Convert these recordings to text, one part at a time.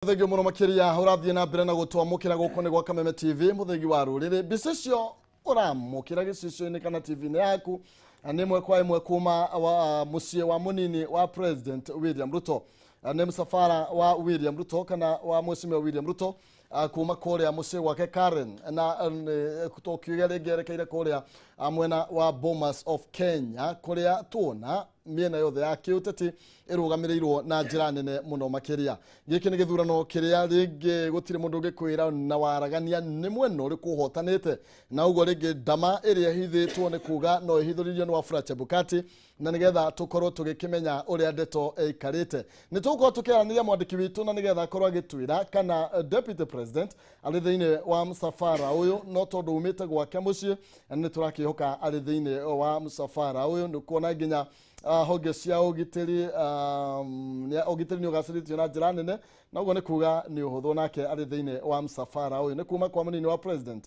Thengio muno makiria urathie na mbere na gutwamukira guku ni gwa Kameme TV, muthegi wa ruriri. Mbica icio uramukira gicicio-ini kana TV-inĩ yaku nĩ ĩmwe kwa ĩmwe kuma wa muciĩ wa munini wa President William Ruto. Nĩ msafara wa William Ruto kana wa Mheshimiwa William Ruto kuma kũrĩa mũciĩ gwake Karen, na tũkiuga rĩngĩ erekeire kũrĩa mwena wa Bomas of Kenya, kũrĩa tuona mĩena yothe ya kĩũteti ĩrũgamĩrĩirwo na njĩra nene mũno makĩria. Gĩkĩ nĩ gĩthurano kĩrĩa rĩngĩ gũtirĩ mũndũ ũngĩkwĩra na waragania nĩ mwena ũrĩkũ ũhotanĩte, na ũguo rĩngĩ ndama ĩrĩa ĩhithĩtwo nĩ kuga no ĩhithũrĩrio nĩ Wafula Chebukati, na nĩgetha tũkorwo tũgĩkĩmenya ũrĩa ndeto ĩikarĩte, nĩ tũgũkorwo tũkĩaranĩria mwandĩki witũ na nĩgetha akorwo agĩtwĩra kana deputy president arĩ thĩinĩ wa msafara ũyũ. No tondũ umĩte gwake mũciĩ, nĩ tũrakĩhoka arĩ thĩinĩ wa msafara ũyũ. Nĩ kuona nginya honge cia ũgitĩri, ũgitĩri nĩ ũgacĩrĩtio na njĩra nene, na ũguo nĩ kuga nĩ ũhũthũ nake arĩ thĩinĩ wa msafara ũyũ. Nĩ kuma kwa mũnini wa president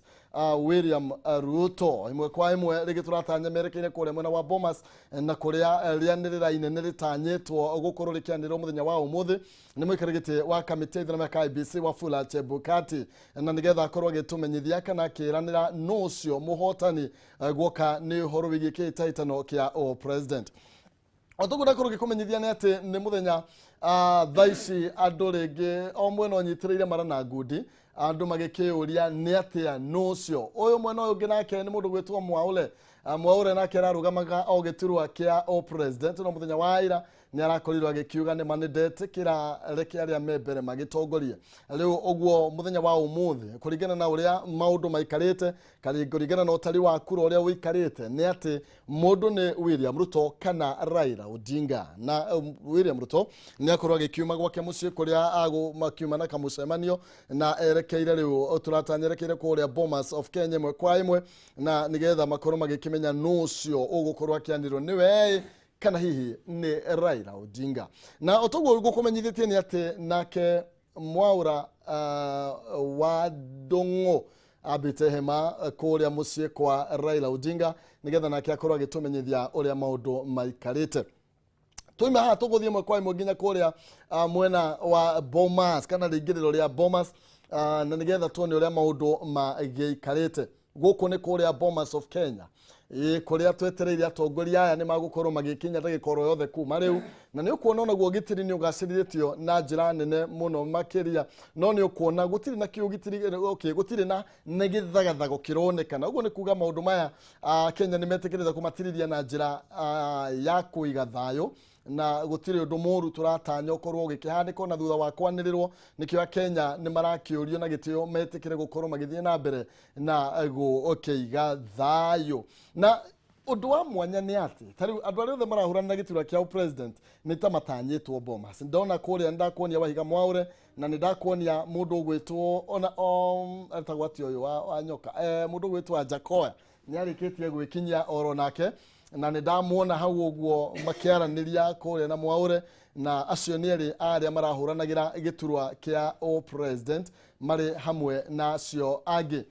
William Ruto, ĩmwe kwa ĩmwe rĩngĩ tũratanya merekeire kũrĩa mwena wa Bomas, na kũrĩa rĩanĩrĩra inene rĩtanyĩtwo gũkorwo rĩkĩanĩrĩrwo mũthenya wa ũmũthĩ nĩ mũikarĩri gĩtĩ wa kamĩtĩ ya ithurano ya IEBC Wafula Chebukati, na nĩgetha akorwo agĩtũmenyithia kana akĩranĩra nũ ũcio mũhotani guoka nĩ ũhoro wĩgiĩ kĩhĩtahĩtano kĩa o president. O toguo ndakorwo ngĩkũmenyithia nĩ atĩ nĩ mũthenya thaa ici andũ rĩngĩ o mwena ũnyitĩrĩire mara na ngundi, andũ magĩkĩũria nĩ atĩa, nũ ũcio ũyũ mwena ũyũ ũngĩ. Nake nĩ mũndũ gwĩtwo Mwaure. Mwaure nake ararũgamaga o gĩturwa kĩa o president, no mũthenya wa ira nĩ arakorirwo agĩkiuga nĩ ma nĩ ndetĩkĩra, reke arĩa me mbere magĩtongorie rĩu. Ũguo mũthenya wa ũmũthĩ, kũringana na ũrĩa maũndũ maikarĩte, kũringana na ũtari wa kura ũrĩa ũikarĩte, nĩ atĩ mũndũ nĩ William Ruto kana Raila Odinga. Na William Ruto nĩ akorwo agĩkiuma gwake mũciĩ kũrĩa makiuma na kamũcemanio, na erekeire rĩu tũratanya erekeire kũrĩa Bomas of Kenya ĩmwe kwa ĩmwe, na nĩgetha makorwo magĩkĩmenya nũ ũcio ũgũkorwo akĩanĩrwo, nĩwe kana hihi nĩ Raila Odinga. Na otoguo gũkũmenyithĩtie nĩ atĩ nake Mwaura wa Ndũng'ũ ambĩte hema kũrĩa mũciĩ kwa Raila Odinga, nĩgetha nake akorwo agĩtũmenyithia ũrĩa maũndũ maikarĩte. Tũima haha tũgũthiĩ ĩmwe kwa ĩmwe nginya kũrĩa mwena wa Bomas kana rĩingĩrĩro rĩa Bomas, na nĩgetha tuone ũrĩa maũndũ magĩikarĩte. Gũkũ nĩ kũrĩa Bomas of Kenya, ĩ kũrĩa twetereire atongoria aya nĩ magũkorwo magĩkinya ndagĩka oro yothe kuma rĩu. Na nĩ ũkuona onaguo ũgitĩri nĩ ũgacĩrithĩtio na njĩra nene mũno makĩria, no nĩ ũkuona gũtirĩ na kĩũgitĩri, okay, gũtirĩ na nĩ gĩthagathago kĩronekana. Ũguo nĩ kuga maũndũ maya Kenya nĩ metĩkĩrĩte kũmatirithia na njĩra ya kũiga thayũ, na gũtirĩ ũndũ mũru tũratanya ũkorwo ũgĩkĩhanĩka na thutha wa kwanĩrĩrwo. Nĩkĩo Akenya nĩ marakĩũrio na gĩtĩo metĩkĩre gũkorwo magĩthiĩ na mbere na gũkĩiga thayũ. Na ũndũ wa mwanya nĩ atĩ ta rĩu andũ arĩa othe marahũrana na gĩturwa kĩa president nĩ ta matanyĩtwo Bomas. Ndona kũrĩa nĩ ndakuonia Wahiga Mwaure, na nĩ ndakuonia mũndũ ũgwĩtwo ona etagwo atĩa ũyũ wa nyoka, mũndũ ũgwĩtwo Anjakoya nĩ arĩkĩtie gwĩkinyia oro nake, na nĩ ndamuona hau ũguo makĩaranĩria kũrĩa na Mwaure. Na acio nĩ erĩ arĩa marahũranagĩra gĩturwa kĩa o president marĩ hamwe na acio angĩ.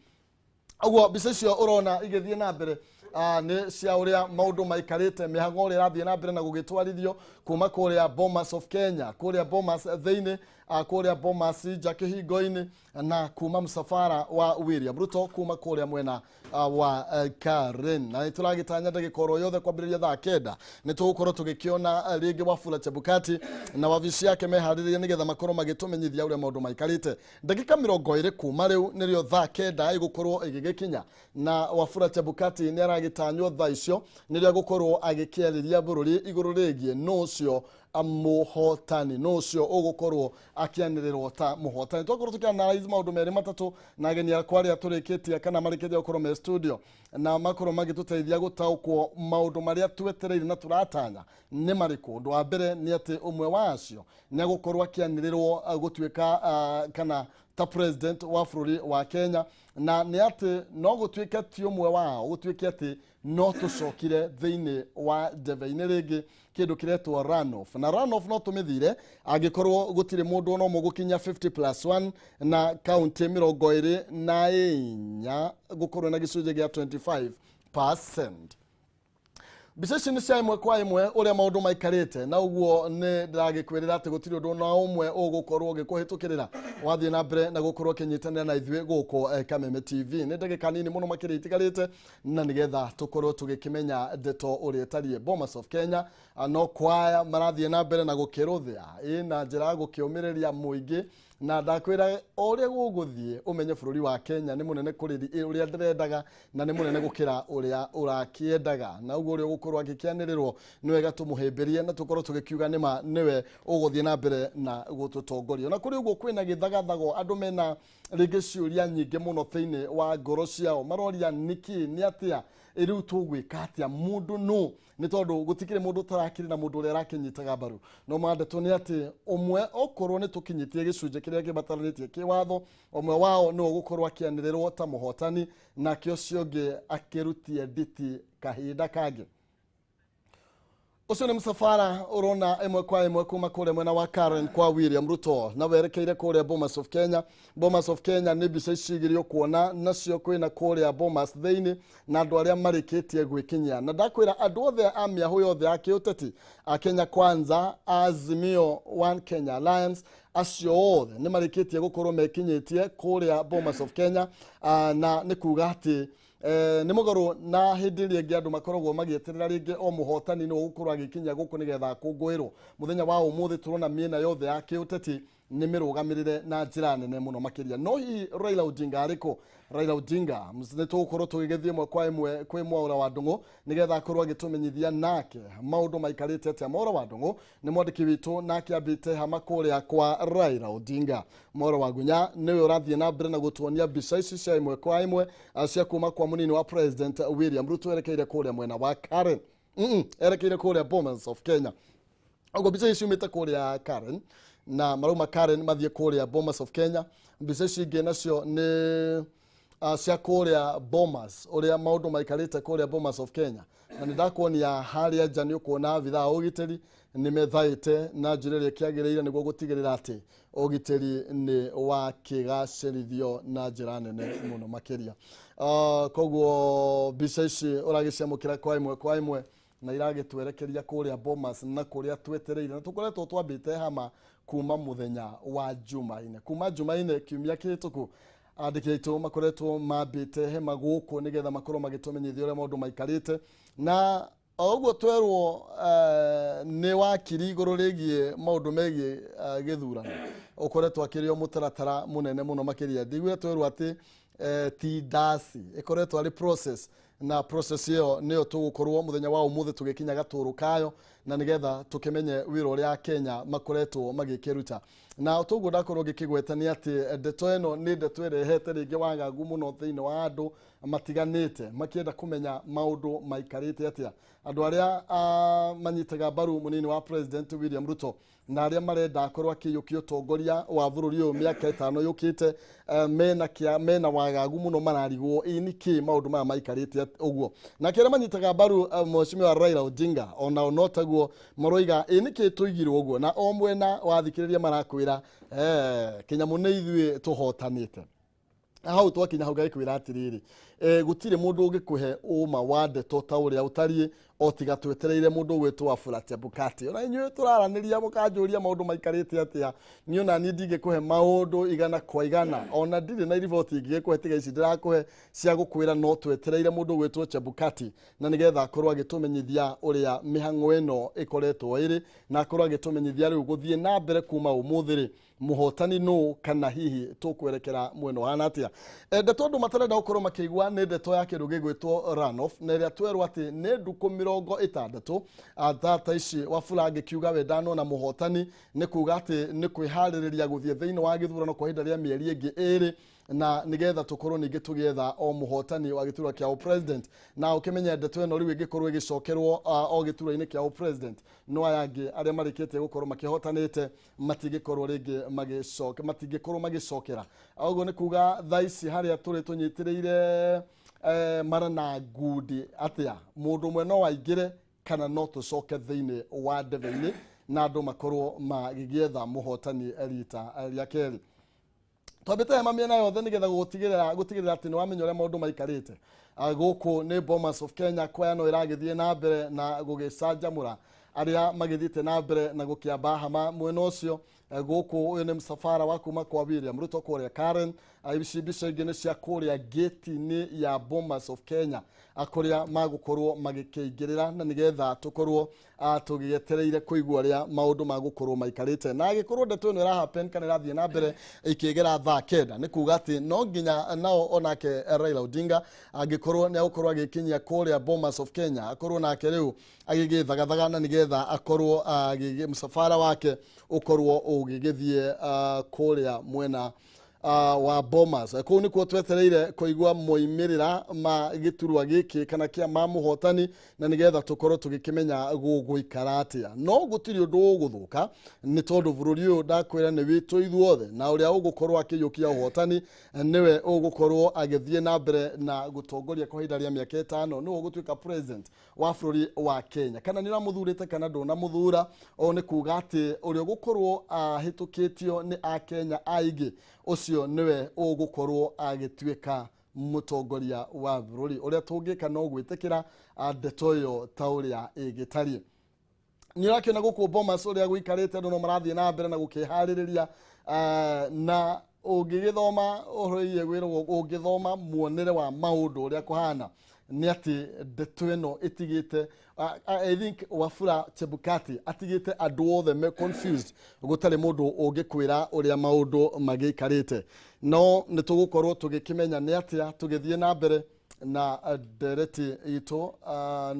Ũguo mbica icio ũrona igĩthiĩ na mbere nĩ cia ũrĩa maũndũ maikarĩte, mĩhang'o ũrĩa ĩrathiĩ na mbere na gũgĩtwarithio kuma kũrĩa Bomas of Kenya, kũrĩa Bomas thĩinĩ, kũrĩa Bomas nja kĩhingo-inĩ, na kuma msafara wa William Ruto kuma kũrĩa mwena wa Karen. Na nĩ tũragĩtanya ndagĩka oro yothe kwambĩrĩria thaa 9 nĩ tũgũkorwo tũgĩkĩona rĩngĩ Wafula Chebukati na wabici yake meharĩrĩria, nĩgetha makorwo magĩtũmenyithia ũrĩa maũndũ maikarĩte. Ndagĩka 20 kuma rĩu nĩrĩo thaa 9 ĩgũkorwo ĩgĩgĩkinya, na Wafula Chebukati nĩ aragĩtanywo thaa icio nĩrĩo agũkorwo agĩkĩarĩria bũrũri igũrũ rĩgiĩ nũ ũcio mũhotani, nũ ũcio ũgũkorwo akĩanĩrĩrwo ta mũhotani. Twakorwo tũkĩanalyze maũndũ merĩ matatũ na ageni akwa arĩa tũrĩkĩtie kana marĩkĩtie gũkorwo me studio, na makorwo magĩtũteithia gũtaũkwo maũndũ marĩa twetereire na tũratanya nĩ marĩkũ. Ũndũ wa mbere nĩ atĩ ũmwe wa acio nĩ agũkorwo akĩanĩrĩrwo gũtuĩka kana ta president wa bũrũri wa Kenya, na nĩ atĩ no gũtuĩke ti ũmwe wao, gũtuĩke atĩ no tũcokire thĩinĩ wa ndebe-inĩ rĩngĩ kĩndũ kĩretwo runoff. Na runoff no tũmĩthire angĩkorwo gũtirĩ mũndũ ona ũmwe gũkinya 50 plus 1 na kaunti 24 gũkorwo na gĩcunjĩ gĩa 25%. Mbica ici nĩ cia ĩmwe kwa ĩmwe ũrĩa maũndũ maikarĩte, na ũguo nĩ ndĩragĩkwĩrĩra atĩ gũtirĩ ũndũ na ũmwe ũgũkorwo ũgĩkũhĩtũkĩrĩra wathiĩ na mbere na gũkorwo ũkĩnyitanĩra na ithuĩ gũkũ Kameme TV. Nĩ ndagĩka nini mũno makĩria itigarĩte, na nĩgetha tũkorwo tũgĩkĩmenya ndeto ũrĩa ĩtariĩ. Bomas of Kenya no kwaya marathiĩ na mbere na gũkĩrũthĩa ĩ na njĩra ya gũkĩũmĩrĩria mũingĩ, na ndakwĩra o ũrĩa gũgũthiĩ ũmenye bũrũri wa Kenya nĩ mũnene kũrĩ ũrĩa ndĩrendaga, na nĩ mũnene gũkĩra ũrĩa ũrakĩendaga, na ũguo ũrĩa ũgũkorwo agĩkĩanĩrĩrwo nĩ wega tũmũhĩmbĩrie na tũkorwo tũgĩkiuga nĩma nĩwe ũgũthiĩ na mbere na gũtũtongoria. Na kũrĩ ũguo kwĩna gĩthagathago, andũ mena rĩngĩ ciũria nyingĩ mũno thĩinĩ wa ngoro ciao, maroria nĩkĩ, nĩ atĩa rĩu tũgwĩka atĩa, mũndũ nũ, nĩ tondũ gũtikĩrĩ mũndũ ũtarakĩrĩ na mũndũ ũrĩa arakĩnyitaga mbaru. No mandeto nĩ atĩ ũmwe okorwo nĩ tũkinyĩtie gĩcunjĩ kĩrĩa kĩbataranĩtie kĩwatho, ũmwe wao nĩwe ũgũkorwo akĩanĩrĩrwo ta mũhotani, nake ũcio ũngĩ akĩrutie nditi kahinda kangĩ. Ũcio nĩ mũcabara ũrona ĩmwe kwa ĩmwe kuma kũrĩa mwena wa Karen kwa William Ruto na werekeire kũrĩa Bomas of Kenya. Bomas of Kenya nĩ mbica ici igĩrĩ ũkuona nacio kwĩna kũrĩa Bomas thĩinĩ na andũ arĩa marĩkĩtie gwĩkinyia, na ndakwĩra andũ othe a mĩahũ yothe ya kĩũteti a Kenya Kwanza, Azimio One Kenya Alliance, acio othe nĩ marĩkĩtie gũkorwo mekinyĩtie kũrĩa Bomas of Kenya, na nĩ kuga atĩ nĩ mũgarũ na hĩndĩ ĩrĩa ĩngĩ andũ makoragwo magĩeterera rĩngĩ o mũhotani nĩwe ũgũkorwo agĩkinya gũkũ nĩgetha akũngũĩrwo. Mũthenya wa ũmũthĩ tũrona mĩena yothe ya kĩũteti nĩ mĩrũgamĩrĩre na njĩra nene mũno makĩria. No hihi Raila Odinga arĩkũ? Raila Odinga nĩ tũgũkorwo tũgĩgĩthiĩ ĩmwe kwa ĩmwe kwĩ Mwaura wa Ndung'u nĩgetha akorwo agĩtũmenyithia nake maũndũ maikarĩte atĩa. Mwaura wa Ndung'u nĩ mwandĩki witũ nake ambĩte hama kũrĩa kwa Raila Odinga. Mwaura wa Ngunya nĩwe ũrathiĩ na mbere na gũtuonia mbica ici cia ĩmwe kwa ĩmwe cia kuma kwa mũnini wa President William Ruto erekeire kũrĩa mwena wa Karen. Erekeire kũrĩa Bomas of Kenya. Ũguo mbica ici ciumĩte kũrĩa Karen na marauma Karen mathiĩ kũrĩa Bomas of Kenya. Mbica ici ingĩ nacio nĩ cia kũrĩa Bomas, ũrĩa maũndũ maikarĩte kũrĩa Bomas of Kenya. Na nĩ ndakuonia harĩa nja nĩ ũkuona abithaa a ũgitĩri nĩ methaĩte na njĩra ĩrĩa ĩkĩagĩrĩire nĩguo gũtigĩrĩra atĩ ũgitĩri nĩ wakĩgacĩrithio na njĩra nene mũno makĩria. Koguo mbica ici ũragĩciamũkĩra kwa ĩmwe kwa ĩmwe na iragĩtwerekeria kũrĩa Bomas na kũrĩa twetereire, na tũkoretwo twambĩte hama kuma mũthenya wa Jumaine, kuma Jumaine kiumia kĩhĩtũku andĩki aitũ makoretwo mambĩte hema gũkũ nĩgetha makorwo magĩtũmenyithia ũrĩa maũndũ maikarĩte. Na o ũguo twerwo nĩ wakiri igũrũ rĩgiĩ maũndũ megiĩ gĩthurano ũkoretwo akĩrĩ o mũtaratara mũnene mũno makĩria. Ndiguire twerwo atĩ ti ndasi ĩkoretwo arĩ process, na process ĩyo nĩyo tũgũkorwo mũthenya wa ũmũthĩ tũgĩkinya gatũrũ kayo, na nĩgetha tũkĩmenye wĩra ũrĩa Kenya makoretwo magĩkĩruta. Na toguo ndakorwo ngĩkĩgweta nĩ atĩ ndeto ĩno nĩ ndeto ĩrehete rĩngĩ wagagu mũno thĩinĩ wa andũ matiganĩte makĩenda kũmenya maũndũ maikarĩte atĩa. Andũ arĩa manyitaga mbaru mũnini wa President William Ruto na arĩa marenda akorwo akĩiyũkia ũtongoria wa bũrũri ũyũ mĩaka ĩtano yũkĩte, mena wagagu mũno mararigwo ĩ nĩkĩ maũndũ maya maikarĩte ũguo. Na arĩa manyitaga mbaru Mheshimiwa Raila Odinga onao no taguo maroiga ĩ nĩkĩ tũigirwo ũguo, na o mwena wathikĩrĩria marakwĩra kĩnyamũ nĩ ithuĩ tũhotanĩte. Hau twakinya hau ngagĩkwĩra atĩrĩrĩ, gũtirĩ mũndũ ũngĩkũhe ũma wa ndeto ta ũrĩa ũtariĩ o tiga twetereire mũndũ ũgwĩtwo Wafula Chebukati. Ona inyuĩ tũraranĩria mũkanjũria maũndũ maikarĩte atĩa, niĩ ona niĩ ndingĩkũhe maũndũ igana kwa igana, ona ndirĩ na riboti ingĩgĩkũhe tiga ici ndĩrakũhe cia gũkwĩra no twetereire mũndũ ũgwĩtwo Chebukati, na nĩgetha akorwo agĩtũmenyithia ũrĩa mĩhang'o ĩno ĩkoretwo ĩrĩ, na akorwo agĩtũmenyithia rĩu gũthiĩ na mbere kuma ũmũthĩ rĩ mũhotani nũ kana hihi tũkwerekera mwena ũhana atĩa. Ndeto andũ matarenda gũkorwo makĩigua nĩ ndeto ya kĩndũ gĩgwĩtwo runoff, na ĩrĩa twerwo atĩ nĩ ndukũ 60 tata ici Wafula angĩkiuga we ndanona mũhotani nĩ kuga atĩ nĩ kwĩharĩrĩria gũthiĩ thĩinĩ wa gĩthurano kwa ihinda rĩa mĩeri ĩngĩ ĩrĩ, na nĩgetha tũkorwo ningĩ tũgĩetha o mũhotani wa gĩturwa kĩa president. Na ũkĩmenye ndeto ĩno rĩu ĩngĩkorwo ĩgĩcokerwo o gĩturwa-inĩ kĩa president, no aya angĩ arĩa marĩkĩtie gũkorwo makĩhotanĩte matingĩkorwo rĩngĩ magĩcoke, matingĩkorwo magĩcokera. Ũguo nĩ kuga thaa ici harĩa tũrĩ tũnyitĩrĩire mara na ngundi atĩa, mũndũ ũmwe no aingĩre kana no tũcoke thĩinĩ wa ndebe-inĩ na andũ makorwo magĩgĩetha mũhotani rita rĩa kerĩ. Twambĩte hema mĩena yothe nĩgetha gũtigĩrĩra atĩ nĩ wamenya ũrĩa maũndũ maikarĩte. Gũkũ nĩ Bomas of Kenya, kwaya no ĩragĩthiĩ na mbere na gũgĩcanjamũra arĩa magĩthiĩte na mbere na gũkĩamba hama mwena ũcio. Gũkũ ũyũ nĩ msafara wa kuma kwa William Ruto kũrĩa Karen. Ici mbica ingĩ nĩ cia kũrĩa gate-inĩ ya Bomas of Kenya, kũrĩa magũkorwo magĩkĩingĩrĩra, na nĩgetha tũkorwo tũgĩetereire kũigua ũrĩa maũndũ magũkorwo maikarĩte. Na agĩkorwo ndeto ĩno ĩra happen kana ĩrathiĩ na mbere ĩkĩgera thaa 9, nĩ kuga atĩ no nginya nao onake Raila Odinga angĩkorwo nĩ agũkorwo agĩkinyia kũrĩa Bomas of Kenya, akorwo nake rĩu agĩgĩthagathaga na nĩgetha akorwo mũcabara wake ũkorwo ũgĩgĩthiĩ kũrĩa mwena wa Bomas. Kũu nĩkuo twetereire kũigua moimĩrĩra ma gĩturwa gĩkĩ kana kĩa ma mũhotani, na nĩgetha tũkorwo tũgĩkĩmenya gũgũikara atĩa. No gũtirĩ ũndũ ũgũthũka, nĩ tondũ bũrũri ũyũ, ndakwĩra, nĩ witũ ithuothe, na ũrĩa ũgũkorwo akĩiyũkia ũhotani nĩwe ũgũkorwo agĩthiĩ na mbere na gũtongoria kwa ihinda rĩa mĩaka 5, nĩwe ũgũtuĩka president wa bũrũri wa Kenya. Kana nĩ ũramũthurĩte kana ndũnamũthura, o nĩ kuga atĩ ũrĩa ũgũkorwo ahĩtũkĩtio nĩ akenya aingĩ, ũcio nĩwe ũgũkorwo agĩtuĩka mũtongoria wa bũrũri. Ũrĩa tũngĩka no gwĩtĩkĩra ndeto ĩyo ta ũrĩa ĩgĩtariĩ. Nĩ ũrakĩona gũkũ Bomas ũrĩa gũikarĩte, andũ no marathiĩ na mbere na gũkĩharĩrĩria, na ũngĩgĩthoma ũhoro wĩgiĩ gwĩrwo, ũngĩthoma muonere wa maũndũ ũrĩa kũhana, nĩ atĩ ndeto ĩno ĩtigĩte, I think Wafula Chebukati atigĩte andũ othe me confused, gũtarĩ mũndũ ũngĩkwĩra ũrĩa maũndũ magĩikarĩte. No nĩ tũgũkorwo tũgĩkĩmenya nĩ atĩa tũgĩthiĩ na mbere na ndereti itũ,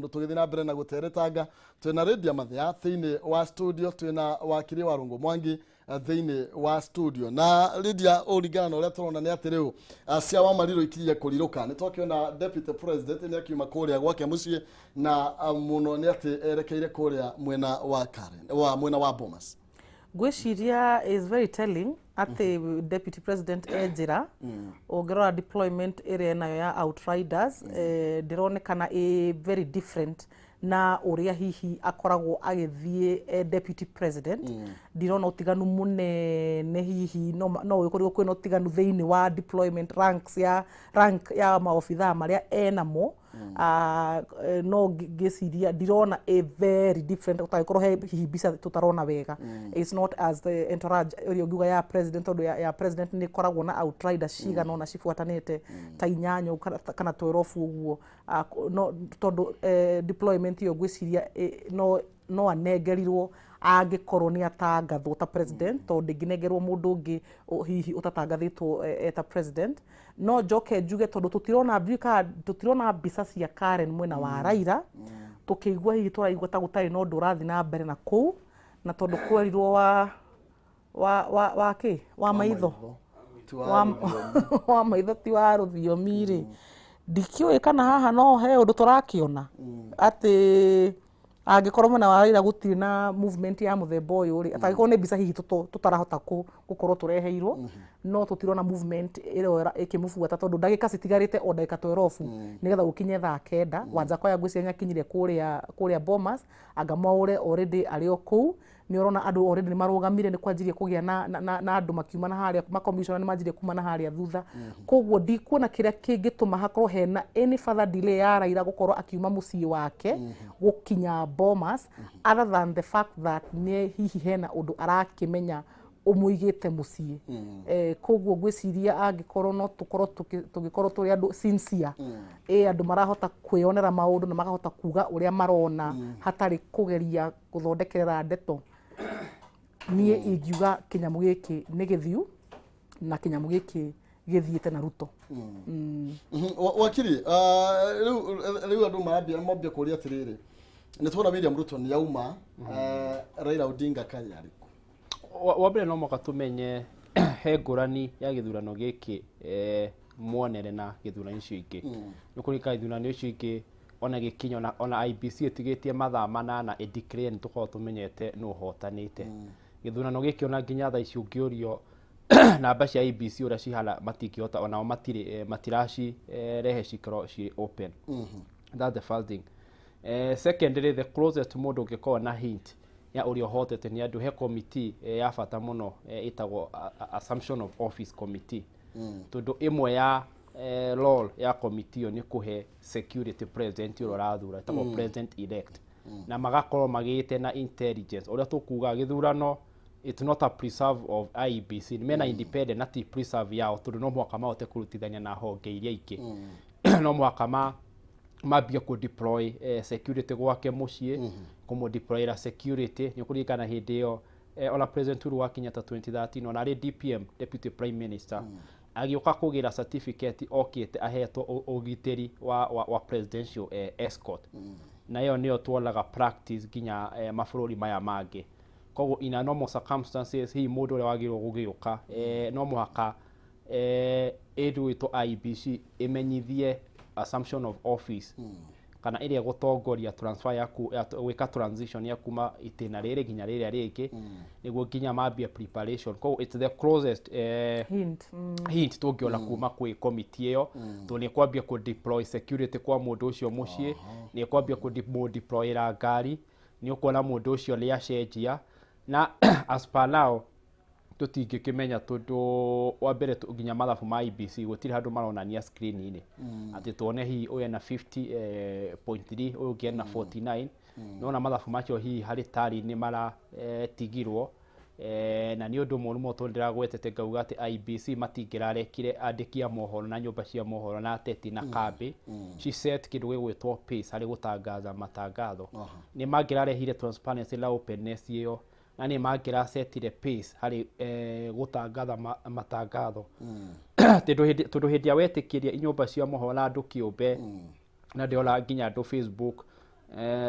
tũgĩthiĩ na mbere na gũteretanga. Twĩna Lydia Mathia thĩinĩ wa studio, twĩna wakiri wa Rũngũ Mwangi thĩinĩ wa studio. Na Lydia, ũringana na ũrĩa tũrona nĩ atĩ rĩu cia wa Mariro ikirie kũrirũka, nĩ twakĩona deputy president nĩ akiuma kũrĩa gwake mũciĩ, na mũno nĩ atĩ erekeire kũrĩa mwena wa Karen, wa mwena wa Bomas. Ngwĩciria is very telling atĩ deputy president e njĩra. Ũngĩrora deployment ĩrĩa ĩnayo ya outriders, ndĩronekana ĩ very different na ũrĩa hihi akoragwo agĩthiĩ deputy president. Ndirona ũtiganu mũnene, hihi no gũkorirwo kwĩna ũtiganu thĩinĩ wa deployment ranks ya rank ya maobithaa marĩa enamo. No ngĩciria ndirona a very different, ũtangĩkorwo he hihi mbica tũtarona wega. It's not as the entourage ĩrĩa ũngiuga ya president, tondũ ya president nĩ ĩkoragwo na outrider cigana ũna cibuatanĩte ta 8 ũguo kana 12 ũguo. No tondũ deployment ĩyo ngwĩciria no anengerirwo angĩkorwo nĩ atangathwo ta president, tondũ ndĩngĩnengerwo mũndũ ũngĩ hihi ũtatangathĩtwo ta president. No njoke njuge, tondũ tũtirona, ndiũĩ kana tũtirona mbica cia Karen mwena wa Raila, tũkĩigua hihi tũraigua ta gũtarĩ na ũndũ ũrathiĩ na mbere na kũu, na tondũ kwerirwo wa kĩ wa maitho Ti wa rũthiomi. Wa maitho ti wa rũthiomi rĩ, ndikĩũĩ kana haha no he ũndũ tũrakĩona atĩ angĩkorwo mwena wa Raila gũtirĩ na movement ya mũthemba ũyũ rĩ, atangĩkorwo nĩ mbica hihi tũtarahota gũkorwo tũreheirwo, no tũtirona movement ĩrĩa ĩkĩmũbuata, tondũ ndagĩka citigarĩte o ndagĩka 12 nĩgetha gũkinye thaa 9. Wanjakoya ngwĩciria nĩakinyire kũrĩa Bomas, anga Mwaũre already arĩ o kũu. Nĩ ũrona andũ already nĩ marũgamire, nĩ kwanjirie kũgĩa na andũ makiuma na harĩa, makomishona nĩ manjirie kuma na harĩa thutha. Koguo ndikuona kĩrĩa kĩngĩtũma hakorwo hena any further delay ya Raila gũkorwo akiuma mũciĩ wake gũkinya Bomas, other than the fact that nĩ hihi hena ũndũ arakĩmenya ũmũigĩte mũciĩ. Koguo ngwĩciria angĩkorwo no tũkorwo tũgĩkorwo tũrĩ andũ sincere, andũ marahota kwĩyonera maũndũ na makahota kuga ũrĩa marona hatarĩ kũgeria gũthondekerera ndeto, niĩ ingiuga kĩnyamũ gĩkĩ nĩ gĩthiu na kĩnyamũ gĩkĩ gĩthiĩte na Ruto. Wakiri, rĩu andũ marambia mambia kũria atĩrĩrĩ, nĩ tuona William Ruto nĩ auma, Raila Odinga kaĩ arĩkũ? Wa mbere no mũhaka tũmenye he ngũrani ya gĩthurano gĩkĩ muonere na gĩthurano icio ingĩ. Nĩ kũririkana ithurano icio ingĩ ona gĩkinya ona IEBC ĩtigĩtie mathaa 8 ĩdeclare, nĩ tũkoragwo tũmenyete nũ ũhotanĩte. Gĩthurano gĩkĩ ona nginya thaa ici ũngĩũrio namba cia IEBC ũrĩa cihana, matingĩhota, onao matirĩ matiraci rehe cikorwo ciĩ open. That's the first thing. Secondly, the closest mũndũ ũngĩkorwo na hint Ya ũrĩa ũhotete nĩ andũ he committee ya bata mũno ĩtagwo Assumption of Office Committee, tondũ ĩmwe ya role ya committee ĩyo nĩ kũhe security president ũrĩa ũrathura, ĩtagwo president elect, na magakorwo magĩte na intelligence ũrĩa tũkuga gĩthurano. It's not a preserve of IEBC, nĩ mena independent na ti preserve yao, tondũ no mũhaka mahote kũrutithania na honge iria ingĩ. No mũhaka mambie kũ deploy security gwake mũciĩ, kũmũ deployera security. Nĩ ũkũririkana hĩndĩ ĩyo ona President Uhuru wa Kenyatta 2013, ona arĩ DPM, Deputy Prime Minister, agĩũka kũgĩra certificate okĩte ahetwo ũgitĩri wa presidential escort, na ĩyo nĩyo tuonaga practice nginya mabũrũri maya mangĩ. Koguo in a normal circumstances, hihi mũndũ ũrĩa wagĩrĩirwo gũgĩũka, no mũhaka ĩndũ ĩtwo IEBC ĩmenyithie assumption of office kana ĩrĩa ĩgũtongoria transfer yaku ya gwĩka transition ya kuma itĩna rĩrĩ nginya rĩrĩa rĩngĩ, nĩguo nginya mambie preparation. Koguo it's the closest hint. Hint tũngĩona kuma kwĩ committee ĩyo, tondũ nĩ kwambia kũ deploy security kwa mũndũ ũcio mũciĩ, nĩ kwambia kũ deployera ngari, nĩ ũkuona mũndũ ũcio nĩ acenjia. Na as per now tũtingĩkĩmenya, tondũ wa mbere nginya mathabu ma IEBC gũtirĩ handũ maronania screen-inĩ atĩ tuone hihi ũyũ ena 50.3, ũyũ ũngĩ ena 49. Nona mathabu macio hihi harĩ tari nĩ maratigirwo, na nĩ ũndũ mũru mũno, tondũ ndĩragwetete ngauga atĩ IEBC matingĩrarekire andĩki a mohoro na nyũmba cia mohoro na ateti na kambĩ ci set kĩndũ gĩgwĩtwo pace harĩ gũtangatha matangatho. Nĩ mangĩrarehire transparency na openness ĩyo, na nĩ mangĩracetire pace harĩ gũtangatha matangatho, tondũ hĩndĩ ĩrĩa wetĩkĩria nyũmba cia mohoro na andũ kĩũmbe, na ndĩrona nginya andũ Facebook,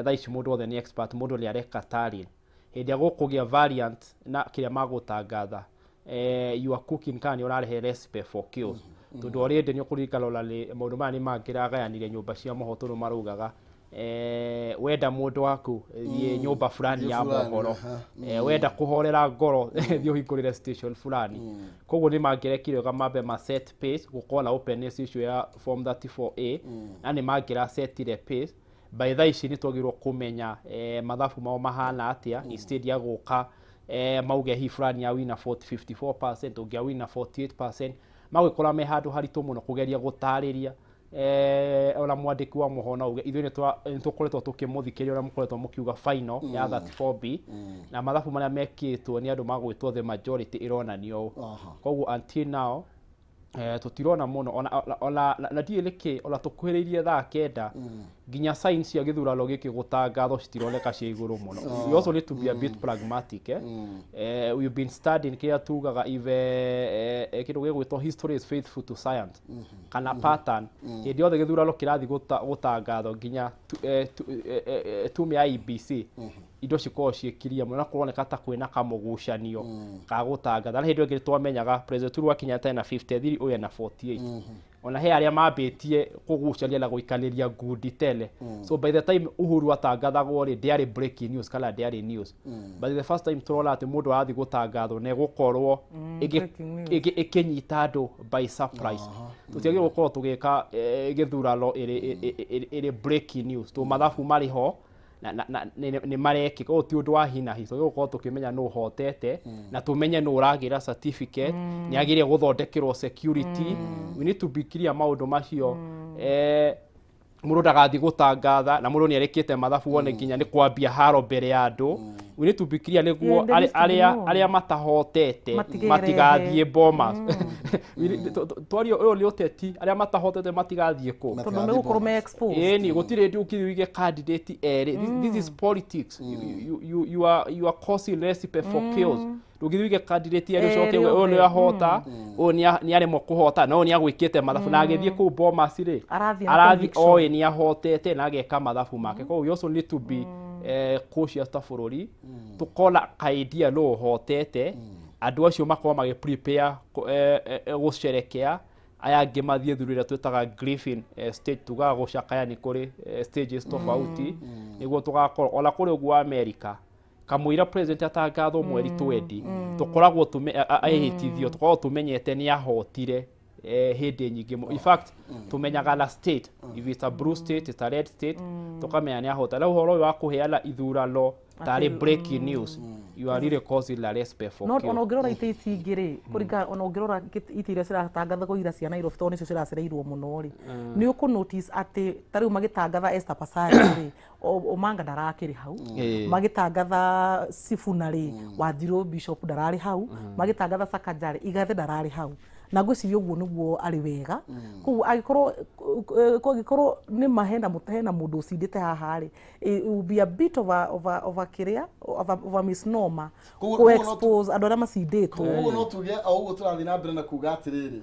thaa ici mũndũ wothe nĩ expert, mũndũ nĩ areka tarĩ hĩndĩ ĩrĩa gũkũgĩa variant na kĩrĩa magũtangatha, you are cooking kana nĩ ũrarehe recipe for chaos, tondũ already nĩ ũkũririkana ona maũndũ maya nĩ mangĩragayanire nyũmba cia mohoro, tondũ maraugaga wenda mũndũ waku thiĩ nyũmba fulani Thiĩ ya fulani, mohoro, wenda kũhorera ngoro thiĩ ũhingũrĩre station fulani. Koguo nĩ mangĩrekire wega mambe ma set pace gũkorwo na openness issue ya form 34A, na nĩ mangĩracetire pace. By thaa ici nĩ twagĩrĩirwo kũmenya mathabu mao mahana atĩa, instead ya gũka mauge hihi fulani ya wina 40 54%, ũngĩ awina 48%, magwĩkora me handũ haritũ mũno kũgeria gũtarĩria. Ona mwandĩki wa mohoro no auge ithuĩ nĩ tũkoretwo tũkĩmũthikĩrĩria ũrĩa mũkoretwo mũkiuga final ya 34B, na mathabu marĩa mekĩtwo nĩ andũ magwĩtwo the majority ĩronania ũũ. Koguo until now tũtirona mũno ona na ndiũĩ nĩkĩ ona tũkuhĩrĩirie thaa 9, nginya signs cia gĩthurano gĩkĩ gũtangathwo citironeka cia igũrũ mũno. We also need to be a bit pragmatic, eh? We've been studying kĩrĩa tugaga ive kĩndũ gĩgwĩtwo history is faithful to science kana pattern. Hĩndĩ yothe gĩthurano kĩrathiĩ gũtangathwo nginya tume ya IEBC, indo cikoragwo ciĩkirie mũno na kũroneka ta kwĩna kamũgucanio ka gũtangatha. Na hĩndĩ ĩyo ĩngĩ twamenyaga President Uhuru wa Kenyatta ena 53, ũyũ ena 48, ona he arĩa mambĩtie kũgucania na gũikanĩria ngundi tene. So by the time Uhuru atangathagwo rĩ, ndĩarĩ breaking news kana ndĩarĩ news, but the first time tũrona atĩ mũndũ arathiĩ gũtangathwo na ĩgũkorwo Breaking news. ĩkĩnyita andũ by surprise. Tũtiagĩrĩirwo gũkorwo tũgĩka gĩthurano ĩrĩ breaking news, tondũ mathabu marĩ ho na nĩ marekĩka. Ũyũ ti ũndũ wa hinahi, tũgĩrĩirwo gũkorwo tũkĩmenya nũ ũhotete na tũmenye nũ ũragĩra certificate, nĩ agĩrĩire gũthondekerwo security. We need to be clear maũndũ macio. Mũndũ ndagathiĩ gũtangatha na mũndũ nĩ arĩkĩte mathabu, wone nginya nĩ kwambia haro mbere ya andũ. We need to be clear nĩguo Yeah, there needs to be arĩa known. arĩa matahotete Matigerehe. matigathiĩ Bomas. Twario ũyũ nĩ ũteti, arĩa matahotete matigathiĩ kũ? Tondũ megũkorwo me exposed. Ĩni gũtirĩ hĩndĩ ũngĩthiĩ ũige candidate erĩ. This is politics. You are causing recipe for chaos. Ndũngĩthiĩ ũige candidate erĩ ũcoke Erĩ uge ũyũ nĩ othe. ahota, ũyũ nĩ aremwo kũhota, na ũyũ nĩ agwĩkĩte mathabu na agĩthiĩ kũu Bomas rĩ, Arathiĩ na arathiĩ conviction. oĩ nĩ ahotete na ageka mathabu make. Koguo we also need to be cautious ta bũrũri, tũkona kaidia nũ ũhotete, andũ acio makorwo magĩ prepare gũcerekea, aya angĩ mathiĩ through ĩrĩa twĩtaga grieving stage. Tugaga gũcakaya nĩ kũrĩ stages tofauti, nĩguo tũgakorwo ona kũrĩ ũguo America kamũira president atangathwo mweri 20, tũkoragwo ehĩtithio, tũkoragwo tũmenyete nĩ ahotire hĩndĩ nyingĩ in fact tũmenyaga na state, if it's a blue state, it's a red state, tũkamenya nĩ ahota. Rĩu ũhoro ũyũ wa kũheana ithurano Tarĩ breaking news, you are really causing la respect for No you. ona ũngĩrora itĩ ici ingĩ rĩ, kũringana ona ũngĩrora itĩ iria ciratangathagwo ira cia Nairobi, tondũ nĩcio ciracereirwo mũno rĩ, nĩ ũkũ notice atĩ ta rĩu magĩtangatha Esther Passaris rĩ, Omanga ndarakĩrĩ hau. Magĩtangatha Sifuna rĩ, Wanjirũ Bishop ndararĩ hau. Magĩtangatha Sakaja rĩ, Igathe ndararĩ hau. Na ngwĩciria ũguo nĩguo arĩ wega. Koguo angĩkorwo nĩ ma hena mũndũ ũcindĩte haha rĩ, it will be a bit of a kĩrĩa of a misnomer Koguo- kũ koguo no expose andũ arĩa macindĩtwo. Koguo no tuge o ũguo tũrathiĩ na mbere na kuga atĩrĩrĩ,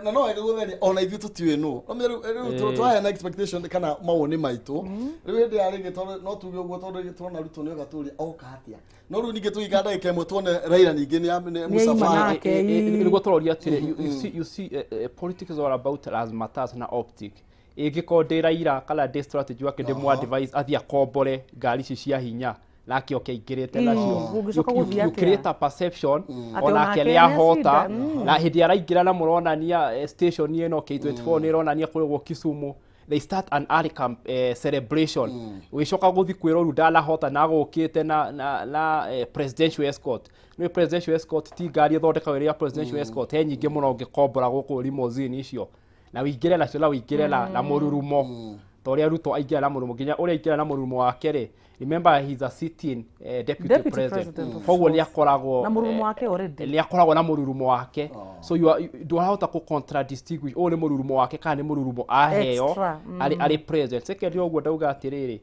na no wega gũtheria ona ithuĩ tũtiũĩ nũ. Rĩu tũraheana expectation kana mawoni maitũ rĩu hĩndĩ ya rĩngĩ, tondũ no tuge ũguo, tondũ tũrona Ruto nĩ oka tũria oka atĩa, no rĩu ningĩ tũgĩikara ndagĩka ĩmwe tuone Raila ningĩ nĩ Nĩ mũcabara. aima nake. Nĩguo tũroria atĩrĩ, you see, politics is all about razzmatazz na optic. Ĩngĩkorwo ndĩ Raila kana ndĩ strategy wake, ndĩmũ advise athiĩ akombore ngari ici cia hinya nake oke aingĩrĩte nacio. Gũgĩcoka gũthiĩ You atĩa? create a perception Atĩ onake onake nĩ ahota. nĩacinda. Na hĩndĩ araingĩra na mũronania station ĩno K24 nĩ ĩronania kũrĩa Kisumu, they start an early camp, celebration. Ũgĩcoka gũthiĩ kwĩrwo rĩu ndanahota na agũkĩte na presidential escort. Nĩ presidential escort ti ngari ĩthondekagwo ĩrĩ ya presidential escort, he nyingĩ mũno ũngĩkombora gũkũ, limousine icio, na wĩingĩre nacio na wĩingĩre na mũrurumo ta ũrĩa Ruto aingĩra na mũrurumo, nginya ũrĩa aingĩra na mũrurumo wake rĩ, remember he's a sitting deputy, Deputy president, president, of koguo nĩ course. akoragwo Na mũrurumo wake already. Nĩ akoragwo na mũrurumo wake, so you are ndũrahota kũ contradistinguish ũyũ nĩ mũrurumo wake kana nĩ mũrurumo aheo Extra. arĩ president. Second, ũguo ndauga atĩrĩrĩ,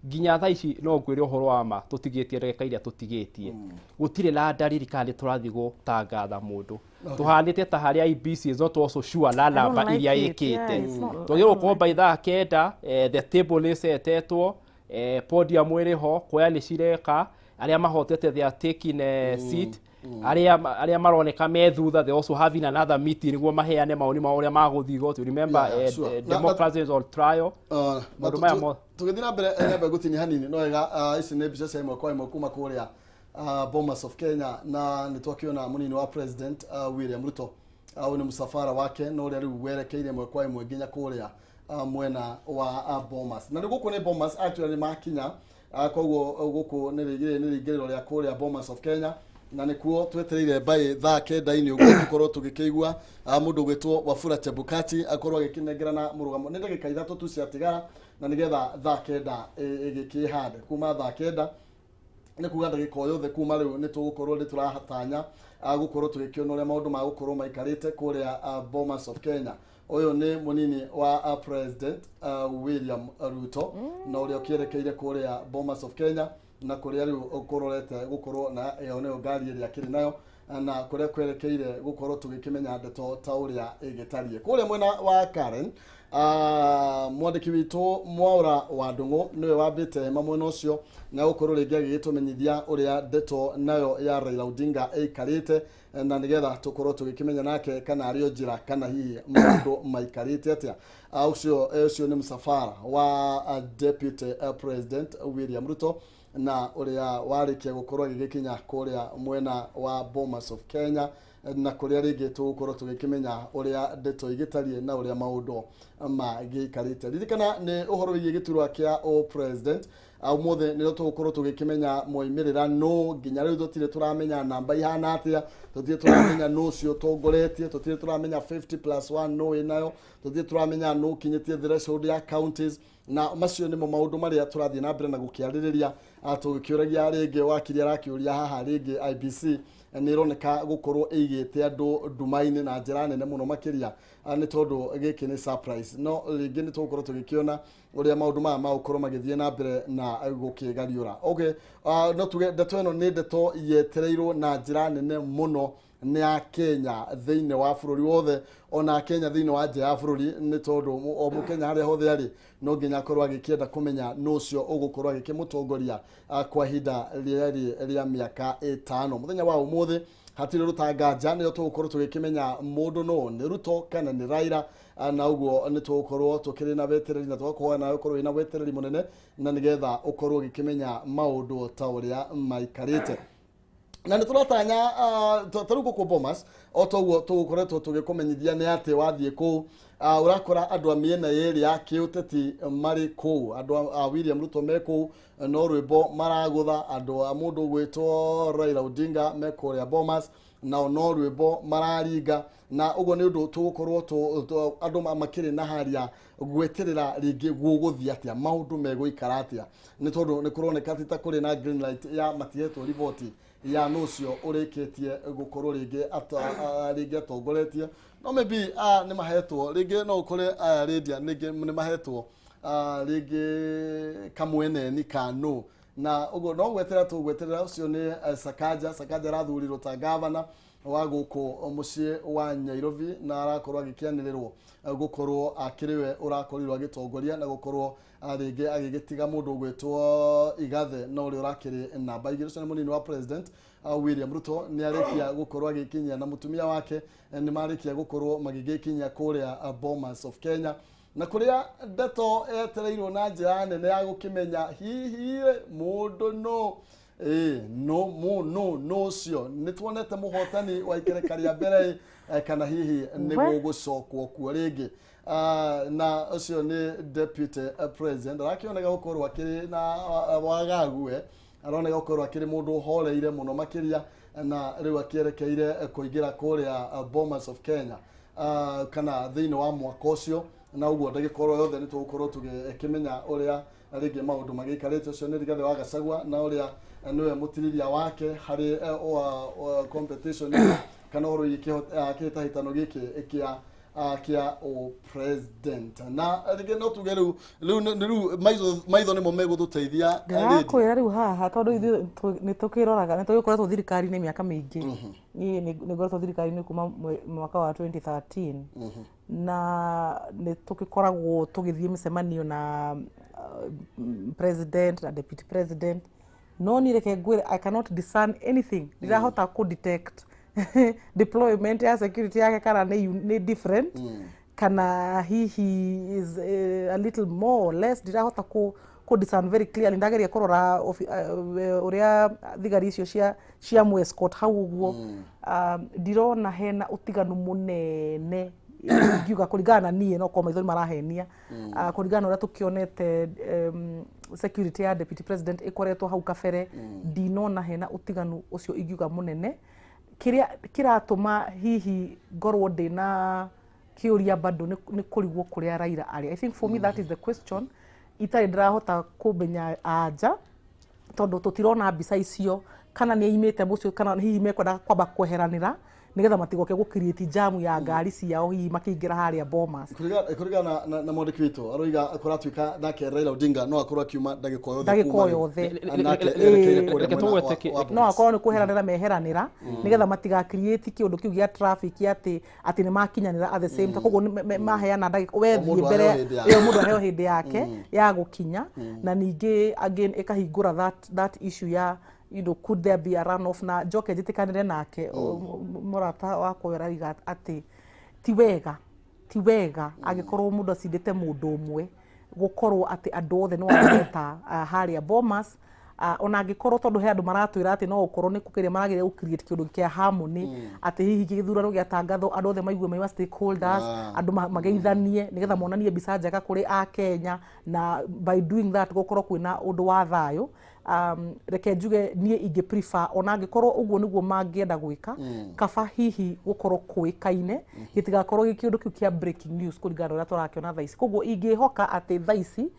nginya thaa ici no ngwĩre ũhoro wa ma, tũtigĩtie ndagĩka iria tũtigĩtie, gũtirĩ na dariri kana nĩ tũrathiĩ gũtangatha mũndũ. Tũhanĩte ta harĩa IEBC is not also sure na namba like iria it. Yeah, ĩkĩte. it's not- Twagĩrĩirwo gũkorwo by thaa 9, the table nĩ cetetwo, podium ĩrĩ ho, kuoya nĩ cireka, arĩa mahotete they are taking seat, arĩa maroneka me thutha they also having another meeting nĩguo maheane mawoni mao ũrĩa magũthiĩ igoti. Remember, Yeah, sure. Democracy is on trial. Na Maũndũ maya tũgĩthiĩ na mbere, nyambe gũtinia hanini. No wega, ici nĩ mbica cia ĩmwe kwa ĩmwe kuma kũrĩa Bomas of Kenya, na nĩ twakĩona mũnini wa president William Ruto. Ũyũ nĩ mũcabara wake na ũrĩa rĩu werekeire ĩmwe kwa ĩmwe nginya kũrĩa mwena wa Bomas. Na rĩu gũkũ nĩ Bomas actually nĩ makinya. Koguo gũkũ nĩ rĩingĩrĩro rĩa kũrĩa Bomas of Kenya, na nĩkuo twetereire by thaa 9-inĩ ũguo tũkorwo tũgĩkĩigua mũndũ ũgwĩtwo Wafula Chebukati akorwo agĩkĩnengerana mũrũgamo. Nĩ ndagĩka 3 tu ciatigara na nĩgetha thaa 9 ĩgĩkĩhande. Kuma thaa 9 nĩ kuga ndagĩka o yothe kuma rĩu nĩ tũgũkorwo nĩ tũrahatanya gũkorwo tũgĩkĩona ũrĩa maũndũ magũkorwo maikarĩte kũrĩa Bomas of Kenya. Ũyũ nĩ mũnini wa president William Ruto na ũrĩa ũkĩerekeire kũrĩa Bomas of Kenya, na kũrĩa rĩu kũrorete gũkorwo na ĩyo nĩyo ngari ĩrĩa akĩrĩ nayo, na kũrĩa kwerekeire gũkorwo tũgĩkĩmenya ndeto ta ũrĩa ĩgĩtariĩ kũrĩa mwena wa Karen. Mwandĩki witũ Mwaura wa Ndũng'ũ nĩwe wambĩte hema mwena ũcio na gũkorwo rĩngĩ agĩgĩtũmenyithia ũrĩa ndeto nayo ya Raila Odinga ĩikarĩte, na nĩgetha tũkorwo tũgĩkĩmenya nake kana arĩ o njĩra kana hihi maũndũ maikarĩte atĩa. Ũcio nĩ mũcabara wa deputy president William Ruto na ũrĩa warĩkia gũkorwo agĩgĩkinya kũrĩa mwena wa Bomas of Kenya, na kũrĩa rĩngĩ tũgũkorwo tũgĩkĩmenya ũrĩa ndeto igĩtariĩ na ũrĩa maũndũ magĩikarĩte. Ririkana nĩ ũhoro wĩgiĩ gĩturwa kĩa o president. Ũmũthĩ nĩrĩo tũgũkorwo tũgĩkĩmenya moimĩrĩra no nginya rĩu tũtirĩ tũramenya namba ihana atĩa, tũtirĩ tũramenya nũ ũcio ũtongoretie, tũtirĩ tũramenya 50 plus 1 nũ ĩnayo, tũtirĩ tũramenya nũ ũkinyĩtie threshold ya counties, na macio nĩmo maũndũ marĩa tũrathiĩ na mbere na gũkĩarĩrĩria. Tũgĩkĩũragia rĩngĩ, wakiri arakĩũria haha rĩngĩ, IEBC nĩ ĩroneka gũkorwo ĩigĩte andũ nduma-inĩ na njĩra nene mũno makĩria, nĩ tondũ gĩkĩ nĩ surprise. No rĩngĩ nĩ tũgũkorwo tũgĩkĩona ũrĩa maũndũ maya magũkorwo magĩthiĩ na mbere na gũkĩgariũra. Okay, no tuge ndeto ĩno nĩ ndeto yetereirwo na njĩra nene mũno nĩ akenya thĩinĩ wa bũrũri wothe, ona akenya thĩinĩ wa nja ya bũrũri, nĩ tondũ o mũkenya harĩa hothe arĩ no nginya akorwo agĩkĩenda kũmenya nũ ũcio ũgũkorwo agĩkĩmũtongoria kwa ihinda rĩarĩ rĩa mĩaka 5. Mũthenya wa ũmũthĩ hatirĩ rũtanganja, nĩyo tũgũkorwo tũgĩkĩmenya mũndũ no nĩ Ruto kana nĩ Raila. Na ũguo nĩ tũgũkorwo tũkĩrĩ na wetereri na tũgakorwo nawe ũkorwo wĩna wetereri mũnene na nĩgetha ũkorwo ũgĩkĩmenya maũndũ ta ũrĩa maikarĩte. Na nĩ tũratanya ta rĩu gũkũ Bomas o toguo tũgũkoretwo tũgĩkũmenyithia nĩ atĩ wathiĩ kũu ũrakora andũ a mĩena yerĩ ya kĩũteti marĩ kũu, andũ a William Ruto me kũu no rwĩmbo maragũtha, andũ a mũndũ ũgwĩtwo Raila Odinga me kũrĩa Bomas nao no rwĩmbo mararinga, na ũguo nĩ ũndũ tũgũkorwo andũ makĩrĩ na haria gweterera rĩngĩ gũgũthiĩ atĩa, maũndũ megũikara atĩa, nĩ tondũ nĩ kũroneka ti ta kũrĩ na green light ya matihetwo riboti ya nũ ũcio ũrĩkĩtie gũkorwo rĩngĩ rĩngĩ atongoretie, no maybe nĩ mahetwo rĩngĩ, no ũkore aya rĩndia rĩngĩ nĩ mahetwo rĩngĩ kamweneni ka nũ, na ũguo no gweterera tũgweterera. Ũcio nĩ Sakaja arathurirwo ta gavana wa gũkũ mũciĩ wa Nairobi na arakorwo agĩkĩanĩrĩrwo gũkorwo akĩrĩ we ũrakorirwo agĩtongoria na gũkorwo rĩngĩ agĩgĩtiga mũndũ ũgwĩtwo Igathe na ũrĩa ũrakĩrĩ namba 2. Ũcio nĩ mũnini wa president William Ruto nĩ arĩkia gũkorwo agĩkinyia na mũtumia wake nĩ marĩkia gũkorwo magĩgĩkinyia kũrĩa Bomas of Kenya, na kũrĩa ndeto yetereirwo na njĩra nene ya gũkĩmenya hihi mũndũ no no mu no no ũcio nĩ tuonete mũhotani wa ikereka rĩa mbere kana hihi nĩ gũgũcokwo kuo rĩngĩ. Na ũcio nĩ deputy president arakĩoneka gũkorwo akĩrĩ na wagagu, aroneka gũkorwo akĩrĩ mũndũ ũhoreire mũno makĩria, na rĩu akĩerekeire kũingĩra kũrĩa Bomas of Kenya kana thĩinĩ wa mwaka ũcio, na ũguo ndagĩka oro yothe nĩ tũgũkorwo tũgĩkĩmenya ũrĩa rĩngĩ maũndũ magĩikarĩte. Ũcio nĩ Rigathĩ wa Gachagua na ũrĩa nĩwe mũtirithia wake harĩ competition kana ũhoro wĩgiĩ kĩhĩtahĩtano gĩkĩ kĩa president, na rĩngĩ no tuge rĩu rĩu maitho nĩmo megũtũteithia. Ndĩrakwĩra rĩu haha tondũ ithuĩ nĩ tũkĩroraga, nĩ tũgĩkoretwo thirikari-inĩ mĩaka mĩingĩ. Niĩ nĩ ngoretwo thirikari-inĩ kuma mwaka wa 2013 na nĩ tũgĩkoragwo tũgĩthiĩ mĩcemanio na president na deputy president, no niĩ reke ngwĩre I cannot discern anything, ndirahota kũ detect deployment ya security yake kana nĩ different kana hihi is a little more or less, ndirahota kũ discern very clearly. Ndageria kũrora ũrĩa thigari icio cia mũ escort hau ũguo, ndirona hena ũtiganu mũnene ngiuga kũringana na niĩ, no korwo maitho nĩ marahenia, kũringana na ũrĩa tũkĩonete security ya deputy president ĩkoretwo hau kabere, ndinona hena ũtiganu ũcio ingiuga mũnene. Kĩrĩa kĩratũma hihi ngorwo ndĩna kĩũria bado nĩ kũrigwo kũrĩa Raila arĩ. I think for me that is the question itarĩ ndĩrahota kũmenya anja, tondũ tũtirona mbica icio kana nĩ aimĩte mũciĩ kana hihi mekwenda kwamba kweheranĩra nĩgetha matigoke gũ create jam ya ngari ciao hihi makĩingĩra harĩa Bomas. Kũringana na mwandĩki witũ aroiga kũratuĩka nake Raila Odinga no akorwo akiuma ndagĩka o yothe. Ndagĩka o yothe. Nake erekeire kũrĩa Reke mwena tũgwete wa no Bomas. akorwo nĩ kweheranĩra meheranĩra nĩgetha matiga create kĩũndũ kĩu gĩa traffic atĩ nĩ makinyanĩra at the same time, koguo nĩ maheana ndagĩka we O mũndũ thiĩ mbere aheo hĩndĩ yake. ĩyo mũndũ aheo hĩndĩ yake ya gũkinya, na ningĩ again ĩkahingũra that issue ya could there be a runoff, na njoke njĩtĩkanĩre nake mũrata wakwa ũyũ arauga atĩ ti wega angĩkorwo mũndũ acindĩte mũndũ ũmwe gũkorwo atĩ andũ othe nĩ wameta harĩa Bomas, ona angĩkorwo tondũ he andũ maratwĩra atĩ no ũkorwo nĩ kũgeria marageria gũ create kĩũndũ kĩa harmony, atĩ hihi gĩthurano gĩatangathwo andũ othe maigue maima stakeholders, andũ mageithanie nĩgetha monanie mbica njega kũrĩ akenya, na by doing that gũkorwo kwĩna ũndũ wa thayũ. Reke njuge niĩ ingĩ prefer ona angĩkorwo ũguo nĩguo mangĩenda gwĩka, kaba hihi gũkorwo kũĩkaine gĩtigakorwo gĩ kĩũndũ kĩu kĩa breaking news kũringana na ũrĩa tũrakĩona thaa ici. Koguo ingĩhoka atĩ thaa ici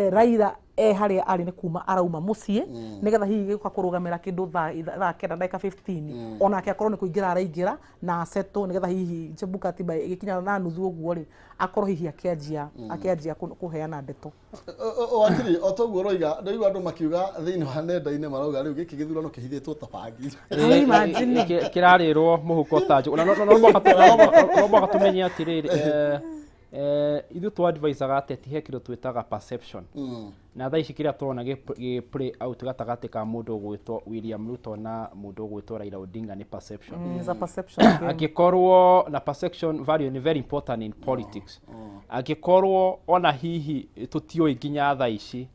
Raila e harĩa arĩ nĩ kuma arauma mũciĩ nĩgetha hihi gĩũka kũrũgamĩra kĩndũ thaa 9 ndagĩka 15, onake akorwo nĩ kũingĩra araingĩra na asettle nĩgetha hihi Chebukati by ĩgĩkinya na nuthu ũguo rĩ akorwo hihi akĩanjia kũheana ndeto. Wakiri, o toguo ũroiga, ndaigua andũ makiuga thĩinĩ wa nenda-inĩ marauga rĩu gĩkĩ gĩthurano kĩhithĩtwo ta bangi. Can you imagine? Kĩrarĩrwo mũhuko ta njũgũ. Na no mũhaka tũmenye atĩrĩrĩ, ithuĩ tũ advisaga ateti he kĩndũ twĩtaga perception, na thaa ici kĩrĩa tũrona gĩ play out gatagatĩ ka mũndũ ũgwĩtwo William Ruto na mũndũ ũgwĩtwo Raila Odinga nĩ perception. It's a perception game. Angĩkorwo na perception value nĩ very important in politics, angĩkorwo ona hihi tũtiũĩ nginya thaa ici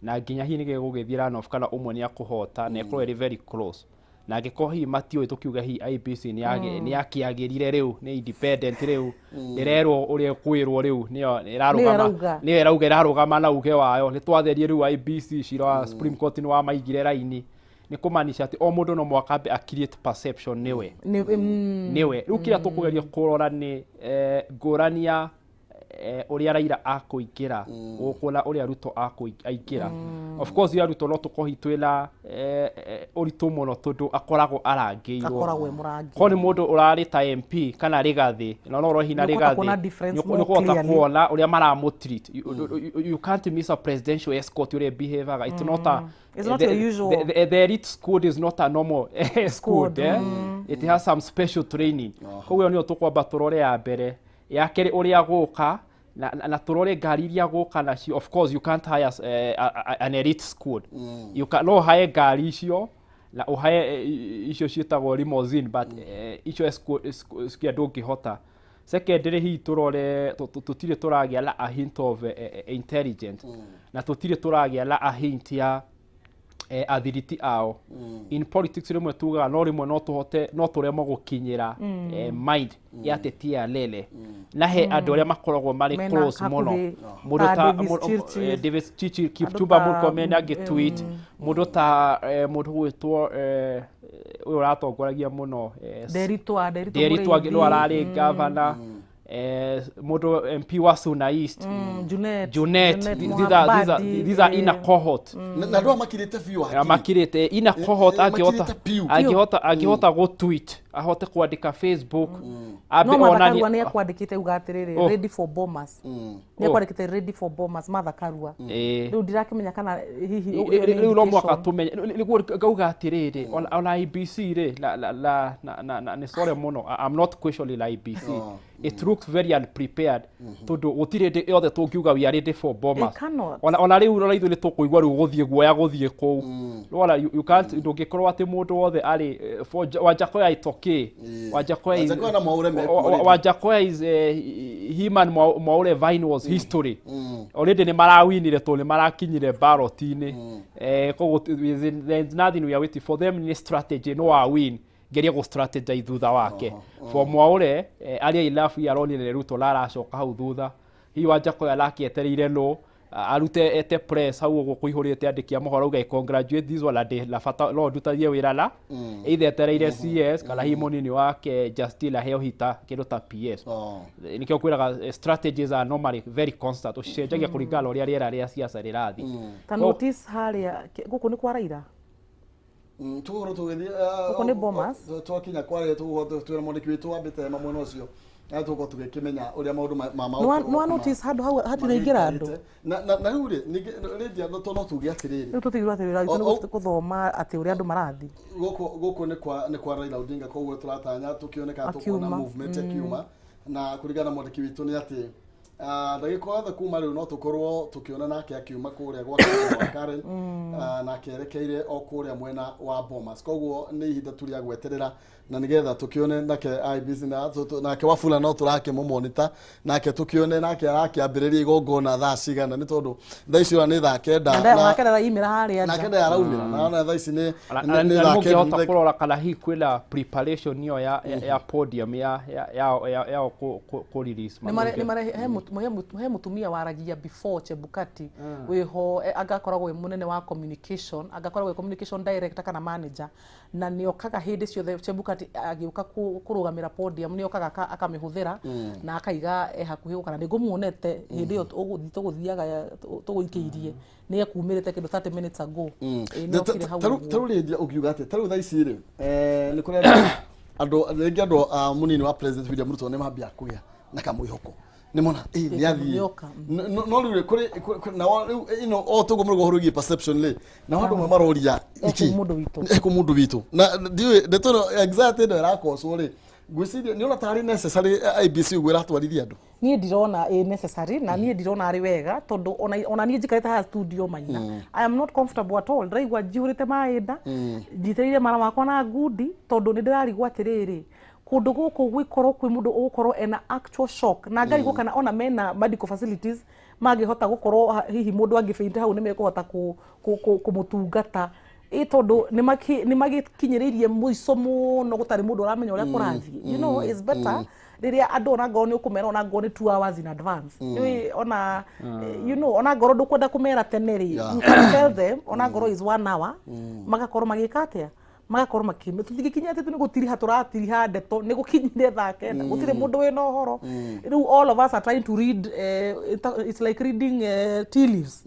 na nginya hihi nĩ gĩgũgĩthiĩ runoff kana ũmwe nĩ akũhota na ĩkorwo ĩrĩ very close. Na angĩkorwo hihi matiũĩ, tũkiuga hihi IEBC nĩ yakĩagĩrire rĩu, nĩ independent rĩu, ndĩrerwo ũrĩa ĩkwĩrwo rĩu, nĩyo ĩrarũgama. Ĩrauga. Nĩyo ĩrauga, ĩrarũgama na uge wayo. Nĩ twatherie rĩu IEBC, cira wa Supreme Court nĩ wamaigire raini. Nĩ kũmaanisha atĩ o mũndũ no mũhaka ambe a create perception nĩwe nĩwe. Rĩu kĩrĩa tũkũgeria kũrora nĩ ngũrani ya ũrĩa Raila akũingĩra gũkũ na ũrĩa Ruto aingĩra. Of course ya Ruto no tũkorwo hihi twĩna ũritũ mũno tondũ akoragwo arangĩirwo. Akoragwo e mũrangi. Korwo nĩ mũndũ ũrarĩ ta MP kana Rigathĩ na no ũrohi na Nĩ ũkũhota Rigathĩ, kuona difference nĩ more ũkũhota clearly. kuona ũrĩa maramũtreat. You can't miss a presidential escort ũrĩa behavior. It's not a It's not your usual. The elite squad is not a normal squad, Squad, eh? It has some special training. Koguo nĩyo tũkwamba tũrore ya mbere. Ya kerĩ, ũrĩa gũka na tũrore ngari iria gũka nacio. Of course you can't hire an elite squad. You can, no hire ngari icio na ũhaye icio ciĩtagwo limousine, but icio escort ndũngĩhota. Secondary, hihi tũrore tũtirĩ tũragĩa na a hint of intelligence na tũtirĩ tũragĩa na a hint ya athiriti ao. In politics rĩmwe tugaga no rĩmwe no tũhote, no tũremwo gũkinyĩra mind ya ateti ya lele na he andũ arĩa makoragwo marĩ Mena close mũno. hakuhĩ, Mũndũ ta ta Davis Chirchir. Davis Chirchir, Kipchumba ta- Murkomen agĩtweet, mũndũ ta mũndũ gwĩtwo ũyũ ũratongoragia mũno Nderitu Nderitu Nderitu Mũrĩithi. no ararĩ governor, mũndũ MP wa Suna East. Junet. Junet. These are these are in a cohort. Na andũ aya makirĩte biũ hakiri. Makirĩte ina cohort. Angĩhota makirĩte biũ. Angĩhota gũ tweet, ahote kwandĩka Facebook, ambe No Martha onanie. Karua nĩ ekwandĩkĩte uga atĩrĩrĩ, Oh. "Ready for Bomas." Nĩ Oh. ekwandĩkĩte "Ready for Bomas", Martha Karua. Rĩu ndirakĩmenya kana hihi ĩyo nĩ Rĩu no mwaka indication. tũmenye. Nĩguo ngauga atĩrĩrĩ, ona IEBC rĩ, na nĩ sorry mũno, I'm not questioning IEBC. It looks very unprepared tondũ gũtirĩ hĩndĩ yothe tũngiuga we are ready for Bomas. It cannot. Ona rĩu ona ithuĩ nĩ tũkũigua rĩu gũthiĩ guoya gũthiĩ kũu. Rora, you can't, ndũngĩkorwo atĩ mũndũ wothe arĩ for Wajackoyah, it's okay. Wajackoyah is Wajackoyah na Mwaure mekuo already. Wajackoyah is him and Mwaure Vine was history already. Nĩ marawinire tondũ nĩ marakinyire ballot-inĩ. Koguo there's nothing we are waiting for them. Nĩ strategy no a win ngerie gũ strategize thutha wake. For Mwaure, arĩa enough aronire Ruto na aracoka hau thutha. Hihi Wajackoyah arakĩetereire no arute ete press hau ũguo kũihũrĩte andĩki a mohoro auge, "Congratulate this one," na ndĩ na bata no ndutagie wĩra na either etereire CS kana hihi mũnini wake Justin aheo hita kĩndũ ta PS. Oh. Nĩkĩo kwĩraga strategies are normally very constant, ũcenjagia kũringana na ũrĩa rĩera rĩa siasa rĩrathiĩ. Ta notice harĩa gũkũ nĩ kwa Raila. Tũgũkorwo tũgĩthiĩ Gũkũ nĩ Bomas. Twakinya kwarĩa tũgũkorwo twĩra mwandĩki witũ wambĩte hema mwena ũcio na tũgũkorwo tũgĩkĩmenya ũrĩa maũndũ ma Nĩ notice handũ hau hatiraingĩra andũ. Na rĩu rĩ, ningĩ rĩndia no tuge atĩrĩrĩ, Rĩu tũtigirwo atĩ wĩra witũ O- nĩ gũthoma atĩ ũrĩa andũ marathiĩ. Gũkũ nĩ kwa Raila Odinga, koguo tũratanya tũkĩone kana tũkuona Akiuma. movement akiuma. Na kũringana na mwandĩki witũ nĩ atĩ ndagĩka yothe kuma rĩu no tũkorwo tũkĩona nake akiuma kũrĩa gwake kwa Karen, nake erekeire o kũrĩa mwena wa Bomas. Koguo nĩ ihinda tu rĩa gweterera na nĩgetha tũkĩone nake IEBC na nake Wafula no tũrakĩmũmonita nake tũkĩone nake arakĩambĩrĩria igongona thaa cigana, nĩ tondũ thaa ici ona nĩ thaa 9. Nake ndaraimĩra harĩa Nake nja. ndaraumĩra na ona thaa ici nĩ Na nĩ thaa 9. mũngĩhota kũrora kana hihi kwĩna preparation ĩyo ya podium ya kũ release. Nĩ mare he mũtumia waragia before Chebukati wĩho, anga akoragwo wĩ mũnene wa communication, anga akoragwo wĩ communication director kana manager, na nĩ okaga hĩndĩ ciothe Chebukati agĩũka kũrũgamĩra podium, nĩ okaga akamĩhũthĩra na akaiga e hakuhĩ gũka, na nĩ ngũmuonete hĩndĩ ĩyo tũgũthiaga tũgũikĩirie nĩ ekumĩrĩte kĩndũ 30 minutes ago. Ĩ, nĩ okire hau ũguo. Tarĩu rĩndia ũngiuga atĩ tarĩu thaa ici rĩ, nĩ kũrĩ andũ rĩngĩ, andũ a mũnini wa President William Ruto nĩ mambia kũgĩa na kamwĩhoko nĩ mona ĩ nĩ athiĩ. Nĩoka. No rĩu rĩ, kũrĩ nao rĩu ino o toguo mũrũgo ũhoro wĩgiĩ perception rĩ, nao andũ amwe maroria Ekũ mũndũ witũ. Ekũ mũndũ witũ, na ndiũĩ ndeto ĩno anxiety ĩno ĩrakocwo rĩ, ngwĩciria nĩ ona tarĩ necessary IEBC ũguo ĩratwarithia andũ. Niĩ ndirona ĩ necessary na niĩ ndirona arĩ wega tondũ ona niĩ njikarĩte haha studio maina, I am not comfortable at all. Ndĩraigua njihũrĩte maĩ nda, njitĩrĩire mara makwa na ngundi tondũ nĩ ndĩrarigwo atĩrĩrĩ, kũndũ gũkũ gwĩkorwo kwĩ mũndũ ũgũkorwo ena actual shock na ngarigwo kana ona mena medical facilities mangĩhota gũkorwo hihi mũndũ angĩbĩinte hau nĩ mekũhota kũmũtungata. Ĩ tondũ nĩ magĩkinyĩrĩirie mũico mũno gũtarĩ mũndũ ũramenya ũrĩa kũrathiĩ. You know, it's better rĩrĩa andũ ona ngorwo nĩ ũkũmera ona ngorwo nĩ 2 hours in advance. Nĩũĩ ona, you know, ona ngorwo ndũkwenda kũmera tene rĩ, you can tell them ona ngorwo is one hour, magakorwo magĩka atĩa, magakorwo makĩ tũtingĩkinya atĩ nĩ gũtiriha tũratiriha ndeto nĩ gũkinyire thaa 9, gũtirĩ mũndũ wĩna ũhoro. Rĩu all of us are trying to read, it's like reading tea leaves,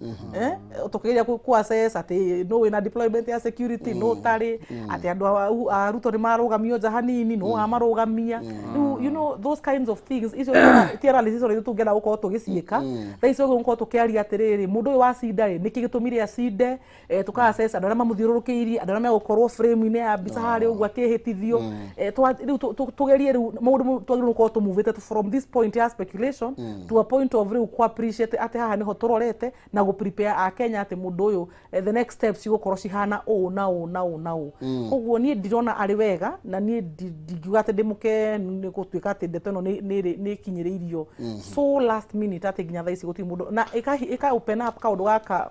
tũkĩgeria ku assess atĩ no wĩna deployment ya security, no ũtarĩ, atĩ andũ a Ruto nĩ marũgamio nja hanini, no amarũgamia rĩu. You know, those kinds of things, icio ti analysis icio tũngĩenda gũkorwo tũgĩciĩka thaa icio, gũkorwo tũkĩaria atĩrĩrĩ, mũndũ ũyũ wacinda rĩ, nĩkĩ gĩtũmire acinde, tũka assess andũ arĩa mamũthiũrũrũkĩirie, andũ arĩa megũkorwo frame-inĩ ya mbica harĩa ũguo akĩhĩtithio. Rĩu tũgerie rĩu maũndũ twagĩrĩirwo gũkorwo tũmuvĩte from this point ya speculation to a point of rĩu ku appreciate atĩ haha nĩho tũrorete na gũ prepare a Kenya atĩ mũndũ ũyũ, the next steps cigũkorwo cihana ũũ na ũũ na ũũ na ũũ. Koguo niĩ ndirona arĩ wega na niĩ ndingiuga atĩ ndĩmũkenu nĩ gũtuĩka atĩ ndeto ĩno nĩ ĩkinyĩrĩirio so last minute atĩ nginya thaa ici gũtirĩ mũndũ na ĩka open up kaũndũ gaka,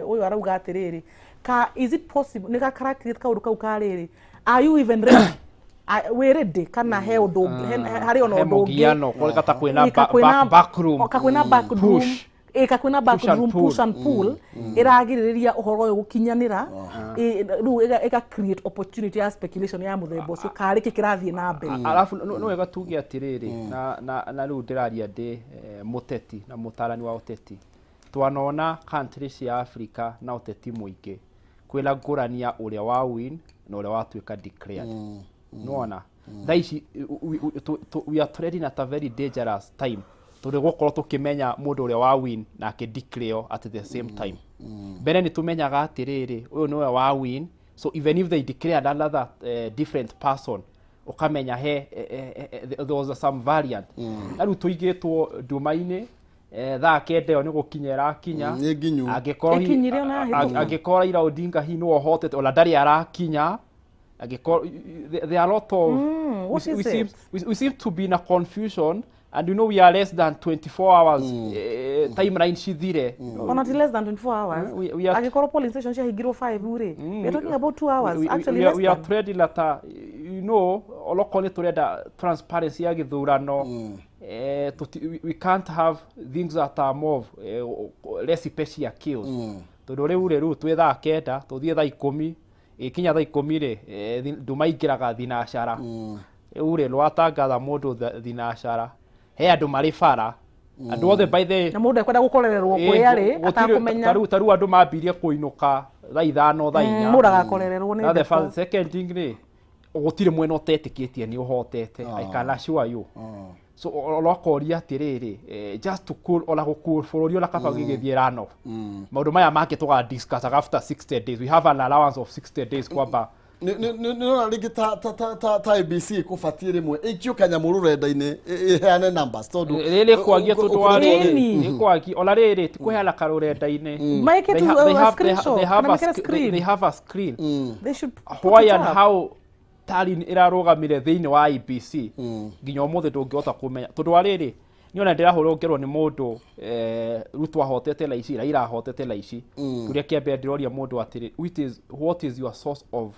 ũyũ arauga atĩrĩrĩ, ka is it possible nĩ gakara create kaũndũ kau ka rĩrĩ, are you even ready? Wĩ ready kana he ũndũ harĩ ona he ũndũ ũngĩ mũgiano kũrĩ ta kwĩna Ĩ, ka kwĩna- backroom o, ka kwĩna backroom Push. Ĩ, ka kwĩna Push and backroom pull. Push and pull ĩragirĩrĩria ũhoro ũyũ gũkinyanĩra. Ĩ, rĩu ĩga create opportunity ya speculation ya mũthemba ũcio, karĩ kĩ kĩrathiĩ na mbere. Arabu nĩ wega tuge atĩrĩrĩ, na rĩu ndĩraria ndĩ mũteti na mũtarani wa ũteti, twanona country cia Africa na ũteti mũingĩ kwĩna ngũrani ya ũrĩa wa win na ũrĩa watuĩka declared. Nĩwona thaa ici we are treading at a very dangerous time, tondũ gũkorwo tũkĩmenya mũndũ ũrĩa wa win na akĩ declare at the same time. Mbere nĩ tũmenyaga atĩrĩrĩ, ũyũ nĩwe wa win, so even if they declared another different person, ũkamenya he there was some variant. Na rĩu tũigĩtwo nduma-inĩ, thaa 9 ĩyo nĩ gũkinya ĩrakinya. Nĩ nginyu. Angĩkorwo Ĩkinyire ona yahĩtũka. Angĩkorwo Raila Odinga hihi nĩwe ũhotete, ona ndarĩ arakinya, angĩkorwo there are a lot of What is we, seem, it? we seem to be in a confusion, and you know we are less than 24 hours, timeline cithire. Ona ti less than 24 hours. We are Angĩkorwo polling station ciahingirwo 5 rĩ, we are talking about 2 hours, actually less we are than. treading at a, you know, onokorwo nĩ tũrenda transparency ya gĩthurano, we can't have things that are more of, recipe cia chaos, tondũ rĩu rĩ, rĩu twĩ thaa 9, tũthiĩ thaa 10, ĩkinya thaa 10 rĩ, nduma ingĩraga thinacara. Rĩu rĩ, rwatangatha mũndũ thinacara, he andũ marĩ bara, andũ othe by the Na mũndũ ekwenda gũkorererwo kũrĩa rĩ atakũmenya. Tarĩu andũ mambirie kũinũka thaa 5, thaa 4. Mũndũ agakorererwo nĩ Now the ndeto. first, second thing rĩ, gũtirĩ mwena ũtetĩkĩtie nĩ ũhotete, I can assure you. So ũrokoria atĩrĩrĩ, just to cool, ona gũcool bũrũri, ona kaba gĩgĩthiĩ runoff, maũndũ maya mangĩ tũga discuss after 60 days. We have an allowance of 60 days kwamba Nĩrona rĩngĩ ta IEBC kũbatiĩ rĩmwe ĩikio kanyamũ rũrenda-inĩ ĩheane numbers, tondũ rĩrĩ kwagia tondũ wa Ĩni. rĩrĩ nĩ kwagi ona rĩrĩ ti kũheana karũrenda-inĩ. Maĩke They tu a screenshot, they have kana a mekĩre screen. They have a screen. They should put Why it and up. how Tallinn ĩrarũgamire thĩinĩ wa IEBC nginya ũmũthĩ ndũngĩhota kũmenya, tondũ wa rĩrĩ niĩ ona ndĩrahũrwo ngerwo nĩ mũndũ, Ruto ahotete laici, Raila ahotete laici. Kĩũria kĩa mbere ndĩroria mũndũ atĩrĩ, which is, what is your source of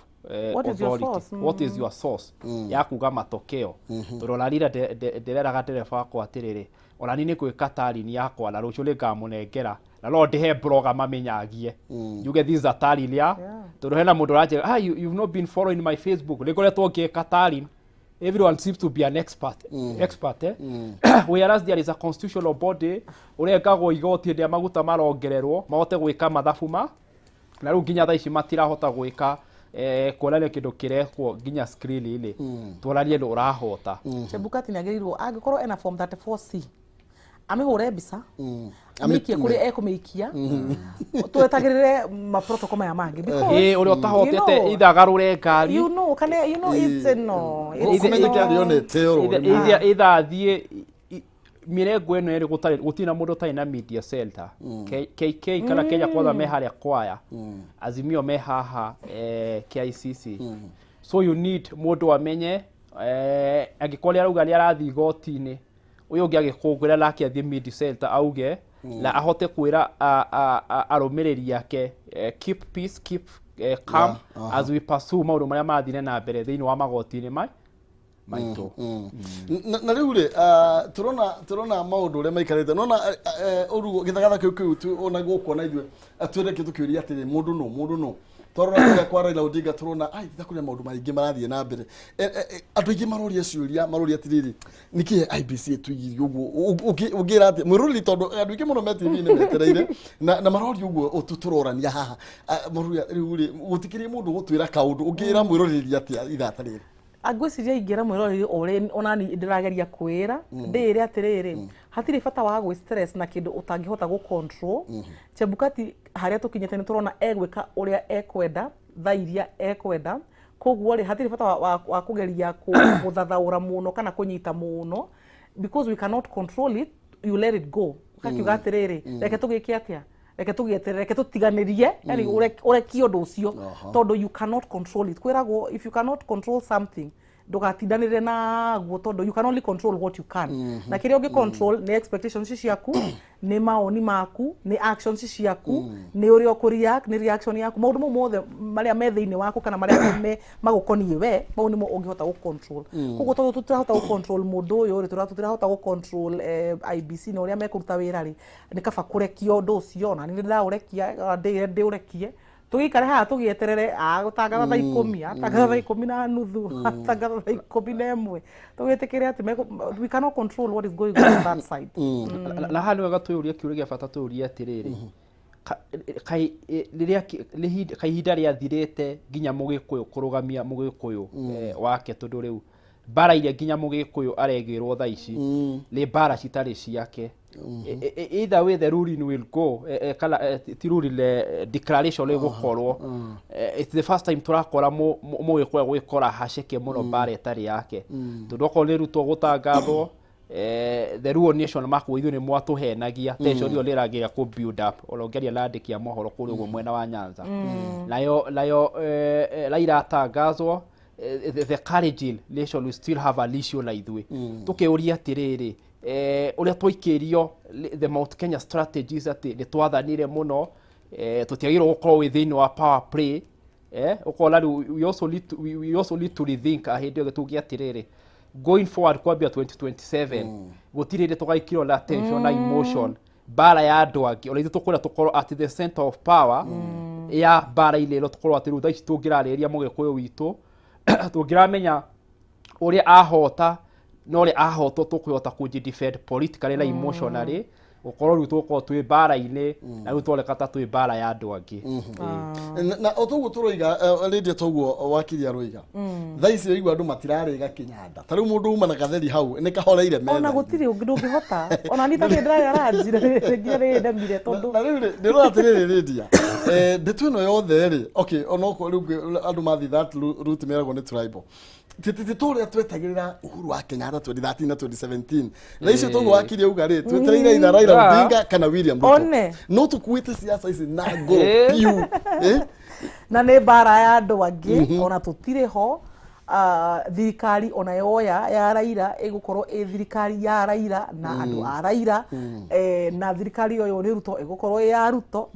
What is your authority? source? What is your source ya kuga matokeo? Tondũ ona rira ndĩreraga ndereba wakwa atĩrĩrĩ, ona niĩ nĩ gwĩka Tallinn yakwa na rũciũ nĩngamũnengera, na no ndĩhe blogger mamenyagie, njuge this is a Tallinn ya tondũ hena mũndũ ũranjĩra, "Ah, you've not been following my Facebook." Nĩngoretwo ngĩka Tallinn. Everyone seems to be an expert, eh? Whereas there is a constitutional body ũrengagwo igoti hĩndĩ ĩrĩa maguta marongererwo mahote gwĩka mathabu ma na rĩu nginya thaa ici matirahota gwĩka, kuonania kĩndũ kĩrekwo nginya screen-inĩ tuonanie nĩ ũrahota. Chebukati nĩ agĩrĩirwo angĩkorwo ena form 34C amĩhũre mbica, amĩikie Amĩtume. kũrĩa ekũmĩikia, twetagĩrĩre maprotocol maya mangĩ because Ĩ, ũrĩa ũtahotete you know, either agarũre ngari, you know, kana you know, it's no, it's Kũmenyeke no. arĩ onete oro rĩmwe. Either athiĩ mĩrengo ĩno ĩrĩ, gũtarĩ gũtirĩ na mũndũ ũtarĩ na media center. KK kana Kenya Kwanza me harĩa kwaya, Azimio me haha, KICC. So you need mũndũ amenye, angĩkorwo nĩ arauga nĩ arathiĩ igoti-inĩ, ũyũ ũngĩ agĩkũngũĩra nake athiĩ media center auge na ahote kwĩra arũmĩrĩri ake, keep peace, keep calm as we pursue maũndũ marĩa mathire na mbere thĩinĩ wa magoti-inĩ maitũ. Na rĩu rĩ, tũrona maũndũ ũrĩa maikarĩte, nona ũrugo gĩthagatha kĩu ona gũkũ ona ithuĩ twĩreke tũkĩũria atĩrĩ, mũndũ no twarora kũrĩa kwa Raila Odinga tũrona ai kũrĩa maũndũ maingĩ marathiĩ na mbere. Andũ aingĩ maroria ciũria, maroria atĩrĩrĩ, nĩkĩ IEBC ĩtũigirie ũguo? Ũngĩra atĩ mwĩroreri, tondũ andũ aingĩ mũno me TV-inĩ metereire na maroria ũguo tũrorania haha, maroria rĩu rĩ, gũtikĩrĩ mũndũ gũtwĩra kaũndũ. Ũngĩra mwĩroreri atĩa ithaa rĩrĩ? Angwĩciria ingĩra mwĩroreri ũrĩa onani ndĩrageria kwĩra, ndĩĩre atĩrĩrĩ, hatirĩ bata wa gwĩ stress na kĩndũ ũtangĩhota gũ control. Chebukati harĩa tũkinyĩte nĩ tũrona egwĩka ũrĩa ekwenda thaa iria ekwenda, koguo rĩ, hatirĩ bata wa kũgeria gũthathaũra mũno kana kũnyita mũno, because we cannot control it. You let it go, ũkakiuga atĩrĩrĩ, reke tũgĩke atĩa, reke tũgĩeterere, reke tũtiganĩrie, yani ũrekie ũndũ ũcio, tondũ you cannot control it. Kwĩragwo if you cannot control something, ndũgatindanĩre naguo, tondũ you can only control what you can. Na kĩrĩa ũngĩ control nĩ expectations ciaku, nĩ mawoni maku, nĩ actions ciaku, nĩ ũrĩa ũkũ-react, nĩ reaction yaku, maũndũ mau mothe marĩa me thĩinĩ waku kana marĩa me magũkoniĩ we, mau nĩmo ũngĩhota gũ-control. Koguo tondũ tũtirahota gũ-control mũndũ ũyũ rĩ, tũtirahota gũ-control IEBC na ũrĩa mekũruta wĩra rĩ, nĩ kaba kũrekia ũndũ ũcio. Ona nĩ ndĩraũrekia, ndĩire ndĩũrekie, tũgĩikare haha tũgĩeterere agũtangatha thaa 10, atangatha thaa 10:30, atangatha thaa 11, tũgĩtĩkĩre atĩ we cannot control what is going on that side. Na haha nĩ wega twĩyũrie kĩũria gĩa bata, tũyũrie atĩrĩrĩ, rĩrĩa ihinda rĩathirĩte nginya mũgĩkũyũ kũrũgamia mũgĩkũyũ wake, tondũ rĩu mbara iria nginya mũgĩkũyũ aregĩrwo thaa ici nĩ mbara citarĩ ciake. Either way the ruling will go, kana ti ruling, declaration ĩgũkorwo. It's the first time tũrakora mũgĩkũyũ gwĩkora haceke mũno mbara ĩtarĩ yake, tondũ okorwo nĩ Ruto gũtangathwo, the Luo nation makuo ithuĩ nĩ mwatũhenagia, tension ĩyo nĩ ĩragĩria kũ build up ona ũngĩaria na andĩki a mohoro kũrĩa ũguo mwena wa Nyanza. Nayo Raila atangazwo, the Kalenjin nation will still have an issue na ithuĩ. Tũkĩũria atĩrĩrĩ, ũrĩa twaikĩrio the Mount Kenya strategies atĩ nĩ twathanire mũno, tũtiagĩrĩirwo gũkorwo wĩ thĩinĩ wa power play, ũkona rĩu we also need to rethink hĩndĩ ĩyo tuge atĩrĩrĩ, going forward kwambia 2027 gũtirĩ hĩndĩ tũgaikĩrwo na tension na emotion mbara ya andũ angĩ, ona ithuĩ tũkwenda tũkorwo at the center of power ya mbara-inĩ ĩno, tũkorwo atĩ rĩu thaa ici tũngĩrarĩrĩria mũgĩkũyũ witũ, tũngĩramenya ũrĩa ahota na ũrĩa ahotwo, tũkũhota kũji defend politically na emotionally, gũkorwo rĩu tũgũkorwo twĩ mbara-inĩ na rĩu tũroneka ta twĩ mbara ya andũ angĩ. Na o toguo tũroiga, Lydia, toguo wakiri aroiga, thaa ici ũigua andũ matirarĩga kĩnyanda, ta rĩu mũndũ uma na gatheri hau nĩ kahoreire ona metha. Gũtirĩ ũngĩ ndũngĩhota, ona niĩ tarĩ ndĩrarĩa ranji nginya rĩrĩ ndemire tondũ Na rĩu rĩ, ndĩrona atĩrĩrĩ, Lydia, ndeto ĩno yothe rĩ, okay, onokorwo rĩu andũ mathiĩ that route meragwo nĩ tribal, ti tũrĩa twetagĩrĩra Uhuru wa Kenyatta 2013 na 2017. Thaa icio toguo wakiri auga rĩ, twetereire either Raila Odinga kana William Ruto, One. no tũkuĩte siasa ici na ngoro piũ. Na nĩ mbara ya andũ angĩ, ona tũtirĩ ho. Thirikari ona yoya ya Raila ĩgũkorwo ĩ thirikari ya Raila na andũ a Raila, na thirikari ũyũ nĩ Ruto ĩgũkorwo ĩ ya Ruto.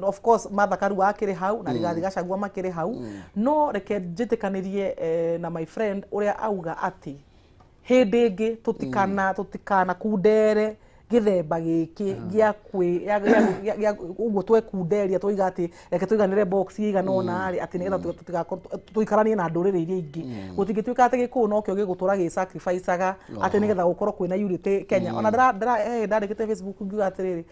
Of course Martha Karua akĩrĩ hau na Rigathi Gachagua makĩrĩ hau, no reke njĩtĩkanĩrie na my friend ũrĩa auga atĩ hĩndĩ ĩngĩ tũtikana kundere gĩthemba gĩkĩ gĩa kwĩ gĩa ũguo twekunderia, twoiga atĩ reke tũiganĩre box ĩigana ũna rĩ, atĩ nĩgetha tũtigakorwo tũikaranie na ndũrĩrĩ iria ingĩ. Gũtingĩtuĩka atĩ gĩkũyũ nokĩo gĩgũtũra gĩ sacrifice-aga atĩ nĩgetha gũkorwo kwĩna unity Kenya. Ona ndĩra ndĩra ndandĩkĩte Facebook ngiuga atĩrĩrĩ,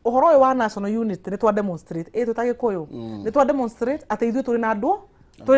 ũhoro ũyũ wa national unity nĩ twa demonstrate ĩ twĩ ta gĩkũyũ, nĩ twa demonstrate atĩ ithuĩ tũrĩ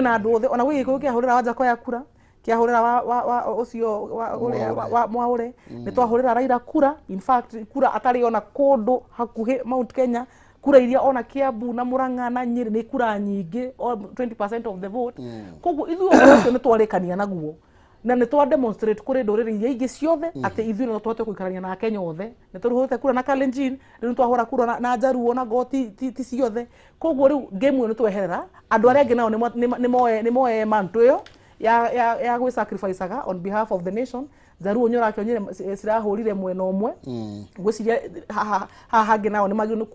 na andũ othe, ona gwĩ gĩkũyũ kĩahũrĩra Wanjakoya kura, kĩahũrĩra wa ũcio wa ũrĩa wa Mwaũre, nĩ twahũrĩra Raila kura, in fact kura atarĩ ona kũndũ hakuhĩ Mount Kenya, kura iria ona Kiambu na Murang'a na Nyĩrĩ nĩ kura nyingĩ, o 20% of the vote. Koguo ithuĩ ũhoro ũcio nĩ twarĩkania naguo na nĩ twa demonstrate kũrĩ ndũrĩrĩ iria ingĩ ciothe atĩ ithuĩ no tũhote gũikarania na Akenya othe. Nĩ tũhũrĩte kura na Kalenjin, rĩu nĩ twahũra kura na Jaruo na Ngo ti ciothe. Koguo rĩu game ĩyo nĩ tweherera, andũ arĩa angĩ nao nĩ moe mantle ĩyo ya gwĩ sacrifice-aga on behalf of the nation. Jaruo nĩ ũrakĩonire cirahũrire mwena ũmwe, ngwĩciria haha hangĩ nao nĩ magĩrĩirwo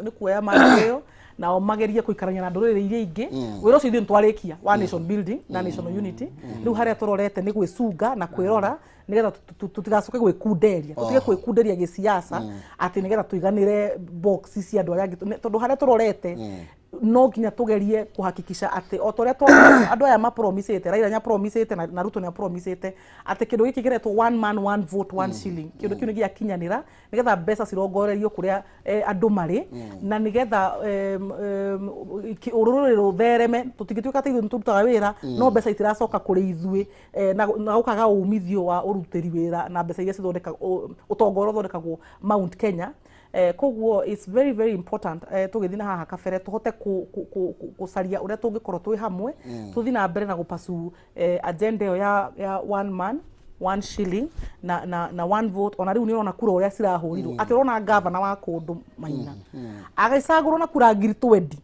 nĩ kuoya mantle ĩyo. Nao magerie kũikarania na ndũrĩrĩ iria ingĩ. Wĩra ũcio ithuĩ nĩtwarĩkia wa nation building na national unity. Rĩu harĩa tũrorete nĩ gwĩcunga na kwĩrora nĩgetha tũtigacoke gwĩkunderia, tũtige gwĩkunderia gĩsiasa atĩ nĩgetha tũiganĩre box cia andũ arĩa angĩ, tondũ harĩa tũrorete no nginya tugerie kuhakikisha atĩ o ta ũrĩa andũ aya mapromisĩte, Raila nĩapromisĩte na Ruto nĩapromisĩte atĩ kĩndũ gĩkĩ kĩretwo one man one vote one shilling, kĩndũ kĩu nĩgĩakinyanĩra nĩgetha mbeca cirongorerio kũrĩa andũ marĩ, na nĩgetha rũrĩrĩ rũthereme. Tũtingĩtuĩka atĩ ithuĩ nĩtũrutaga wĩra no mbeca itiracoka kũrĩ ithuĩ, na gũkaga umithio wa ũrutĩri wĩra na mbeca iria cithondeka ũtonga ũrĩa ũthondekagwo Mount Kenya. Koguo it's very very important, tũgĩthiĩ na haha kabere tũhote gũcaria ũrĩa tũngĩkorwo twĩ hamwe, tũthiĩ na mbere na gũpasu agenda ĩyo ya one man one shilling na one vote. Ona rĩu nĩ ũrona kura ũrĩa cirahũrirwo, atĩ ũrona gavana wa kũndũ Maina agĩcagũrwo na kura 20,000,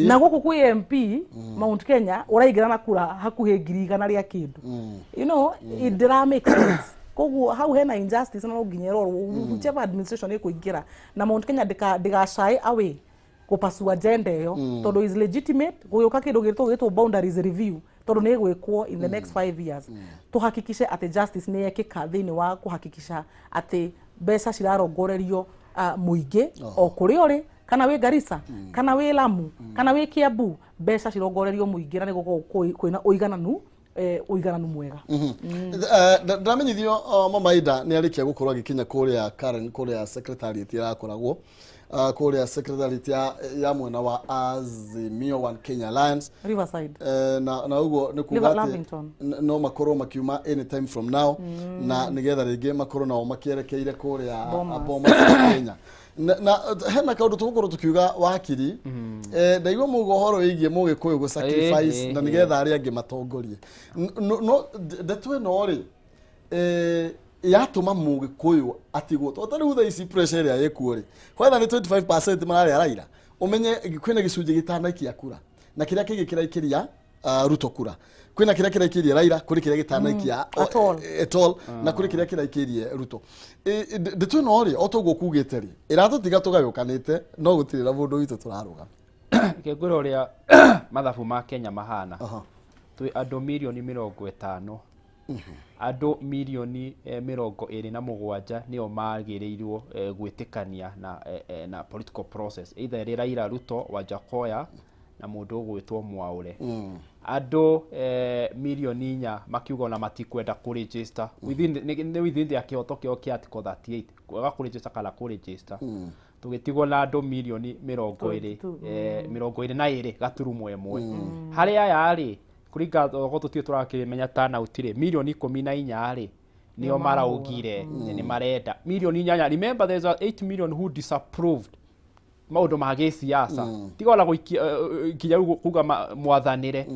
na gũkũ kwĩ MP Mount Kenya ũraingĩra na kura hakuhĩ 100,000 rĩa kĩndũ. It ndĩra make sense. Koguo hau hena injustice na no nginya ĩrorwo whichever administration ĩkũingĩra na Mount Kenya ndĩga shy away gũpasu agenda ĩyo, tondũ is legitimate. Gũgĩũka kĩndũ gĩtwo boundaries review, tondũ nĩ ĩgwĩkwo in the next 5 years, tũhakikishe atĩ justice nĩ yekĩka thĩinĩ wa kũhakikisha atĩ mbeca cirarongorerio mũingĩ o kũrĩa ũrĩ, kana wĩ Garissa, kana wĩ Lamu, kana wĩ Kiambu, mbeca cirongorerio mũingĩ na nĩ gũkorwo kwĩna ũigananu, ũigananu mwega. Ndamenyithio Mama Ida nĩ arĩkia gũkorwo agĩkinya kũrĩa Karen, kũrĩa secretariat ĩrakoragwo, kũrĩa secretariat ya mwena wa Azimio One Kenya Alliance. Riverside. Na ũguo nĩ kuga atĩ Lavington. No makorwo makiuma anytime from now, na nigetha rĩngĩ makorwo nao makĩerekeire kũrĩa Bomas. Bomas ya Kenya. Na hena kaũndũ tũgũkorwo tũkiuga wakiri, ndaigua muga ũhoro wĩgiĩ mũgĩkũyũ gũ sacrifice na nĩgetha arĩa angĩ matongorie. No ndeto ĩno rĩ, yatũma mũgĩkũyũ atigwo, tondũ ta rĩu thaa ici pressure ĩrĩa ĩkuo rĩ, kwetha nĩ 25% mararĩa Raila, ũmenye kwĩna gĩcunjĩ gĩtanaikia kura na kĩrĩa kĩngĩ kĩraikĩria Ruto kura, kwĩna kĩrĩa kĩraikĩrie Raila, kũrĩ kĩrĩa gĩtanaikia At all. At all, na kũrĩ kĩrĩa kĩraikĩrie Ruto. Ndeto ĩno rĩ, o toguo kugĩte rĩ, ĩratũtiga tũgayũkanĩte, no gũtirĩ na mũndũ witũ tũrarũgama. Reke ngwĩre ũrĩa mathabu ma Kenya mahana. Twĩ andũ mirioni 50, andũ mirioni 27 nĩo magĩrĩirwo gwĩtĩkania na political process, either ĩrĩ Raila, Ruto, Wajakoya na mũndũ ũgwĩtwo Mwaũre. Andũ mirioni 4 makiuga ona matikwenda kũregister within nĩ within their kĩhoto kĩao kĩa article 38 kwaga kũregister kana kũregister. Tũgĩtigwo na andũ mirioni 20, 22, 22.1. Harĩ aya rĩ, kũringana togo tũtirĩ tũrakĩmenya turnout rĩ, mirioni 14 rĩ nĩo maraugire nĩ marenda mirioni 8. Remember, there's a 8 million who disapproved maũndũ ma gĩsiasa, tiga ona gũikia nginya rĩu kuga mwathanĩre,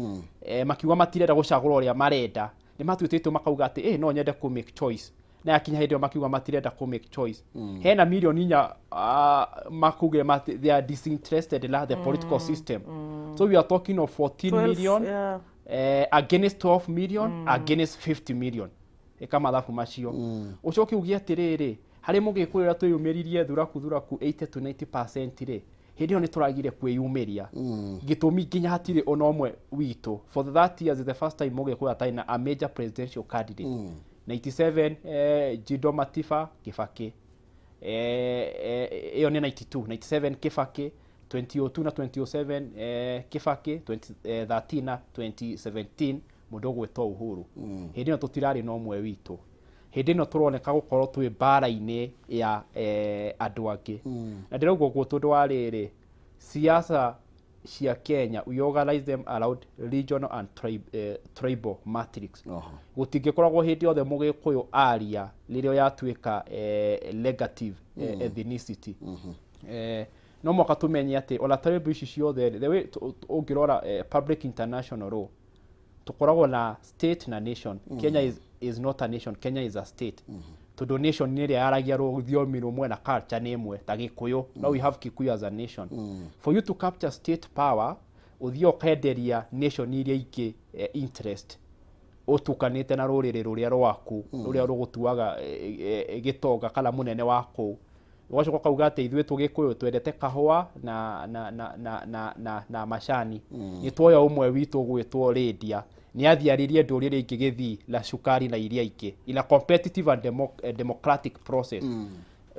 makiuga matirenda gũcagũra ũrĩa marenda. Nĩ matuĩte makauga atĩ no nyende kũ make choice, na yakinya hĩndĩ ĩyo makiuga matirenda kũ make choice. Hena mirioni 4 makugire they are disinterested in the political system. So we are talking of 14 12, million against 12 million against 50 million. Ĩka mathabu macio, ũcoke uge atĩrĩrĩ, harĩ mũgĩkũyũ ũrĩa twĩyumĩririe thuraku thuraku 80 to 90% rĩ, hĩndĩ ĩyo nĩ tũragire kwĩyumĩria gĩtũmi nginya hatirĩ ona ũmwe witũ. For the 30 years is the first time mũgĩkũyũ atarĩ na a major presidential candidate. 97, Jindo Matiba Kibaki, ĩyo nĩ 92, 97 Kibaki, 2002 na 2007 Kibaki, 2013 na 2017 mũndũ ũgwĩtwo Uhuru. Hĩndĩ ĩno tũtirarĩ na ũmwe witũ. Hĩndĩ ĩno tũroneka gũkorwo twĩ mbara-inĩ ya andũ angĩ, na ndĩrauga ũguo tondũ wa rĩrĩ, siasa cia Kenya, we organize them around regional and tribal matrix. Gũtingĩkoragwo hĩndĩ yothe mũgĩkũyũ aria rĩrĩa yatuĩka negative ethnicity. No mwaka tũmenye atĩ ona tribe ici ciothe, the way ũngĩrora public international law, tũkoragwo na state na nation. Kenya is not a nation, Kenya is a state, tondũ nation nĩ ĩrĩa yaragia rũthiomi rũmwe na culture nĩ ĩmwe ta Gĩkũyũ. Now we have Kikuyu as a nation. For you to capture state power, ũthiĩ ũkenderia nation iria ingĩ interest ũtukanĩte na rũrĩrĩ rũrĩa rwaku, rũrĩa rũgũtuaga gĩtonga kana mũnene wa kũu. Ũgacoka ũkauga atĩ ithuĩ tũgĩkũyũ twendete kahũa na macani. Nĩ tuoya ũmwe witũ ũgwĩtwo Lydia, nĩ athiarĩrie ndũrĩrĩ ingĩ gĩthii na cukari na iria ingĩ in a competitive and democratic process.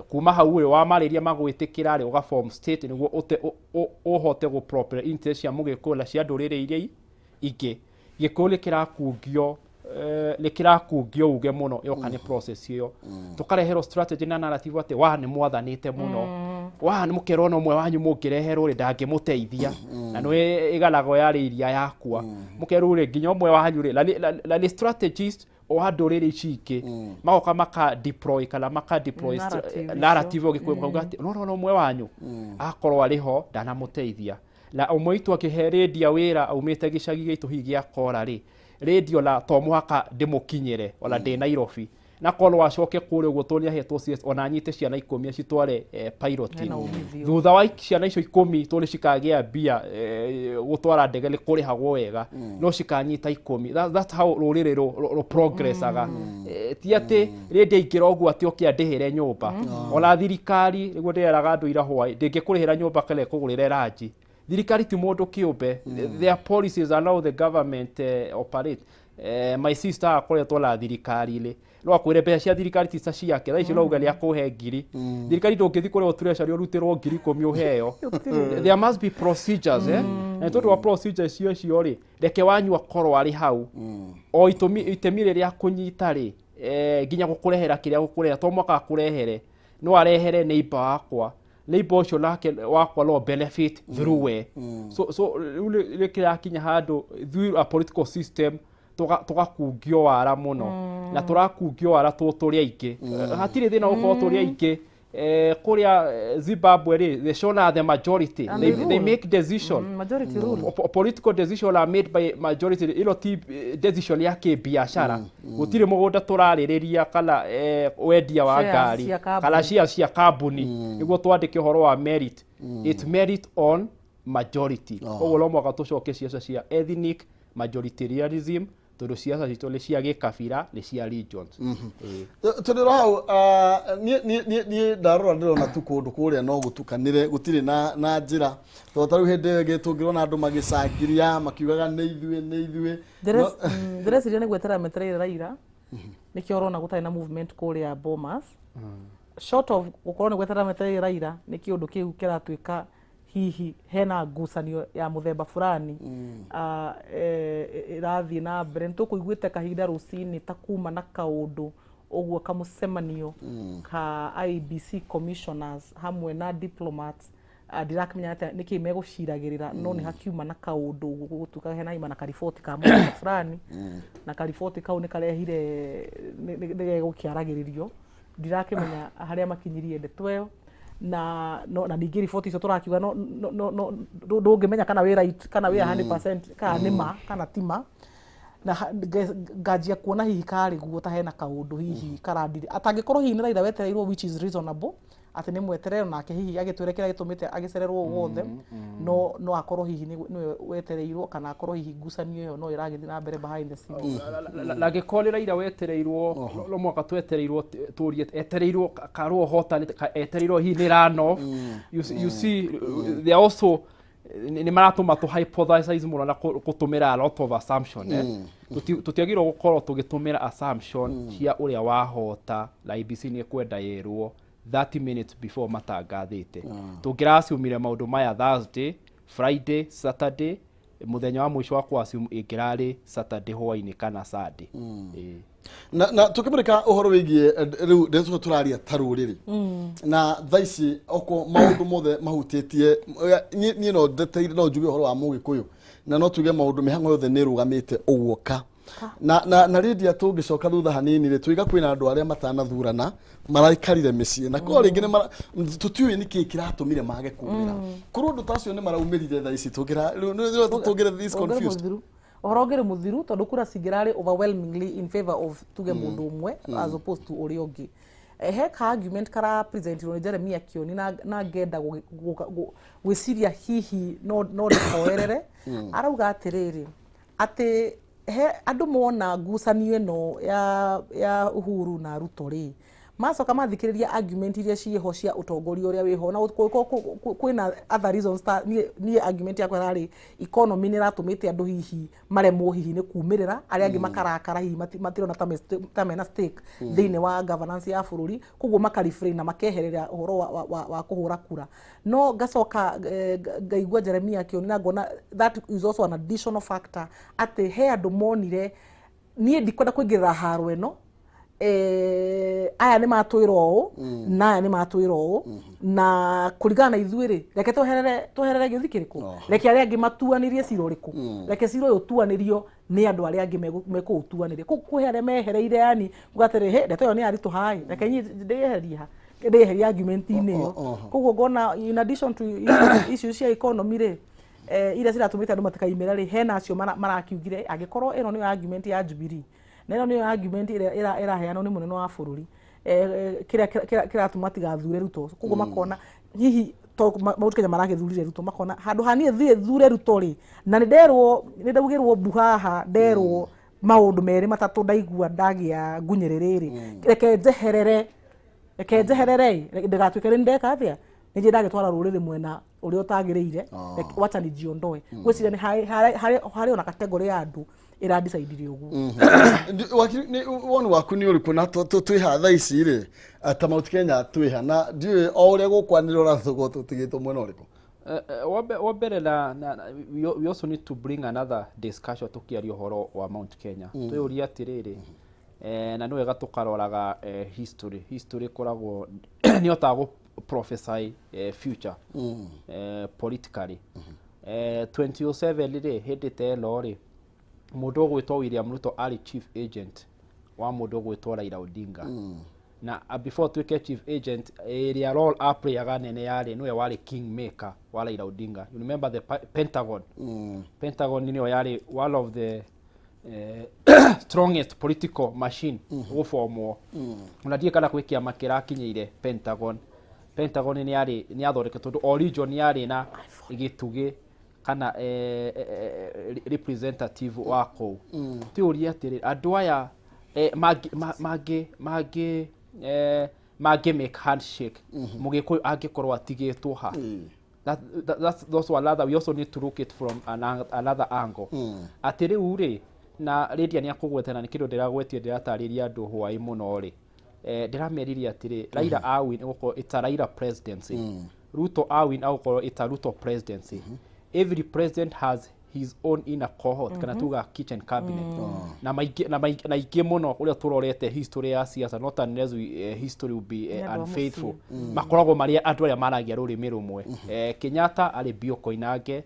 Kuma hau rĩ, wamarĩria magwĩtĩkĩra rĩ, ũga form state nĩguo ũhote gũ proper interest cia mũgĩkũyũ na cia ndũrĩrĩ iria ingĩ. Gĩkũyũ nĩ kĩrakungio, nĩ kĩrakungio uge mũno yoka nĩ process ĩyo. Tũkareherwo strategy na narrative atĩ wa nĩ mwathanĩte mũno, wa nĩ mũkerwo na ũmwe wanyu mũngĩreherwo rĩ, ndangĩmũteithia, na nĩ ĩganago yarĩ iria yakwa. Mũkerwo rĩ, nginya ũmwe wanyu rĩ, na nĩ strategist wa ndũrĩrĩ ici ingĩ magoka maka deploy kana maka deploy Narrative icio. Narrative ũgĩkũyũ makauga atĩ no no ũmwe wanyu akorwo arĩ ho ndanamũteithia, na ũmwe witũ akĩhe Lydia wĩra aumĩte gĩcagi gĩitũ hihi gĩa Kora rĩ, Lydia ona to mũhaka ndĩmũkinyĩre ona ndĩ Nairobi, na korwo acoke kũrĩa ũguo tondũ nĩahetwo CS, ona anyite ciana 10 acitware piloting. Hena umithio. Thutha wa ciana icio 10, tondũ nĩ cikagĩa mbia, gũtwara ndege nĩ kũrĩhagwo wega, no cikanyita 10. That's how rũrĩrĩ rũ progressaga. Ti atĩ rĩndĩ aingĩra ũguo atĩ oke andĩhĩre nyũmba. Ona thirikari nĩguo ndĩreraga andũ ira hwaĩ, ndĩngĩkũrĩhĩra nyũmba kana ĩkũgũrĩre ranji. Thirikari ti mũndũ kĩũmbe. Their policies are now the government operate. My sister akoretwo na thirikari-inĩ, no akwĩre mbeca cia thirikari ti ta ciake. Thaa ici no uge nĩ akũhe ngiri, thirikari ndũngĩthiĩ kũrĩa treasury ũrutĩrwo 10,000 ũheo. There must be procedures, eh? Na nĩ tondũ wa procedures icio icio rĩ, reke wanyu akorwo arĩ hau o itũmi itemi rĩrĩa akũnyita rĩ, nginya gũkũrehera kĩrĩa gũkũrehera, to mwaka akũrehere, no arehere neighbor wakwa, neighbor ũcio nake wakwa no benefit through we. So rĩu nĩ kĩrakinya handũ through a political system tũgakungio wara mũno, na tũrakungio wara tũrĩ aingĩ. Hatirĩ thĩna gũkorwo tũrĩ aingĩ. Kũrĩa Zimbabwe rĩ, the Shona are the majority. And they, they they rule. make decision. Majority rule. Political decision are made by majority. Ĩno ti decision ya kĩbiacara, gũtirĩ mũgũnda tũrarĩrĩria kana wendia wa Shares ngari cia kambuni. Kana shares cia kambuni nĩguo twandĩke ũhoro wa merit. It's merit on majority. Koguo no mũhaka tũcoke ciaca cia ethnic majoritarianism, tondũ ciaca citũ nĩ cia gĩkabira, nĩ cia regions. Ĩĩ. Tũrĩ hau, niĩ ndarora ndĩrona tu kũndũ kũrĩa no gũtukanĩre, gũtirĩ na njĩra, tondũ ta rĩu hĩndĩ ĩyo ĩngĩ tũngĩrona andũ magĩcangiria makiugaga nĩ ithuĩ, nĩ ithuĩ. Ndĩreciria nĩ gweterera metereire Raila, nĩkĩo ũrona gũtarĩ na movement kũrĩa Bomas. Short of gũkorwo nĩ gweterera metereire Raila, nĩ kĩũndũ kĩu kĩratuĩka hihi hena ngucanio ya mũthemba fulani ĩrathiĩ na mbere. Nĩ tũkũiguĩte kahinda rũcinĩ ta kuma na kaũndũ ũguo kamũcemanio ka IEBC commissioners hamwe na diplomats. Ndirakĩmenya atĩa nĩkĩ megũciragĩrĩra, no nĩ hakiuma na kaũndũ ũguo gũgũtuĩka hena ima na kariboti ka mũthemba fulani, na kariboti kau nĩ karehire nĩ gegũkĩaragĩrĩrio. Ndirakĩmenya harĩa makinyirie ndeto ĩyo, na no, na ningĩ riboti icio tũrakiuga no ndũngĩmenya kana wĩ right kana wĩ 100%, kana nĩ ma kana ti ma. Na nganjia kuona hihi karĩ guo ta hena kaũndũ hihi karandire atangĩkorwo hihi nĩ Raila wetereirwo, which is reasonable atĩ nĩ mweterero nake hihi agĩtwĩre kĩrĩa gĩtũmĩte agĩcererwo wothe. No akorwo hihi nĩwe wetereirwo, kana akorwo hihi ngucanio ĩyo no ĩragĩthiĩ na mbere behind the scenes. Na angĩkorwo nĩ Raila wetereirwo, no mũhaka twetereirwo tũrie etereirwo karwo hotanĩte etereirwo hihi nĩ runoff. You see, they are also nĩ maratũma tũ hypothesize mũno na gũtũmĩra a lot of assumption, eh? Tũtiagĩrĩirwo gũkorwo tũgĩtũmĩra assumption cia ũrĩa wahota, na IEBC nĩ ĩkwenda ĩrwo 30 minutes before matangathĩte. Tũngĩracumire maũndũ maya Thursday, Friday, Saturday, mũthenya wa mũico wa kũ-assume ĩngĩrarĩ Saturday hwainĩ kana Sunday. Ĩĩ. Na tukĩmũrĩka ũhoro wĩgiĩ rĩu ndĩrĩtuo tũraria ta rũrĩrĩ na thaa ici oko maũndũ mothe mahutĩtie niĩ no ndeteire, no njuge ũhoro wa mũgĩkũyũ, na no tuge maũndũ mĩhang'o yothe nĩ ĩrũgamĩte ũguo ka na Lydia, tũngĩcoka thutha hanini rĩ, tuiga kwĩna andũ arĩa matanathurana maraikarire mĩciĩ na korwo rĩngĩ tũtiũĩ nĩkĩ kĩratũmire mage kumĩra korwo andũ ta acio nĩ maraumĩrire thaa ici tũngĩra rĩu tũngĩra this Ũngĩrĩ confused. mũthiru, ũhoro ũngĩrĩ mũthiru, tondũ kura cingĩrarĩ overwhelmingly in favor of tuge mũndũ ũmwe as opposed to ũrĩa ũngĩ. He ka argument kara presentirwo nĩ Jeremia Kioni, na ngenda gwĩciria hihi no ndĩkoerere. Arauga atĩrĩrĩ, atĩ he andũ mona ngucanio ĩno ya Uhuru na Ruto rĩ, Macoka mathikĩrĩria argument iria ciĩho cia ũtongoria ũrĩa wĩho na kwĩna other reasons, ta niĩ argument yakwa ĩrarĩ economy nĩ ĩratũmĩte andũ hihi maremwo hihi nĩ kumĩrĩra, arĩa angĩ makarakara hihi matirona ta mena stake thĩinĩ wa governance ya bũrũri, koguo makarefrain na makeherera ũhoro wa kũhũra kura. No ngacoka ngaigua Jeremia akĩonia na ngona that is also an additional factor, atĩ he andũ monire niĩ ndikwenda kũingĩrĩra haro ĩno, aya nĩ matwĩra ũũ na aya nĩ matwĩra ũũ, na kũringana na ithuĩ rĩ, reke tweherere gĩũthi kĩrĩkũ, reke arĩa angĩ matuanĩrie cira ũrĩkũ, reke cira ũyũ ũtuanĩrio nĩ andũ arĩa angĩ mekũũtuanĩria. Koguo kwĩ arĩa mehereire, yani kuga atĩrĩ, he ndeto ĩyo nĩ yaritũha ĩ, reke niĩ ndĩyeherie ha, ndĩyeherie argument-inĩ ĩyo. Koguo ngona in addition to issues cia economy rĩ, iria ciratũmĩte andũ matikaimĩre rĩ, hena acio marakiugire angĩkorwo ĩno nĩyo argument ya Jubilee na ĩno nĩyo argument ĩrĩa ĩraheanwo nĩ mũnene wa bũrũri, kĩrĩa kĩratũma tigathure Ruto, koguo makona hihi to Mount Kenya maragĩthurire Ruto, makona handũ ha niĩ thiĩ thure Ruto rĩ, na nĩ nderwo, nĩ ndaugĩrwo mbu haha, nderwo maũndũ merĩ matatũ, ndaigua ndagĩa ngunyĩrĩ rĩ, reke njeherere ndĩgatuĩke nĩ ndeka atĩa, nĩ njĩ ndagĩtwara rũrĩrĩ mwena ũrĩa ũtagĩrĩire. Wacha nijiondoe. Ngwĩciria nĩ harĩ ona category ya andũ ĩradicaidire ũguo. Wakiri, woni waku nĩ ũrĩkũ? Na twĩha thaa ici rĩ, ta Mount Kenya twĩha na ndiũĩ o ũrĩa gũkwanĩrĩra ũratũkorwo tũtigĩtwo mwena ũrĩkũ? Wa mbere na we also need to bring another discussion tukiaria ũhoro wa Mount Kenya. Twĩyũrie atĩrĩrĩ, na nĩ wega tũkaroraga history. History ĩkoragwo nĩ hotaga gũ prophesy future politically. 2007 rĩ, hĩndĩ ta ĩno rĩ, mũndũ ũgwĩtwo William Ruto arĩ chief agent wa mũndũ ũgwĩtwo Raila Odinga. Na before tuĩke chief agent, ĩrĩa role aplayaga nene yarĩ nĩwe warĩ king maker wa Raila Odinga. You remember the Pentagon? Pentagon nĩyo yarĩ one of the strongest political machine gũbomwo. Ona ndiũĩ kana gwĩ kĩama kĩrakinyĩire Pentagon. Pentagon nĩ yarĩ nĩ yathondeketwo tondũ o region yarĩ na gĩtugĩ kana representative wa kũu. Twĩyũrie atĩrĩ, andũ aya mangĩ make handshake, mũgĩkũyũ angĩkorwo atigĩtwo ha? That's also another, we also need to look it from another angle, atĩ rĩu rĩ, na Lydia nĩ akũgweta na nĩ kĩndũ ndĩragwetie, ndĩratarĩria andũ hwaĩ mũno rĩ, ndĩrameririe atĩrĩ, Raila awin ĩgũkorwo it's a Raila presidency, Ruto awin agũkorwo it's a Ruto presidency. Every president has his own inner cohort, kana tuga kitchen cabinet, na maingĩ na maingĩ mũno ũrĩa tũrorete history ya siasa, not unless history will be Nĩ andũ a unfaithful, makoragwo marĩ andũ arĩa maragia rũrĩmĩ rũmwe. Kenyatta arĩ Bio Koinange,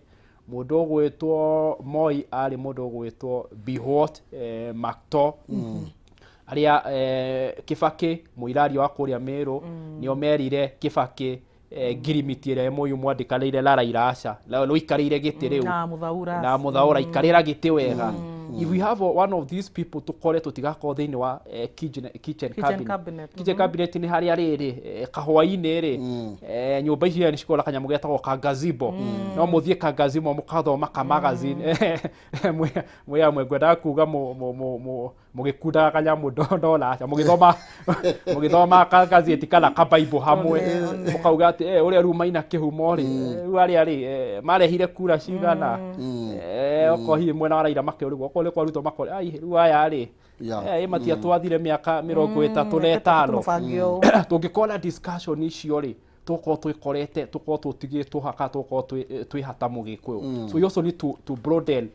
mũndũ ũgwĩtwo Moi arĩ mũndũ ũgwĩtwo Biwott, Macto arĩa, Kibaki mũirario wa kũrĩa Meru nĩo merire Kibaki, ngirimiti ĩrĩa MOU mwandĩkanĩire na Raila, aca nĩũikarĩire gĩtĩ rĩu. Na Muthaura. Na Muthaura, ikarĩra gĩtĩ wega. If we have one of these people, tũkore tũtigakorwo thĩinĩ wa kitchen kitchen cabinet. Cabinet. Kitchen cabinet nĩ harĩa rĩrĩ, kahũa-inĩ rĩ, nyũmba ici nĩ cikoragwo na kanyamũ getagwo kangazimbo, no mũthiĩ kangazimbo mũkathoma ka magazine mwĩ amwe, ngwendaga kuga mũgĩkundaga kanyamũ ndona aca mũgĩthoma kagazeti kana kabaibũ hamwe, mũkauga atĩ ũrĩa rĩu maina kĩhumo rĩ, rĩu arĩa rĩ, marehire kura cigana, okorwo hihi mwena wa Raila makĩũrĩgwo, okorwo nĩ kwa Ruto makore ai rĩu aya rĩ, matiatwathire mĩaka 35. Reke tũmũbange ũũ. Tũngĩkorwo na discussion icio rĩ, tũkorwo twĩkorete, tũkorwo tũtigĩtwo haka, tũkorwo twĩhata mũgĩkũyũ. So we also need to broaden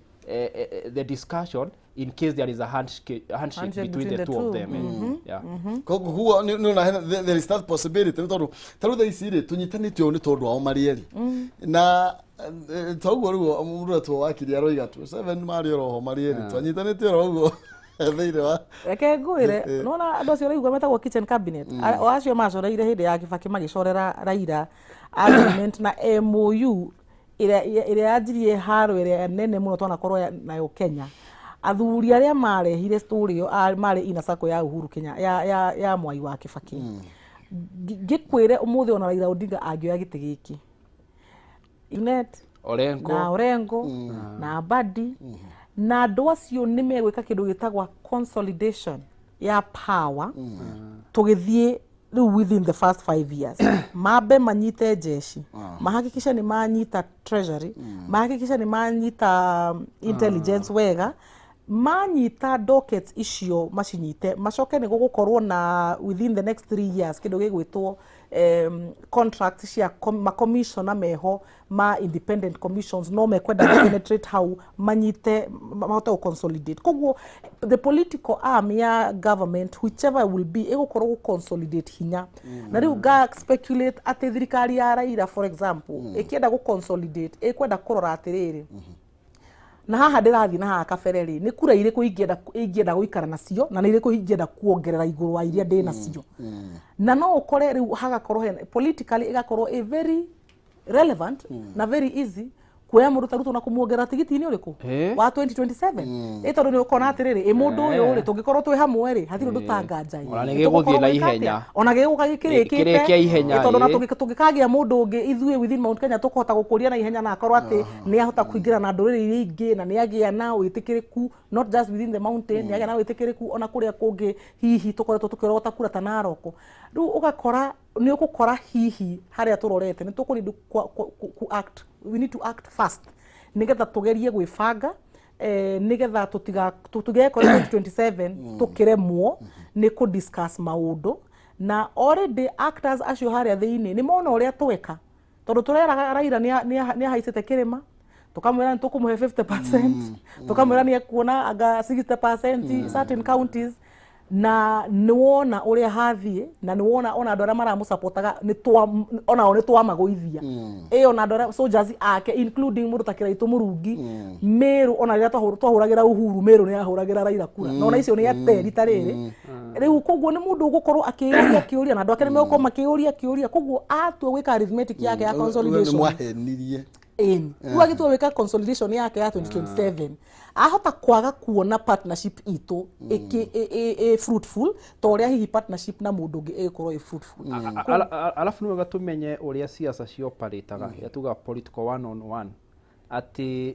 the discussion in case there is a handshake Handshake between the two of them, yeah. Koguo nĩ ona there is that possibility, nĩ tondũ ta rĩu thaa ici rĩ, tũnyitanĩte ũũ nĩ tondũ wao marĩ erĩ, na toguo rĩu mũrũretwo wakiri aroiga tu seven marĩ oroho marĩ erĩ, twanyitanĩte oro ũguo thĩinĩ wa Reke ngwĩre, nona andũ acio ũraigua metagwo kitchen cabinet, o acio macoreire hĩndĩ ya Kibaki magĩcorera Raila agreement na MOU ĩrĩa yanjirie haro ĩrĩa nene mũno twanakorwo nayo Kenya. Athuri arĩa marehire story ĩyo marĩ ina circle ya Uhuru Kenya ya Mwai wa Kibaki. Ngĩkwĩre ũmũthĩ ona Raila Odinga angĩoya gĩtĩ gĩkĩ, Junet Orengo na Orengo na Mbadi na andũ acio nĩ megwĩka kĩndũ gĩtagwa consolidation ya power, tũgĩthiĩ Rĩu within the first 5 years mambe manyite jeshi, mahakikishe nĩ manyita treasury, mahakikishe nĩ manyita intelligence wega, manyita dockets icio macinyite, macoke nĩ gũgũkorwo na within the next 3 years kĩndũ gĩgwĩtwo contract cia macommissioner meho ma independent commissions, no mekwenda penetrate hau manyite, mahote gũ consolidate. Koguo the political arm ya government, whichever will be, ĩgũkorwo gũ consolidate hinya. Na rĩu nga speculate atĩ thirikari ya Raila, for example, ĩkĩenda gũ consolidate, ĩkwenda kũrora atĩrĩrĩ, na haha ndĩrathiĩ na haha kabere rĩ, nĩ kura irĩkũ ingĩenda gũikara nacio na nĩ irĩkũ ingĩenda kuongerera igũrũ wa iria ndĩ nacio? Na no ũkore rĩu hagakorwo hena politically ĩgakorwo ĩ very relevant na very easy kuoya mũndũ ta Ruto na kũmuongerera tigiti-inĩ ũrĩkũ wa 2027, ĩ tondũ nĩ ũkona atĩrĩrĩ, ĩ mũndũ ũyũ rĩ, tũngĩkorwo twĩ hamwe rĩ, hatirĩ ũndũ tanganjai. Ona nĩ gĩgũthiĩ na ihenya. Ona gĩgũka gĩkĩrĩkĩte. Kĩrĩke ihenya, Ĩ, tondũ ona tũngĩkagĩa mũndũ ũngĩ, ithuĩ within Mount Kenya tũkũhota gũkũria na ihenya, na akorwo atĩ nĩ ahota kũingĩra na ndũrĩrĩ iria ingĩ na nĩ agĩa na wĩtĩkĩrĩku, not just within the mountain, nĩ agĩa na wĩtĩkĩrĩku ona kũrĩa kũngĩ hihi tũkoretwo tũkĩrogota kura ta Narok. Rĩu ũgakora nĩ ũgũkora hihi harĩa tũrorete nĩ tũkũ need ku act, we need to act fast nĩgetha tũgerie gwĩbanga, nĩgetha tũtigekore 2027 tũkĩremwo nĩ kũ discuss maũndũ. Na already actors acio harĩa thĩinĩ nĩ mona ũrĩa tweka, tondũ tũreraga Raila nĩ ahaicĩte kĩrĩma, tũkamwĩra nĩ tũkũmũhe 50%, tũkamwĩra nĩ ekuona anga 60% certain counties, na nĩ wona ũrĩa hathiĩ, na nĩ wona ona andũ arĩa maramũcapotaga onao nĩ twamagũithia. Ĩ ona andũ arĩa soldiers ake, including mũndũ ta Kĩraitũ Mũrungi Mĩrũ, ona rĩrĩa twahũragĩra Uhuru, Mĩrũ nĩ ahũragĩra Raila kura, na ona icio nĩ ateri ta rĩrĩ rĩu. Koguo nĩ mũndũ ũgũkorwo akĩyũria kĩũria, na andũ ake nĩ megũkorwo makĩyũria kĩũria. Koguo atua gwĩka arithmetic yake ya nĩ consolidation, mwahenirie. Ĩni rĩu agĩtua gwĩka consolidation yake ya 2027, ahota kwaga kuona partnership itũ ĩ fruitful ta ũrĩa hihi partnership na mũndũ ũngĩ ĩgũkorwo ĩ fruitful. Alafu nĩ wega tũmenye ũrĩa siasa cioparĩtaga, tuga political one on one, atĩ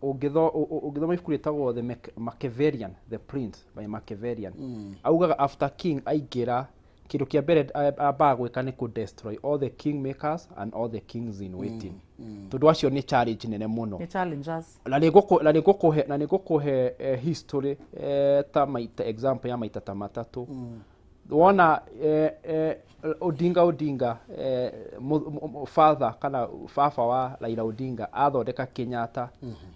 ũngĩthoma ibuku rĩtagwo The Machiavellian, The Prince by Machiavellian, augaga after king aingĩra, kĩndũ kĩa mbere ambaga gwĩka nĩ kũ destroy all the king makers and all the kings in waiting, tondũ acio nĩ challenge nene mũno. Nĩ challengers. Na nĩ ngũkũhe history, ta maita example ya maita ta matatũ. Wona Odinga, father kana baba wa Raila Odinga athondeka Kenyatta.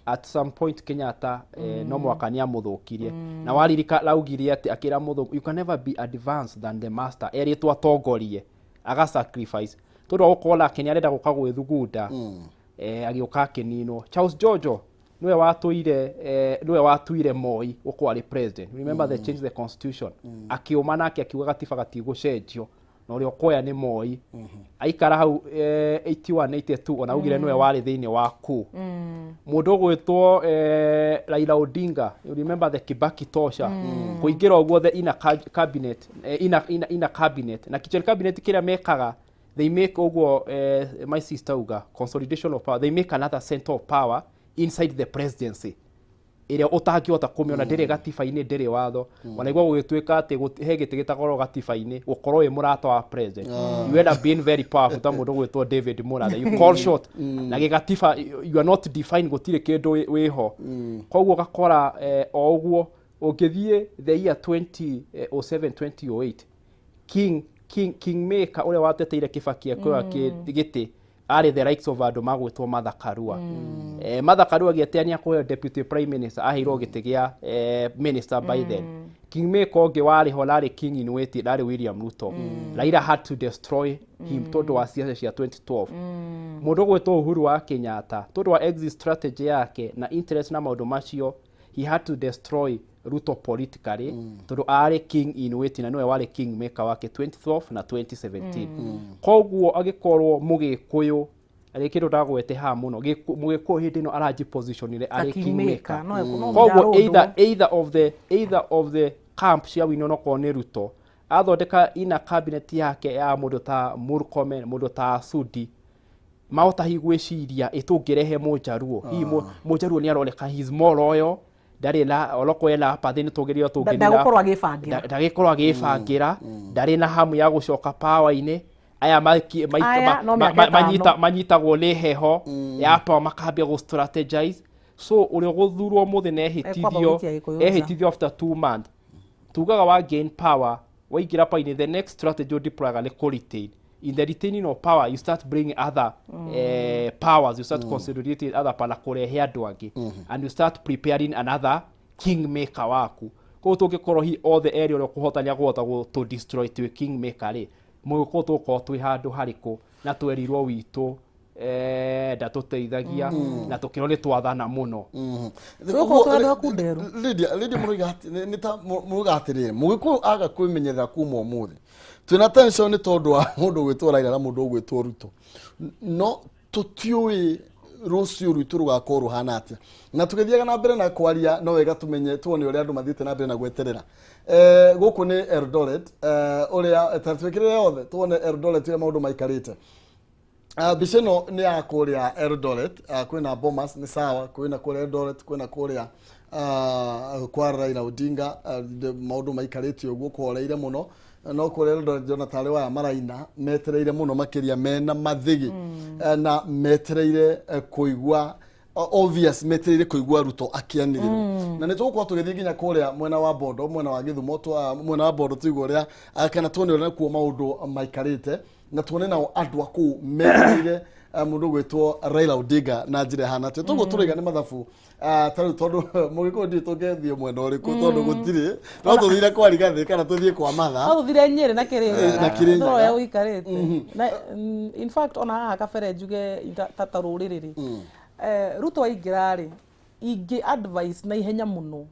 At some point Kenyatta no mwaka nĩ amũthũkirie, na waririka raugire atĩ akĩra mũthũngũ, "You can never be advanced than the master." Erĩtwo atongorie aga sacrifice tondũ wa gũkorwo nake nĩ arenda gũka gwĩthugunda, agĩũka akĩninwo. Charles Jojo nĩwe watuire Moi gũkorwo arĩ president. Remember the change the constitution, akiũma nake akiuga gatiba gatigũcenjio na ũrĩa ũkoya nĩ Moi. Aikara hau 81 82, ona augire nĩwe warĩ thĩinĩ wa coup. Mũndũ ũgwĩtwo Raila Odinga, you remember the Kibaki tosha, kũingĩra ũguo the inner cabinet, inner cabinet na kitchen cabinet, kĩrĩa mekaga, they make ũguo, my sister uga consolidation of power, they make another center of power inside the presidency ĩrĩa ũtangĩhota kũmĩona, ndĩrĩ gatiba-inĩ, ndĩrĩ watho. Ona igua gũgĩtuĩka atĩ he gĩtĩ gĩtagwo gatiba-inĩ gũkorwo wĩ mũrata wa president, you end up being very powerful, ta mũndũ ũgwĩtwo David Mũrathe, you call shot na gĩgatiba, you are not defined, gũtirĩ kĩndũ wĩho. Koguo ũgakora o ũguo ũngĩthiĩ the year 2007 2008, king maker ũrĩa wateteire Kibaki akĩoya gĩtĩ arĩ the likes of andũ magwĩtwo Martha Karua. Martha Karua gĩetea nĩ akũheo deputy prime minister, aheirwo gĩtĩ gĩa minister by then. Kingmaker ũngĩ warĩ ho narĩ king in waiting narĩ William Ruto. Raila had to destroy him tondũ wa ciaca cia 2012. Mũndũ ũgwĩtwo Uhuru wa Kenyatta, tondũ wa exit strategy yake na interest na maũndũ macio, he had to destroy Ruto politically tondũ arĩ king in waiting na nĩwe warĩ king maker wake 2012 na 2017. Koguo agĩkorwo mũgĩkũyũ arĩ kĩndũ ndagwete haha mũno, mũgĩkũyũ hĩndĩ ĩno aranji-positionire arĩ king maker. No Koguo either of the camp cia wino, nokorwo nĩ Ruto athondeka ina cabinet yake ya mũndũ ta Murkomen, mũndũ ta Sudi, mahota hihi gwĩciria ĩ tũngĩrehe mũnjaruo, hihi mũnjaruo nĩ aroneka he is more loyal, Ndarĩ na onokorwo ena apathy, nĩ tũngĩrĩo tũngĩnina. Ndagũkorwo agĩbangĩra. Ndagĩkorwo agĩbangĩra, ndarĩ na hamu ya gũcoka power-inĩ. Aya Aya, no mĩaka 5. Manyitagwo nĩ heho ya power, makambia gũ strategize. So ũrĩa ũgũthurwo mũthĩ na Ekwamba ehĩtithio gũikia Gĩkũyũ nja. Ehĩtithio after 2 months, tugaga wa gain power, waingĩra power-inĩ, the next strategy ũdeployaga nĩ kũ retain. In the retaining of power, you start bringing other powers, you start consolidating other power na kũrehe andũ angĩ, and you start preparing another kingmaker waku. Koguo tũngĩkorwo hi othe erĩ, ũrĩa ũkũhota nĩ akũhota to destroy twĩ kingmaker rĩ, mũgũkorwo tũgũkorwo twĩ handũ harĩkũ? Na twerirwo witũ ndatũteithagia na tũkĩrwo nĩ twathana mũno. Tũgũkorwo twĩ andũ a kunderu. Lydia, Lydia, mũroiga nĩ ta mũroiga atĩrĩrĩ, mũgĩkũyũ aga kwĩmenyerera kuma ũmũthĩ, twĩna tension nĩ tondũ wa mũndũ ũgwĩtwo Raila na mũndũ ũgwĩtwo Ruto, no tũtiũĩ rũciũ rwitũ rũgakorwo rũhana atĩa. Na tũgĩthiaga na mbere na kwaria, no wega tũmenye, tuone ũrĩa andũ mathiĩte na mbere na gweterera. Gũkũ nĩ Eldoret, ũrĩa ta twĩkĩrĩre othe tuone Eldoret ũrĩa maũndũ maikarĩte. Mbica ĩno nĩ ya kũrĩa Eldoret, kwĩna Bomas nĩ sawa, kwĩna kũrĩa Eldoret, kwĩna kũrĩa kwa Raila Odinga, maũndũ maikarĩte ũguo kũhoreire mũno. No kũrĩa Eldoret ndĩrona tarĩ waya maraina metereire mũno makĩria, mena mathĩgĩ, na metereire kũigua obvious, metereire kũigua Ruto akĩanĩrĩrwo. Na nĩ tũgũkorwo tũgĩthiĩ nginya kũrĩa mwena wa Bondo, mwena wa Gĩthumo, mwena wa Bondo, tũigue ũrĩa kana tuone ũrĩa kuo maũndũ maikarĩte, na tuone nao andũ a kũu metereire mũndũ ũgwĩtwo Raila Odinga na njĩra ĩhana atĩa. Toguo tũraiga nĩ mathabu, ta rĩu tondũ mũgĩkũyũ ndiũĩ tũngĩthiĩ mwena ũrĩkũ, tondũ gũtirĩ no tũthire kwa Rigathĩ kana tũthiĩ kwa Matha. No tũthire Nyĩrĩ na Kĩrĩnyaga. Na Kĩrĩnyaga. Tũrore ũikarĩte na in fact ona haha kabere njuge ta rũrĩrĩ rĩ, Ruto aingĩra rĩ, ingĩ advice na ihenya mũno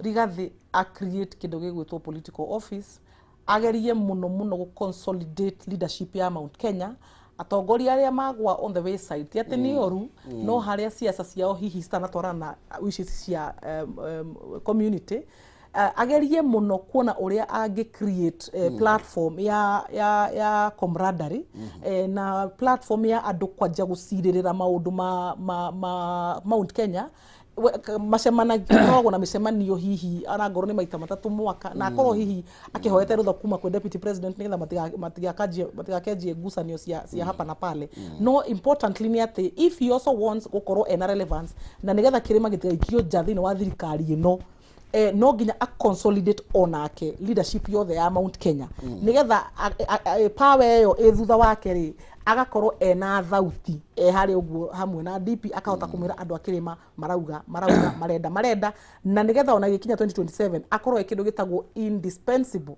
Rigathĩ a create kĩndũ gĩgwĩtwo political office, agerie mũno mũno gũ consolidate leadership ya Mount Kenya. Atongoria arĩa magwa on the wayside, ti atĩ nĩ oru, no harĩa siasa ciao hihi citanatwarana na wishes cia community, agerie mũno kuona ũrĩa angĩ create platform ya camaraderie, na platform ya andũ kwanjia gũcirĩrĩra maũndũ ma Mount Kenya. Macemanagia, koragwo na mĩcemanio hihi anangorwo nĩ maita 3 mwaka, na akorwo hihi akĩhoete rũtha kuma kwĩ deputy president nĩgetha matigakenjie ngucanio cia hapa na pale. No importantly nĩ atĩ if he also wants gũkorwo ena relevance na nĩgetha kĩrĩma gĩtigaikio nja thĩinĩ wa thirikari ĩno, no nginya a consolidate onake leadership yothe ya Mount Kenya, nigetha power ĩyo ĩ thutha wake rĩ, agakorwo ena thauti e harĩa ũguo hamwe na DP, akahota kũmwĩra andũ a kĩrĩma marauga marenda, na nigetha ona gĩkinya 2027 akorwo e kĩndũ gĩtagwo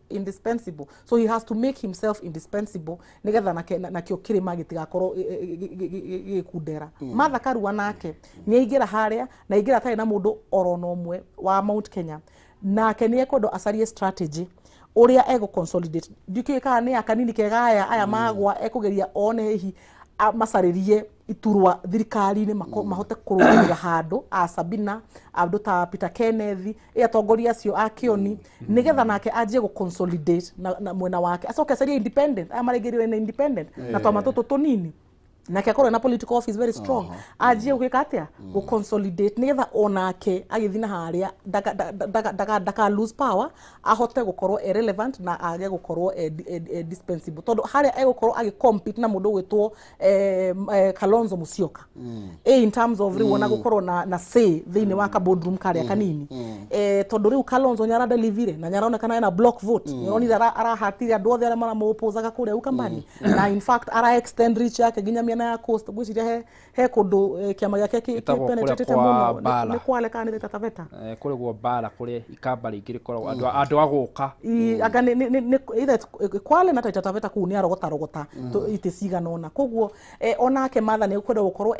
indispensable. So he has to make himself indispensable nigetha nakĩo kĩrĩma gĩtigakorwo gĩgĩkundera. Martha Karua nake nĩ aingĩra harĩa, na aingĩra atarĩ na mũndũ oro na ũmwe wa Mount Kenya. Nake nĩ ekwendwo acarie strategy ũrĩa egũ consolidate. Ndikĩũĩ kana nĩ akanini kega aya magwa ekũgeria one hihi macarĩrie iturwa thirikari-inĩ, mahote kũrũgamĩrĩra handũ a Sabina, andũ ta Peter Kenneth, ĩ atongoria acio a Kĩoni, nĩgetha nake anjie gũ consolidate na mwena wake, acoke acarie independent aya maraingĩrire na independent na twama tũtũ tũnini, nake akorwo na political office very strong, anjie gwĩka atĩa, gũ consolidate, nĩgetha onake agĩthiĩ na harĩa ndaka lose power, ahote gũkorwo e relevant na age gũkorwo e dispensable, tondũ harĩa egũkorwo agĩ compete na mũndũ ũgwĩtwo Kalonzo Musyoka in terms of rĩu ona gũkorwo na say thĩinĩ wa ka boardroom karĩa kanini, tondũ rĩu Kalonzo nĩ aradelivire na nĩ aronekana ena block vote. Nĩ oronire arahatire andũ othe arĩa maramũopposaga kũrĩa Ukambani, na in fact ara extend reach yake nginya mĩena ya coast. Ngwĩciria he kũndũ kĩama gĩake Ĩtagwo kũrĩa penetrate kwa mũno. Mbala. Nĩ Kwale kana nĩ Taita Taveta? Kũrĩ guo mbara kũrĩ ikamba rĩingĩ rĩkoragwo andũ a gũka. Anga nĩ either Kwale na Taita Taveta, kũu nĩ arogota rogota itĩ cigana ũna. Koguo onake Martha nĩ ekwenda gũkorwo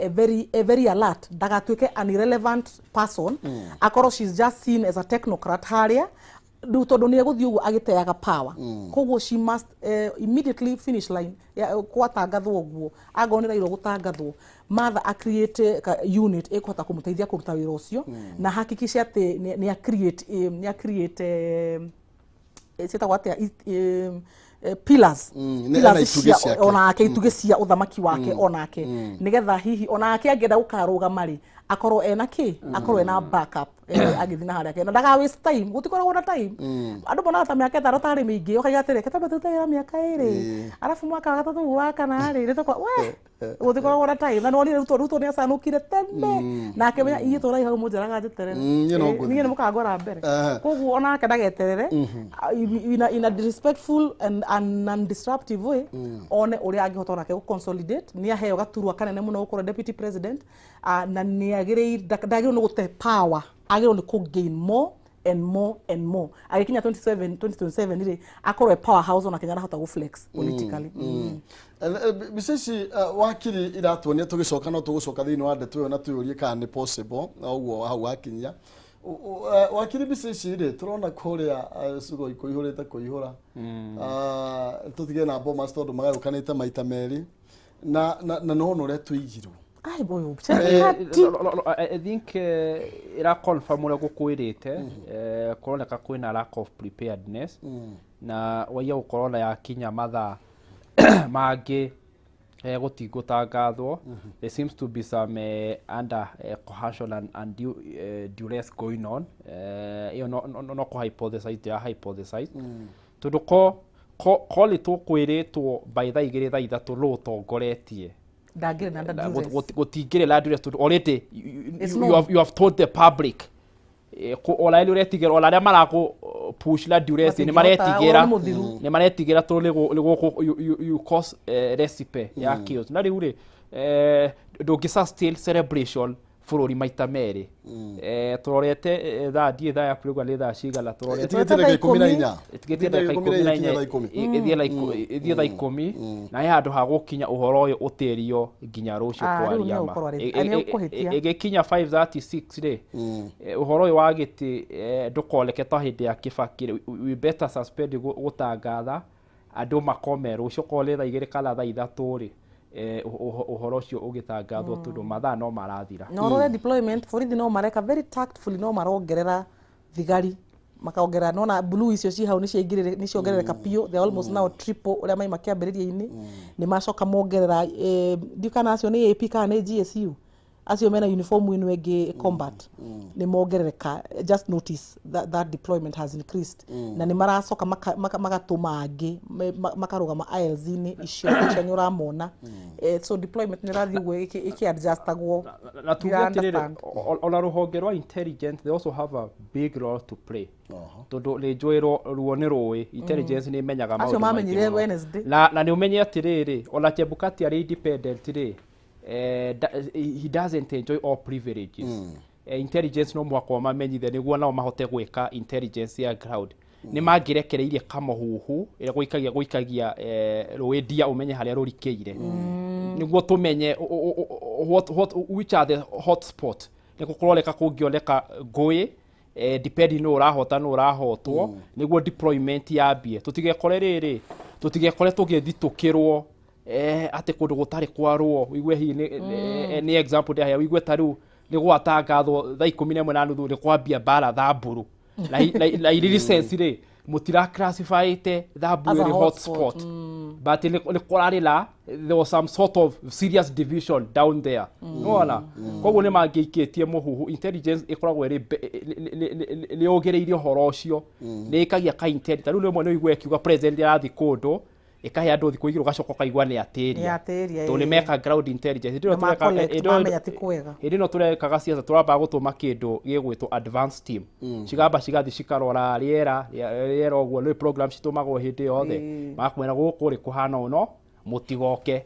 a very alert, ndagatuĩke an irrelevant person, akorwo she's just seen as a technocrat harĩa rĩu, tondũ nĩ egũthiĩ ũguo agĩteaga power. Koguo she must immediately finish line ya gwatangathwo ũguo, angorwo nĩ Raila gũtangathwo, Martha a create ka unit ĩkũhota kũmũteithia kũruta wĩra ũcio, na hakikishe atĩ nĩ a create ciĩtagwo atĩa, pillars. Nĩ Pillars ena itugĩ cia ciake. Onake itugĩ cia ũthamaki wake onake, nĩgetha hihi onake angĩenda gũkarũgama rĩ, Akorwo ena kĩ, akorwo ena backup, agĩthiĩ na harĩa na ndaga waste time. Gũtikoragwo na time. Andũ monaga ta mĩaka 5 tarĩ mĩingĩ, ũkaiga atĩrĩ, reke twambe tũrute wĩra mĩaka 2, arabu mwaka wa gatatũ wa kana rĩ nĩ tũkwa we. Gũtikoragwo na time. Na nĩwonire Ruto nĩ acanũkire tene na akĩmenya ithuĩ tũrai hau mũnjaraga njeterere. Niĩ no ngũthiĩ. Niĩ nĩ mũkangora mbere. Koguo onake ndageterere, in a respectful and non-disruptive way, one ũrĩa angĩhota onake gũ consolidate. Nĩ aheo gaturwa kanene mũno gũkorwo deputy president, na nĩ agĩrĩire, ndagĩrĩirwo nĩ gũte power, agĩrĩirwo nĩ kũ gain more and more and more. Agĩkinya 27 2027 rĩ, akorwo e powerhouse, ona Kenya arahota gũ flex politically. Mbica ici, wakiri, iratuonia tũgĩcoka no tũgũcoka thĩinĩ wa ndeto ĩyo na twĩyũrie kana nĩ possible na ũguo hau wakinyia. Wakiri, mbica ici rĩ, tũrona kũrĩa Sugoi kũihũrĩte kũihũra. Tũtige na Bomas tondũ magayũkanĩte maita merĩ na nona ũrĩa tũigirwo. Ai boyo. I think ĩra confirm ũrĩa gũkwĩrĩte, kũroneka kwĩna lack of preparedness na waiya gũkorwo na yakinya mathaa mangĩ, gũtingũtangathwo. There seems to be some under coercion and duress going on. Ĩyo no kũ hypothesize, ya hypothesize, tondũ ko nĩ tũkwĩrĩtwo by thaa 2, thaa 3 nũ ũtongoretie. Ndangĩrĩ na under duress. Gũtingĩrĩ na duress tondũ already It's you, known. you have told the public. Ona rĩu ũretigĩra, ona arĩa marakũ push na duress nĩ Matingĩhota, maretigĩra. ũhoro nĩ mũthiru. Nĩ maretigĩra tondũ nĩ gũkũ you cause recipe ya chaos. Na rĩu rĩ, ndũngĩ sustain celebration bũrũri maita merĩ. Tũrorete thaa ndiĩ thaa yaku rĩu nĩ thaa cigana tũrorete? Ĩtigĩtie ndagĩka 14. Ĩtigĩtie ndagĩka 14. Ikinye thaa 10. Ĩthiĩ thaa 10 na he handũ ha gũkinya ũhoro ũyũ ũtĩrio nginya rũciũ. Ah, rĩu Kwaria nĩ ma. ũgũkorwo nĩ ũkũhĩtia. Ĩgĩkinya 5:36 rĩ, ũhoro ũyũ wa gĩtĩ ndũkoneke ta hĩndĩ ya Kĩbakĩ rĩ, we better suspend gũtangatha, andũ makome rũciũ korwo nĩ thaa 2 kana thaa 3 rĩ, ũhoro ũcio ũgĩtangathwo tondũ mathaa no marathira. Na ũrore deployment, borithi no mareka very tactfully, no marongerera thigari, makaongerera. Nona blue icio ci hau nĩ nĩciongerereka biũ. They are almost now triple ũrĩa maima kĩambĩrĩria-inĩ. Nĩ macoka mongerera, ndiũ kana acio nĩ AP kana nĩ GSU, acio mena uniform ĩno ĩngĩ combat, nĩ mongerereka. Just notice that deployment has increased na nĩ maracoka magatũma angĩ makarũgama ILZ-inĩ icio nĩ ũramona. So deployment nĩ ĩrathiĩ ũguo ĩkĩ-adjustagwo. Na tuge Ndira atĩrĩrĩ, understand. ona rũhonge rwa intelligence, they also have a big role to play tondũ nĩ njũĩ ruo nĩ rũĩ intelligence nĩ imenyaga Acio maũndũ maingĩ mamenyire mũno. Wednesday. Na nĩ ũmenye atĩrĩrĩ, ona Chebukati arĩ independent rĩ, he doesn't enjoy all privileges. Intelligence no mũhaka ũmamenyithie nĩguo nao mahote gwĩka intelligence ya ground. Nĩ mangĩrekereirie kamũhuhu ĩrĩa gũikagia rũĩ ndia ũmenye harĩa rũrikĩire nĩguo tũmenye what, which are the hot spot. Nĩ kũroneka kũngĩoneka ngũĩ, depending nũ ũrahota nũ ũrahotwo, nĩguo deployment yambie, tũtigekore rĩrĩ, tũtigekore tũgĩthitũkĩrwo atĩ kũndũ gũtarĩ kwarwo. Ũigue hihi nĩ example ndĩraheana, ũigue ta rĩu nĩ gwatangathwo thaa 11:30 nĩ kwambia mbara Thamburu, na iriri sense rĩ, mũtira classifyĩte Thamburu As a ĩrĩ hotspot. Hotspot, but nĩ kũrarĩ na there was some sort of serious division down there, nĩwona? Koguo nĩ mangĩikĩtie mũhuhu. Intelligence ĩkoragwo ĩrĩ nĩ yũgĩrĩirie ũhoro ũcio, nĩ ĩkagia ka intelligence. Ta rĩu rĩmwe nĩ ũigue ĩkiuga president arathiĩ kũndũ, ĩkahe andũ thikũ 2, ũgacoka ũkaigua nĩ atĩria. Nĩ atĩria, Tondũ nĩ meka ground intelligence. Hĩndĩ ĩno Na ma-collect, mamenya ti kwega. Hĩndĩ ĩno tũrekaga ciaca, tũrambaga gũtũma kĩndũ gĩgwĩtwo advance team, cigamba cigathiĩ cikarora rĩera ũguo. Nĩ program citũmagwo hĩndĩ yothe, makwĩra gũkũ rĩ kũhana ũno, mũtigoke,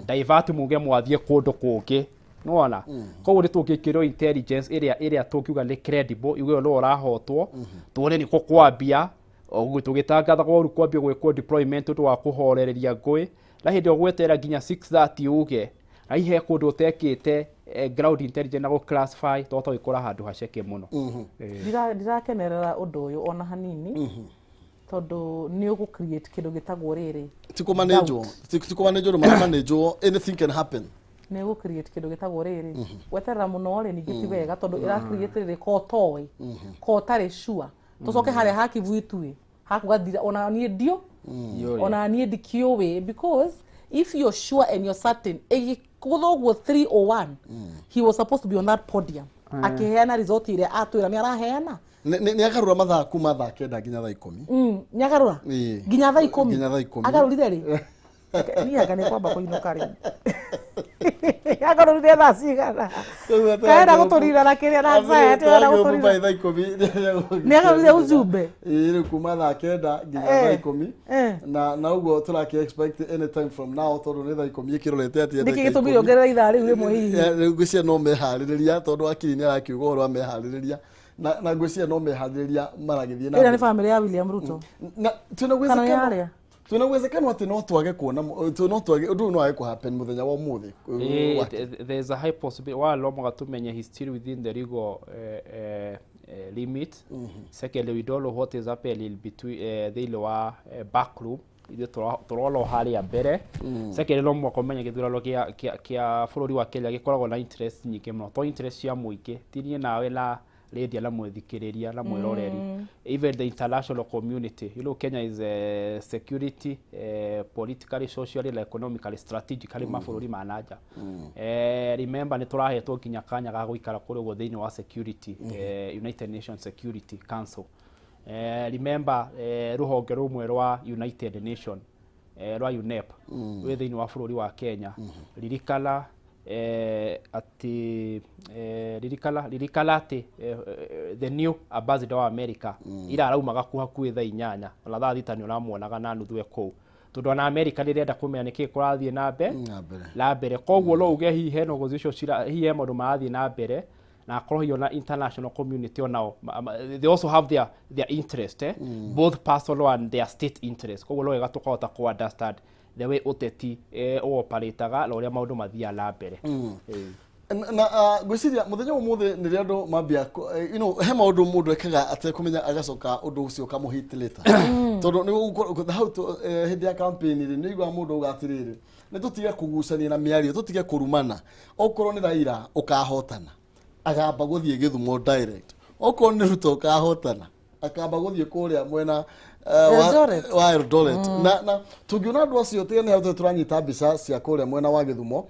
divert, muge mwathiĩ kũndũ kũngĩ, nĩwona? Koguo nĩ tũngĩkĩrwo intelligence ĩrĩa tũngiuga nĩ credible, igue ũyũ nĩwe ũrahotwo, tuone nĩkũ kwambia ũguo tũgĩtangathagwo rĩu kwambia gwĩkwo deployment ũndũ wa kũhorereria ngũĩ. Na hĩndĩ ĩyo gweterera nginya 6:30 uge na ihe kũndũ ũtekĩte ground intelligence na gũ classify, tondũ gĩkũra handũ haceke mũno. Ndirakenerera ũndũ ũyũ ona hanini tondũ nĩ ũgũ create kĩndũ gĩtagwo rĩrĩ. Ti kũmanĩnjwo, ti kũmanĩnjwo, rĩ maramanĩnjwo, anything can happen. Nĩ ũgũ create kĩndũ gĩtagwo rĩrĩ, gweterera mũno rĩ, ningĩ ti wega tondũ ĩra create rĩrĩ ko ũtoĩ, ko ũtarĩ sure. Tũcoke harĩa hakivuitui hakugathira, ona niĩ ndio Yũĩ. ona niĩ ndikĩũĩ, because if you're sure and you're certain ĩgĩ Kũgũtha ũguo 3:01, he was supposed to be on that podium akĩheana result ĩrĩa atwĩra nĩ araheana. Nĩ agarũra mathaa kuma thaa 9 nginya thaa 10. Nĩ agarũra nginya thaa 10. Nginya thaa 10. Agarũrire rĩ? Niĩ anga nĩ kwamba kũinũka rĩu. Agarũrire thaa cigana? Kaenda gũtũrira na kĩrĩa na anxiety, enda gũtũrira. Thaa 10. Nĩ agarũrire ujumbe. Ĩĩ, rĩu kuma thaa 9 nginya thaa 10. Na ũguo tũrakĩ expect anytime from now, tondũ nĩ thaa 10 ĩkĩrorete atĩ Nĩkĩ gĩtũmire ongerera ithaa rĩu rĩmwe hihi? Rĩu ngwĩciria no meharĩrĩria, tondũ akiri nĩ arakiuga ũhoro wa meharĩrĩria, na ngwĩciria no meharĩrĩria maragĩthiĩ na Ĩrĩa nĩ mbere. bamĩrĩ ya William Ruto Na twĩna kana nĩ uwezekano yarĩa? Twĩna uwezekano atĩ no twage kuona no twage ũndũ ũyũ no wage kũhappen mũthenya wa ũmũthĩ. There's a high possibility wa no mũhaka tumenye he's still within the legal limit. Secondly, we don't know what is happening between thĩinĩ wa back room, ithuĩ tũrona o harĩa mbere. Secondly, no mũhaka ũmenye gĩthurano kĩa bũrũri wa Kenya gĩkoragwo na interest nyingĩ mũno, to interest cia mũingĩ, ti niĩ nawe na rĩndia na mwĩthikĩrĩria na mwĩroreri, even the international community. Kenya is a security, politically, socially na economically, strategically mabũrũri ma nanja. Remember nĩ tũrahetwo nginya kanya ga gũikara kũrĩa ũguo thĩinĩ wa security, United Nations Security Council. Remember rũhonge rũmwe rwa United Nation, rwa UNEP, rwĩ thĩinĩ wa bũrũri wa Kenya. Ririkana atĩ ririkana atĩ the new ambassador wa America ira araumaga ku hakuhĩ thaa 8, ona thaa 6 nĩ ũramuonaga na nuthu e kũu, tondũ ona America nĩ ĩrenda kũmenya nĩkĩ kũrathiĩ na mbere Na mbere. Na mbere. Koguo no uge hihi hena ũgũzi ũcio, hihi he maũndũ marathiĩ na mbere, na akorwo hihi ona international community onao they also have their interest, both personal and their state interest. Koguo no wega tũkahota ku understand the way ũteti ũoperataga na ũrĩa maũndũ mathiaga na mbere. Na ngwĩciria mũthenya wa ũmũthĩ nĩrĩa andũ mambia he maũndũ mũndũ ekaga atekũmenya, agacoka ũndũ ũcio ũkamũhit later, tondũ nĩ hau hĩndĩ ya campaign rĩ, nĩ ũiguaga mũndũ auga atĩrĩrĩ, nĩ tũtige kũgucania na mĩario, tũtige kũrumana, okorwo nĩ Raila ũkahotana, akamba gũthiĩ Gĩthumo direct, okorwo nĩ Ruto ũkahotana, akamba gũthiĩ kũrĩa mwena Eldoret. Wa Eldoret. Na tũngĩona andũ acio, tiga nĩ hau tũranyita mbica cia kũrĩa mwena wa Gĩthumo,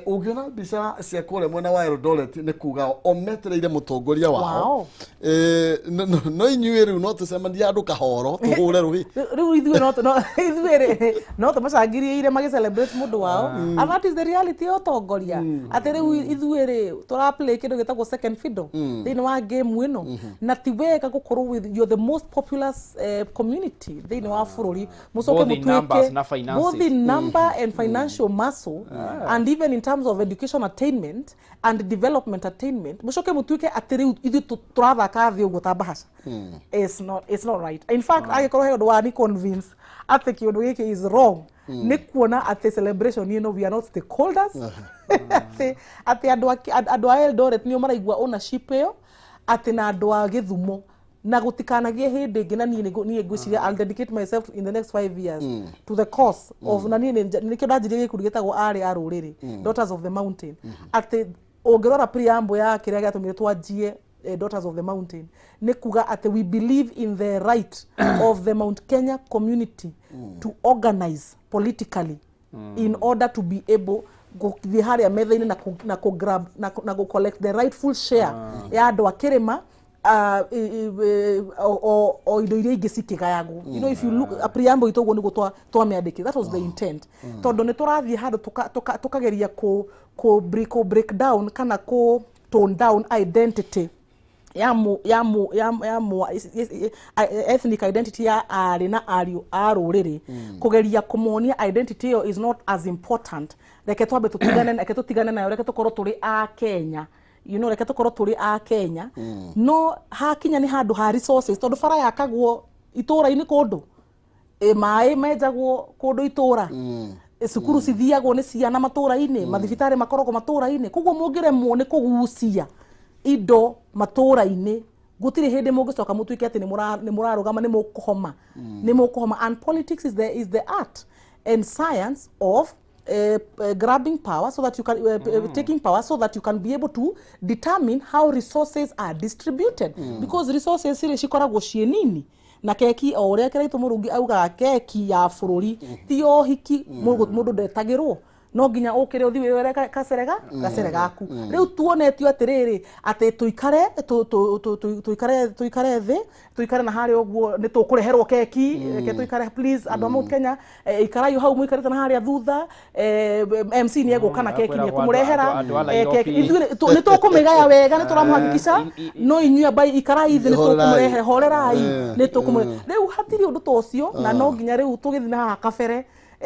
ũngĩona mbica cia kũrĩa mwena wa Eldoret nĩ kuga o metereire mũtongoria wao. No inyuĩ rĩu no tũcemanie andũ kahoro tũhũre rũhĩ. Rĩu ithuĩ ithuĩ rĩ, no tũmacangiriire magĩ celebrate mũndũ wao, and that is the reality ya ũtongoria, atĩ rĩu ithuĩ rĩ, tũra play kĩndũ gĩtagwo second fiddle thĩinĩ wa game ĩno. Na ti wega gũkorwo with you're the most populous community thĩinĩ wa bũrũri, mũcoke Both in numbers na mũtuĩke finances. Both in number and financial muscle and even in terms of education attainment and development attainment, mũcoke mũtuĩke atĩ rĩu ithuĩ tũrathaka thĩ ũguo ta mbahaca. It's not right. In fact, angĩkorwo he ũndũ wa ni convince atĩ kĩũndũ gĩkĩ is wrong, nĩ kuona atĩ celebration ĩno, we are not stakeholders, atĩ andũ a Eldoret nĩo maraigua ownership ĩyo, atĩ na andũ a Gĩthumo, na gũtikanagie hĩndĩ ĩngĩ. Na niĩ niĩ ngwĩciria I'll dedicate myself in the next 5 years to the cause of, na niĩ nĩkĩo ndanjirie gĩkundi gĩtagwo Arĩ a Rũrĩrĩ, Daughters of the Mountain, atĩ ũngĩrora preamble ya kĩrĩa gĩatũmire twanjie Daughters of the Mountain nĩ kuga atĩ we believe in the right of the Mount Kenya community to organize politically in order to be able gũthiĩ harĩa metha-inĩ na kũ grab na kũ collect the rightful share ya andũ a kĩrĩma, o indo iria ingĩ cikĩgayagwo. If you look a preamble itũ, ũguo nĩguo twamĩandĩkire. That was the intent, tondũ nĩ tũrathiĩ handũ tũkageria kũ break down kana kũ tone down identity ya mu ya mu ya ya mu ethnic identity ya arĩ na ariũ a rũrĩrĩ, kũgeria kũmonia identity ĩyo is not as important. Reke twambe tũtigane, reke tũtigane nayo, reke tũkorwo tũrĩ a Kenya, reke tũkorwo tũrĩ a Kenya. No hakinya nĩ handũ ha resources, tondũ bara yakagwo itũũra-inĩ kũndũ, maĩ menjagwo kũndũ itũũra, cukuru cithiagwo nĩ ciana matũũra-inĩ, mathibitarĩ makoragwo matũũra-inĩ. Koguo mũngĩremwo nĩ kũgucia indo matũũra-inĩ, gũtirĩ hĩndĩ mũngĩcoka mũtuĩke atĩ nĩ mũrarũgama, nĩ mũkũhoma, nĩ mũkũhoma. And politics is the art and science of grabbing power so that you can taking power so that you can be able to determine how resources are distributed, because resources rĩ cikoragwo ciĩ nini, na keki o ũrĩa Kĩraitũ Mũrungi augaga, keki ya bũrũri ti ya ũhiki, mũndũ ndetagĩrwo. No nginya ũkĩre ũthiĩ wĩyore kacerega gacere gaku. Rĩu tuonetio atĩrĩrĩ, atĩ tũikare tũikare tũikare thĩ, tũikare na harĩa ũguo, nĩ tũkũreherwo keki. Reke tũikare, please, andũ a Mount Kenya, ikarai o hau mũikarĩte na harĩa thutha. MC nĩ egũka na keki, nĩ ekũmũrehera. Andũ a keki. Nairobi. Ithuĩ nĩ tũkũmĩgaya wega, nĩ tũramũhakikisha, no inyuĩ ambai ikarai thĩ, nĩ Horerai. tũkũmũrehe, horerai, nĩ tũkũmũrehe. Rĩu hatirĩ ũndũ ta ũcio, na no nginya rĩu tũgĩthiĩ na haha kabere,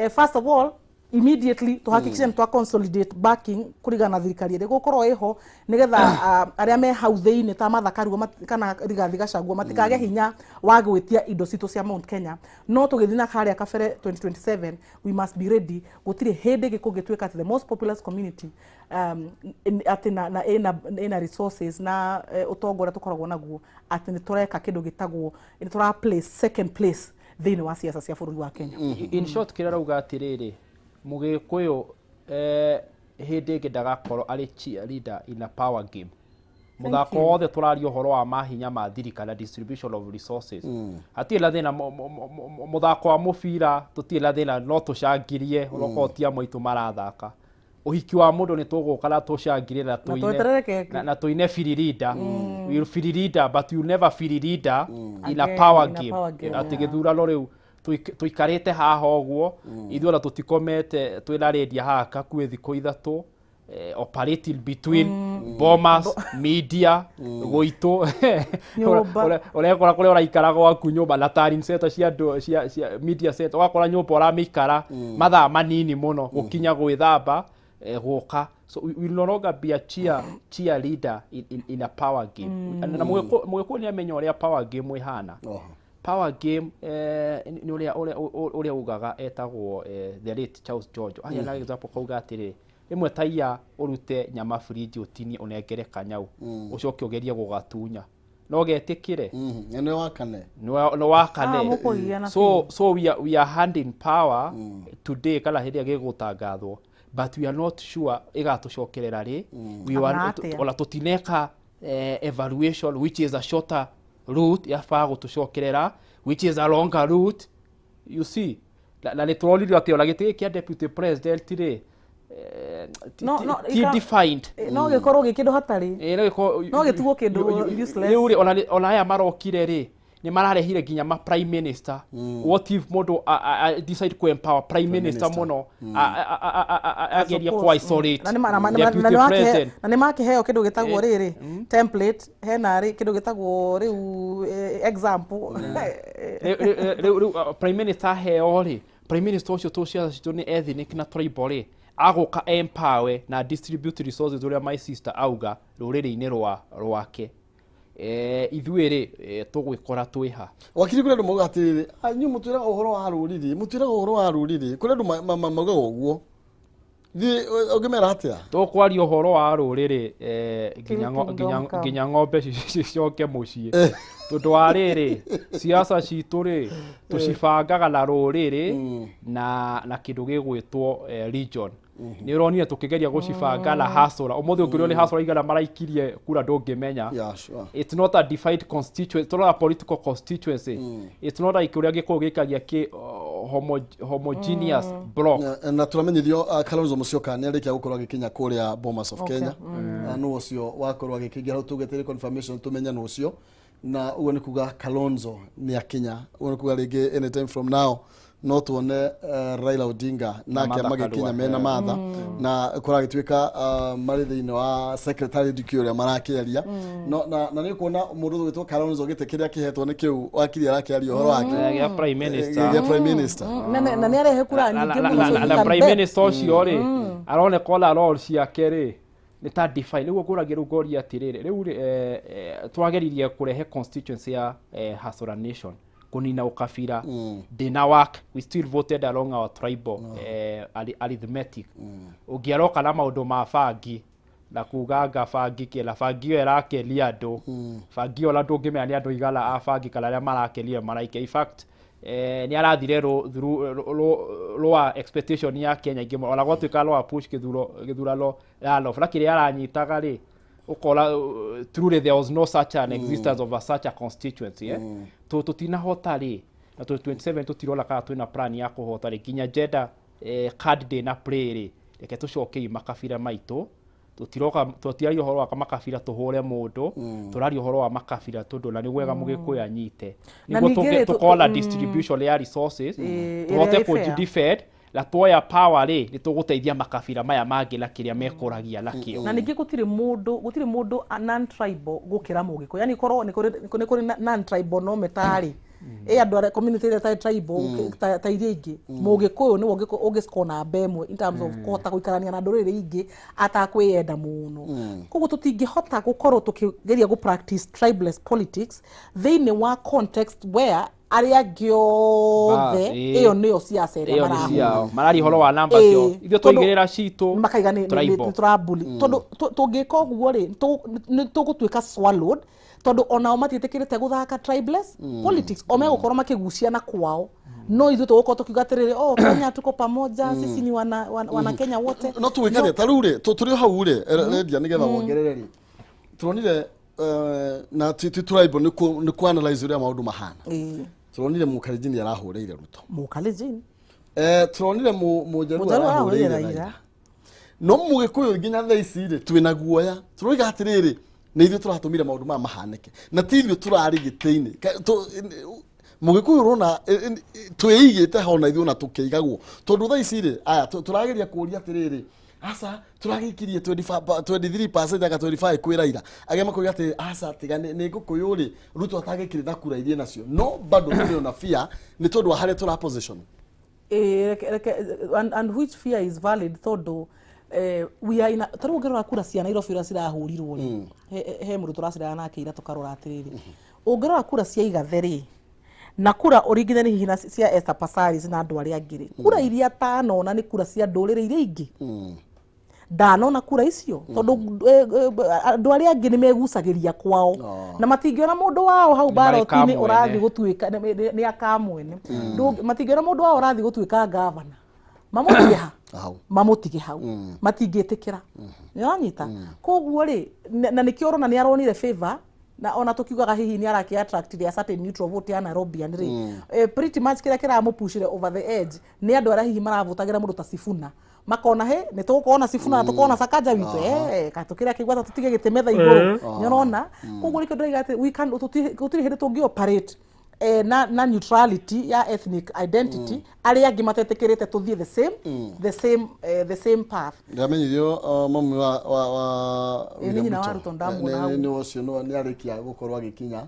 first of all, immediately tuhakikishe nĩ twa consolidate backing kũringana na thirikari ĩrĩa ĩgũkorwo ĩho, nĩgetha arĩa me hau thĩinĩ ta Martha Karua kana Rigathi Gachagua matikage hinya wa gwĩtia indo citũ cia Mount Kenya. No tũgĩthiĩ na harĩa kabere 2027, we must be ready. Gũtirĩ hĩndĩ ĩngĩ kũngĩtuĩka atĩ the most populous community atĩ na ĩna resources na ũtonga ũrĩa tũkoragwo naguo, atĩ nĩ tũreka kĩndũ gĩtagwo nĩ tũra place second place thĩinĩ wa siasa cia bũrũri wa Kenya. In short, kĩrĩa rauga atĩrĩrĩ, Mũgĩkũyũ hĩndĩ ĩngĩ ndagakorwo arĩ cheerleader in a power game. Mũthako wothe tũraria ũhoro wa mahinya ma thirikari na distribution of resources, hatirĩ na thĩna. Mũthako wa mũbira tũtirĩ na thĩna, no tũcangirie onokorwo ti amwe aitũ marathaka. Ũhiki wa mũndũ nĩ tũgũka na tũcangirie na tũine. Tweterere keki. Na tũine biririnda. We'll biririnda, but you never biririnda in a Again, power in a game. power game, Atĩ yeah. gĩthurano rĩu tũikarĩte haha ũguo, ithuĩ ona tũtikomete, twĩna rĩndia haha kakuĩ thikũ 3, operating between Bomas, media, gũitũ. Nyũmba. Ũrekora kũrĩa ũraikara gwaku nyũmba na tallying center cia andũ cia media center, ũgakora nyũmba ũramĩikara mathaa manini mũno gũkinya gwĩthamba, gũka. So we will no longer be a cheerleader in a power game. Na Mũgĩkũyũ nĩ amenya ũrĩa power game ĩhana. Oho. Power game nĩ ũrĩa ugaga etagwo the late Charles George aheanaga example, kauga atĩrĩrĩ, rĩmwe taiya ũrute nyama fridge, ũtinie, ũnengere kanyau, ũcoke ũgerie gũgatunya, no getĩkĩre. Nĩ wakane. Nĩ wakane. Ah, mũkũgiana. So we are handing power today kana hĩndĩ ĩrĩa gĩgũtangathwo, but we are not sure ĩgatũcokerera rĩ. We Kana are atĩa. Ona tũtineka evaluation, which is a shorter route yabaga gũtũcokerera, which is a longer route, you see. Na nĩ tũronirio atĩ ona gĩtĩ gĩkĩ kĩa deputy president rĩ, No, no, ti defined. No gĩkorwo gĩ kĩndũ hatarĩ. No gĩkorwo. No gĩtigwo kĩndũ useless. Rĩu rĩ, ona aya marokire rĩ, nĩ mararehire nginya ma prime minister. What if mũndũ decide ku empower prime minister mũno, agerie ku isolate Na deputy president? Na nĩ makĩheo kĩndũ gĩtagwo rĩrĩ template, hena rĩ kĩndũ gĩtagwo rĩu example. Rĩu prime minister aheo rĩ, prime minister ũcio tũ ciaca citũ nĩ ethnic na tribal rĩ, agũka empower na distribute resources ũrĩa my sister auga rũrĩrĩ-inĩ rwake. Ithuĩ rĩ, tũgwĩkora twĩha. Wakiri, kũrĩ andũ maugaga atĩrĩrĩ, "Ah, inyuĩ mũtwĩraga ũhoro wa rũrĩrĩ, mũtwĩraga ũhoro wa rũrĩrĩ." Kũrĩ andũ maugaga ũguo. Thiĩ ũngĩmera atĩa? Tũkwaria ũhoro wa rũrĩrĩ nginya Till kingdom come. Nginya ng'ombe cicoke mũciĩ, tondũ wa rĩrĩ, siasa citũ rĩ, tũcibangaga na rũrĩrĩ na kĩndũ gĩgwĩtwo region. Nĩ ũronire tũkĩgeria gũcibanga na hasũra. Ũmũthĩ ũngĩũrio nĩ hasũra igana maraikirie kura, ndũngĩmenya. Yeah, sure. It's not a defined constituency, it's not a political constituency. It's not like ũrĩa Gĩkũyũ gĩkagia kĩ homogeneous block. Na tũramenyithio Kalonzo Musyoka nĩ arĩkia gũkorwo agĩkinya kũrĩa Bomas of Kenya. Nũ ũcio wakorwo agĩkĩingĩra hau? Tũgetere confirmation tũmenye nũ ũcio, na ũguo nĩ kuga Kalonzo nĩ akinya. Ũguo nĩ kuga rĩngĩ anytime from now no tuone Raila Odinga nake Martha magĩkinya Karua. mena Martha, na kũragĩtuĩka marĩ thĩinĩ wa secretariat ũrĩa marakĩaria. No na nĩ kuona mũndũ ũgwĩtwo Kalonzo, gĩtĩ kĩrĩa kĩhetwo nĩ kĩu wakiri arakĩaria ũhoro wake. Gĩa prime minister. Gĩa prime minister. Na nĩ arehe kura nyingĩ mũno, so you Na can prime bet. minister ũcio rĩ, aroneka ona role ciake rĩ nĩ ta define. Nĩguo ngũragia rĩu ngoria atĩrĩrĩ, rĩu rĩ, twageririe kũrehe constituency ya Hasora Nation kũnina ũkabira, ndĩna work. We still voted along our tribal arithmetic. Ũngĩaroka na maũndũ ma bangi na kuga anga bangi kĩ na bangi ĩyo ĩrakenia andũ, bangi ĩyo ona ndũngĩmenya nĩ andũ igana a bangi kana arĩa marakenire maraikia. In fact, nĩ arathire through lower expectation ya Kenya ingĩ mũno, ona gwatuĩka lower push gĩthurano runoff, na kĩrĩa aranyitaga rĩ, ũkora truly there was no such an existence of a such a constituency. Tũtinahota rĩ, na 2027 tũtirona kana twĩna plan ya kũhota rĩ, nginya gender card ndĩna play rĩ, Reke tũcokei makabira maitũ. Tũtiroka tũtiraria ũhoro wa makabira tũhũre mũndũ, tũraria ũhoro wa makabira tondũ na nĩ wega mũgĩkũyũ anyite Na nĩguo ningĩ rĩ, tũkorwo na distribution ya resources, tũhote ĩrĩa ĩ fair. kũ-defend na tuoya power rĩ, nĩ tũgũteithia makabira maya mangĩ na kĩrĩa mekũragia nakĩo. Na ningĩ gũtirĩ mũndũ non tribal gũkĩra mũgĩkũyũ, yani korwo nĩ kũrĩ non tribal no metarĩ ĩ andũ arĩa community ĩrĩa ĩtarĩ tribal ta iria ingĩ, mũgĩkũyũ nĩwe ũngĩscore namba ĩmwe in terms of kũhota gũikarania na ndũrĩrĩ ingĩ atakwĩyenda mũno. Koguo tũtingĩhota gũkorwo tũkĩgeria gũ practice tribeless politics thĩinĩ wa context where arĩa angĩ othe Bas, ĩyo nĩyo siasa ĩrĩa ĩyo nĩ marahũra. ciao mararia ũhoro wa namba cio, ithuĩ twaigĩrĩra citũ makaiga nĩ tribal. nĩ tũrabully, tondũ tũngĩka ũguo rĩ, nĩ tũgũtuĩka swallowed, tondũ onao matiĩtĩkĩrĩte gũthaka tribeless politics. O megũkorwo makĩgucia na kwao, no ithuĩ tũgũkorwo tũkiuga atĩrĩrĩ, "Oh, Kenya tuko pamoja, sisi ni wana Kenya wote." No tũgĩkaria ta rĩu rĩ, tũrĩ o hau rĩ, rendia nĩgetha wongerere rĩ, tũronire na ti tribal, nĩ kũ analyze ũrĩa maũndũ mahana. Tũronire mũkalenjin arahũrĩire Ruto. Mũkalenjin. Tũronire mũjaruo Mũjaruo arahũrĩire arahũrĩire Raila. Raila. No mũgĩkũyũ nginya thaa ici rĩ, twĩna guoya, tũroiga atĩrĩrĩ, nĩ ithuĩ tũratũmire maũndũ maya mahanĩke na ti ithuĩ tũrarĩ gĩtĩ-inĩ. Mũgĩkũyũ ũrona twĩigĩte ho na ithuĩ ona tũkĩigagwo, tondũ thaa ici rĩ, aya tũrageria kũũria atĩrĩrĩ, aca tũragĩikirie 23% aka 25 kwĩ Raila, arĩa makoiga atĩ aca tiga nĩ ngũkũyũ rĩ, Ruto atangĩkire na kura iria nacio, no bado tũrĩ ona fear nĩ tondũ wa harĩa tũra position. Reke, and which fear is valid, tondũ we are in a, tarĩu ũngĩrora kura cia Nairobi ũrĩa cirahũrirwo rĩ, he mũndũ tũraciraga nake ira tũkarora atĩrĩrĩ, ũngĩrora kura cia Igathe rĩ, na kura ũringithanie hihi na cia Esther Passaris na andũ arĩa angĩ rĩ, kura iria tanona nĩ kura cia ndũrĩrĩ iria ingĩ. Ndanona kura icio tondũ andũ arĩa angĩ nĩ megucagĩria kwao na matingĩona mũndũ wao hau Nĩ marĩ ballot-inĩ kamwene. ũrathiĩ gũtuĩka nĩ akamwene. Matingĩona mũndũ wao ũrathiĩ gũtuĩka gavana mamũtige ha. Hau. Mamũtige hau, matingĩtĩkĩra, nĩ ũranyita? Koguo rĩ, na nĩkĩo ũrona nĩ aronire favor, na ona tukiugaga hihi nĩ araki attract a certain neutral vote ya Nairobian rĩ, pretty much kĩrĩa kĩramũpushire over the edge nĩ andũ arĩa hihi maravotagĩra mũndũ ta Sifuna, makona he nĩ tũgũkorwo na Sifuna na tũkorwo na Sakaja witũ, katũkĩrĩa kĩigua tũtige gĩtĩ metha igũrũ, nĩ ũrona? Koguo nĩkĩo ndĩroiga atĩ we can gũtirĩ hĩndĩ tũngĩ operate na neutrality ya ethnic identity arĩa angĩ matetĩkĩrĩte tũthiĩ the same path. Ndamenyithio mami wa Ĩ, nĩ William nyina wa Ruto. Ruto ndamuona hau. Nĩ ũcio no nĩ arĩkia gũkorwo agĩkinya.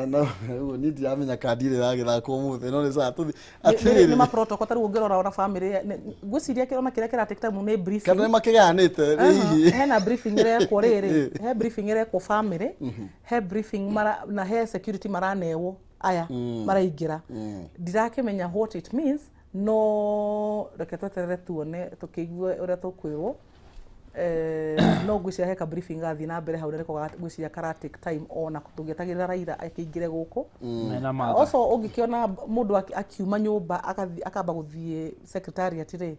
No rĩu niĩ ndiramenya kandi ĩrĩa ĩragĩthakwo ũmũthĩ, no nĩ sawa, tũthiĩ. Nĩ Atĩrĩrĩ, ma protocol, tarĩu ũngĩrora ona family ngwĩciria kĩrona kĩrĩa kĩra take time nĩ briefing. Kana nĩ makĩgayanĩte rĩ hihi? Hena briefing ĩrekwo rĩrĩ, he briefing ĩrekwo family, he briefing mara, na he security maranewo aya maraingĩra. Ndirakĩmenya what it means, no reke tweterere tuone tũkĩigue ũrĩa tũkwĩrwo. No ngwĩciria he ka briefing gathiĩ na mbere hau, na nĩko ngwĩciria kara take time ona tũngĩetagĩrĩra Raila akĩingĩre gũkũ. Mena Martha. Also ũngĩkĩona mũndũ akiuma nyũmba akamba gũthiĩ secretariat rĩ,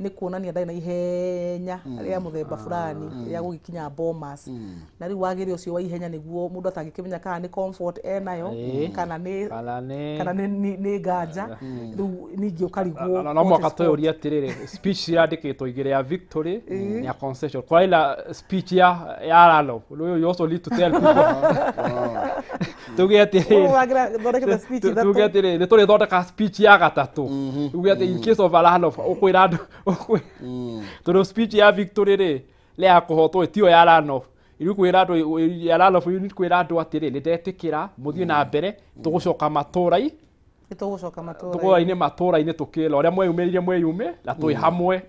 nĩ kuonania ndarĩ na ihenya rĩa mũthemba fulani rĩa gũgĩkinya Bomas, na rĩu wagĩrĩ ũcio wa ihenya nĩguo mũndũ atangĩkĩmenya kana nĩ comfort enayo kana nĩ kana nĩ kana nĩ nganja, rĩu ningĩ ũkarigwo no what mwaka is what. twĩyũrie atĩrĩrĩ, speech ciandĩkĩtwo igĩrĩ, ya victory na ya concession. Kwa ila speech ya rano, you also need to tell people, tuge atĩrĩrĩ, Ũragira thondekete speech ithatũ. Tuge atĩrĩrĩ, nĩ tũrĩthondeka speech ya gatatũ, tuge atĩ in case of a runoff ũkwĩra andũ tondũ speech ya victory rĩ, nĩ ya kũhotwo, tiyo ya runoff. Rĩu kwĩra andũ ya runoff, you need kwĩra andũ atĩrĩ, nĩ ndetĩkĩra mũthiĩ na mbere, tũgũcoka matũra-i Nĩ tũgũcoka matũra. Tũgũra-inĩ matũra-inĩ tũkĩra ũrĩa mweyumĩririe mweyume na twĩ hamwe.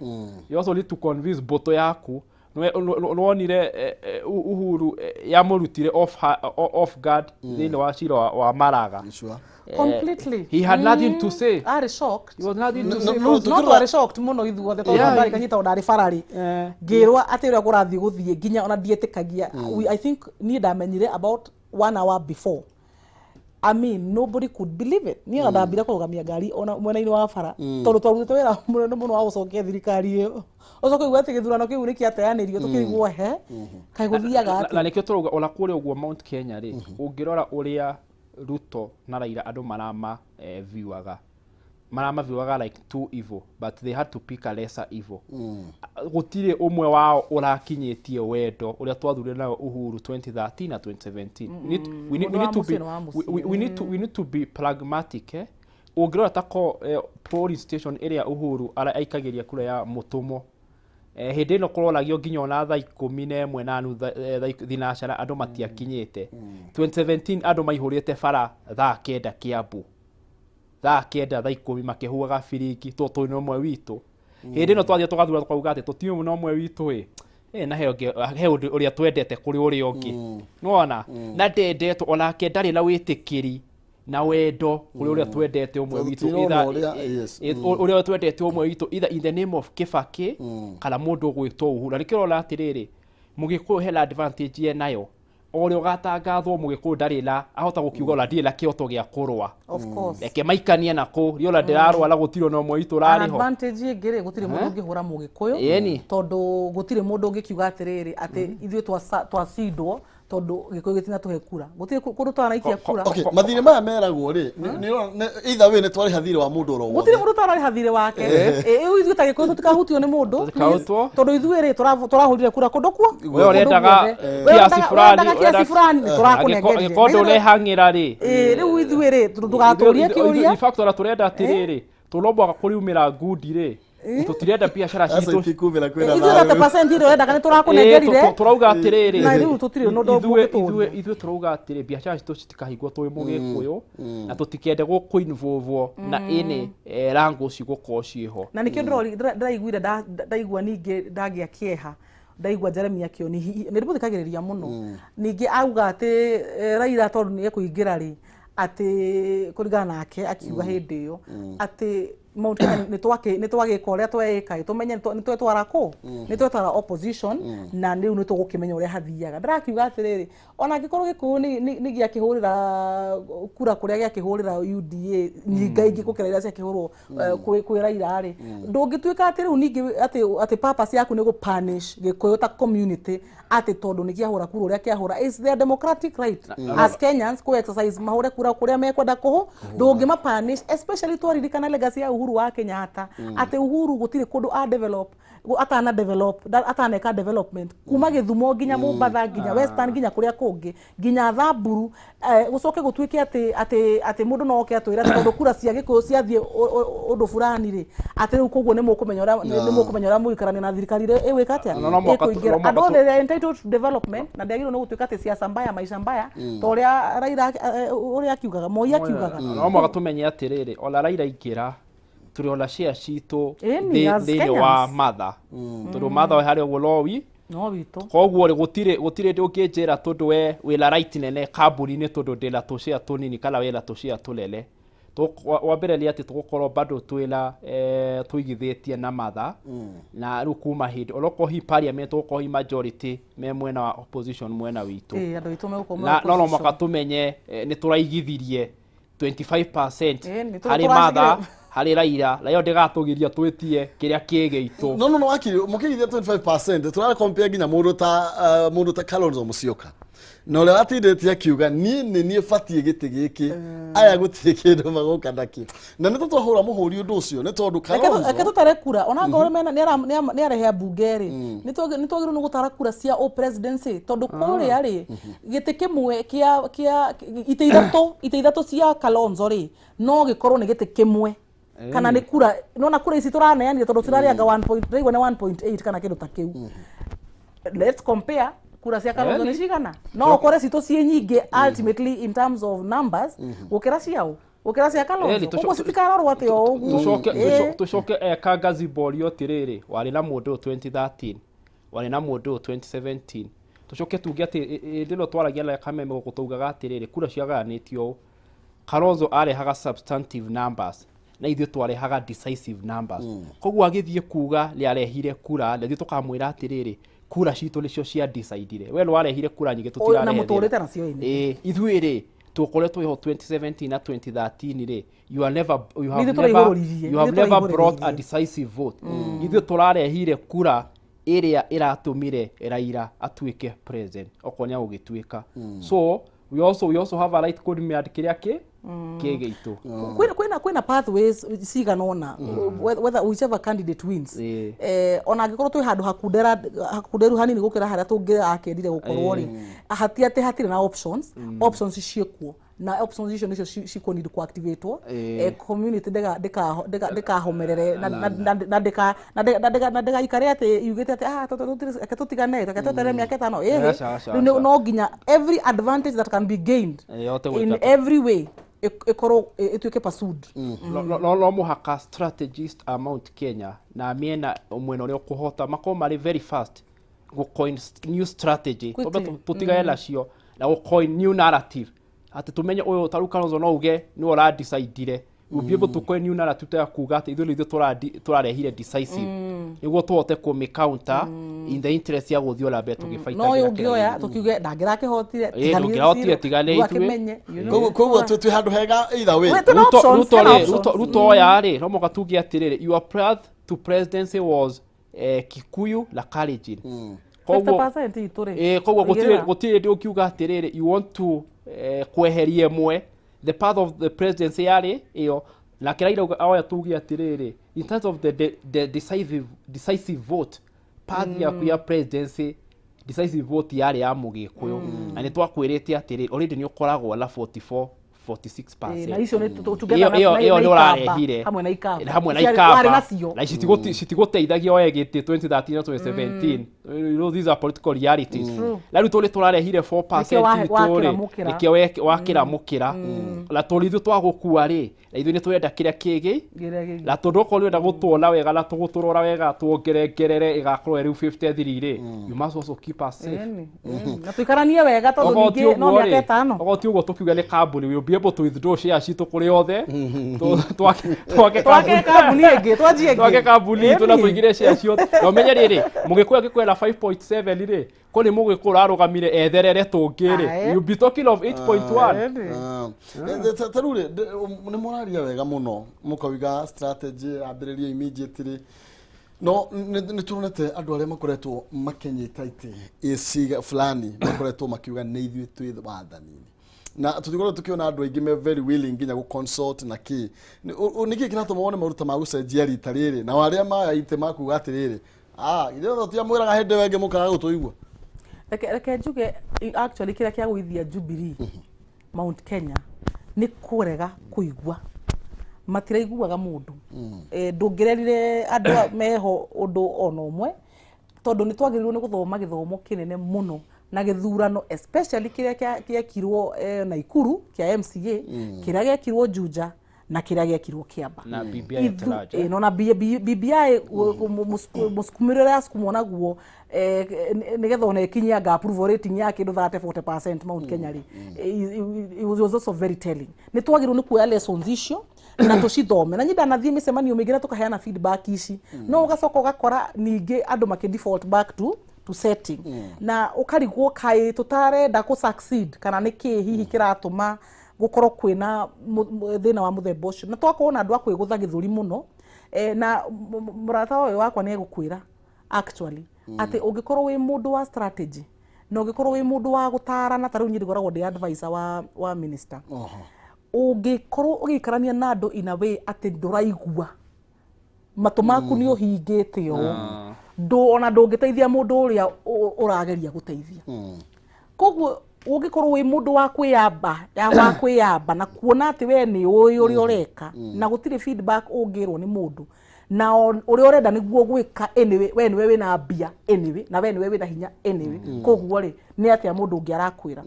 You also need to convince mbũtũ yaku. Nĩwonire Uhuru yamũrutire off guard thĩinĩ wa cira wa Maraga. Sure. Completely. He had nothing to say. Arĩ shocked. He was nothing to No, say. no, No tukĩrora- twarĩ shocked mũno ithuothe tondũ ndarĩ kanyita ona ndarĩ bararĩ ngĩrwo atĩ ũrĩa kũrathiĩ gũthiĩ nginya ona ndietĩkagia. I think niĩ ndamenyire about one hour before. I mean, nobody could believe it. Niĩ ona ndambire kũrũgamia ngari ona mwena-inĩ wa bara, tondũ twarutĩte wĩra mũnene mũno wa gũcokia thirikari ĩyo, ũcoke ũigue atĩ gĩthurano kĩu nĩ kĩateanĩrio, tũkĩrigwo he kaĩ gũthiaga Na atĩa. nĩkĩo tũrauga ona kũrĩa ũguo Mount Kenya rĩ, ũngĩrora ũrĩa Ruto na Raila andũ marama view'aga. Maramaviuaga like two evil, but they had to pick a lesser evil. Gũtirĩ ũmwe wao ũrakinyĩtie wendo ũrĩa twathurire nayo Uhuru 2013 na 2017. We Mũndũ wa need to mũciĩ be nĩ wa we need to be pragmatic, eh? Ũngĩrora ta ko polling station ĩrĩa Uhuru aikagĩria kura ya mũtũmwo, hĩndĩ ĩno kũroragio nginya ona thaa 11 na nuthu, thaa thinacara andũ matiakinyĩte. 2017 andũ maihũrĩte bara thaa 9 Kiambu, thaa 9, thaa 10 makĩhuaga biringi tondũ tũrĩ na ũmwe witũ. Hĩndĩ ĩno twathiĩ tũgathura tũkauga atĩ tũtiũĩ na ũmwe witũ ĩ. Na he ũngĩ, he ũndũ ũrĩa twendete kũrĩ ũrĩa ũngĩ, nĩwona na ndendetwo onake ndarĩ na wĩtĩkĩri na wendo kũrĩ ũrĩa twendete ũmwe Tondũ witũ, tũtirona ũrĩa, yes. Ũrĩa twendete ũmwe witũ, either in the name of Kibaki kana mũndũ ũgwĩtwo Uhuru. Na nĩkĩo ũrona atĩrĩrĩ, Mũgĩkũyũ hena advantage enayo, o ũrĩa ũgatangathwo Mũgĩkũyũ ndarĩ na ahota gũkiuga ona ndirĩ na kĩhoto gĩa kũrũa. Of course. Reke maikanie nako riona ndĩrarũa na gũtirĩ ona ũmwe witũ An ũrarĩ ho. Advantage ĩngĩ rĩ, gũtirĩ mũndũ ũngĩhũra Mũgĩkũyũ. Ĩni. Tondũ gũtirĩ mũndũ ũngĩkiuga atĩrĩrĩ atĩ ithuĩ twacindwo tondũ Gĩkũyũ gĩtinatũhe kura. Gũtirĩ kũndũ twanaikia kura. Okay, mathirĩ maya meragwo rĩ, either way nĩ twarĩha thirĩ wa mũndũ oro Gũtirĩ wothe. mũndũ ũtararĩha thirĩ wake. Ĩ, ithuĩ ta Gĩkũyũ tũtikahutio nĩ mũndũ. Tũtikahutwo. Tondũ ithuĩ rĩ, tũrahũrire kura kũndũ kuo. We ũrendaga We kiasi fulani, ũrendaga kiasi fulani, nĩ tũrakũnengerire. Angĩkorwo ndũrehang'ĩra rĩ, Ĩ, rĩu ithuĩ rĩ, ndũgatũrie kĩũria. In fact, ona tũrenda atĩrĩrĩ, tondũ no mũhaka kũriumĩra ngundi rĩ, tũtirenda biacara Aca citũ. itikumĩra kwĩna Ithuĩ thayũ. 30% ĩrĩa ũrendaga nĩ tũrakũnengerire. Tũrauga atĩrĩrĩ, Na rĩu tũtirĩ ũndũ ũngĩtũria. ithuĩ tũrauga atĩrĩ, biacara citũ citikahingwo twĩ Mũgĩkũyũ na tũtikende gũkũ-involve na ĩnĩ rango cigũkorwo ciĩho. Na nĩkĩo ndĩraiguire ndaigua ningĩ ndagĩa kĩeha ndaigua Jeremia Kioni, nĩ ndĩmũthikagĩrĩria mũno, ningĩ auga atĩ Raila tondũ nĩ ekũingĩra rĩ, atĩ kũringana nake akiuga hĩndĩ ĩyo atĩ Mount Kenya nĩ twagĩka ũrĩa tweĩka, tũmenye nĩ twetwara kũ, nĩ twetwara opposition, na rĩu nĩ tũgũkĩmenya ũrĩa hathiaga. Ndĩrakiuga atĩrĩrĩ, ona angĩkorwo Gĩkũyũ nĩ gĩakĩhũrĩra kura kũrĩa gĩakĩhũrĩra UDA nyingaingĩ gũkĩra iria ciakĩhũrwo kwĩ Raila rĩ, ndũngĩtuĩka atĩ rĩu ningĩ atĩ purpose yaku nĩ gũ-punish Gĩkũyũ ta community atĩ tondũ nĩ kĩahũra kura ũrĩa kĩahũra. Is their democratic right as Kenyans kũ exercise mahũre kura kũrĩa mekwenda kũhũ. Ndũngĩma punish, especially twaririkana legacy ya Uhuru wa Kenyatta, atĩ Uhuru gũtirĩ kũndũ a develop atana develop ataneka development kuma Gĩthumo nginya Mombatha nginya Western nginya kũrĩa kũngĩ nginya Thamburu. Gũcoke gũtuĩke atĩ mũndũ no oke atwĩre atĩ tondũ kura cia Gĩkũyũ ciathiĩ ũndũ fulani rĩ, atĩ rĩu koguo nĩ mũkũmenya ũrĩa mũgũikarania na thirikari ĩrĩa ĩgwĩka atĩa No, no mũhaka ĩkũingĩra. No mũhaka Andũ othe they are entitled to development na ndĩagĩrĩirwo nĩ gũtuĩka atĩ siasa mbaya maisha mbaya ta ũrĩa Raila, ũrĩa akiugaga, Moi akiugaga. No mũhaka tũmenye atĩrĩrĩ, ona Raila aingĩra tũrĩ ona share citũ Ĩni, as thĩinĩ wa Kenyans. Matha, tondũ Matha harĩa ũguo nowi No witũ. Koguo rĩ, gũtirĩ hĩndĩ ũngĩnjĩra tondũ we wĩna right nene kambuni-inĩ tondũ ndĩna tũshare tũnini kana wĩna tũshare tũnene. Wa mbere nĩ atĩ tũgũkorwo bado twĩna tũigithĩtie na Matha na rĩu kuma hĩndĩ onokorwo hi parliament tũgũkorwo hi majority me mwena wa opposition mwena witũ. Ĩ, andũ aitũ megũkorwo me Na no opposition. mũhaka tũmenye nĩ tũraigithirie 25% Ĩ, nĩ harĩ Matha, harĩ Raila. Raila ndĩgatũgiria twĩtie kĩrĩa kĩ gĩitũ. No, wakiri mũkĩigithia 25%, tũra compare nginya mũndũ ta Kalonzo Musyoka na ũrĩa watindĩte akiuga niĩ nĩ niĩ batiĩ gĩtĩ gĩkĩ, aya gũtirĩ kĩndũ magoka nakĩo, na nĩ tũtwahũra mũhũri ũndũ ũcio nĩ tondũ Reke Kalonzo tũtare kura ona ngorwo mena nĩ arehe mbunge rĩ, nĩ twagĩrĩirwo nĩ gũtara kura cia o presidency tondũ kũrĩa rĩ gĩtĩ kĩmwe kĩa itĩ ithatũ cia Kalonzo rĩ, no gĩkorwo nĩ gĩtĩ kĩmwe kana nĩ kura nona kura ici tũraneanire tondũ tũrarĩanga 1 point, ndĩraigua nĩ 1.8 kana kĩndũ ta kĩu. Let's compare kura cia Kalonzo nĩ cigana, no ũkore citũ ciĩ nyingĩ ultimately in terms of numbers gũkĩra ciao, gũkĩra cia Kalonzo. Koguo citikarorwo atĩ o ũguo. Tũcoke Kangazi borio atĩrĩrĩ, warĩ na mũndũ ũyũ 2013, warĩ na mũndũ ũyũ 2017, tũcoke tuge atĩ hĩndĩ ĩno twaragia na Kameme gũkũ taugaga atĩrĩrĩ, kura ciagayanĩtio ũũ, Kalonzo arehaga substantive numbers na ithuĩ twarehaga decisive numbers. Koguo agĩthiĩ kuga nĩ arehire kura, na ithuĩ tũkamwĩra atĩrĩrĩ, kura citũ nĩcio cia decidire, we nĩ warehire kura nyingĩ, Na tũtirarehe mũtũrĩte thĩna. nacio ĩnĩ. Ĩĩ, ithuĩ rĩ tũkoretwo ho 2017 na 2013 rĩ, you are never you have Ithuĩ never tũraihũrũririe, you have ithuĩ never brought a tũraihũrĩrĩrie. decisive vote. Ithuĩ tũrarehire kura ĩrĩa ĩratũmire Raila atuĩke president okorwo nĩ agũgĩtuĩka. So we also have a right kũdemand kĩrĩa kĩ Kĩgĩitũ. Kwĩna pathways cigana ũna, whether whichever candidate wins, ona angĩkorwo twĩ handũ hakunderu hanini gũkĩra harĩa tũngĩrakĩendire gũkorwo rĩ, hati atĩ hatirĩ na options. Options ciĩkuo, na options icio nĩcio cikũ need kuactivatwo. Community ndĩkahomerere na ndĩgaikare atĩ yugĩte atĩ ah, reke tũtigane, reke tweterere mĩaka 5. Ĩhĩ. Aca, aca, Rĩu aca. No nginya every advantage that can be gained yote in gwĩka. every way ĩkorwo ĩtuĩke pursued. No mũhaka strategist a Mount Kenya na mĩena mwena ũrĩa ũkũhota makorwo marĩ very fast gũ coin new strategy. Quickly. Twambe tũtigane nacio na gũ coin new narrative, atĩ tũmenye ũyũ ta rĩu Kalonzo no uge nĩwe ũradecidire. We'll be able to coin new narrative ya kuga atĩ ithuĩ nĩ ithuĩ tũrarehire decisive nĩguo tũhote kũmĩ counter in the interest ya gũthiĩ ona mbere tũgĩbaitagĩra. No ũyũ ũngĩoya tũkiuge ndangĩrakĩhotire. Ndũngĩrahotire, tigane ithuĩ. Akĩmenye, you know. Koguo twĩ handũ hega either way. Wait, twĩna Ruto, options, Ruto hena rĩ, options. Ruto oya rĩ, no mũhaka tuge atĩrĩrĩ, your path to presidency was Kikuyu na Kalenjin. Koguo 50% itũ rĩ. Koguo gũtirĩ Igĩrĩra. Gũtirĩ hĩndĩ ũkiuga atĩrĩrĩ you want to kweheria ĩmwe, the path of the presidency yarĩ ĩyo. Nake Raila oya tuge atĩrĩrĩ, in terms of the decisive vote, path yaku ya presidency, decisive vote yarĩ ya Mũgĩkũyũ, na nĩ twakwĩrĩte atĩrĩrĩ already nĩ ũkoragwo na 44 46%. Na icio nĩ together Ĩyo na nĩ Ikamba, ũrarehire hamwe na Ikamba. Hamwe na Warĩ Ikamba. nacio. Na ici citigũteithagia oe gĩtĩ 2013 na 2017. You know these are political realities. Na rĩu tũrĩ tũrarehire 4% Nĩkĩo itũ rĩ, wakĩramũkĩra. nĩkĩo wakĩramũkĩra, na tũrĩ ithuĩ twagũkua rĩ, na ithuĩ nĩ tũrenda kĩrĩa kĩngĩ. Kĩrĩa kĩngĩ. Na tondũ okorwo nĩũrenda gũtuona wega na tũgũtũrora wega, tuongerengerere ĩgakorwo ĩrĩu 53 rĩ, you must also keep us safe. Ĩni, ĩni. Na tũikaranie wega tondũ Okorwo ti ningĩ no ũguo mĩaka rĩ, 5. okorwo ti ũguo tũkiuga nĩ kambuni, we will be able to withdraw shares citũ kũrĩ othe. Twake Twake kambuni ĩngĩ, twanjie ĩngĩ. Twake kambuni itũ na Ĩni. tũingĩre share ciothe. Na ũmenye rĩrĩ, Mũgĩkũyũ angĩkwĩra 5.7 rĩ, kũrĩ Mũgĩkũyũ ũrarũgamire etherere tũngĩ rĩ, Aye. you be talking of 8.1. Ĩni. Ta rĩu rĩ, nĩ mũraria wega mũno mũkauga strategy yambĩrĩrio immediately, no nĩ tuonete andũ arĩa makoretwo makĩnyita itĩ iciga fulani makoretwo makiuga nĩ ithuĩ twĩ wathani-inĩ, na tũtikorwo tũkĩona andũ aingĩ me very willing nginya gũ consult na kĩ. Nĩkĩ kĩratũma wone maruta ma gũcenjia rita rĩrĩ, na arĩa maya itĩ makuga atĩrĩrĩ, ah, ithuĩ tũtiamwĩraga hĩndĩ ĩyo ĩngĩ mũkaga gũtũigua? Reke njuge, actually kĩrĩa kĩagũithia Jubilee Mount Kenya nĩ kũrega kũigua, matiraiguaga mũndũ. Ndũngĩrerire andũ meho ũndũ ona ũmwe, tondũ nĩ twagĩrĩirwo nĩ gũthoma gĩthomo kĩnene mũno na gĩthurano, especially kĩrĩa gĩekirwo Naikuru kĩa MCA, kĩrĩa gĩekirwo Juja na kĩrĩa gĩekirwo Kiamba. Na BBI at large, eh? No na BBI mũsukumĩre ũrĩa yasukumwo naguo, nĩgetha ona ĩkinyie anga approval rating ya kĩndũ 30 40% Mount Kenya rĩ, it was also very telling. Nĩ twagĩrĩirwo nĩ kuoya lessons icio na tũcithome, na niĩ ndanathiĩ mĩcemanio mĩingĩ na tũkaheana feedback ici, no ũgacoka ũgakora ningĩ andũ makĩ default back to setting, na ũkarigwo kaĩ tũtarenda kũ succeed kana nĩ kĩ hihi kĩratũma gũkorwo kwĩna thĩna wa mũthemba ũcio, na twakorwo na andũ a kwĩgũtha gĩthũri mũno. Na mũrata ũyũ wakwa nĩ egũkwĩra actually atĩ ũngĩkorwo wĩ mũndũ wa strategy na ũngĩkorwo wĩ mũndũ wa gũtarana, ta rĩu niĩ ngoragwo ndĩ advisor wa minister, ũngĩkorwo ũgĩikarania na andũ in a way atĩ ndũraigua, matũ maku nĩ ũhingĩte ũũ, ndũ ona ndũngĩteithia mũndũ ũrĩa ũrageria gũteithia. Koguo ũngĩkorwo wĩ mũndũ wa kwĩyamba ya wa kwĩyamba na kuona atĩ we nĩ ũĩ ũrĩa ũreka na gũtirĩ feedback ũngĩrwo nĩ mũndũ, na ũrĩa ũrenda nĩguo gwĩka anyway, we nĩwe wĩna mbia anyway, na we nĩwe wĩna hinya anyway, koguo rĩ, nĩ atĩa mũndũ ũngĩ arakwĩra?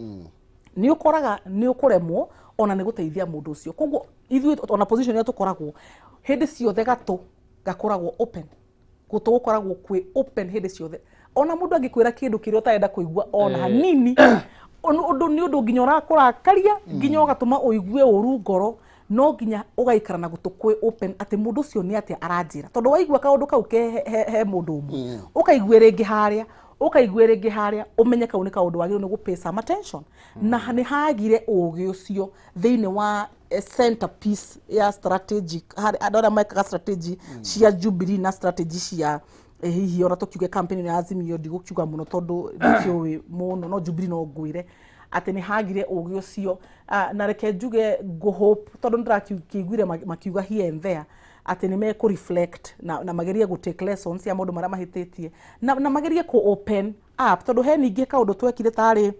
Nĩ ũkoraga nĩ ũkũremwo ona nĩ gũteithia mũndũ ũcio. Koguo ithuĩ ona position ĩrĩa tũkoragwo hĩndĩ ciothe, gatũ gakoragwo open, gũtũ gũkoragwo kwĩ open hĩndĩ ciothe. Ona mũndũ angĩkwĩra kĩndũ kĩrĩa ũtarenda kũigua ona hanini, ũndũ nĩ ũndũ nginya ũrakũrakaria, nginya ũgatũma ũigue ũru ngoro, no nginya ũgaikara na gũtũ kwĩ open atĩ mũndũ ũcio nĩ atĩa aranjĩra, tondũ waigua kaũndũ kau ke he mũndũ ũmwe, ũkaigue rĩngĩ harĩa, ũkaigue rĩngĩ harĩa, ũmenye kau nĩ kaũndũ wagĩrĩirwo nĩ gũ pay some attention. Na nĩ hagire ũgĩ ũcio thĩinĩ wa centerpiece ya strategic harĩ andũ arĩa mekaga strategy cia Jubilee na strategy cia hihi ona tũkiuge campaign ya Azimio. Ndigũkiuga mũno tondũ ndikĩũĩ mũno, no Jubilee no ngwĩre Atĩ nĩ hagire ũgĩ ũcio. Ah, na reke njuge ngũhope tondũ nĩndĩrakĩiguire makiuga here and there atĩ nĩ mekũ reflect na magerie gũ take lessons ya maũndũ marĩa mahĩtĩtie na magerie kũ open up, tondũ he ningĩ kaũndũ twekire tarĩ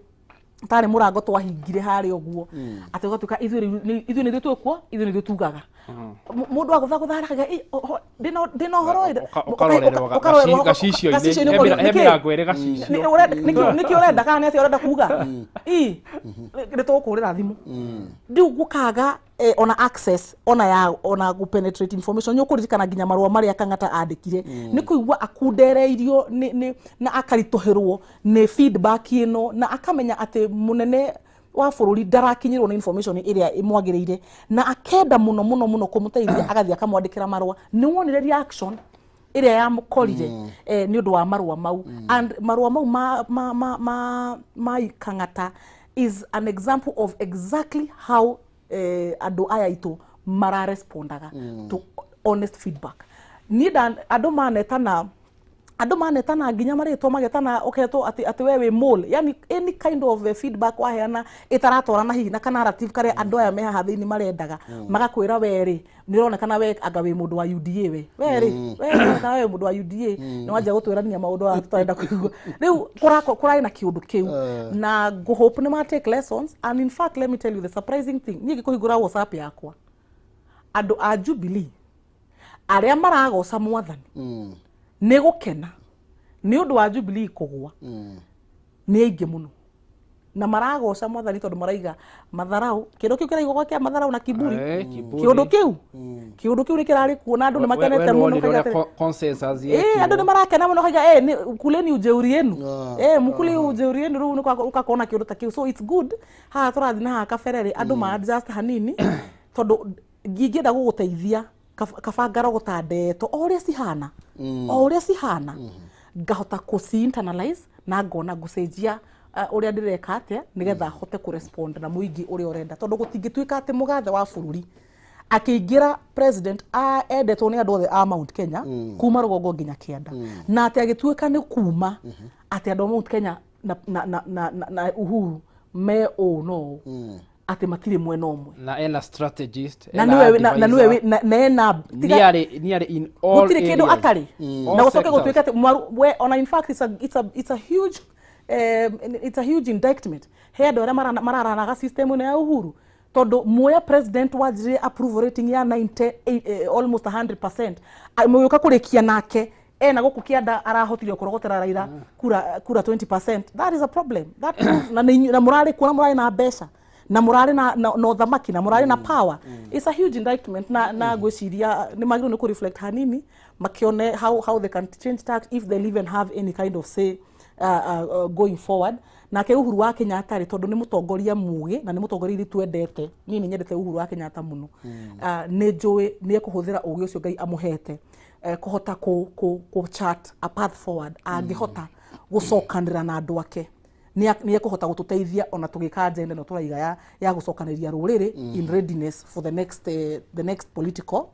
mũrango twahingire harĩa ũguo, atĩ ũgatuĩka ithuĩ rĩu ithuĩ nĩ ithuĩ twĩkuo, ithuĩ nĩ ithuĩ tugaga. Mũndũ agũthagũtha haraka, ndĩna ũhoro ĩ." Ũkarorerwo Ũkarorerwo gacicio-inĩ. Gacicio-inĩ. He Ũkorio, he nĩkĩ? mĩrango ĩrĩ gacicio. Nĩkĩ ũrenda kana nĩ atĩa ũrenda kuga? Ĩ nĩ tũgũkũrĩra thimũ rĩu gũkaga ona access ona ya ona gũ penetrate information. Nĩ ũkũririkana nginya marũa marĩa Kang'ata andĩkire nĩ kũigua akundereirio nĩ na akaritũhĩrwo nĩ feedback ĩno, na akamenya atĩ mũnene wa bũrũri ndarakinyĩrwo nĩ information ĩrĩa ĩmwagĩrĩire, na akenda mũno mũno mũno kũmũteithia, agathiĩ akamwandĩkĩra marũa. Nĩ wonire reaction ĩrĩa yamũkorire nĩ ũndũ wa marũa mau. And marũa mau ma Kang'ata is an example of exactly how andũ aya aitũ mararespondaga to honest feedback. Niĩ andũ manetana nginya marĩtwa, magetana, ũketwo atĩ we wĩ mole, yani any kind of feedback waheana ĩtaratwarana hihi na kana narrative karĩa andũ aya me haha thĩinĩ marendaga, magakwĩra we rĩ, nĩ ũronekana we anga wĩ mũndũ wa UDA, we rĩ, we ũronekana we wĩ mũndũ wa UDA, nĩ wanjia gũtwĩrania maũndũ aya tũtarenda kũigua. Rĩu kũrarĩ na kĩũndũ kĩu na ngũhope nĩ ma take lessons. And in fact, let me tell you the surprising thing, niĩ ngĩkũhingũra WhatsApp yakwa, andũ a Jubilee arĩa maragoca mwathani nĩ gũkena nĩ ũndũ wa Jubilee kũgwa nĩ aingĩ mũno, na maragoca mwathani tondũ maraiga matharau, kĩndũ kĩu kĩraigwo kĩa matharau na kiburi. Kiburi. Kĩũndũ kĩu nĩ kĩrarĩ kuo na andũ nĩ makenete We mũno. nĩwonire Kaiga ũrĩa atĩrĩ, consensus andũ nĩ yekirwo. marakena mũno, kaiga kuleni ujeuri yenu. Ah, Mukule ujeuri yenu. Rĩu nĩ ũgakona kĩũndũ ta kĩu, so it's good. Haha tũrathiĩ na haha kabere rĩ, andũ ma adjust hanini, tondũ ingĩenda gũgũteithia kaba ngarogota ndeto o ũrĩa cihana, o ũrĩa cihana, ngahota kũci internalize na ngona ngũcenjia ũrĩa ndĩreka atĩa nĩgetha hote kũrespond na mũingĩ ũrĩa ũrenda, tondũ gũtingĩtuĩka atĩ mũgathe wa bũrũri akĩingĩra president endetwo nĩ andũ othe a Mount Kenya kuma rũgongo nginya kĩanda, na atĩ agĩtuĩka nĩ kuma atĩ andũ a Mount Kenya na Uhuru me ũũ no ũũ, atĩ matirĩ mwena ũmwe. Na ena strategist, na ena niwe na niwe advisor. na ena Nĩ arĩ in all gũtirĩ kĩndũ areas. atarĩ All na gũcoke sectors. gũtuĩka atĩ we ona in fact it's a huge indictment he andũ arĩa mararanaga system ĩno ya Uhuru, tondũ muoya president wanjirie approval rating ya 90 almost 100%, mũgĩũka kũrĩkia nake ena gũkũ kĩanda arahotire kũrogotera Raila kura 20%. That is a problem. That proves, na na mũrarĩ kuo na mũrarĩ na mbeca na mũrarĩ na ũthamaki na mũrarĩ na power. It's a huge indictment, na ngwĩciria nĩ magĩrĩirwo nĩ kũ-reflect hanini makione how they can change tax if they'll even have any kind of say going forward. Nake Uhuru wa Kenyatta rĩ, tondũ nĩ mũtongoria mũgĩ na nĩ mũtongoria ithuĩ twendete, niĩ nĩ nyendete Uhuru wa Kenyatta mũno, nĩ njũĩ nĩ ekũhũthĩra ũgĩ ũcio Ngai amũhete kũhota kũ chart a path forward. Angĩhota gũcokanĩra na andũ ake, nĩ ekũhota gũtũteithia ona tũgĩka agenda ĩno tũraiga ya gũcokanĩria rũrĩrĩ in readiness for the next political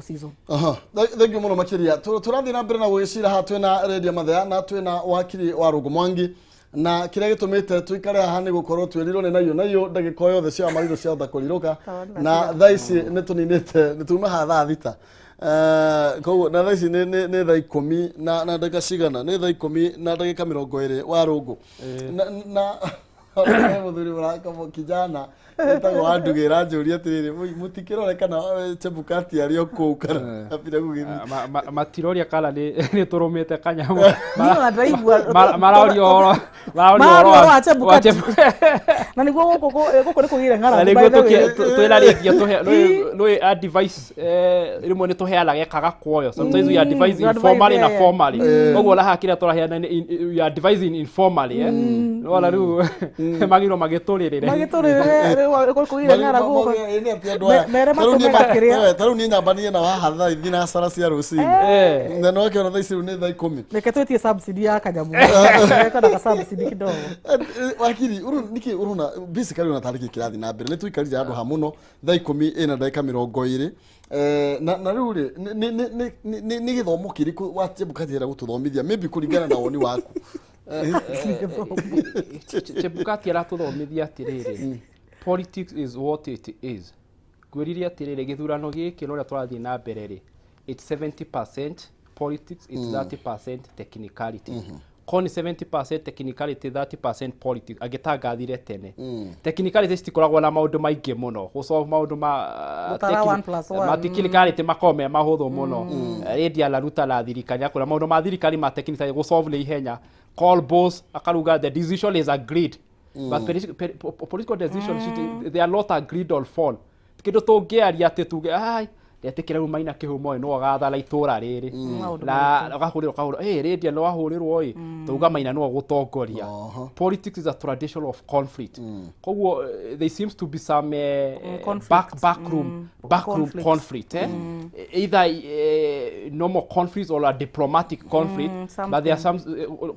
season. Aha, thank you mũno makĩria. Tũrathiĩ na mbere na gũgĩcira haha twĩna Redia Mathea na twĩna wakiri wa Rũngũ Mwangi, na kĩrĩa gĩtũmĩte tũikare haha nĩ gũkorwo twĩrirwo nĩ nayo nayo ndagĩka o yothe cia marirũ ciahota kũrirũka, na thaa ici nĩ tũninĩte, nĩ tuma haha thaa 6. Koguo na thaa ici nĩ thaa 10 na ndagĩka cigana? Nĩ thaa 10 na ndagĩka 20 wa Rũngũ, na he mũthuri mũrakamo kijana ĩtagwo Wandugi ĩranjũria atĩrĩrĩ, "Mũtikĩrore kana Chebukati arĩ o kũu kana ambire gũgĩthiĩ?" Matiroria kana nĩ tũrũmĩte kanyamũ. Niĩ ona ndĩraigua Maraoria ũhoro, maraoria Maraoria ũhoro ũhoro wa Chebukati. wa Na nĩguo gũkũ nĩ kũgĩire Na ng'aragu, nĩguo by the way. twĩna rĩngĩ nĩ advice, rĩmwe nĩ tũheanaga ĩkaga kuoyo. Sometimes we advise You advise, informally na formally. Koguo na haha kĩrĩa tũraheana we are advising informally, nĩwona rĩu magĩrĩirwo magĩtũrĩrĩre. Magĩtũrĩrĩre rĩu kũgĩire ng'aragu gũkũ. Mere matũme gakĩrĩa. Ta rĩu niĩ nyambanie na haha thaa 3 cia rũcinĩ, na no akĩona thaa ici rĩu nĩ thaa 10. Reke twĩtie subsidy ya kanyamũ kwenda ka subsidy kidogo. Wakiri nĩkĩ ũrona basically ona tarĩ kĩ kĩrathiĩ na mbere? Nĩ tũikarire handũ ha mũno thaa 10 ĩna ndagĩka 20. Na rĩu rĩ, nĩ gĩthomo kĩrĩkũ wa Chebukati enda gũtũthomithia, maybe kũringana na woni waku? Chebukati aratũthomithia atĩrĩrĩ, politics is what it is. Ngwĩrire atĩrĩrĩ, gĩthurano gĩkĩ na ũrĩa tũrathiĩ na mbere rĩ, it's 70% politics, it's 30% technicality. Korwo nĩ 70% technicality, 30% politics, angĩtangathire tene. Technicality citikoragwo na maũndũ maingĩ mũno gũsolve maũndũ ma Gũtara one plus one. Ma technicality makoragwo me mahũthũ mũno. Rĩndia araruta na thirikari akwĩra maũndũ ma thirikari ma technicality gũsolve nĩ ihenya. Call boss akaruga, the decision is agreed, but political decisions, they are not agreed on phone. Kĩndũ tũngĩaria atĩ tuge ai ndetĩkĩra rĩu Maina Kĩhumo ĩ no agathara itũra rĩrĩ Maũndũ na ũkahũrĩrwo ũkahũrĩrwo ĩ rĩndia nĩ wahũrĩrwo ĩ tauga Maina no gũtongoria. Politics is a tradition of conflict. Koguo there seems to be some conflict. Backroom Conflict. conflict, eh? Either normal conflicts or a diplomatic conflict, but there are some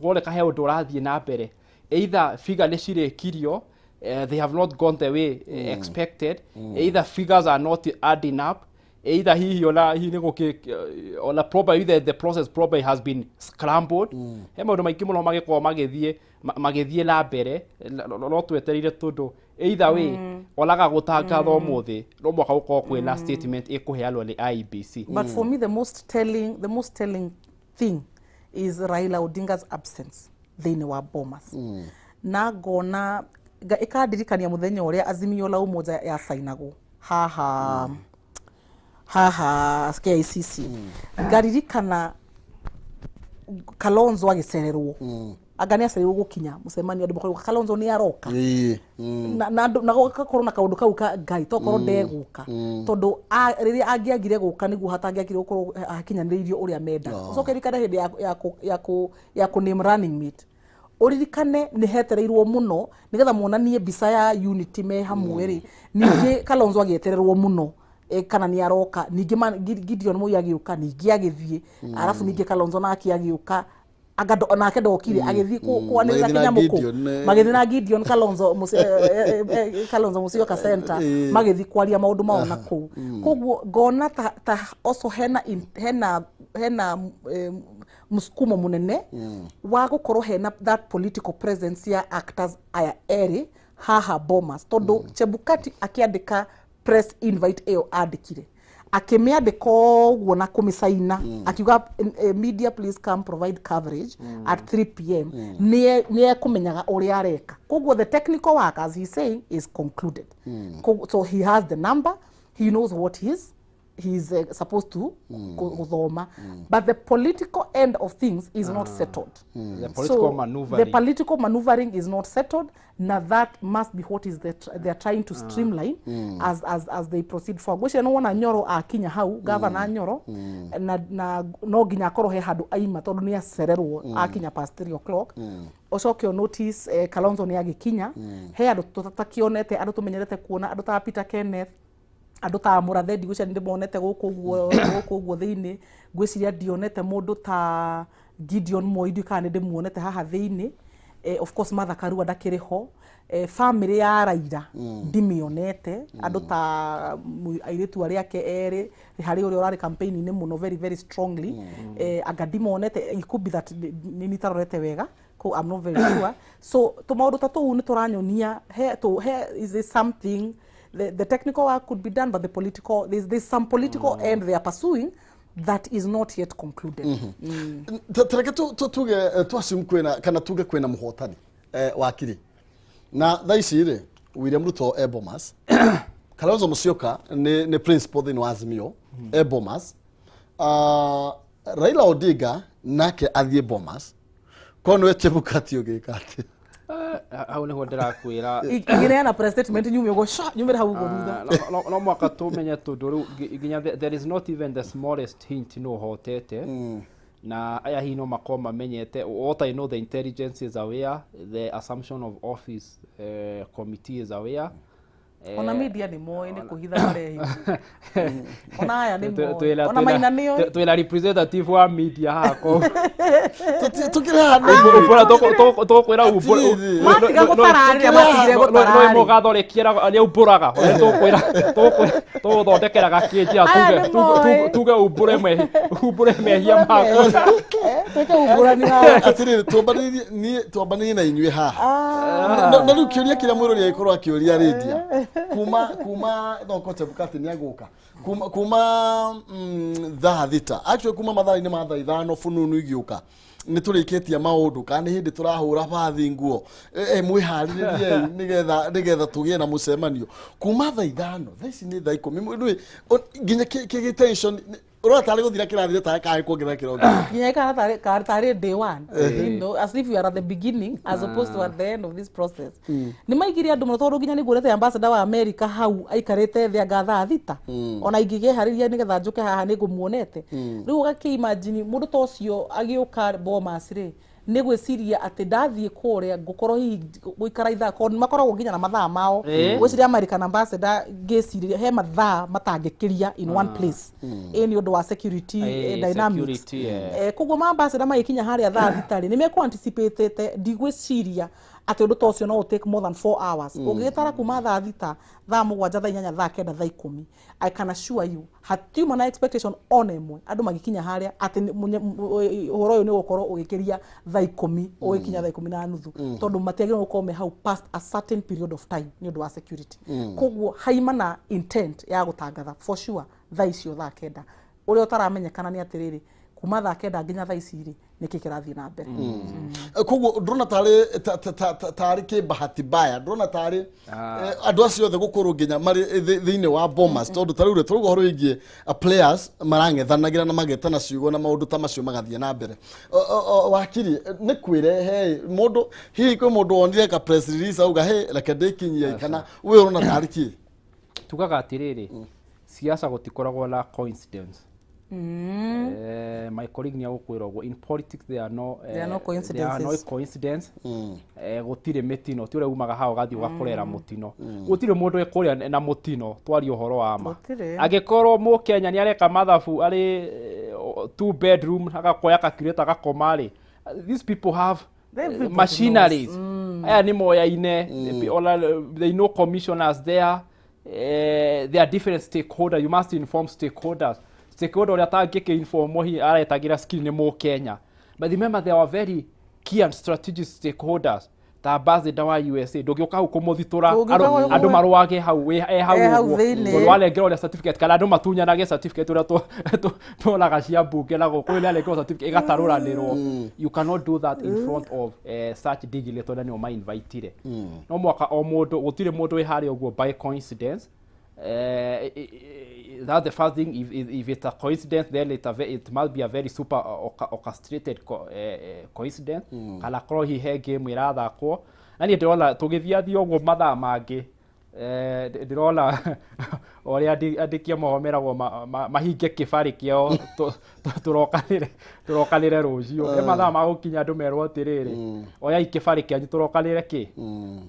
woneka he ũndũ ũrathiĩ na mbere, either figure nĩ cirĩkirio, they have not gone the way expected, either figures are not adding up, either hihi ona hihi nĩ gũkĩ ona probably the process probably has been scrambled. He maũndũ maingĩ mũno magĩkorwo magĩthiĩ magĩthiĩ na mbere. No twetereire tondũ either way onaga gũtangatha ũmũthĩ no mwaka gũkorwo kwĩna statement ĩkũheanwo nĩ IEBC. But for me, the most telling thing is Raila Odinga's absence thĩinĩ wa Bomas. Na ngona ĩkandirikania mũthenya ũrĩa Azimio la Umoja yacainagwo haha KICC. Ngaririkana Kalonzo agĩcererwo, anga nĩ acereirwo gũkinya mũcemanio, andũ makoiga Kalonzo nĩ aroka. Na gũgakorwo na kaũndũ kau ka Ngai tokorwo ndegũka, tondũ rĩrĩa angĩagire gũka nĩguo hatangĩagire gũkorwo hakinyanĩrĩirio ũrĩa menda. Ũcoke ririkane hĩndĩ ya kũ name running mate, ũririkane nĩ hetereirwo mũno nĩgetha monanie mbica ya unity me hamwe rĩ. Ningĩ Kalonzo agĩetererwo mũno, kana nĩ aroka. Ningĩ Gideon Moi agĩũka, ningĩ agĩthiĩ, arabu ningĩ Kalonzo nake agĩũka, anga nake ndokire, agĩthiĩ kwanĩrĩra Magĩthiĩ na kĩnyamũkũ. Gideon, eh. Magĩthiĩ na Gideon Kalonzo Kalonzo Musyoka Center, magĩthiĩ kwaria maũndũ mao na kũu. Koguo ngona ta also hena msukumo mũnene wa gũkorwo hena that political presence ya actors aya erĩ haha Bomas, tondũ Chebukati akĩandĩka press invite ĩyo andĩkire, akĩmĩandĩka ũguo na kũmĩcaina, akiuga, "Media, please come provide coverage at 3 p.m." Nĩ ekũmenyaga ũrĩa areka. Koguo the technical work, as he's saying, is concluded. So he has the number, he knows what he's supposed to gũthoma, but the political end of things is not settled. The political So, maneuvering. The political maneuvering is not settled. Now that must be what is they are trying to streamline as they proceed forward. Gwĩciria nĩ wona Nyoro akinya hau, gavana Nyoro, na no nginya akorwo he handũ aima tondũ nĩ acererwo akinya past 3 o'clock. Ũcoke notice Kalonzo nĩ agĩkinya, he andũ tũtakĩonete, andũ tũmenyerete kuona, andũ ta Peter Kenneth, andũ ta Mũrathe, ndigwĩciria ndĩmonete gũkũ ũguo thĩinĩ. Ngwĩciria ndionete mũndũ ta Gideon Moi, ndiũĩ kana nĩ ndĩmuonete haha thĩinĩ. Of course Martha Karua ndakĩrĩ ho. Family ya Raila ndimĩonete, andũ ta airĩtu arĩa ake erĩ, harĩ ũrĩa ũrarĩ campaign-inĩ mũno very very strongly. Anga ndimonete, it could be that nĩ nitarorete wega ko, I'm not very sure. So tũmaũndũ ta tũu nĩ tũranyonia he is there something, the technical work could be done, but the political there's some political end they are pursuing that is not yet concluded. Tareke tuge tu assume kwina kana tuge kwina muhotani wakiri na thaa ici rĩ, William Ruto e Bomas, Kalonzo Musyoka nĩ principal thĩinĩ wa Azimio e Bomas, Raila Odinga nake athiĩ Bomas, ko nĩwe Chebukati ũgĩka atĩa? Hau nĩho ndĩrakwĩra. Ingĩneana press statement nyume ũguo sha nyumĩre hau ũguo thutha. Ah, no mwaka tũmenye tondũ rĩu nginya there is not even the smallest hint no hotete na aya hihi no makorwo mamenyete. What I know, the intelligence is aware, the assumption of office committee is aware. Ona media nĩ moĩ, nĩ kũhitha marehitha. Ona aya nĩ moĩ, ona Maina nĩoĩ. Twĩna representative wa media haha ko Tũkĩrĩ haha nĩ umbũra tũkwĩra. Atĩrĩrĩ. Matiga gũtararĩria, matigire No gũtararĩ. mũgathondekiera arĩa umbũraga ũrĩa tũkwĩra tũgũthondekera gakĩnjia. Aya nĩ moĩ. Tuge umbũre mehia maku. Twĩke ungurani haha. Atĩrĩrĩ, twambanĩrie niĩ, twambanĩrie na inyuĩ haha. Na rĩu kĩũria kĩrĩa mwĩrori agĩkorwo akĩũria rĩndia kuma thoko Chebukati nĩ agũka kuma thaa 6, actually kuma mathaa-inĩ ma thaa 5 fununu igĩũka, nĩ tũrĩkĩtie maũndũ kana nĩ hĩndĩ tũrahũra bathi nguo? Mwĩharĩrĩriei nĩgetha tũgĩe na mũcemanio kuma thaa 5. Thaa ici nĩ thaa 10. Rĩu, nginya kĩ tension ũrona tarĩ gũthira kĩrathira, tarĩ karĩ kuongerera kĩrongerera. Nginya ikara tarĩ day one, as if you are at the beginning as opposed to at the end of this process. Nĩ maigire andũ mũno, tondũ nginya nĩ nguonete ambassador wa America hau aikarĩte thĩ anga thaa 6. Ona ingĩgeharĩria nĩgetha njũke haha nĩ ngũmuonete. Rĩu ũgakĩimagine mũndũ ta ũcio agĩũka Bomas rĩ, nĩ gwĩciria atĩ ndathiĩ kũrĩa ngũkorwo hihi gũikara ithaa, tondũ nĩ makoragwo nginya na mathaa mao. Gwĩciria American ambassador, ngĩciria he mathaa matangĩkĩria in one place, ĩ nĩ ũndũ wa security dynamics. Security, yeah. Koguo ma ambassador magĩkinya harĩa thaa 6 rĩ, nĩ mekũ anticipatĩte. Ndigwĩciria atĩ ũndũ ta ũcio no ũ take more than 4 hours. Ũngĩgĩtara kuma thaa 6, thaa 7, thaa 8, thaa 9, thaa 10, I can assure you hatiuma na expectation ona ĩmwe andũ magĩkinya harĩa atĩ ũhoro ũyũ nĩ ũgũkorwo ũgĩkĩria thaa 10, ũgĩkinya thaa 10:30, tondũ matiagĩrĩirwo gũkorwo me hau past a certain period of time nĩ ũndũ wa security. Koguo haima na intent ya gũtangatha for sure thaa icio thaa 9. Ũrĩa ũtaramenyekana nĩ atĩrĩrĩ, kuma thaa 9 nginya thaa ici rĩ, nĩkĩ kĩrathiĩ na mbere? Koguo ndũrona tarĩ tarĩ kĩ bahati mbaya, ndũrona tarĩ andũ acio othe gũkorwo nginya marĩ thĩinĩ wa Bomas, tondũ ta rĩu rĩ, tũrauga ũhoro wĩgiĩ players marang'ethanagĩra na magetana ciugo na maũndũ ta macio magathiĩ na mbere. Wakiri, nĩ kwĩrehe mũndũ, hihi kwĩ mũndũ wonire ka press release auga, "Hey, reke ndĩkinyie," kana we ũrona tarĩ kĩ? Tugaga atĩrĩrĩ, siasa gũtikoragwo na coincidence. My colleague nĩ agũkwĩra ũguo, in politics there are no, There are no there are no coincidences. coincidence. Gũtirĩ mĩtino, ti ũrĩa umaga haha ũgathiĩ ũgakorera mũtino. Gũtirĩ mũndũ wĩ kũrĩa na mũtino, twarie ũhoro wa ma. Gũtirĩ. Angĩkorwo mũkenya nĩ areka mathabu arĩ two bedroom, agakoya calculator agakoma rĩ, these people have Everybody machineries. Aya nĩ moyaine. Ona they know commissioners there. There are different stakeholders. You must inform stakeholders. Stakeholder ũrĩa atangĩkĩ inform hihi aretagĩra skill nĩ mũkenya, but remember there were very key and strategic stakeholders ta ambassador wa USA. Ndũngĩũka hau kũmũthitũra. Ndũngĩũka Andũ marũage hau e hau E hau ũguo thĩinĩ. Tondũ wanengerwo ũrĩa certificate, kana andũ matunyanage certificate ũrĩa tuonaga cia mbunge na gũkũ, ũyũ nĩanengerwo certificate ĩgatarũranĩrwo. You cannot do that in front of such dignitary, na nĩo mainvitire. No mwaka o mũndũ, gũtirĩ mũndũ wĩ harĩa ũguo by coincidence. That's the first thing. If it's a coincidence, then it must be a very super orchestrated coincidence, kana korwo hihi he game ĩrathakwo. Na niĩ ndĩrona tũgĩthiathia ũguo mathaa mangĩ, ndĩrona ũrĩa andĩki a mohoro meragwo mahinge kĩbarĩ kĩao, tũrokanĩre rũciũ. He mathaa ma gũkinya andũ merwo atĩrĩrĩ, oyai kĩbarĩ kĩanyu, tũrokanĩre kĩ,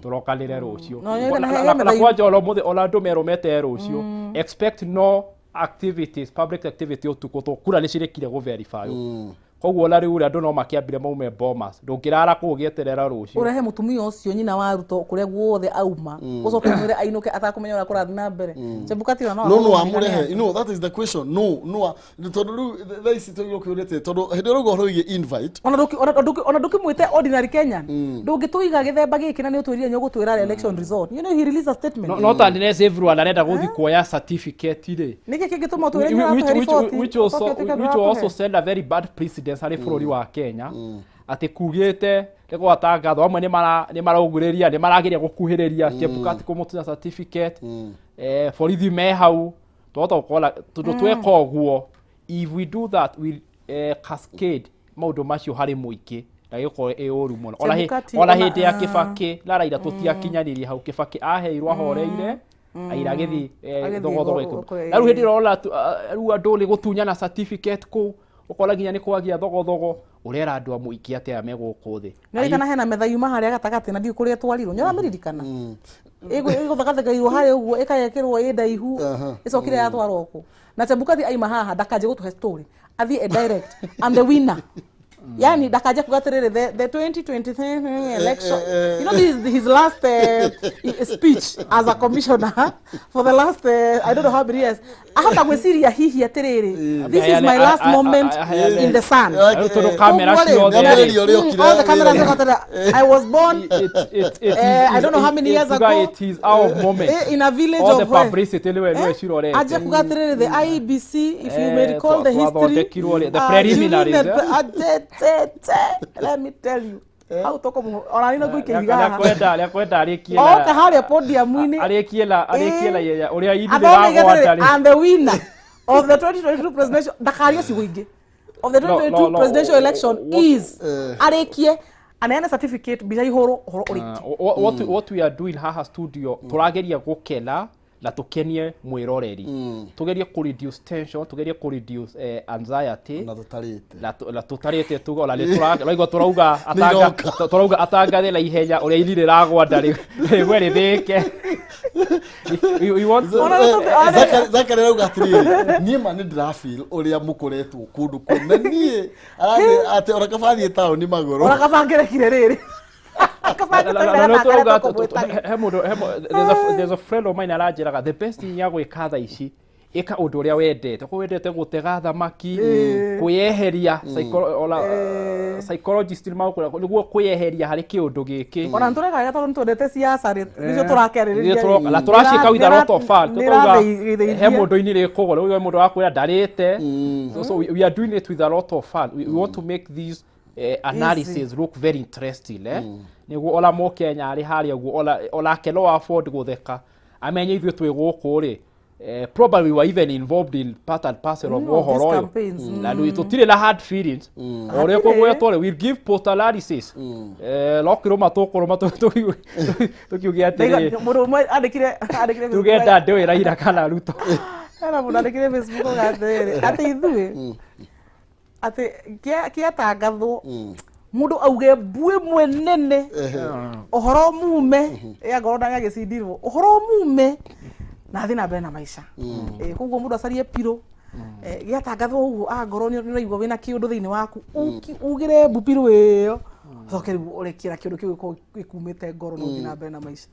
tũrokanĩre rũciũ. No, nĩ kana Na he mĩthaiga- kwanja ona ũmũthĩ ona andũ merwo metere rũciũ, expect no activities, public activity ũtukũ, tũ kura nĩ cirĩkire gũ verify. Koguo ona rĩu rĩ, andũ no makĩambire maume Bomas, ndũngĩrara kũu ũgĩeterera rũciũ. Ũrehe mũtumia ũcio nyina wa Ruto kũrĩa guothe auma, ũcoke mwĩre ainũke atakũmenya ũrĩa kũrathiĩ na mbere. Chebukati ona no no amũrehe. No, that is the question. No no tondũ rĩu thaa ici tũgĩrwo kĩũrĩte, tondũ hĩndĩ ĩrĩa ũhoro wĩgiĩ invite. Ona ndũkĩmwĩte ordinary Kenyan, ndũngĩtũiga gĩthemba gĩkĩ na nĩ ũtwĩrire nĩ ũgũtwĩra election result. You know he released a statement. No, not unless everyone arenda gũthiĩ kuoya certificate rĩ. Nĩkĩ kĩngĩtũma ũtwĩre nĩ ũratũhe riboti, ũcoke ũtuĩke Which will also ndũratũhe? send a very bad precedence harĩ bũrũri wa Kenya, atĩ kugĩte nĩ gwatangathwo amwe nĩ maraugurĩria, nĩ marageria gũkuhĩrĩria Chebukati kũmũtunya certificate, borithi me hau. Twahota gũkora tondũ tweka ũguo, if we do that, we cascade maũndũ macio harĩ mũingĩ na gĩkorwo ĩ ũru mũno. Chebukati Ona hĩndĩ ya Kĩbakĩ na Raila tũtiakinyanĩrie hau. Kĩbakĩ aheirwo ahoreire, Aira agĩthiĩ Agĩthiĩ thogothogo ĩkũ. Na rĩu hĩndĩ ĩrĩa ũrona rĩu andũ nĩ gũtunyana certificate kũu, ũkora nginya nĩ kwagia thogothogo, ũrera andũ a mũingĩ atĩ aya me gũkũ thĩ? Nĩririkana hena metha yuma harĩa gatagatĩ na ndiũ kũrĩa twarirwo, nĩ ũramĩririkana, ĩgũthagathagairwo harĩa ũguo, ĩkagekĩrwo ĩ ndaihu, ĩcokire yatwarwo kũ? Na Chebukati aima haha ndakanjie gũtũhe story, athiĩ e direct, "I'm the winner." Yani ndakaje kuga atiriri the 2023 election, you know, this is his last speech as a commissioner for the last I don't know how many years. Ahota gwiciria hihi atiriri, this is my last moment in the sun. Kamera ciothe, all the cameras. I was born I don't know how many years ago. It is our moment in a village all of the publicity niwe cirorete. Aje kuga atiriri, the IEBC, if you may recall the history, the preliminaries. Let me tell you how toko ona nina gwike higa kwenda arikie na oka haria podium-ini arikie la uria ini ragwata. And the winner of the 2022 presidential ndakario ciugo ingi of the 2022 presidential election is arikie aneane certificate mbica ihuru uhoro uriki. What we are doing haha studio, turageria gukena na tukenie mwiroreri, tugerie ku reduce tension, tugerie ku reduce anxiety na tutarite na tutarite tugo la turaigua turauga atanga turauga atangathe na ihenya uria ini riragwa ndari rĩgwe rĩthĩke. We want Zakari rauga atiriri, niĩ ma nĩ ndĩrafeel ũrĩa mũkoretwo kũndũ kũna niĩ atĩ ona kaba thiĩ taũni magũrũ ona kaba ngerekire rĩrĩ. There's a friend of mine aranjĩraga the best thing ya gwĩka thaa ici, ĩka ũndũ ũrĩa wendete. Okorwo wendete gũtega thamaki, kwĩyeheria psychologist nĩmagũkwĩra nĩguo kwĩyeheria harĩ kĩũndũ gĩkĩ. Ona nĩtũreka wega tondũ nĩtwendete siasa rĩ, nĩcio tũrakerereria na tũraciĩka with a lot of fun. Tũrauga he mũndũ-inĩ rĩkũgũra, rĩu mũndũ wakwĩra ndarĩte. So we are doing it with a lot of fun. We want to make these analysis look very interesting. Niguo ona Mũkenya arĩ harĩa ũguo onake no afford gũtheka amenye ithuĩ twĩ gũkũ rĩ, probably we were even involved in part and parcel of ũhoro ũyũ na rĩu tũtirĩ na hard feelings ũrĩa kũgwetwo rĩ, we'll give post analysis no kĩrũma tũkũrũma tũkiuge atĩrĩ mũndũ ũmwe andĩkire tuge ndandĩ Raila kana Ruto. Hena mũndũ andĩkire Facebook atĩrĩrĩ atĩ ithuĩ atĩ kĩatangathwo mundu auge mbu ĩmwe nene ũhoro mume ya ngoro na gĩcindirwo ũhoro mume na thiĩ na mbere na maica. Koguo mũndũ acarie pirũ gĩatangathwo ũguo angorwo nĩ ũraigua wĩna kĩũndũ thĩinĩ waku ugĩre mbu pirũ ĩyo ũcoke rĩu ũrekie na kĩũndũ kĩu gĩkorwo gĩkumĩte ngoro na ũthiĩ na mbere na maica.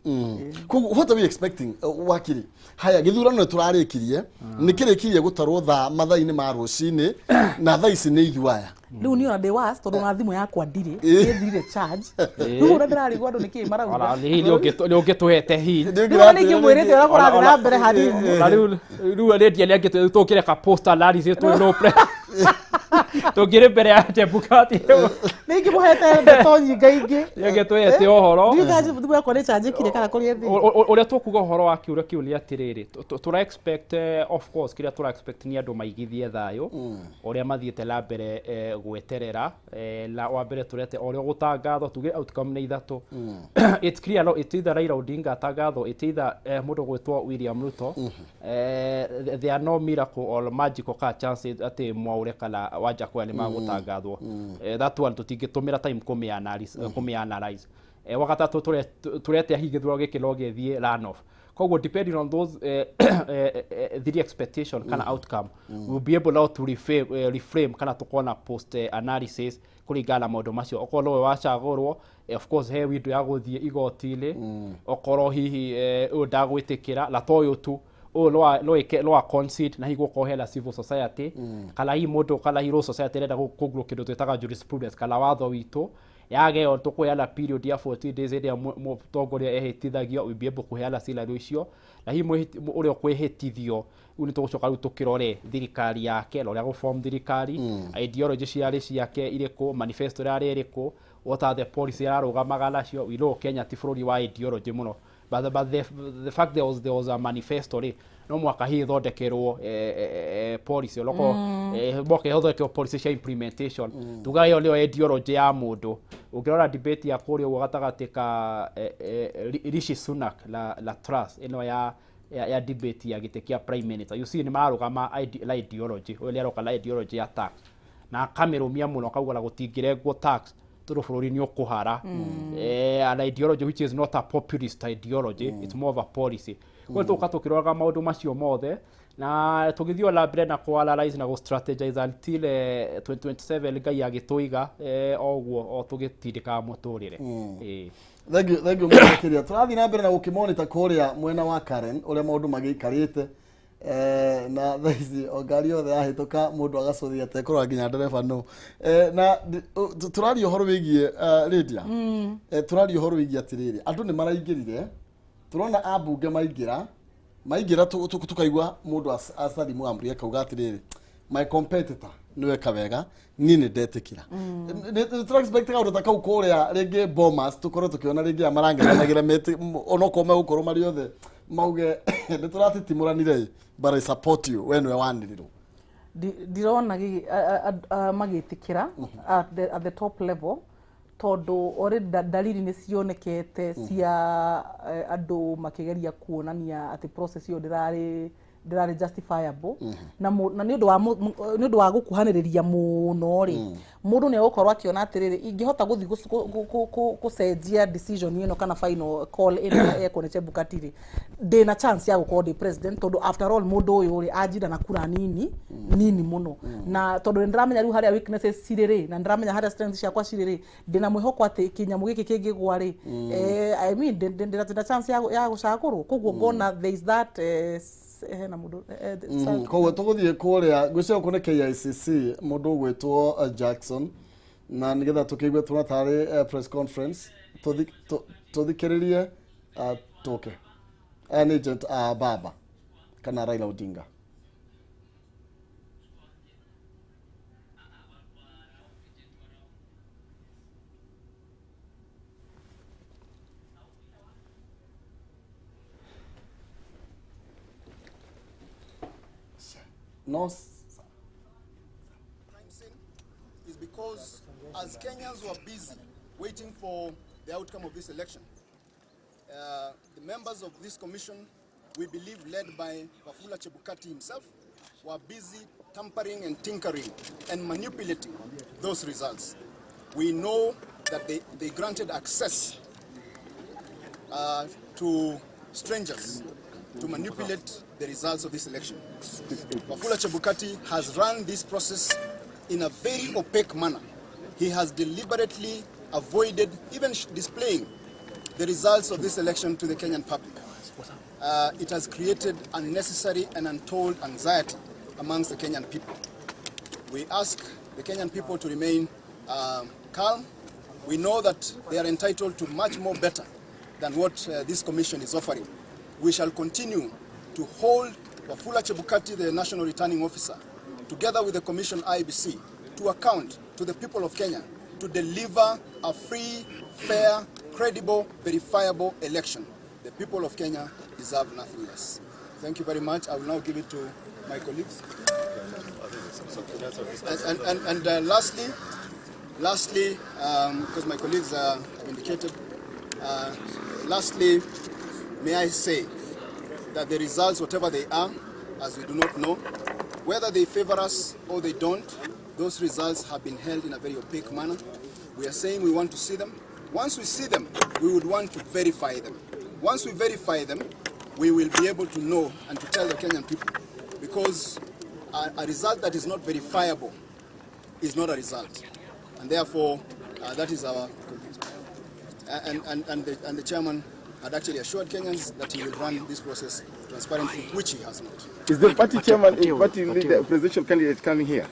Koguo what are we expecting wakiri? Haya gĩthurano nĩ tũrarĩkirie, nĩ kĩrĩkirie gũtarwo thaa mathaa-inĩ ma rũcinĩ na thaa ici nĩ ithuĩ aya. Rĩu niĩ ona ndĩ worse tondũ ona thimũ yakwa ndirĩ ĩthirire charge. Rĩu ũrĩa ndĩrarigwo andũ nĩkĩĩ marauga. Hihi nĩ ũngĩtũhete hihi. Rĩu ona nĩingĩmwĩrĩte ũrĩa kũrathiĩ na mbere hanini. Na rĩu rĩndia nĩ tũkĩreka post analysis twĩ no pressure. Tũngĩrĩ mbere ya Chebukati. Nĩ ingĩmũhete ndeto nyingaingĩ. Nĩ ũngĩtũhete ũhoro. Ndiũĩ kana thimũ yakwa nĩ ĩcanjĩkire kana kũrĩ ĩthire. Ũrĩa tũkuga ũhoro wa kĩũria kĩu nĩ atĩrĩrĩ, tũra expect of course kĩrĩa tũra expect nĩ andũ maigithie thayũ ũrĩa mathiĩte na mbere gweterera na wa mbere tũrete ũrĩa ũgũtangathwo tuge outcome nĩ ithatũ. It's clear no, it's either Raila Odinga atangathwo, it's either mũndũ gwĩtwo William Ruto. There are no miracle or magical ka chances atĩ Mwaure kana Wajackoyah nĩ magũtangathwo. That one tũtingĩtũmĩra time kũmĩ analyze. Wagatatũ tũrete hihi gĩthurano gĩkĩ no gĩthiĩ runoff. Koguo depending on those three expectation kana outcome, we'll be able now to reframe kana tukona post analysis kũringana na maũndũ macio. Okorwo nowe wacagũrwo, of course he window ya gũthiĩ igoti-inĩ, okorwo hihi ũyũ ndagwĩtĩkĩra na to ũyũ tu ũyũ no a concede na hihi gũkorwo hena civil society kana hihi mũndũ kana hihi law society ĩrenda kũgurwo kĩndũ twĩtaga jurisprudence kana watho witũ yageo tũkũheana period ya 14 days ĩrĩa mũtongoria ehĩtithagio, we be able kũheana scenario icio na hihi ũrĩa ũkwĩhĩtithio rĩu nĩ tũgũcoka rĩu tũkĩrore thirikari yake na ũrĩa gũform thirikari, ideology ciarĩ ciake irĩkũ, manifesto yarĩ ĩrĩkũ, what are the policy ararũgamaga nacio. We know Kenya ti bũrũri wa ideology mũno, but the fact there was a manifesto rĩ, no mwaka hihi ĩthondekerwo policy onokorwo mwaka ĩthondekerwo policy cia implementation, tuga ĩyo nĩyo ideology ya mũndũ. Ũngĩrora debate ya kũrĩa ũguo gatagatĩ ka Rishi Sunak na Truss ĩno ya debate ya gĩtĩ kĩa prime minister, you see nĩ mararũgama na ideology. Ũyũ nĩ aroka na ideology ya tax na akamĩrũmia mũno, akauga na gũtingĩrengwo tax tondũ bũrũri nĩ ũkũhara, an ideology which is not a populist ideology, it's more of a policy. Koguo tũka tũkĩroraga maũndũ macio mothe Na tũgĩthiĩ ona mbere na kũ analyze na gũ strategize until 2027 Ngai agĩtũiga o ũguo o tũgĩtindĩkaga mũtũrĩre. Ĩĩ. Thank you, thank you mũno makĩria. Tũrathiĩ na mbere na gũkĩmonita kũrĩa mwena wa Karen ũrĩa maũndũ magĩikarĩte. Na thaa ici o ngari yothe yahĩtũka mũndũ agacũthia atekũrora nginya ndereba no. Na tũraria ũhoro wĩgiĩ Lydia. Tũraria ũhoro wĩgiĩ atĩrĩrĩ, andũ nĩ maraingĩrire, tũrona ambunge maingĩra, maingĩra tũkaigua mũndũ acarimu amri akauga atĩrĩrĩ, my competitor nĩweka wega, niĩ nĩ ndetĩkĩra. Nĩ tũra expect kaũndũ ta kau kũrĩa rĩngĩ Bomas, tũkorwo tũkĩona rĩngĩ aya marang'ethanagĩra onokorwo megũkorwo marĩ othe mauge nĩ tũratitimũranire, but I support you, we nĩwe wanĩrĩrwo. Ndirona magĩtĩkĩra at the top level, tondũ already dalili nĩ cionekete cia andũ makĩgeria kuonania atĩ process ĩyo ndĩrarĩ justifiable, na na nĩ ũndũ wa gũkuhanĩrĩria mũno rĩ, mũndũ nĩ egũkorwo akĩona atĩrĩrĩ, ingĩhota gũthiĩ gũcenjia decision ĩno kana final call ĩno yekwo nĩ Chebukati rĩ, ndĩna chance ya gũkorwo ndĩ president, tondũ after all mũndũ ũyũ rĩ anjinda na kura nini nini mũno, na tondũ nĩ ndĩramenya rĩu harĩa weaknesses cirĩ rĩ, na nĩ ndĩramenya harĩa strengths ciakwa cirĩ rĩ, ndĩna mwĩhoko atĩ kĩnyamũ gĩkĩ kĩngĩgwa rĩ, I mean, ndĩna chance ya gũcagũrwo. Koguo ngona there is that hena mũndũ Koguo tũgũthiĩ kũrĩa ngwĩciria gũkũ nĩ KICC, mũndũ ũgwĩtwo Jackson, na nĩgetha tũkĩigue tuona tarĩ press conference, tũthikĩrĩrie, tũke. Aya nĩ agent a baba kana Raila Odinga. No. Crime scene is because as Kenyans were busy waiting for the outcome of this election, the members of this commission, we believe led by Wafula Chebukati himself, were busy tampering and tinkering and manipulating those results. We know that they granted access to strangers to manipulate the results of this election. Wafula Chebukati has run this process in a very opaque manner. He has deliberately avoided even displaying the results of this election to the Kenyan public. It has created unnecessary and untold anxiety amongst the Kenyan people. We ask the Kenyan people to remain calm. We know that they are entitled to much more better than what this commission is offering. We shall continue to hold Wafula Chebukati, the National Returning Officer, together with the Commission IEBC, to account to the people of Kenya to deliver a free, fair, credible, verifiable election. The people of Kenya deserve nothing less. Thank you very much. I will now give it to my colleagues. And lastly, because my colleagues have indicated, lastly, may I say that the results, whatever they are, as we do not know, whether they favor us or they don't, those results have been held in a very opaque manner. We are saying we want to see them. Once we see them, we would want to verify them. Once we verify them, we will be able to know and to tell the Kenyan people, because a result that is not verifiable is not a result. And therefore, that is our conclusion. And the chairman had actually assured Kenyans that he will run this process transparently, which he has not. Is the party chairman, party leader, presidential candidate coming here?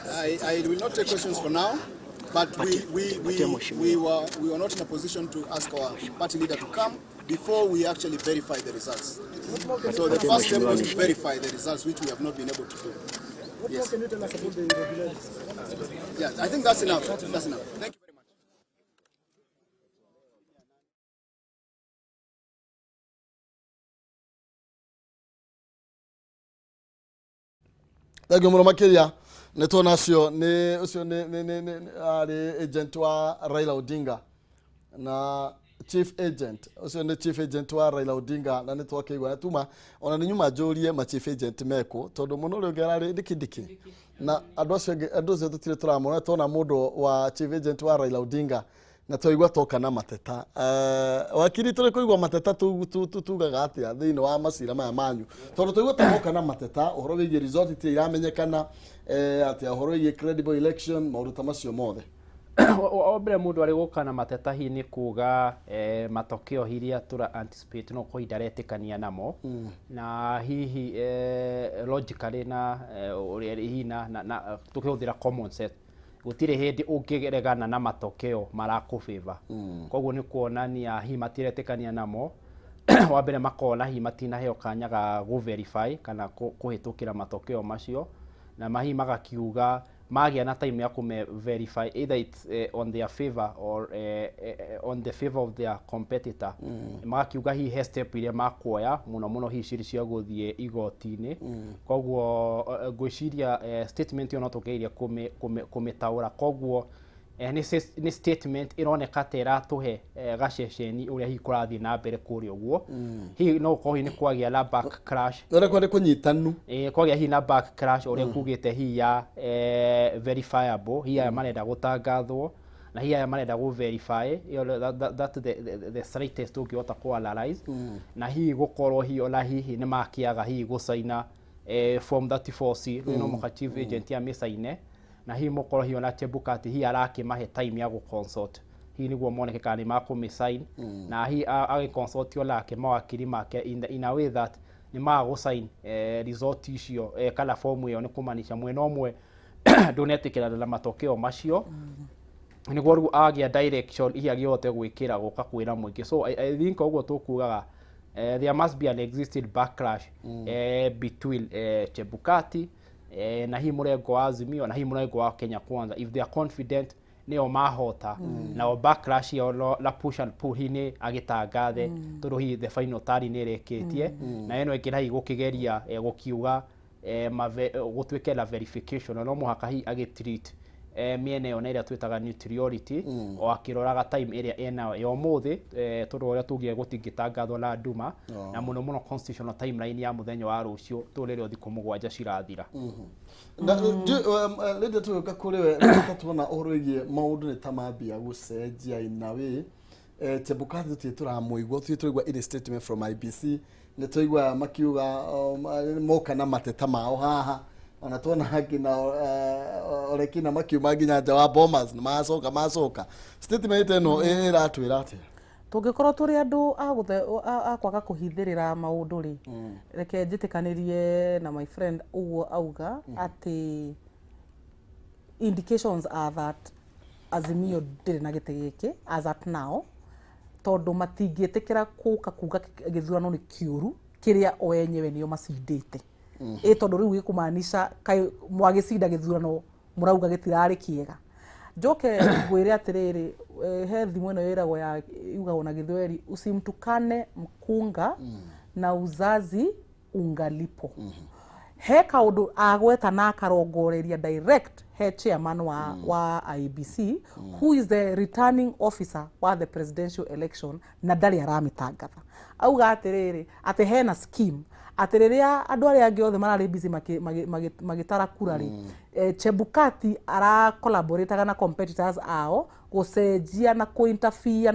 I will not take questions for now, but we were not in a position to ask our party leader to come before we actually verify the results. So the first step was to verify the results, which we have not been able to do. What Yes. more can you tell us about the irregularities? Yeah, I think that's enough. That's enough. Thank you very much. Thank you mũno makĩria. Nĩ tuona acio nĩ ũcio nĩ arĩ agent wa Raila Odinga na chief agent ũcio nĩ chief agent wa Raila Odinga, na nĩ twakĩigua na tuma ona nĩ nyuma njũrie ma chief agent mekũ, tondũ mũno ũrĩa ũngĩ ararĩ ndiki ndiki na andũ acio angĩ, andũ acio tũtirĩ tũramona. Tuona mũndũ wa chief agent wa Raila Odinga. Na twaigua toka na mateta. Wakiri, tũrĩ kũigua mateta, tugaga atĩa thĩinĩ wa macira maya manyu? Tondũ twaigua ta moka na mateta ũhoro wĩgiĩ result itirĩ iramenyekana, atĩa ũhoro wĩgiĩ credible election, maũndũ ta macio mothe. Wa mbere, mũndũ arĩ gũka na mateta hihi nĩ kuga matokeo iria tũra anticipate no kwa ndaretĩkania namo, na hihi logically na ũrĩa hihi na tũkĩhũthĩra common sense, gũtirĩ hĩndĩ ũngĩregana na matokeo marakũ favor. Koguo nĩ kuonania hihi matiretĩkania namo. Wa mbere, makona hihi matinaheo kanya ga gũ verify kana kũhĩtũkĩra matokeo macio, na mahihi magakiuga magĩa na time ya kũme verify, either it's on their favor or on the favor of their competitor, magakiuga hihi he step iria makuoya, mũno mũno hihi cirĩ cia gũthiĩ igoti-inĩ. Koguo ngwĩciria statement ĩyo no tũgerie kũmĩtaũra. Koguo nĩ statement ĩroneka ta ĩratũhe gaceceni ũrĩa hihi kũrathiĩ na mbere kũrĩa ũguo. Hihi no gũkorwo hihi nĩ kwagĩa na backlash. Ũrĩa kwarĩ kũnyitanu. Kwagĩa hihi na backlash ũrĩa kugĩte hihi ya verifiable, hihi aya marenda gũtangathwo na hihi aya marenda gũ verify ĩyo, that the slightest ũngĩhota kũ analyze, na hihi gũkorwo hihi ona hihi nĩ makĩaga hihi gũcaina form 34C rĩu no mũhaka chief agent amĩcaine, na hihi mũkorwo hihi ona Chebukati hihi arakĩmahe time ya gũ consult hihi nĩguo moneke kana nĩ makũmĩsign, na hihi agĩconsult onake mawakiri make in a way that nĩ magũsign result icio kana form ĩyo, nĩ kũmanisha mwena ũmwe ndũnetĩkĩrana na matokeo macio, nĩguo rĩu agĩa direction hihi agĩhote gwĩkĩra gũka kwĩra mũingĩ. So I think ũguo tũkugaga there must be an existing backlash between Chebukati na hihi mũrengo wa Azimio na hihi mũrengo wa Kenya Kwanza. If they are confident nĩo mahota, nao backlash ĩyo na push and pull hihi nĩ agĩtangathe, tondũ hihi the final tally nĩ ĩrĩkĩtie, na ĩno ĩngĩ na hihi gũkĩgeria gũkiuga gũtuĩke na verification, na no mũhaka hihi agĩtreat mĩena ĩyo na ĩrĩa twĩtaga neutrality, o akĩroraga time ĩrĩa ĩnayo ya ũmũthĩ, tondũ ũrĩa tugire gũtingĩtangathwo na nduma, na mũno mũno constitutional timeline ya mũthenya wa rũciũ, tũrĩ rĩo thikũ 7 cirathira. Na rĩndĩ tũgĩũka kũrĩ we, rĩrĩa tuona ũhoro wĩgiĩ maũndũ nĩ ta mambia gũcenjia in a way, Chebukati tũtirĩ tũramũigua, tũtirĩ tũraigua any statement from IEBC, nĩ tũigua makiuga moka na mateta mao haha, ona tuona nginya Olekina makiuma nginya nja wa Bomas, nĩ macoka macoka. Statement ĩno ĩratwĩra atĩa? Tũngĩkorwo tũrĩ andũ a kwaga kũhithĩrĩra maũndũ rĩ, reke njĩtĩkanĩrie na my friend ũguo auga atĩ indications are that Azimio ndĩrĩ na gĩtĩ gĩkĩ as at now, tondũ matingĩtĩkĩra kũka kuga gĩthurano nĩ kĩũru kĩrĩa o enyewe nĩo macindĩte. Ĩ tondũ rĩu gĩkũmaanisha kaĩ mwagĩcinda gĩthurano mũrauga gĩtirarĩ kĩega. Njoke ngwĩre atĩrĩrĩ, he thimo ĩno ĩragwo ya yugagwo na Gĩthweri, "Usimtukane mkunga na uzazi ungalipo." He kaũndũ agweta na akarongoreria direct he chairman wa IEBC, who is the returning officer wa the presidential election, na ndarĩ aramĩtangatha. Auga atĩrĩrĩ, atĩ hena scheme atĩ rĩrĩa andũ arĩa angĩ othe mararĩ busy magĩtara kura rĩ, Chebukati aracollaborataga na competitors ao gũcenjia na kũinterfere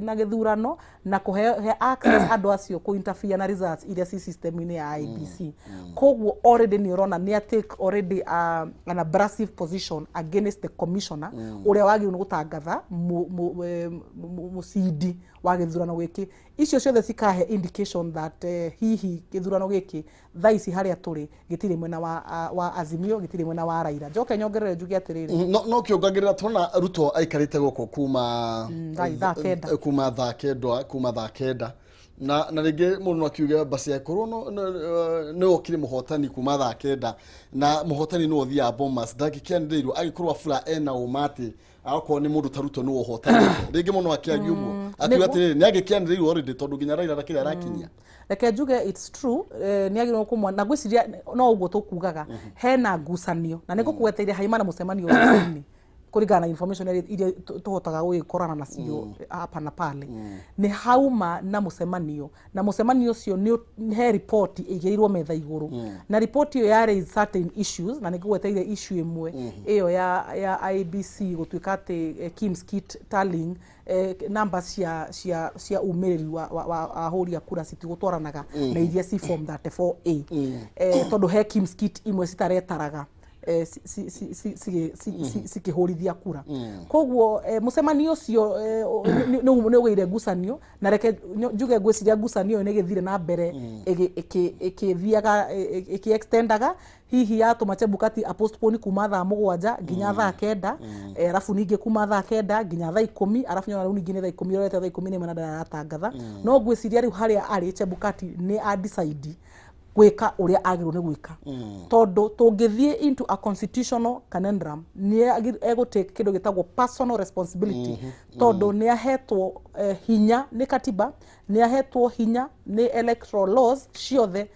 na gĩthurano na kũhe he access andũ acio kũinterfere na results iria ci system-inĩ ya IEBC. Koguo already nĩ ũrona nĩ take already an abrasive position against the commissioner ũrĩa wagĩrĩirwo nĩ gũtangatha mũcindi wa gĩthurano gĩkĩ. Icio ciothe cikahe indication that hihi gĩthurano gĩkĩ thaa ici harĩa tũrĩ gĩtirĩ mwena wa Azimio, gĩtirĩ mwena wa Raila. Njoke nyongerere njuge atĩrĩrĩ, No kĩongagĩrĩra tuona Ruto aikarĩte gũkũ kuma thaa 9. Kuma thaa 9, kuma thaa 9, na rĩngĩ mũndũ no akiuge basi akorwo no nĩ okire mũhotani kuma thaa 9, na mũhotani nĩwe ũthiaga Bomas, ndangĩkĩanĩrĩirwo agĩkorwo Wafula ena ũma atĩ akorwo nĩ mũndũ ta Ruto nĩwe ũhotanĩte. Rĩngĩ mũno akĩaria ũguo akiuga atĩrĩrĩ, nĩ angĩkĩanĩrĩirwo already tondũ nginya Raila ndakĩrĩ arakinyia. Reke njuge it's true, nĩ agĩrĩirwo kũmwa na ngwĩciria no ũguo tũkugaga hena ngucanio, na nĩ ngũkũgweteire haima na mũcemanio rũcinĩ. Kũringana na information iria tũhotaga gũgĩkorana nacio hapa na pale, nĩ hauma na mũcemanio, na mũcemanio ũcio nĩ he ripoti ĩigĩrĩirwo metha igũrũ, na ripoti ĩyo ya raise certain issues, na nĩ ngũgweteire issue ĩmwe ĩyo ya IEBC gũtuĩka atĩ KIEMS kit tallying numbers cia umĩrĩru wa ahũri a kura citigũtwaranaga na iria ci form 34A, tondũ he KIEMS kit imwe citaretaraga cikĩhũrithia kura. Koguo mũcemanio ũcio nĩ ũgĩire ngucanio, na reke njuge ngwĩciria ngucanio ĩyo nĩ ĩgĩthire na mbere ĩkĩthiaga ĩkĩ-extendaga, hihi yatũma Chebukati apostpone kuma thaa 7 nginya thaa 9, arabu ningĩ kuma thaa 9 nginya thaa 10, arabu nyona rĩu ningĩ nĩ thaa 10 ĩrorete thaa 11 na ndaratangatha. No ngwĩciria rĩu harĩa arĩ Chebukati nĩ a decide gwĩka ũrĩa agĩrĩirwo nĩ gwĩka, tondũ tũngĩthiĩ into a constitutional conundrum, nĩ egũtake kĩndũ gĩtagwo personal responsibility, tondũ nĩ ahetwo hinya nĩ katiba, nĩ ahetwo hinya nĩ electoral laws ciothe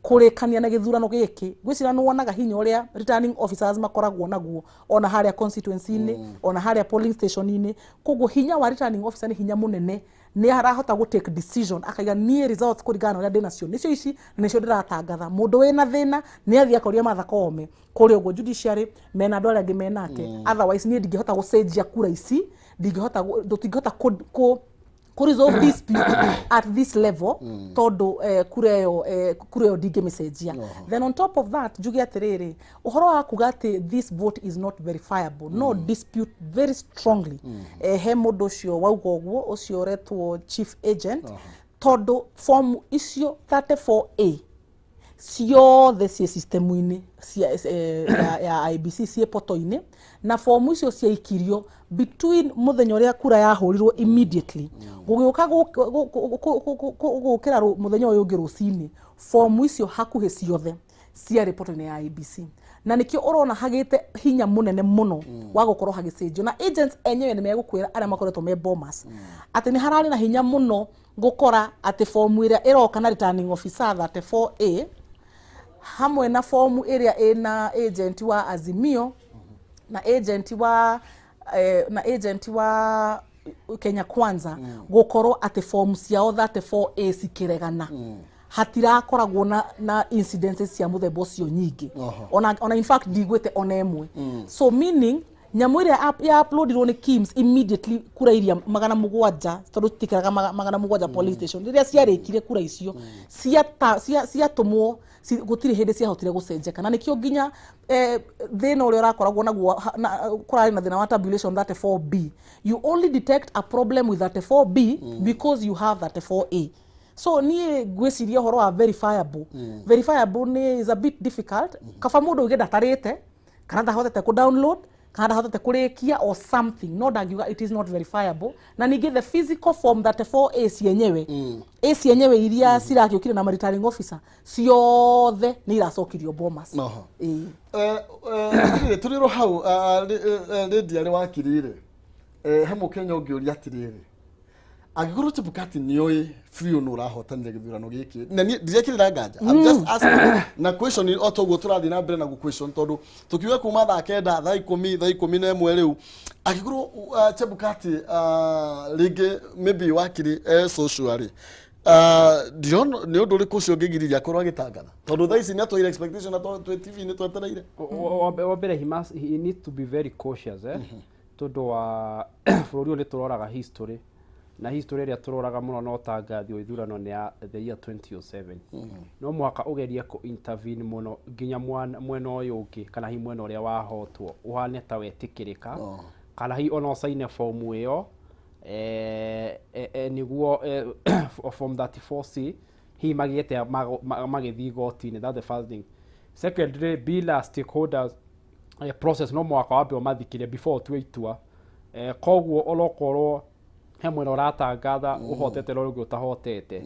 kũrĩkania na gĩthurano gĩkĩ. Ngwĩciria nĩ wonaga hinya ũrĩa returning officers makoragwo naguo ona harĩa constituency-inĩ, ona harĩa polling station-inĩ. Koguo hinya wa returning officer nĩ hinya mũnene, nĩ arahota gũ take decision akaiga, niĩ results kũringana na ũrĩa ndĩnacio nĩcio ici na nĩcio ndĩratangatha. Mũndũ wĩna thĩna nĩ athiĩ akoria Martha Koome kũrĩa ũguo judiciary mena andũ arĩa angĩ menake, otherwise niĩ ndingĩhota gũcenjia kura ici, ndingĩhota tũtingĩhota kũ resolve dispute at this level, tondũ kura ĩyo ndingĩmĩcenjia. Then on top of that, njuge atĩrĩrĩ, ũhoro wa kuga atĩ this vote is not verifiable, no dispute very strongly he mũndũ ũcio wauga ũguo, ũcio ũretwo chief agent, tondũ form icio 34A ciothe ciĩ system-inĩ ya IEBC, ciĩ poto-inĩ, na fomu icio ciaikirio between mũthenya ũrĩa kura yahũrirwo immediately gũgĩũka gũkĩra mũthenya ũyũ ũngĩ rũcinĩ. Fomu icio hakuhĩ ciothe ciarĩ poto-inĩ ya IEBC, na nĩkĩo ũrona hagĩte hinya mũnene mũno wa gũkorwo hagĩcenjio, na agents enyewe nĩ megũkwĩra arĩa makoretwo me Bomas atĩ nĩ hararĩ na hinya mũno gũkora atĩ fomu ĩrĩa ĩroka na returning officer 34A hamwe na fomu ĩrĩa ĩna agent wa Azimio na agent wa Kenya Kwanza, gũkorwo atĩ fomu ciao 34A cikĩregana, hatirakoragwo na incidences cia mũthemba ũcio nyingĩ. Ona in fact ndigwĩte ona ĩmwe. So meaning nyamũ ĩrĩa ya uploadirwo nĩ KIEMS immediately, kura iria 700, tondũ citikĩraga 700 polling station, rĩrĩa ciarĩkire kura icio ciatũmwo, gũtirĩ hĩndĩ ciahotire gũcenjeka, na nĩkĩo nginya thĩna ũrĩa ũrakoragwo naguo kũrarĩ na thĩna wa tabulation 34B. You only detect a problem with 34B because you have 34A. So niĩ ngwĩciria ũhoro wa verifiable nĩ is a bit difficult. Kaba mũndũ uge ndatarĩte kana ndahotete kũ download kana ndahotete kũrĩkia or something, no ndangiuga it is not verifiable. Na ningĩ the physical form 34A cienyewe, A cienyewe iria cirakĩũkire na returning officer ciothe nĩ iracokirio Bomas. Ĩĩ. Atĩrĩrĩ, tũrĩ ro hau rĩndia rĩ wakiri-rĩ, he mũkenya ũngĩũria atĩrĩrĩ, angĩkorwo Chebukati nĩoĩ biũ nũ ũrahotanire gĩthurano gĩkĩ, na niĩ ndirekĩrĩra nganja, I'm just asking na question o toguo tũrathiĩ na mbere na gũ-question, tondũ tũkiuga kuma thaa 9, thaa 10, thaa 11 rĩu, angĩkorwo Chebukati rĩngĩ maybe wakiri social rĩ, ndirona nĩ ũndũ ũrĩkũ ũcio ũngĩgiriria akorwo agĩtangatha, tondũ thaa ici nĩ atwaire expectation na twĩ TV nĩ twetereire. Wa mbere, he needs to be very cautious, tondũ wa bũrũri ũyũ nĩ tũroraga history, na history ĩrĩa tũroraga mũno no tangathi wa ithurano nĩ ya the year 2007. No mũhaka ũgerie kũ intervene mũno nginya mwena ũyũ ũngĩ, kana hihi mwena ũrĩa wahotwo ũhane ta wetĩkĩrĩka, kana hihi ona ũcaine fomu ĩyo nĩguo form 34C hihi magĩte magĩthiĩ igoti-inĩ. That's the first thing. Secondly, bila stakeholders process, no mũhaka wambe ũmathikĩrie before ũtue itua. Koguo onokorwo he mwena ũratangatha ũhotete na ũrĩa ũngĩ ũtahotete,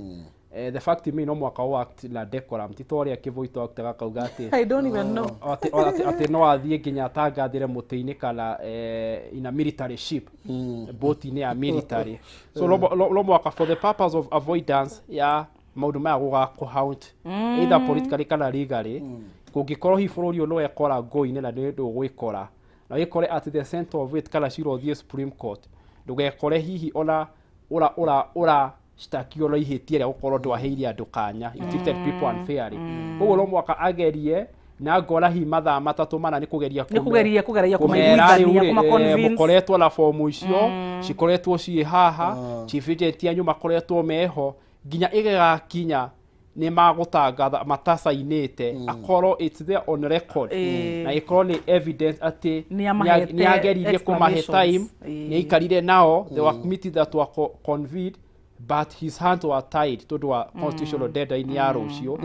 the fact me no mũhaka ũ act na decorum, ti ta ũrĩa Kĩbũito aktaga akauga atĩ I don't even know. Atĩ no athiĩ nginya atangathĩre mũtĩ-inĩ kana in a military ship, boti-inĩ ya military. So no mũhaka for the purpose of avoidance ya maũndũ maya gũgakũ either politically kana legally, kũngĩkorwo hihi bũrũri ũyũ nĩ wekora ngũi-inĩ na nĩ ndũgwĩkora. Na wĩkore at the center of it kana cira ũthiĩ Supreme Court, ndũgekore hihi ona ura citakio na ihĩtia rĩa gũkorwo ndwaheire andũ kanya, you treated people unfairly. Koguo no mũhaka agerie, na ngora hihi mathaa matatũ mana nĩ kũgeria kũgeria kũmera rĩu kũmaiguithania, rĩ, kũma-convince. Mũkoretwo na fomu icio cikoretwo ciĩ haha, chief agent anyu makoretwo meho nginya ĩgĩgakinya nĩ magũtangatha matacainĩte, akorwo it's there on record na ĩkorwo nĩ evidence atĩ Nĩ amahete nĩ ageririe kũmahe time, explanations. nĩ aikarire nao, there were committee that were convened, but his hands were tied tondũ wa constitutional deadline ya rũciũ.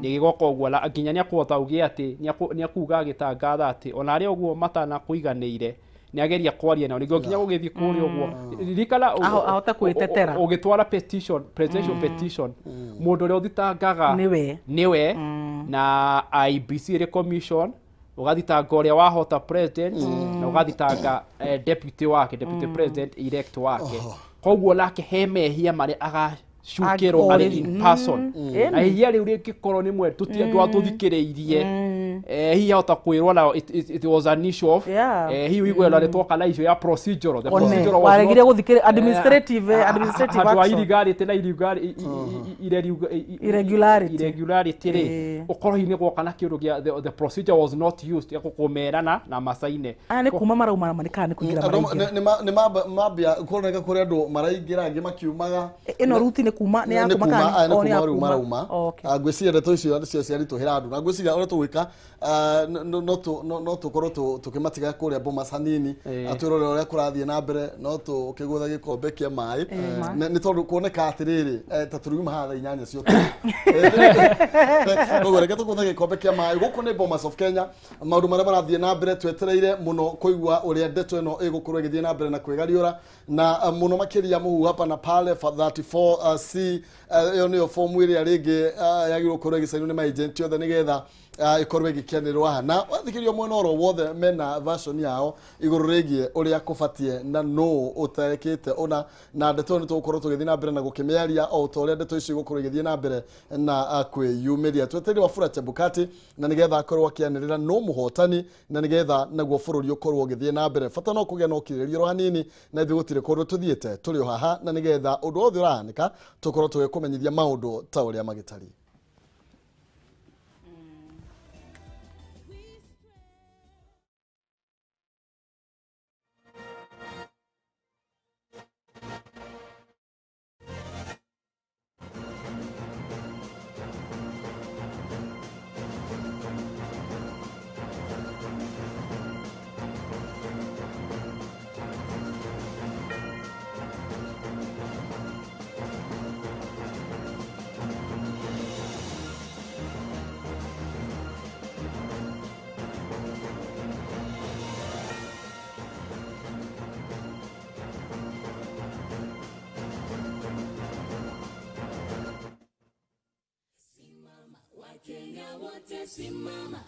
Nĩ gĩgoka ũguo na nginya nĩ akũhota uge atĩ nĩ akuga agĩtangatha atĩ ona arĩa ũguo matanakũiganĩire nĩ ageria kwaria nao nĩguo nginya gũgĩthiĩ kũrĩa ũguo ririkana Ahote kwĩtetera. Ũgĩtwara petition, presidential petition, mũndũ ũrĩa ũthitangaga Nĩwe. Nĩwe na IEBC ĩrĩ commission, ũgathitanga ũrĩa wahota president na ũgathitanga deputy wake, deputy president elect wake. Koguo nake he mehia marĩa agacukĩrwo arĩ in person, na ihia rĩu rĩngĩkorwo nĩ mwe ndwatũthikĩrĩirie, hihi ahota kwĩrwo na it was an issue of hihi ũigue na nĩtwoka na issue ya procedural, the One, procedural was waregire not gũthikĩrĩ administrative handũ ha action. irigarĩte na Irregularity. Irregularity rĩ, ũkorwo hihi nĩ gwoka na kĩũndũ gĩa the procedure was not used ya kũmerana na macaine. Aya nĩ kuma marauma na kana nĩ kũingĩra Andũ maraingĩra? Nĩ mambia kuoneka kũrĩ andũ maraingĩra, angĩ makiumaga. Ĩno ruti nĩ kuma nĩ ya Nĩ kuma kuma kana aya nĩ o, nĩ ya kuma rĩu kuma? marauma. Oh, okay. Ah, ngwĩciria ndeto icio nĩcio ciaritũhĩra andũ, na ngwĩciria ũrĩa tũgwĩka, no tũkorwo tũkĩmatiga kũrĩa Bomas hanini, atwĩrore ũrĩa kũrathiĩ na mbere, no tũkĩgũtha gĩkombe kĩa maĩ. Nĩ tondũ kuoneka atĩrĩrĩ, ta tũriuma haha thaa 8 cio. Koguo reke tũgũthe gĩkombe kĩa maĩ. Gũkũ nĩ Bomas of Kenya, maũndũ marĩa marathiĩ na mbere, twetereire mũno kũigua ũrĩa ndeto ĩno ĩgũkorwo ĩgĩthiĩ na mbere na kwĩgariũra na mũno makĩria mũhu hapa na pale 34 C, ĩyo nĩyo fomu ĩrĩa rĩngĩ yagĩrĩirwo gũkorwo ĩgĩcainwo nĩ maagent othe nĩgetha ĩkorwo ĩgĩkenĩrwo haha, na wathikĩrĩrio mwena oro wothe mena version yao igũrũ rĩgiĩ ũrĩa kũbatiĩ na nũ ũtarekĩte ũna, na ndeto ĩyo nĩ tũgũkorwo tũgĩthiĩ na mbere na gũkĩmĩaria o ta ũrĩa ndeto icio igũkorwo igĩthiĩ na mbere na kwĩyumĩria. Twetereire Wafula Chebukati na nĩgetha akorwo akĩanĩrĩra no mũhotani, na nĩgetha naguo bũrũri ũkorwo ũgĩthiĩ na mbere. Bata no kũgĩa na ũkirĩrĩria oro hanini, na ithuĩ gũtirĩ kũndũ tũthiĩte, tũrĩ o haha na nĩgetha ũndũ wothe ũrahanĩka tũkorwo tũgĩkũmenyithia maũndũ ta ũrĩa magĩtariĩ. Wakenya wote simama,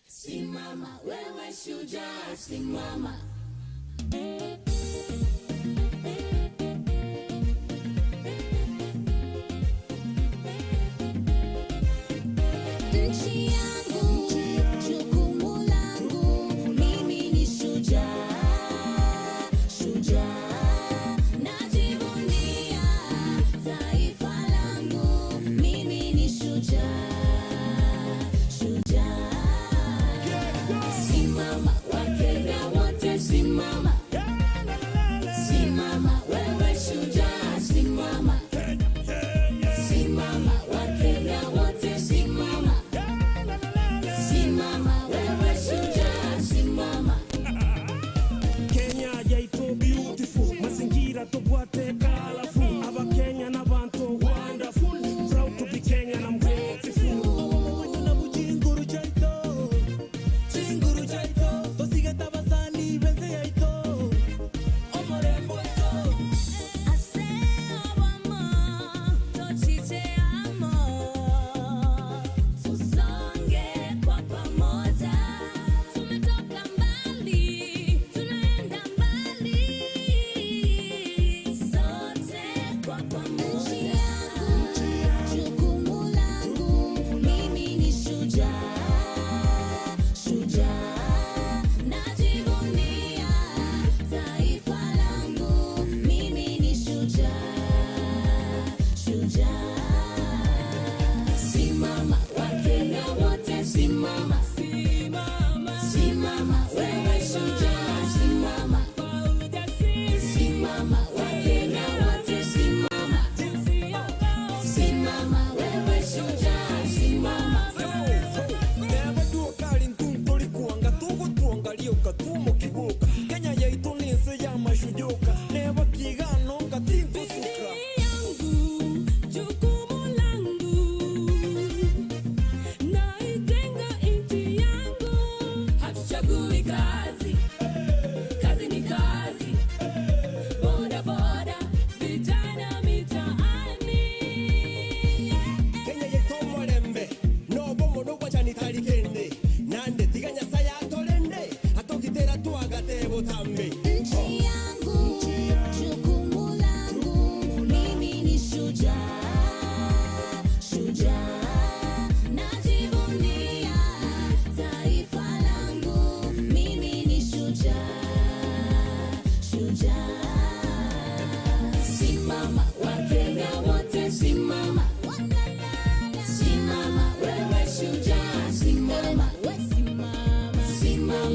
simama wewe shujaa, simama. Nchi yangu, jukumu langu, mimi ni shujaa, shujaa. Najivunia taifa langu, mimi ni shujaa, shujaa. Simama, Wakenya wote simama.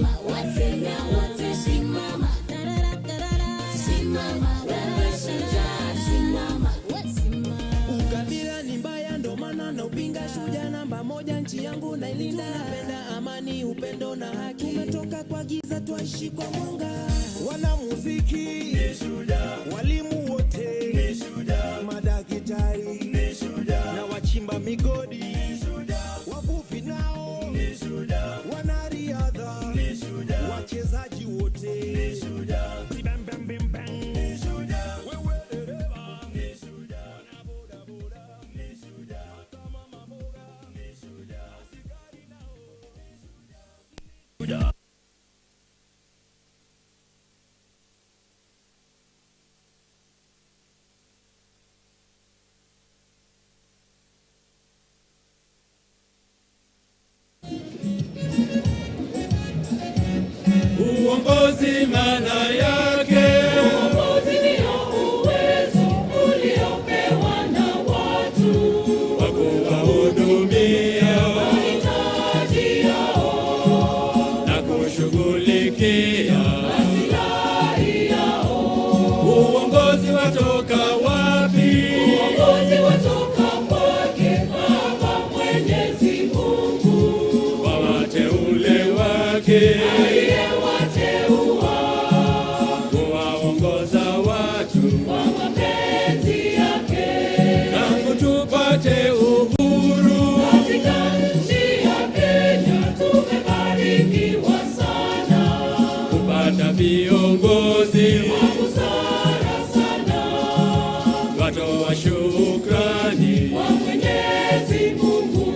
Simama, Wakenya wote simama. Simama, wewe shujaa, simama. Ukabila ni mbaya ndo maana na upinga, shujaa namba moja, nchi yangu nailinda. Napenda amani, upendo na haki, tumetoka kwa giza twaishi kwa mwanga. Wanamuziki ni shujaa, walimu wote ni shujaa, madaktari ni shujaa, na wachimba migodi ni shujaa, wavuvi nao ni shujaa, wanariadha ni shujaa, wachezaji wote ni shujaa, bam bam bam bam ni shujaa, wewe dereva ni shujaa, na boda boda ni shujaa, hata mama mboga ni shujaa, askari nao ni shujaa. Uongozi maana yake, Uongozi ndio uwezo uliopewa na watu wa kuwahudumia mahitaji yao, na kushughulikia maslahi yao. Uongozi watoka wapi? Uongozi watoka kwake Baba Mwenyezi Mungu, Kwa wateule wake aliyewateua kuwaongoza watu kwa mapenzi yake. Tangu tupate uhuru Katika nchi ya Kenya tumebarikiwa sana, kupata viongozi wa busara sana, watoa shukrani wa Mwenyezi Mungu.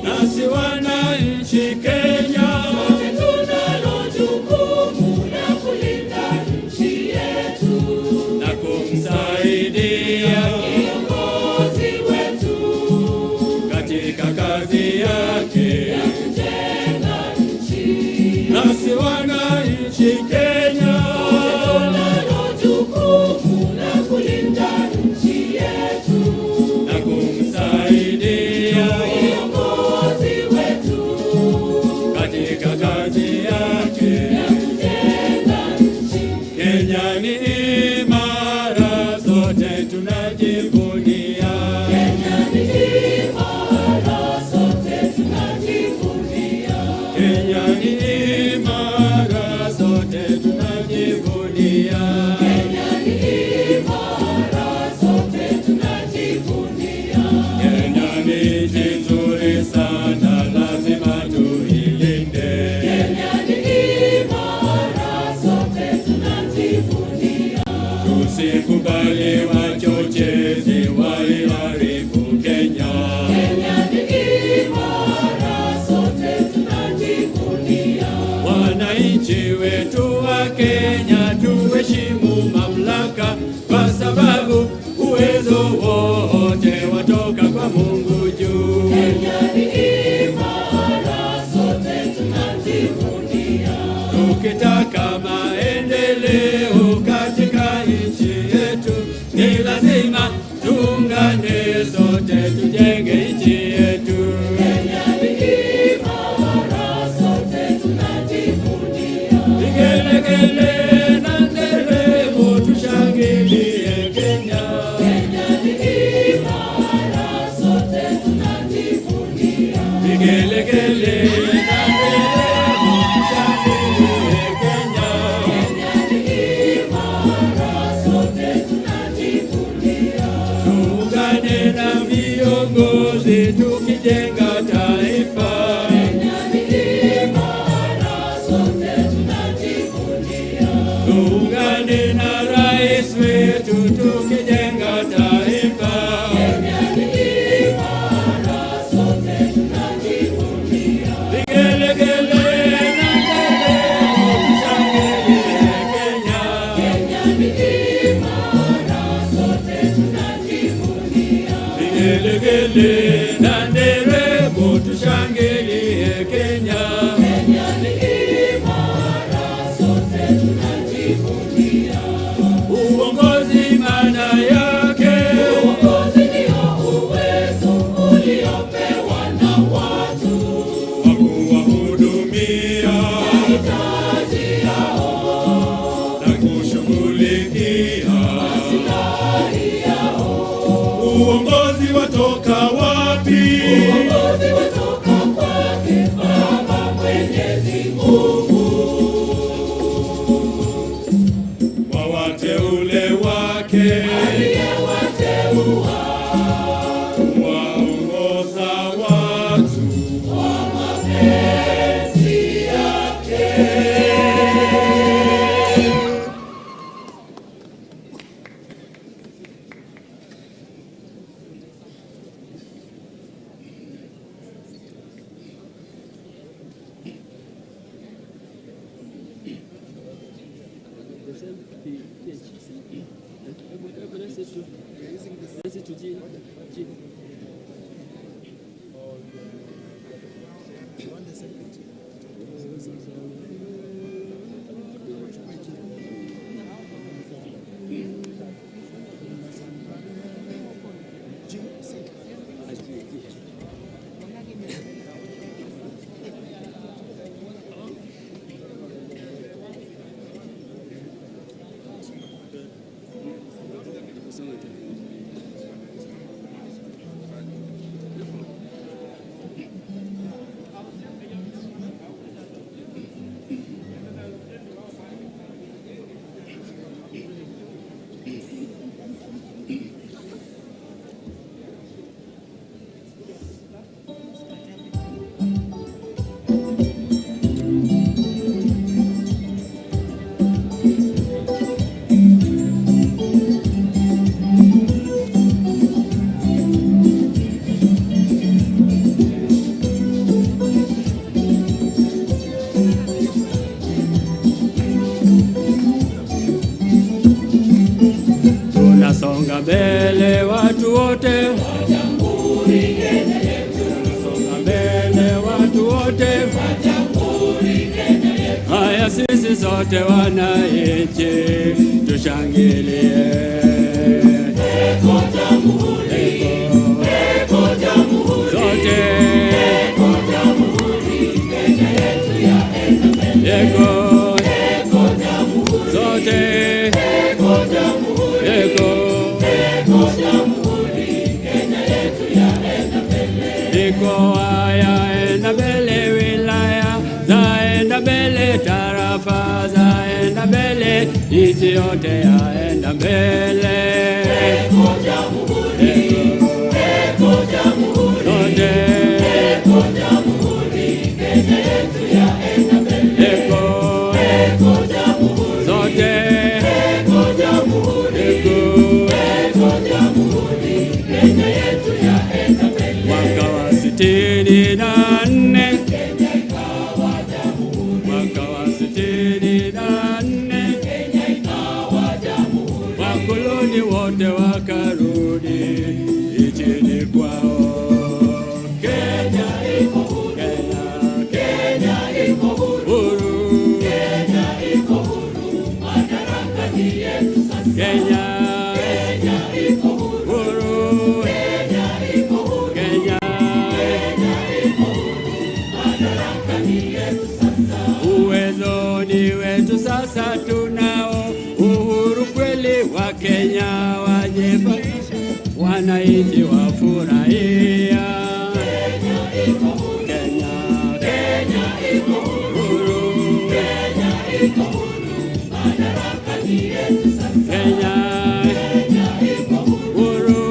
Nasi wananchi Kenya Sote tunalo jukumu la kulinda nchi yetu, na kumsaidia kiongozi wetu katika kazi yake ya kujenga nchi. Nasi wananchi Kenya Sote tunalo jukumu la kulinda nchi yetu, na kumsaidia kiongozi wetu katika kazi yake ya kujenga nchi. Kenya ni imara, sote tunajivunia. Kenya ni imara, sote tunajivunia. Kenya ni imara, sote tunajivunia. Kenya ni imara, sote tunajivunia. Kenya ni nchi nzuri sana, lazima tuilinde. Kenya ni imara, sote tunajivunia. Tusikubali wachochezi waiharibu Kenya. Kenya ni imara, sote tunajivunia. Wananchi wetu wa Kenya tuheshimu mamlaka, kwa sababu uwezo wote watoka kwa Mungu juu. Kenya ni imara, sote tunajivunia. Tukitaka maendeleo katika nchi yetu, ni lazima tuungane sote tujenge nchi yetu. Kenya ni imara, sote tunajivunia. Vigelegele na nderemo tushangilie Kenya. Kenya ni imara, sote tunajivunia. Vigelegele na nderemo tushangilie Kenya. Kenya ni imara, sote tunajivunia. Tuungane na viongozi tukijenga taifa. Kenya ni imara, sote tunajivunia. Tuungane na rais wetu tukijenga taifa. Kenya ni imara, sote tunajivunia. Vigelegele na nderemo tushangilie Kenya. Kenya ni imara, sote tunajivunia. Vigelegele na nderemo tushangilie Kenya. Kenya ni imara, sote tunajivunia. Uongozi watoka wapi? Uongozi watoka kwake Baba Mwenyezi Mungu. Kwa wateule wake aliyewateua waongoza watu kwa mapenzi yake. Tunasonga mbele watu wote, tunasonga mbele watu wote. Haya, sisi sote wananchi tushangilie. Sote Eko sote Eko mikoa yaenda mbele, wilaya zaenda mbele, tarafa zaenda mbele, nchi yote yaenda mbele. Sote Eko sote Eko mwaka wa 64, mwaka wa 64, wakoloni wote wakarudi nchini kwao. Kenya iko huru, Kenya, Kenya iko huru, Kenya iko huru, madaraka ni yetu sasa. Kenya, Kenya iko huru, huru, Kenya iko huru, Kenya, Kenya iko huru, madaraka ni yetu sasa. Uwezo ni wetu sasa, tunao uhuru kweli. Wa Kenya wajefa, wananchi wafurahia. Kenya iko huru, Kenya, Kenya iko huru, huru, Kenya iko huru, madaraka ni yetu sasa. Kenya, Kenya iko huru, huru,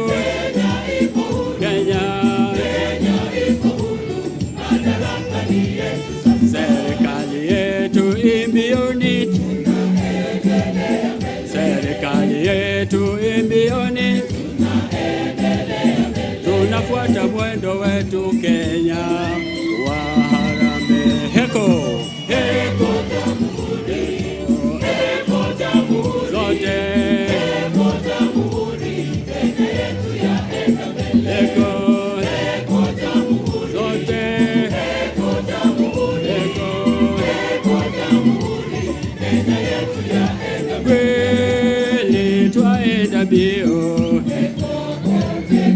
Kenya iko huru, Kenya, Kenya iko huru, madaraka ni yetu sasa. Serikali yetu imbioni, serikali yetu imbioni, tunafuata mwendo wetu Kenya wa harambee. Heko heko zote heko zote heko. Kweli twaenda mbio,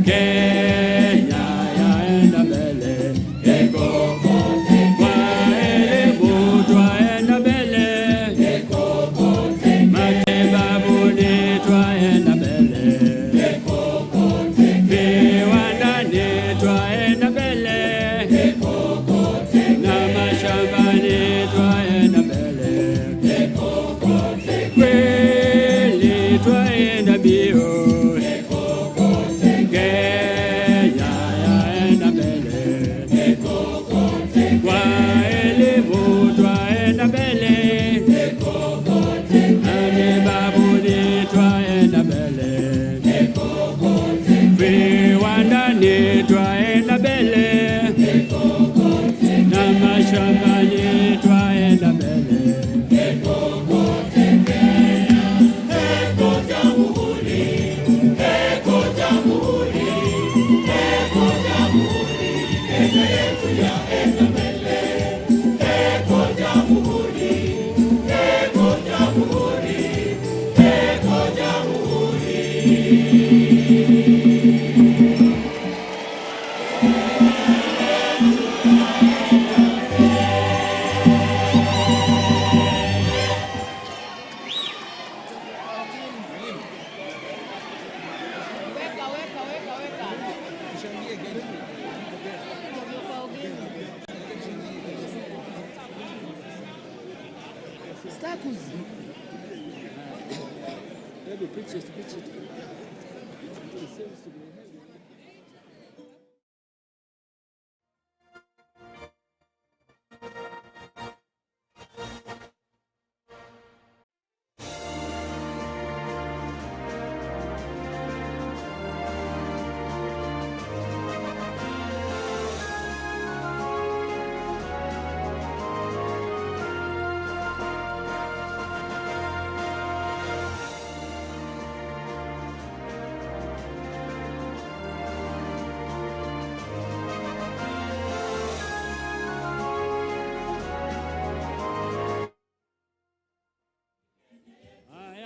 Kenya yaenda mbele. Kwa elimu twaenda mbele, matibabuni twaenda mbele.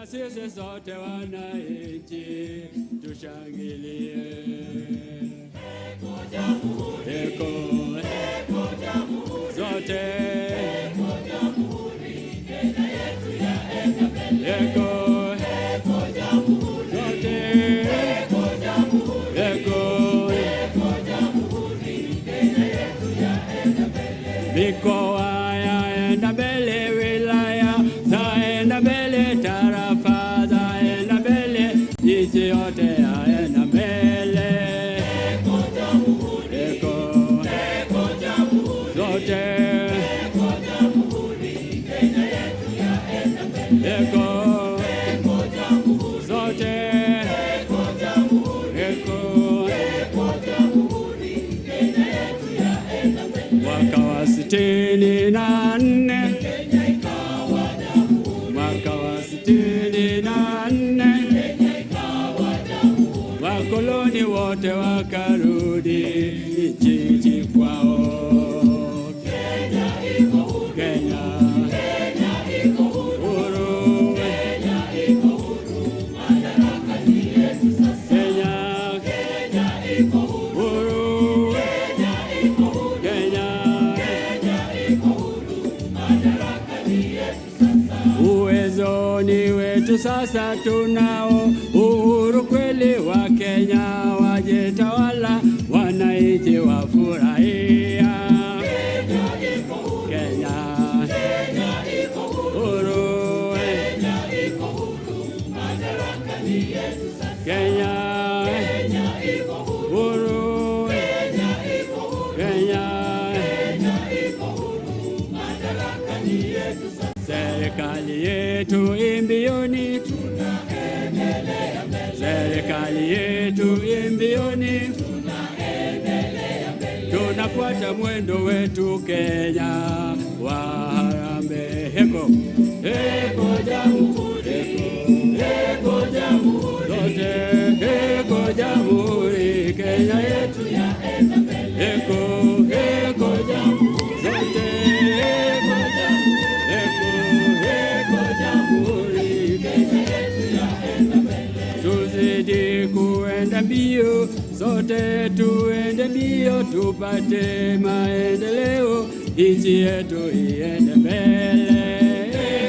Sisi sote wananchi tushangilie. Eko Jamhuri, zote Eko Jamhuri, Kenya yetu yaenda mbele. Eko Jamhuri, zote Eko Jamhuri, Eko Jamhuri, Kenya yetu yaenda mbele. Mikoa yaenda mbele, wilaya zaenda mbele, tarafa zaenda mbele, nchi yote yaenda mbele. Eko Jamhuri, Eko Jamhuri, zote Eko Jamhuri, Kenya yetu yaenda mbele. Eko Jamhuri, zote Eko Jamhuri, Eko Jamhuri, Kenya yetu yaenda mbele. Mwaka wa 64 Kenya ikawa jamhuri. Mwaka wa 64 Kenya ikawa jamhuri. Wakoloni wote wakarudi nchini kwao. Kenya iko huru. Kenya, Kenya iko huru. Kenya iko huru. Madaraka ni yetu sasa. Kenya, Kenya iko huru. Kenya iko huru. Kenya, Kenya iko huru. Madaraka ni yetu sasa. Uwezo ni wetu sasa, tunao uhuru kweli. Wa Kenya wajetawala, wananchi wafurahia. Kenya iko huru. Kenya, Kenya iko huru. Kenya iko huru. Madaraka ni yetu sasa. Kenya, Kenya iko huru. Kenya iko huru. Kenya, Kenya iko huru. Madaraka ni yetu sasa. Serikali yetu imbioni, tunaendelea mbele. Serikali yetu imbioni, tunaendelea mbele. Tunafuata mwendo wetu Kenya wa harambee. Eko, eko jamhuri, eko jamhuri, zote eko jamhuri, Kenya yetu yaenda mbele. Eko, eko jamhuri, zote eko jamhuri, eko, eko jamhuri, Kenya yetu yaenda mbele. Tuzidi kuenda mbio, sote tuende mbio, tupate maendeleo, nchi yetu iende mbele.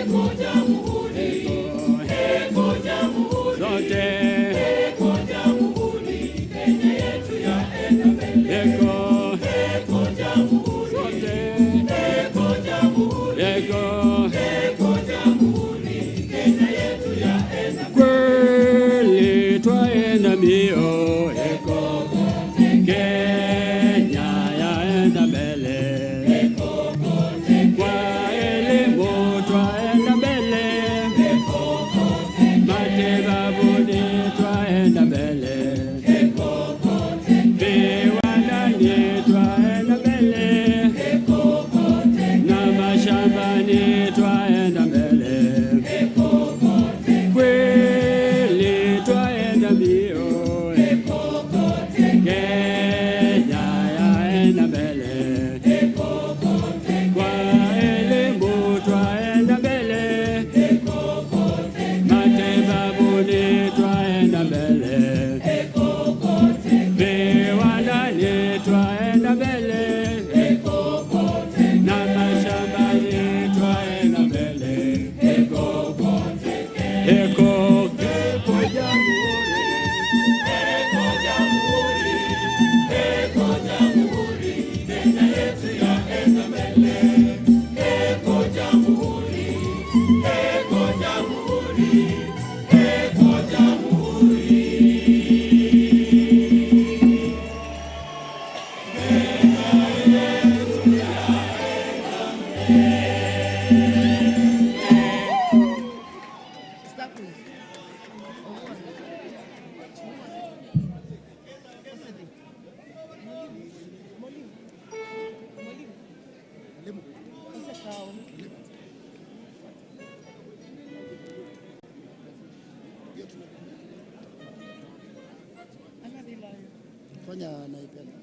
Eko jamhuri, eko jamhuri, zote eko jamhuri, Kenya yetu yaenda mbele. Eko, eko jamhuri, zote eko jamhuri, eko, eko jamhuri, Kenya yetu yaenda mbele. Kweli twaenda mbio, eko Kenya yaenda mbele. Kwa elimu anafanya naipenda.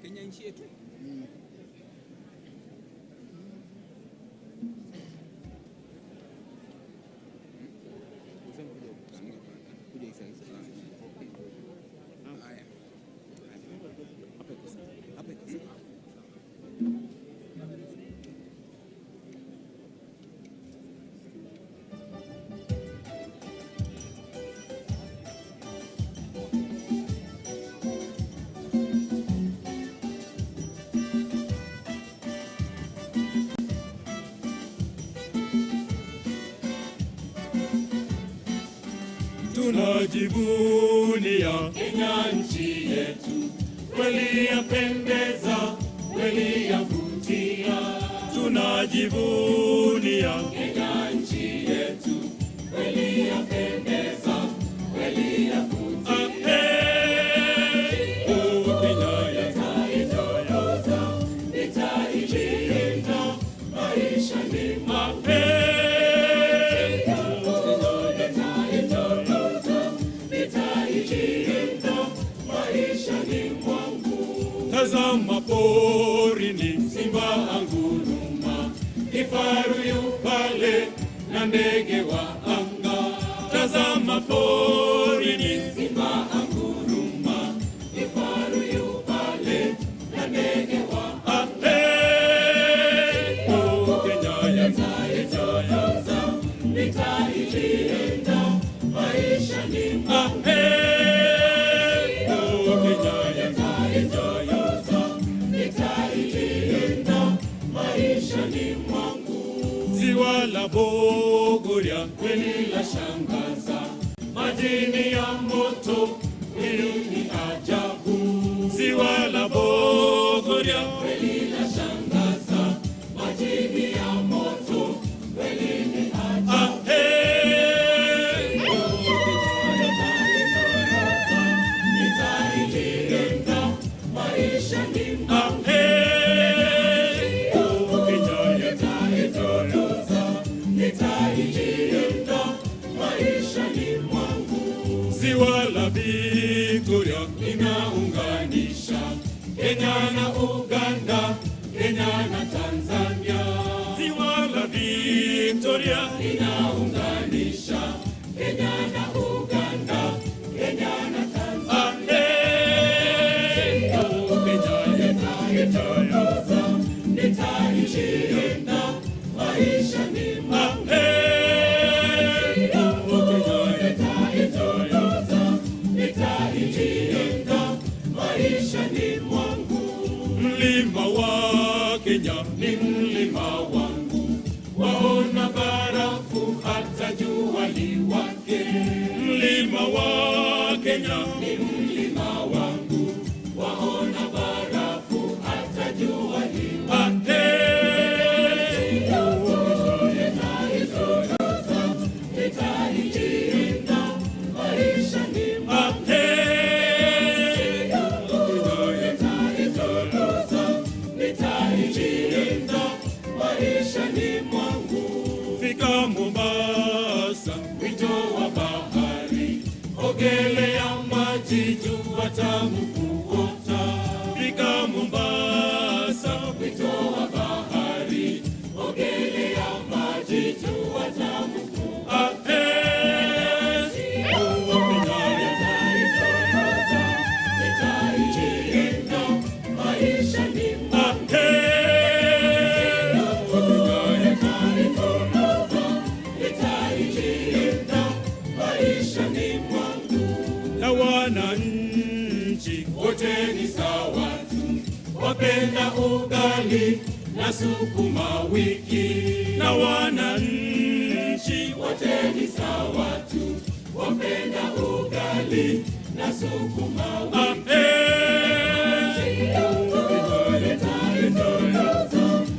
Kenya nchi yetu. Tunajivunia Kenya nchi yetu, kweli yapendeza, kweli yavutia. Tunajivunia Kenya nchi yetu, kweli yapendeza, kweli yavutia. Oh, Kenya nitaitukuza, nitailinda maisha ni mapema. Tazama porini, simba anguruma, kifaru yu pale na ndege wa anga. Tazama porini, simba anguruma, kifaru yu pale na ndege wa anga. Oh, Kenya nitaitukuza, nitailinda maisha ni mapema. Oh, Kenya nitaitukuza, nitailinda maisha ni mwangu. Ziwa la Bogoria kweli la shangaza, majini ya moto kweli ni ajabu. Ziwa la Bogoria kweli la shangaza, majini ya moto kweli ni ajabu. Nitailinda maisha ni nitailinda maisha ni mwangu. Ziwa la Victoria linaunganisha Kenya na Uganda, Kenya na Tanzania. Ziwa la Victoria linaunganisha Kenya na Uganda, Kenya na Tanzania. Oh, Kenya nitaitukuza, nitailinda maisha ni mlima wa Kenya ni mlima wangu, waona barafu hata jua liwake. Mlima wa Kenya ni mlima wangu, waona barafu hata jua liwake. Nitailinda maisha ni nitailinda maisha ni mwangu. Fika Mombasa, wito wa bahari, ogelea maji jua tamu kuota. Fika Mombasa, wito wa bahari, ogelea maji jua tamu kuota. Nitailinda maisha ni nitailinda maisha ni mwangu. Na wananchi wote ni sawa, Wapenda ugali na sukuma wiki, na wananchi wote ni sawa tu. Wapenda ugali na sukuma wiki.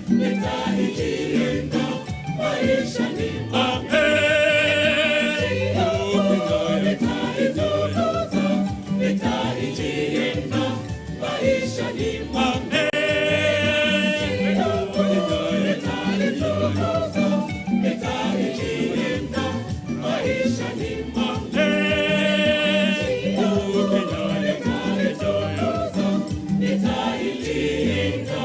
Nitaijenga maisha ni nitaijenga maisha ni nitaijenga maisha ni nitaijenga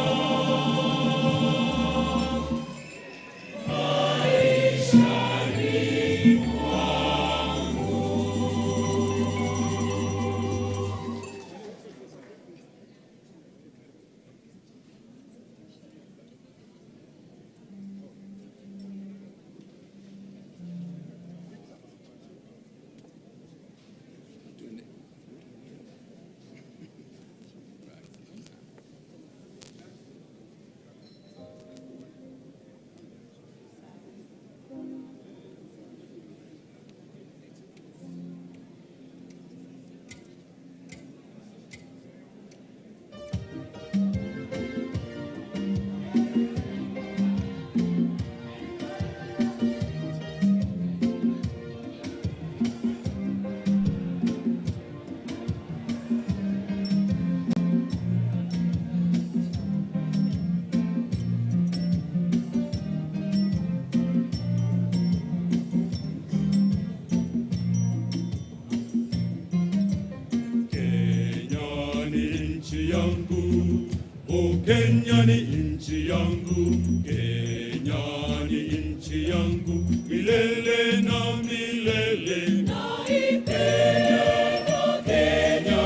maisha ni mwangu. Kenya ni nchi yangu, Kenya ni nchi yangu, milele na milele. Naipenda Kenya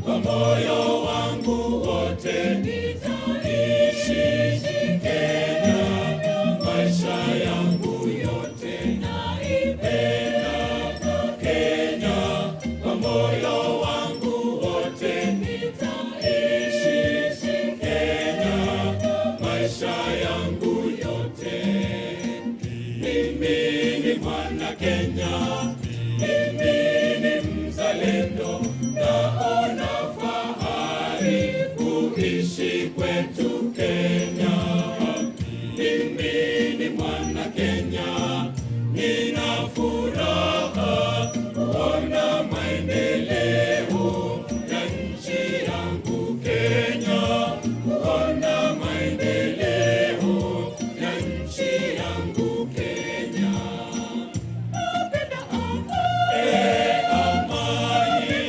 kwa moyo wangu wote, nitaishi Kenya maisha yangu yote. Naipenda Kenya kwa moyo wangu wote, nitaishi Kenya maisha yangu yote. Mimi ni mwana Kenya, mimi ni mzalendo, naona fahari kuishi kwetu Kenya. Mimi ni mwana Kenya, nina furaha kuona maendeleo ya nchi yangu Kenya, kuona maendeleo ya nchi yangu Kenya. Amani,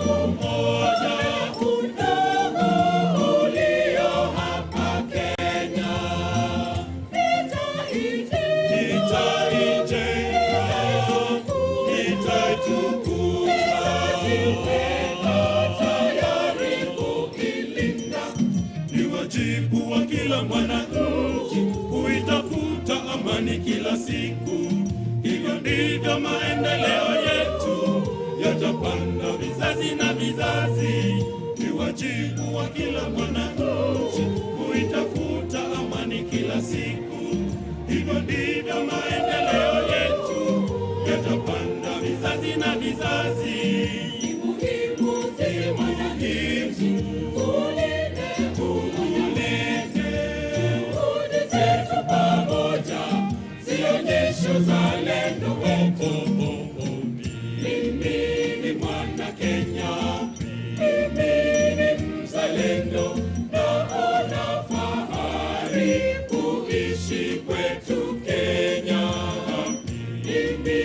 umoja, udugu ulio hapa Kenya. Nitaijenga, nitaitukuza, tayari kuilinda. Ni wajibu wa kila mwananchi kuitafuta amani kila siku. Hivyo ndivyo maendeleo yetu yatapanda vizazi na vizazi. Ni wajibu wa kila mwananchi kuitafuta amani kila siku. Hivyo ndivyo maendeleo yetu yatapanda vizazi na vizazi. Ni muhimu sisi wananchi tulinde juhudi zetu pamoja, zionyeshe uzalendo wetu. Mimi ni mwana Kenya, mimi ni mzalendo, naona fahari kuishi kwetu Kenya. Mimi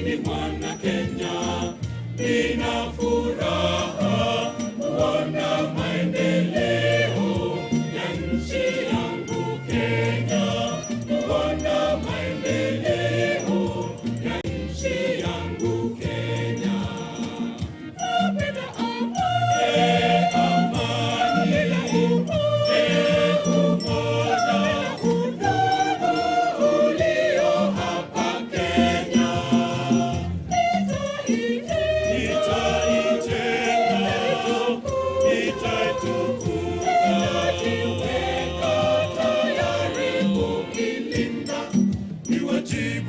ni mwana Kenya, nina furaha kuona maendeleo ya nchi yangu Kenya, kuona maendeleo ya nchi yangu Kenya.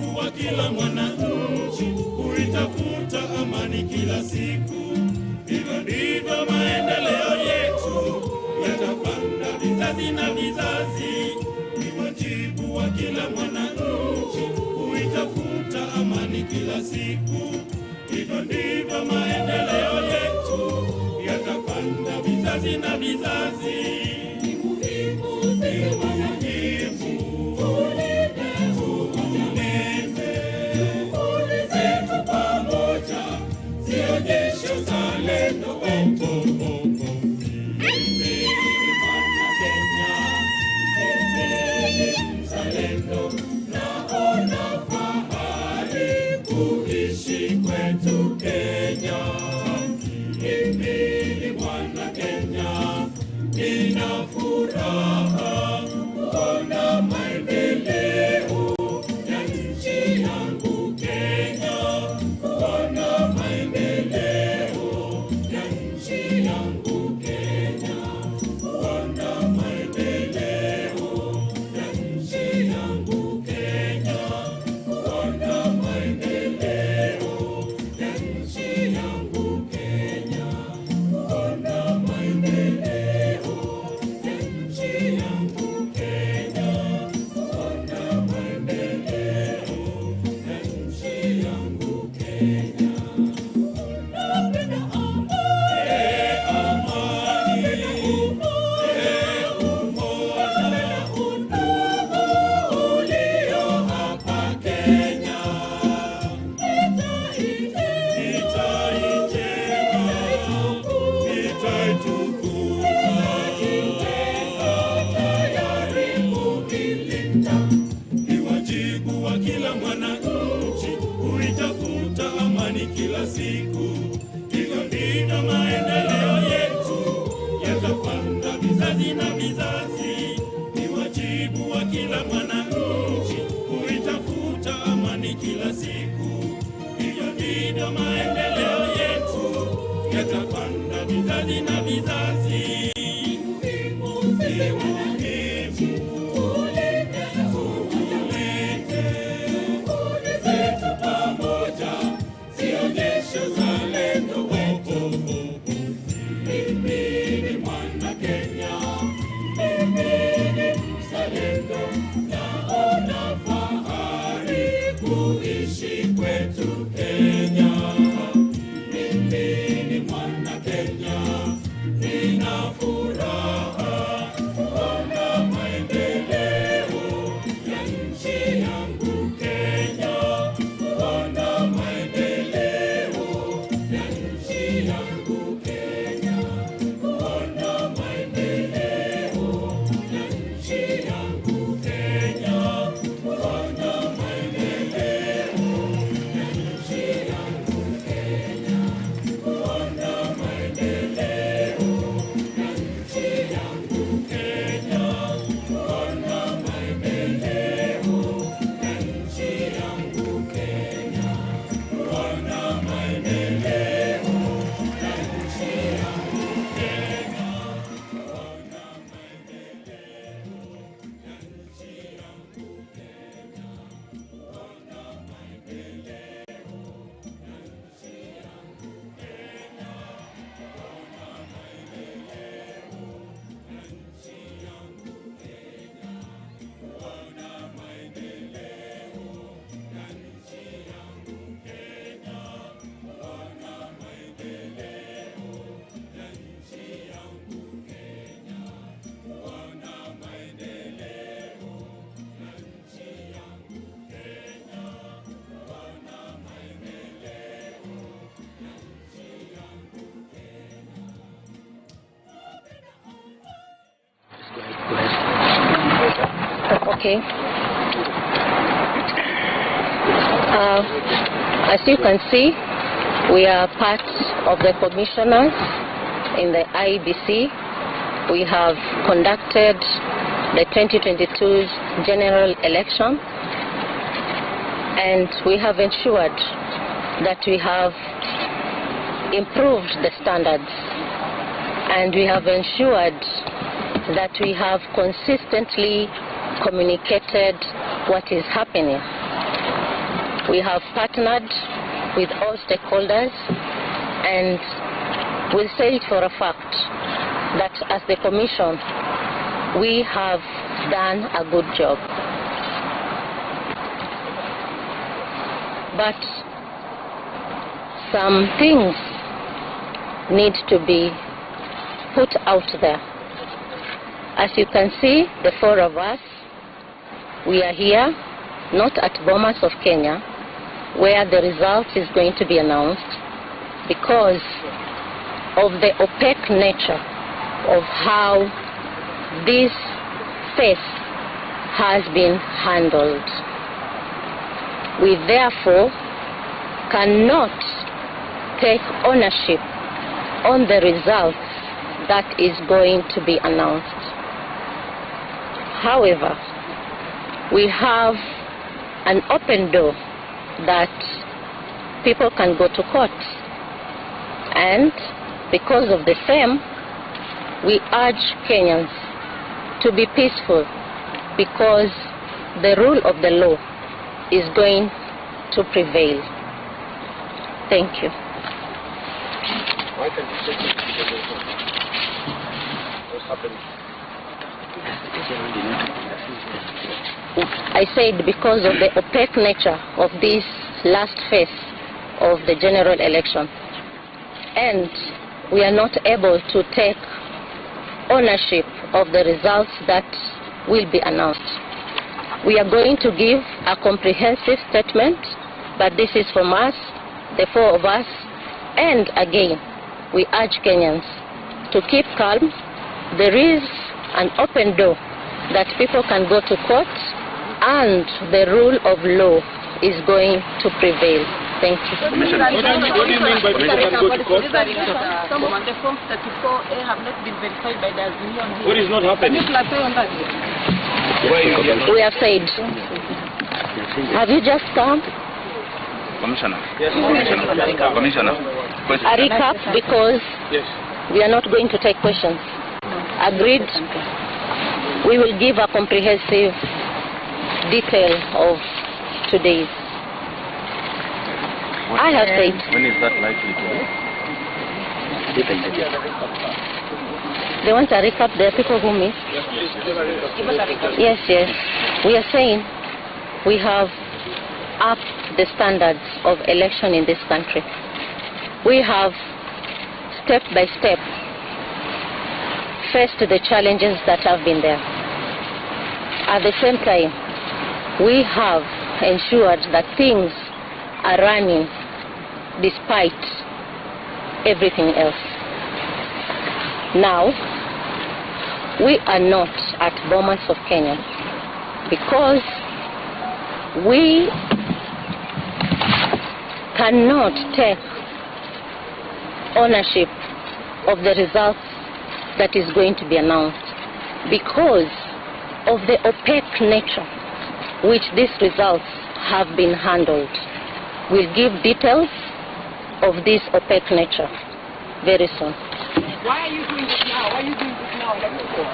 wajibu wa kila mwananchi kuitafuta amani kila siku. Hivyo ndivyo maendeleo yetu yatapanda vizazi na vizazi. Ni wajibu wa kila mwananchi kuitafuta amani kila siku. Hivyo ndivyo maendeleo yetu yatapanda vizazi na vizazi. Ni muhimu sisi wananchi tulinde juhudi zetu pamoja zionyeshe uzalendo wetu. Mimi ni mwana Kenya, mimi ni mzalendo, naona fahari kuishi kwetu Kenya. Mimi ni mwana Kenya, nina furaha kuona maendeleo ya nchi yangu Kenya, kuona maendeleo ya nchi yangu Kenya, kuona maendeleo ya nchi yangu Kenya, kuona maendeleo ya nchi yangu Kenya, kuona maendeleo ya nchi yangu Kenya, kuona maendeleo ya nchi yangu Kenya. Napenda amani, umoja, undugu ulio hapa Kenya. Nitaijenga, nitaitukuza, tayari kuilinda. Ni wajibu wa kila mwananchi kuitafuta amani kila siku. Hivyo ndivyo maendeleo yetu yatapanda vizazi na vizazi. Ni wajibu wa kila mwananchi kuitafuta amani kila siku. Hivyo ndivyo maendeleo yetu yatapanda vizazi na vizazi. Ni muhimu tulinde juhudi zetu pamoja zionyeshe uzalendo wetu. Mimi ni mwana Kenya, mimi ni mzalendo, naona fahari kuishi kwetu Kenya. Mimi ni mwana Kenya, nina furaha kuona maendeleo ya nchi yangu Kenya, kuona maendeleo ya nchi yangu Kenya, kuona maendeleo ya nchi yangu Kenya, kuona maendeleo ya nchi yangu Kenya, kuona maendeleo ya nchi yangu Kenya, kuona maendeleo ya nchi yangu Kenya, kuona maendeleo ya nchi yangu Kenya, kuona maendeleo ya nchi yangu Kenya, kuona maendeleo ya nchi yangu Kenya, kuona maendeleo ya nchi yangu Kenya, kuona maendeleo ya nchi yangu Kenya, kuona maendeleo ya nchi yangu Kenya, kuona maendeleo ya nchi yangu Kenya, kuona maendeleo ya nchi yangu Kenya. Okay. As you can see, we are part of the commissioners in the IEBC. We have conducted the 2022 general election, and we have ensured that we have improved the standards, and we have ensured that we have consistently communicated what is happening. We have partnered with all stakeholders, and we'll say it for a fact that as the Commission, we have done a good job. But some things need to be put out there. As you can see, the four of us, we are here, not at Bomas of Kenya, where the result is going to be announced, because of the opaque nature of how this phase has been handled. We therefore cannot take ownership on the results that is going to be announced. However, we have an open door that people can go to court, and because of the same, we urge Kenyans to be peaceful, because the rule of the law is going to prevail. Thank you. Why can't you take it because of what's happening? I said because of the opaque nature of this last phase of the general election, and we are not able to take ownership of the results that will be announced. We are going to give a comprehensive statement, but this is from us, the four of us, and again, we urge Kenyans to keep calm. There is an open door that people can go to court, and the rule of law is going to prevail. Thank you. What do you mean by people can go to court? Some of the forms 34A have not been verified by the Azimio. What is not happening? Can you clarify on that? We have said. Have you just come? Commissioner. Yes. Commissioner. Commissioner. A recap, because yes, we are not going to take questions. Agreed? We will give a comprehensive detail of today's. I have said. When is that likely to be? They want a recap. There are people who miss. Yes, yes. We are saying we have upped the standards of election in this country. We have, step by step, faced the challenges that have been there. At the same time, we have ensured that things are running despite everything else. Now, we are not at Bomas of Kenya because we cannot take ownership of the results that is going to be announced because of the opaque nature which these results have been handled. We'll give details of this opaque nature very soon. Why are you doing this now? Why are you doing this now? Let me go.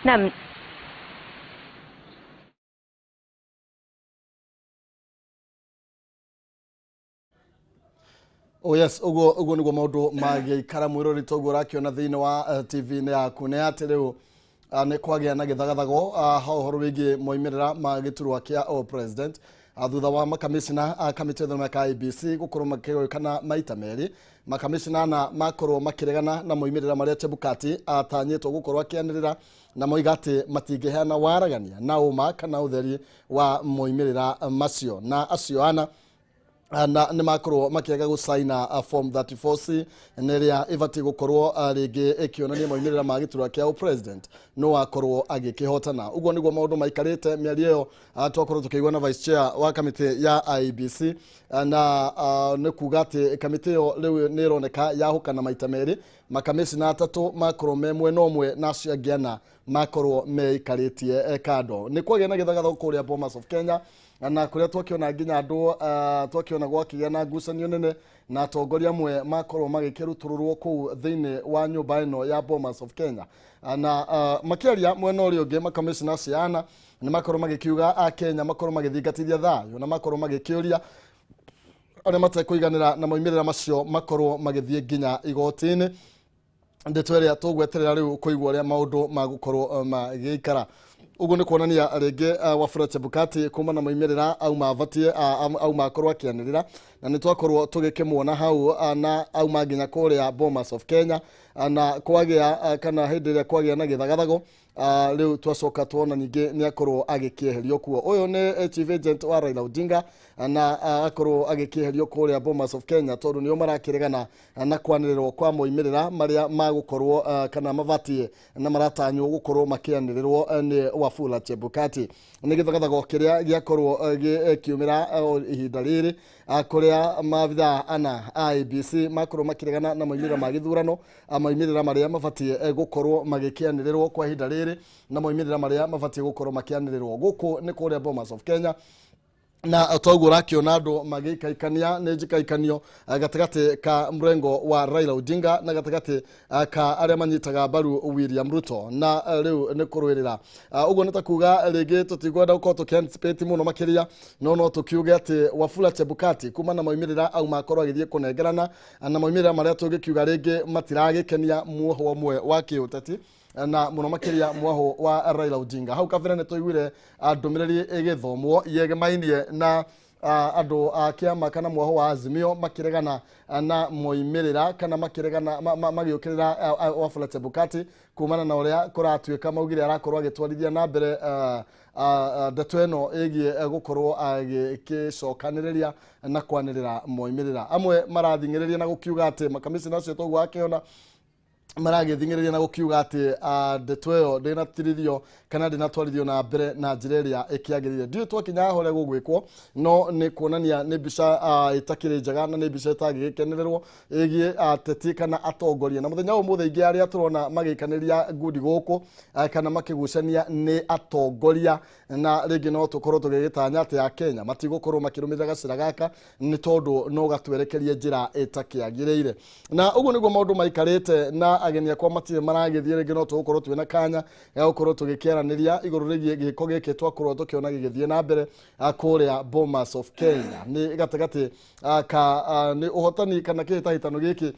Naam. Oh yes, uguo uguo niguo maundu magĩikara mwĩrori toguo ũrakĩona thĩinĩ wa TV-inĩ yaku nĩ atĩ rĩu nĩ kwagĩa na gĩthagathago ha ũhoro wĩgiĩ moimĩrĩra ma gĩturwa kĩa o president thutha wa makamishna a kamĩtĩ ya ka IEBC gũkorwo makĩgũĩkana maita merĩ makamishna na makorwo makĩregana na moimĩrĩra marĩa Chebukati atanyĩtwo gũkorwo akĩanĩrĩra na moiga atĩ matingĩheana waragania na ũma kana ũtheri wa moimĩrĩra macio na acio ana Na nä makorwo makä gũcaina form 34C nä ĩrĩa ĩbatiĩ gũkorwo rĩngĩ ĩkĩonania maumĩrĩra ma gĩturwa kĩa president no akorwo agĩkĩhotana. Ũguo nĩguo maũndũ maikarĩte. Mĩario ĩyo twakorwo tũkĩigua na vice chair wa kamĩtĩ ya IEBC, na nĩ kuga atĩ kamĩtĩ ĩyo rĩu nĩ ĩroneka yahũkana maita merĩ, makamĩcina atatũ makorwo me mwena ũmwe na acio angĩ ana makorwo meikarĩtie kando. Nĩ kwagĩa na gĩthagatho kũrĩa Bomas of Kenya, na kũrĩa twakĩona nginya andũ twakĩona gwakĩgĩa na ngucanio nene na atongoria amwe makorwo magĩkĩrutũrũrwo kũu thĩinĩ wa nyũmba ĩno ya Bomas of Kenya. Na makĩaria mwena ũrĩa ũngĩ, makamĩcina ciana nĩ makorwo magĩkiuga a Kenya makorwo magĩthingatithia thayũ na makorwo magĩkĩũria arĩa matekũiganĩra na maumĩrĩra macio makorwo magĩthiĩ nginya igoti-inĩ. Ndeto ĩrĩa tũgweterera rĩu kũigua ũrĩa maũndũ magũkorwo magĩikara. Ũguo nĩ kuonania rĩngĩ Wafula Chebukati kuma na maumĩrĩra auma abatie auma akorwo akĩanĩrĩra, na nĩ twakorwo tũgĩkĩmuona hau na auma nginya kũrĩa Bomas of Kenya, na kwagĩa kana hĩndĩ ĩrĩa kwagĩa na gĩthagathago rĩu twacoka tuona ningĩ nĩ akorwo agĩkĩeherio kuo. Ũyũ nĩ chief agent wa Raila Odinga, na akorwo agĩkĩeherio kũrĩa Bomas of Kenya tondũ nĩo marakĩregana na kwanĩrĩrwo kwa moimĩrĩra marĩa magũkorwo kana mabatiĩ na maratanywo gũkorwo makĩanĩrĩrwo nĩ Wafula Chebukati. Nĩ gĩthagathago kĩrĩa gĩakorwo gĩkiumĩra ihinda rĩrĩ kũrĩa maabithaa ana a IEBC makorwo makĩregana na moimĩrĩra ma gĩthurano, moimĩrĩra marĩa mabatiĩ gũkorwo magĩkĩanĩrĩrwo kwa ihinda rĩrĩ na moimĩrĩra marĩa mabatiĩ gũkorwo makĩanĩrĩrwo gũkũ nĩ kũrĩa Bomas of Kenya. Na toguo ũrakĩona andũ magĩikaikania nĩ njikaikanio gatagatĩ ka mũrengo wa Raila Odinga na gatagatĩ ka arĩa manyitaga mbaru William Ruto, na rĩu nĩ kũrũĩrĩra. Ũguo nĩ ta kuga rĩngĩ tũtikwenda gũkorwo tũkĩ-anticipate mũno makĩria, no no tũkiuge atĩ Wafula Chebukati kuma na maumĩrĩra auma akorwo agĩthiĩ kũnengerana na maumĩrĩra marĩa tũngĩkiuga rĩngĩ matiragĩkenia muoho ũmwe wa kĩũteti na mũno makĩria mwaho wa Raila Odinga. Hau kabere nĩ tũiguire ndũmĩrĩri ĩgĩthomwo yegemainie na andũ a kĩama kana mwaho wa Azimio makĩregana na moimĩrĩra kana makĩregana magĩũkĩrĩra Wafula Chebukati kumana na ũrĩa kũratuĩka maugire arakorwo agĩtwarithia na mbere ndeto ĩno ĩgiĩ gũkorwo agĩkĩcokanĩrĩria na kwanĩrĩra moimĩrĩra. Amwe marathing'ĩrĩria na gũkiuga atĩ makamĩcina acio toguo akĩona maragĩthing'ĩrĩria na gũkiuga atĩ ndeto ĩyo ndĩnatirithio kana ndĩnatwarithio na mbere na njĩra ĩrĩa ĩkĩagĩrĩire. Ndiũĩ twakinya haha ũrĩa gũgwĩkwo, no nĩ kuonania nĩ mbica ĩtakĩrĩ njega na nĩ mbica ĩtangĩgĩkenererwo ĩgiĩ ateti kana atongoria. Na mũthenya wa ũmũthĩ aingĩ arĩa tũrona magĩikanĩria ngundi gũkũ kana makĩgucania nĩ atongoria, na rĩngĩ no tũkorwo tũgĩgĩtanya atĩ a Kenya matigũkorwo makĩrũmĩrĩra gacĩra gaka nĩ tondũ no gatwerekerie njĩra ĩtakĩagĩrĩire. Na ũguo nĩguo maũndũ maikarĩte na ageni akwa matirĩ maragĩthiĩ, rĩngĩ no tũgũkorwo twĩna kanya ga gũkorwo tũgĩkĩaranĩria igũrũ rĩgiĩ gĩko gĩkĩ twakorwo tũkĩona gĩgĩthiĩ na mbere kũrĩa Bomas of Kenya. Nĩ gatagatĩ ka nĩ ũhotani kana kĩhĩtahĩtano gĩkĩ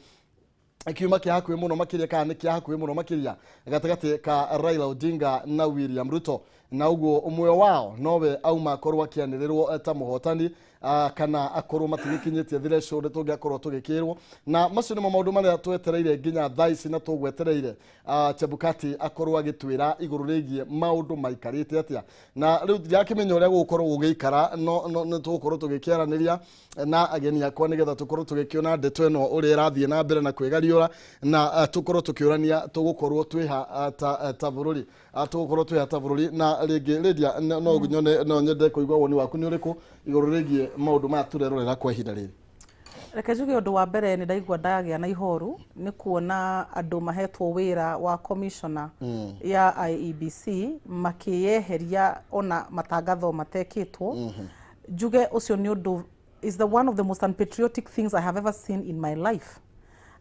kiuma kĩa hakuhĩ mũno makĩria kana nĩ kĩa hakuhĩ mũno makĩria gatagatĩ ka Raila Odinga na William Ruto, na ũguo ũmwe wao nowe auma akorwo akĩanĩrĩrwo ta mũhotani kana akorwo matigĩkinyĩtie threshold tũngĩakorwo tũgĩkĩrwo. Na macio nĩmo maũndũ marĩa twetereire nginya thaa ici na tũgwetereire Chebukati akorwo agĩtwĩra igũrũ rĩgiĩ maũndũ maikarĩte atĩa. Na rĩu ndirakĩmenya ũrĩa gũgũkorwo gũgĩikara, no nĩ tũgũkorwo tũgĩkĩaranĩria na ageni akwa nĩgetha tũkorwo tũgĩkĩona ndeto ĩno ũrĩa ĩrathiĩ na mbere na kwĩgariũra, na tũkorwo tũkĩũrania tũgũkorwo twĩha ta bũrũri, tũgũkorwo twĩha ta bũrũri. Na rĩngĩ Lydia, no nyone no nyende kũigua woni waku nĩ ũrĩkũ igũrũ rĩgiĩ maũndũ maya tũrerorera kwa ihinda rĩrĩ. Reke njuge ũndũ wa mbere nĩ ndaigua ndagĩa na ihoru nĩ kuona andũ mahetwo wĩra wa commissioner ya IEBC makĩyeheria ona matangatho matekĩtwo. Njuge ũcio nĩ ũndũ is the one of the most unpatriotic things I have ever seen in my life.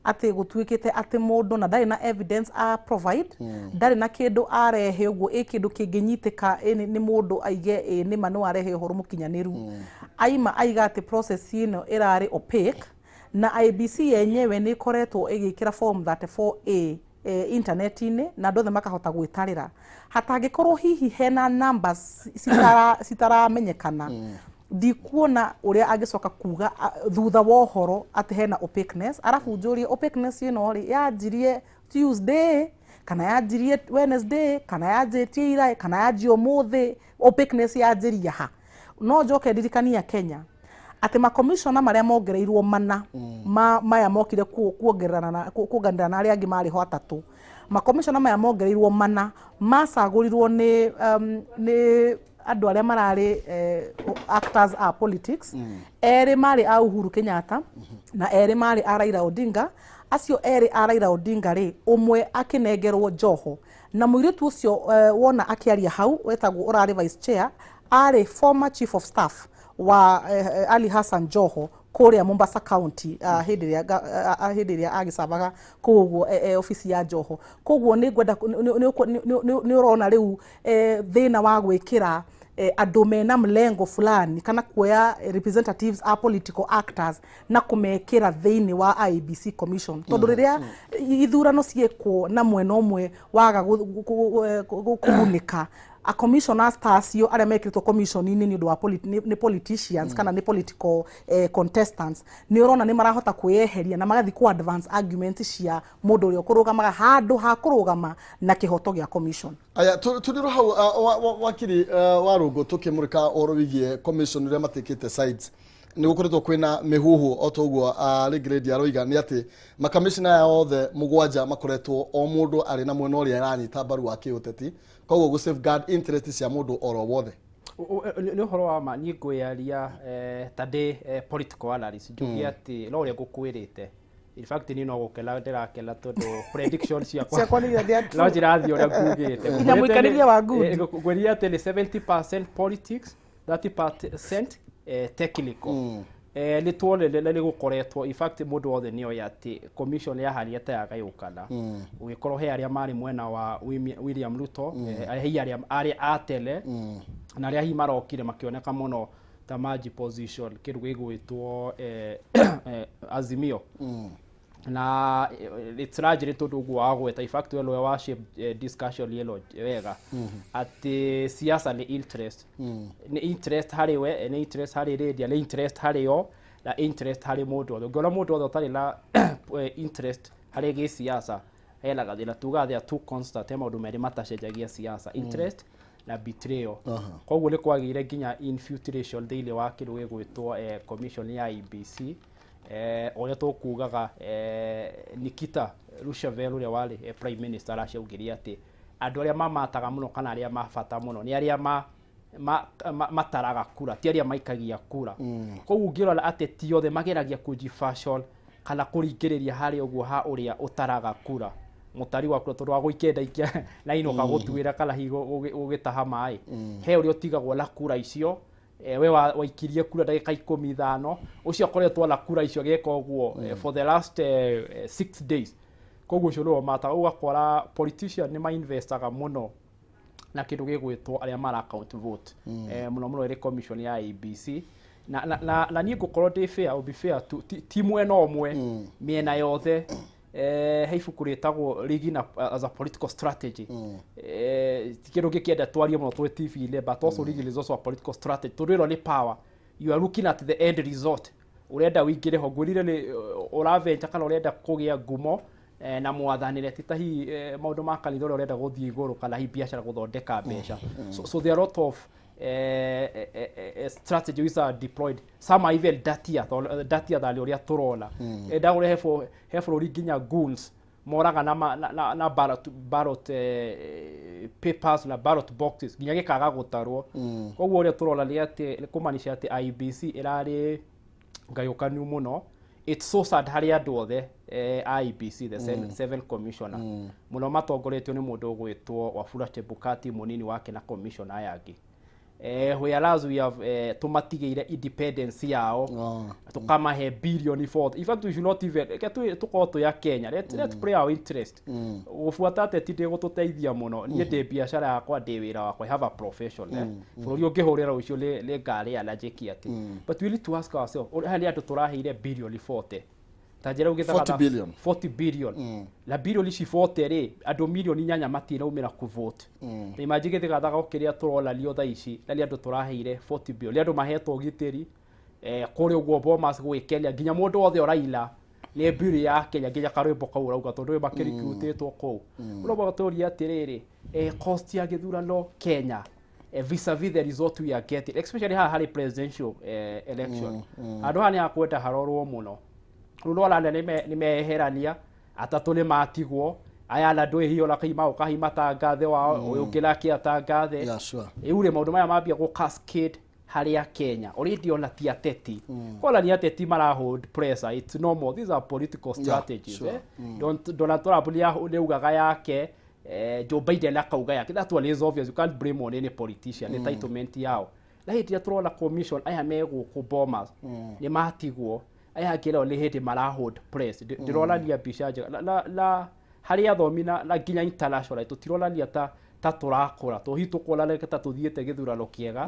Atĩ gũtuĩkĩte atĩ mũndũ na ndarĩ na evidence a provide, ndarĩ na kĩndũ arehe ũguo ĩ kĩndũ kĩngĩnyitĩka nĩ mũndũ aige ĩ nĩma no arehe ũhoro mũkinyanĩru. Aima aiga atĩ process ĩno ĩrarĩ opaque, na IEBC yenyewe nĩ ĩkoretwo ĩgĩkĩra form 34A internet-inĩ na andũ othe makahota gwĩtarĩra. Hatangĩkorwo hihi hena numbers citaramenyekana, ndikuona ũrĩa angĩcoka kuga thutha wa ũhoro atĩ hena opaqueness. Arabu njũrie opaqueness ĩno rĩ yanjirie Tuesday kana yanjirie Wednesday kana yanjĩtie ira kana yanjia ũmũthĩ, opaqueness yanjĩria ha? No njoke ndirikania Kenya Atĩ makomishona marĩa mongereirwo mana maya mokire kuongererana na kuongerera na arĩa angĩ marĩ ho atatũ. Makomishona maya mongereirwo mana macagũrirwo nĩ andũ arĩa mararĩ actors a politics. Erĩ marĩ a Uhuru Kenyatta na erĩ marĩ a Raila Odinga. Acio erĩ a Raila Odinga rĩ, ũmwe akĩnengerwo Joho, na mũirĩtu ũcio wona akĩaria hau wetagwo ũrarĩ vice chair, arĩ former chief of staff wa Ali Hassan Joho kũrĩa Mombasa County, hĩndĩ ĩrĩa agĩcavaga kũu ũguo obici ya Joho. Koguo nĩ ngwenda nĩ ũrona rĩu thĩna wa gwĩkĩra andũ mena mlengo fulani kana kuoya representatives a political actors na kũmekĩra thĩinĩ wa IEBC commission, tondũ rĩrĩa ithurano ciĩkwo na mwena ũmwe waga kũgunĩka, a commissioners ta acio arĩa mekĩrĩtwo commission-inĩ nĩ ũndũ wa nĩ politicians kana nĩ political contestants, nĩ ũrona nĩ marahota kwĩyeheria na magathiĩ ku advance arguments cia mũndũ ũrĩa ũkũrũgamaga handũ ha kũrũgama na kĩhoto gĩa commission. Aya, tũrĩ hau, wakiri wa Rũngũ, tũkĩmũrĩka ũhoro wĩgiĩ commission ũrĩa matikĩte sides, nĩ gũkoretwo kwĩna mĩhuhu o ta ũguo rĩngĩ Lady aroiga, nĩ atĩ makamishna aya othe mũgwanja makoretwo o mũndũ arĩ na mwena ũrĩa aranyita mbaru wa kĩũteti, koguo gũ safeguard interest cia mũndũ oro wothe. Nĩ ũhoro wa ma. Niĩ ngwĩyaria ta ndĩ political analyst, njuge atĩ no ũrĩa ngũkwĩrĩte. In fact, niĩ no gũkena ndĩrakena tondũ prediction ciakwa Ciakwa nĩ iria no njĩrathiĩ ũrĩa ngugĩte. Nginya mũikarĩrie wa good. Ngwĩrire atĩ nĩ 70% politics, 30% technical. Nĩ tuonire na nĩ gũkoretwo, in fact, mũndũ wothe nĩ oĩ atĩ commission yaharia ta yagayũkana, ũgĩkorwo he arĩa marĩ mwena wa William Ruto, he arĩa a tene na arĩa hihi marokire makĩoneka mũno ta maji position kĩndũ gĩgwĩtwo Azimio. Na it's largely tondũ ũguo wagweta. In fact, we nĩwe wa shape discussion ĩno wega, atĩ siasa nĩ interest, nĩ interest harĩ we, nĩ interest harĩ Lydia, nĩ interest harĩ o na interest harĩ mũndũ wothe. Ũngĩona mũndũ wothe ũtarĩ na interest harĩ gĩsiasa, hena gathĩna. Tugaga there are two constant, he maũndũ merĩ matacenjagia siasa: interest na betrayal. Koguo nĩ kwagĩire nginya infiltration thĩinĩ wa kĩndũ gĩgwĩtwo commission ya IEBC. Ũrĩa tũkugaga, Nikita Roosevelt ũrĩa warĩ prime minister araciaugire atĩ andũ arĩa mamataga mũno kana arĩa mabata mũno nĩ arĩa mataraga kura, ti arĩa maikagia kura. Koguo ũngĩrora atĩ ti othe mageragia kũjifashion kana kũringĩrĩria harĩ ũguo ha ũrĩa ũtaraga kura, mũtari wa kura, tondũ wa gũikia ikia na inoka gũtuĩra kana hihi gũgĩtaha maĩ, he ũrĩa ũtigagwo na kura icio. We waikirie kura ndagĩka 15, ũcio akoretwo na kura icio agĩka ũguo for the last 6 days. Koguo ũcio nĩwe mataga. Ũgakora politician nĩ mainvestaga mũno na kĩndũ gĩgwĩtwo arĩa mara count vote, mũno mũno ĩrĩ commission ya IEBC. Na niĩ ngũkorwo ndĩ fair, I'll be fair tu, ti mwena ũmwe, mĩena yothe. He ibuku rĩtagwo Rigging as a Political Strategy. Ti kĩndũ ngĩkĩenda twarie mũno twĩ TV-inĩ, but also rigging is also a political strategy, tondũ ĩno nĩ power. You are looking at the end result, ũrenda wĩingĩre ho. Ngwĩrire nĩ ũraventure kana ũrenda kũgĩa ngumo na mwathanĩre, ti ta hihi maũndũ ma kanitha ũrĩa ũrenda gũthiĩ igũrũ kana hihi biacara gũthondeka mbeca. So there are a lot of strategies which are deployed. Some are even dirtier, dirtier than ũrĩa tũrona. Ndagũre he bũrũri nginya goons moraga na ballot papers na ballot boxes nginya gĩkaga gũtarwo. Koguo ũrĩa tũrona nĩ atĩ nĩ kũmaanisha atĩ IEBC ĩrarĩ ngayũkanu mũno. It's so sad harĩ andũ othe IEBC, the seven commissioner, mũno matongoretio nĩ mũndũ ũgwĩtwo Wafula Chebukati, mũnini wake na commissioner aya angĩ, whereas we have tũmatigĩire independence yao, tukamahe billion 40. In fact, we should not even reke tũkorwo twĩ a Kenya. Let's play our interest. Gũbuata ateti ndĩgũtũteithia mũno. Niĩ ndĩ biacara yakwa, ndĩ wĩra wakwa, I have a profession. Bũrũri ũngĩhũrĩra rũciũ nĩ ngarĩa na njĩki atĩ, but we need to ask ourselves, aya nĩ andũ tũraheire billion 40, ta njĩra 40 billion. 40 billion, na billion ici 40 rĩ, andũ milioni 8 matinaumĩra kũvote. Ta imagine gĩthigathaga kĩrĩa tũronanio thaa ici, na nĩ andũ tũraheire 40 billion, nĩ andũ mahetwo ũgitĩri kũrĩa ũguo Bomas gwĩkenia, nginya mũndũ wothe ũraina nĩ mbiri ya Kenya, nginya karwĩmbo kau ũrauga tondũ makĩricutĩtwo kũu. Ũrauga tũrie atĩrĩrĩ, cost ya gĩthurano Kenya Vis-a-vis the result we are getting, especially haha harĩ presidential election, handũ haha nĩ hakwenda harorwo mũno. Rĩu nĩwona nĩ meyeherania, atatũ nĩ matigwo, aya na ndũĩ hihi ona kai magoka hihi matangathe wao, ũyũ ũngĩ nake atangathe. Rĩu rĩ, maũndũ maya mambia gũ cascade harĩ a Kenya already, ona ti ateti kona nĩ ateti mara hold pressure. It's normal, these are political strategies. Donald Trump nĩ augaga yake, Joe Biden akauga yake. That one is obvious, you can't blame on any politician. Entitlement yao. Na hĩndĩ ĩrĩa tũrona commission aya me gũkũ Bomas nĩ matigwo, aya angĩ nao nĩ hĩndĩ mara hold press. Ndĩronania mbica njega na harĩ athomi na nginya international tũtironania ta tũrakũra to hihi tũkuona ta tũthiĩte gĩthurano kĩega,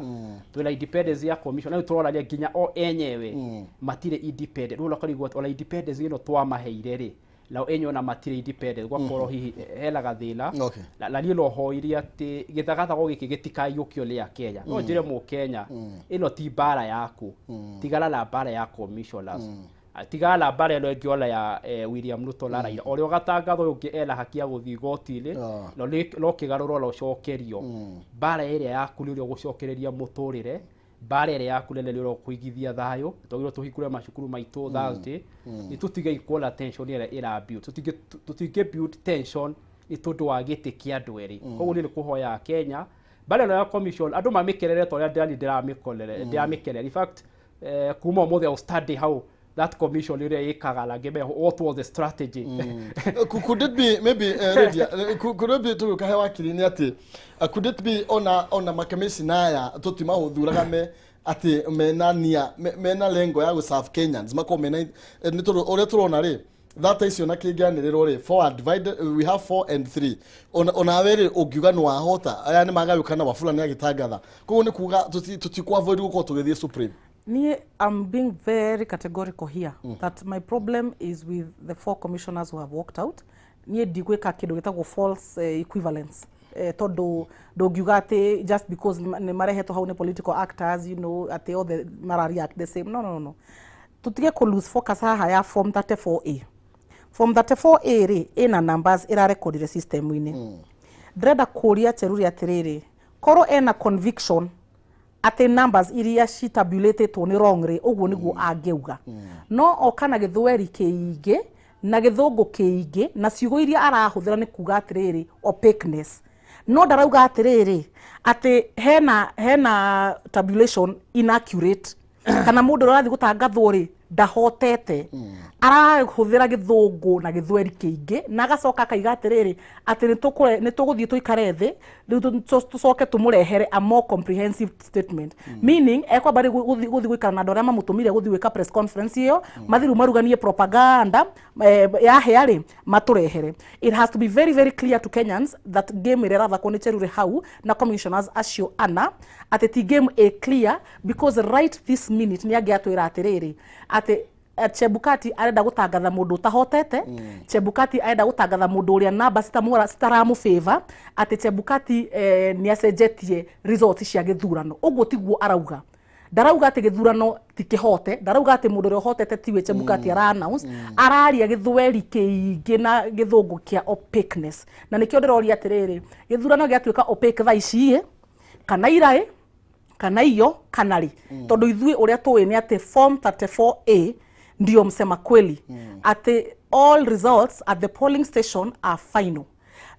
twĩna independence ya commission. Rĩu tũronania nginya o enyewe matirĩ independent. Rĩu ũkarigwo ona independence ĩno twamaheire rĩ, nao enyewe ona matirĩ independent, gwakorwo hihi hena gathĩna. Na niĩ no hoirie atĩ gĩthagathago gĩkĩ gĩtikaiyũkio nĩ Akenya. No njĩre mũkenya, ĩno ti mbara yaku, tigana na mbara ya commissioners. Tigana na mbara ĩno ĩngĩ ona ya William Ruto na Raila. Ũrĩa ũgatangatha ũyũ ũngĩ ena haki ya gũthiĩ igoti-inĩ, no kĩgarũrwo na ũcokerio. Mbara ĩrĩa yaku nĩ ũrĩa ũgũcokereria mũtũrĩre, mbara ĩrĩa yaku nene nĩ ũrĩa ũkũigithia thayũ. Twagĩrĩirwo tũhingũre macukuru maitũ Thursday, nĩ tũtige kuona tension ĩrĩa ĩra build. Tũtingĩ build tension nĩ tondũ wa gĩtĩ kĩa andũ erĩ. Koguo niĩ nĩ kũhoya Kenya, mbara ĩno ya commission andũ mamĩkerere ta ũrĩa ndĩrani ndĩramĩkerera. In fact, kuma ũmũthĩ I will study how that commission ĩrĩa ĩkaga na ngĩmenya what was the strategy. Could it be maybe, Lydia, could it be tũgĩũka he wakiri nĩ atĩ could it be ona makamishina aya tũtimahũthuraga me atĩ mena nia mena lengo ya gũ serve Kenyans, makorwo mena nĩ tondũ ũrĩa tũrona rĩ, thata icio na kĩngĩanĩrĩrwo rĩ, four are divided, we have four and three. Onawe rĩ, ũngiuga nĩ wahota, aya nĩ magayũkana, Wafula nĩ agĩtangatha, koguo nĩ kuga tũtikũ avoid gũkorwo tũgĩthiĩ supreme. Niĩ, I'm being very categorical here that my problem is with the four commissioners who have walked out. Niĩ ndigwĩka kĩndũ gĩtagwo false equivalence, tondũ ndũngiuga atĩ just because nĩ marehetwo hau nĩ political actors, atĩ othe mara react the same. No, no, no. Tũtige kũ lose focus haha ya form 34A. Form 34A rĩ, ĩna numbers ĩrarekondire system-inĩ. Ndĩrenda kũria Cheruri atĩrĩrĩ, korwo ena conviction atĩ numbers iria citabulĩtĩtwo nĩ wrong rĩ, ũguo nĩguo angĩuga. No oka na gĩthweri kĩingĩ na gĩthũngũ kĩingĩ na ciugo iria arahũthĩra nĩ kuga atĩrĩrĩ opaqueness, no ndarauga atĩrĩrĩ atĩ hena tabulation inaccurate kana mũndũ ũrĩa ũrathiĩ gũtangathwo rĩ ndahotete. Arahũthĩra gĩthũngũ na gĩthweri kĩingĩ na agacoka akaiga atĩrĩrĩ atĩ nĩ tũgũthiĩ tũikare thĩ rĩu tũcoke tũmũrehere a more comprehensive statement, meaning ekwamba rĩu gũthiĩ gũikara na andũ arĩa mamũtũmire gũthiĩ gwĩka press conference ĩyo, mathiĩ rĩu maruganie propaganda yahĩa rĩ matũrehere. It has to be very, very clear to Kenyans that game ĩrĩa ĩrathakwo nĩ Cherure hau na commissioners acio ana atĩ ti game ĩ clear, because right this minute nĩ angĩatwĩra atĩrĩrĩ atĩ Chebukati arenda gũtangatha mũndũ ũtahotete, Chebukati arenda gũtangatha mũndũ ũrĩa namba citaramũ favor, atĩ Chebukati nĩ acenjetie results cia gĩthurano. Ũguo tiguo arauga. Ndarauga atĩ gĩthurano ti kĩhote, ndarauga atĩ mũndũ ũrĩa ũhotete tiwe Chebukati ara announce. Araria gĩthweri kĩingĩ na gĩthũngũ kĩa opaqueness, na nĩkĩo ndĩroria atĩrĩrĩ, gĩthurano gĩatuĩka opaque thaa ici ĩ, kana iraĩ kana iyo kana rĩ? Tondũ ithuĩ ũrĩa tũĩ nĩ atĩ form 34A ndio msema kweli, atĩ all results at the polling station are final,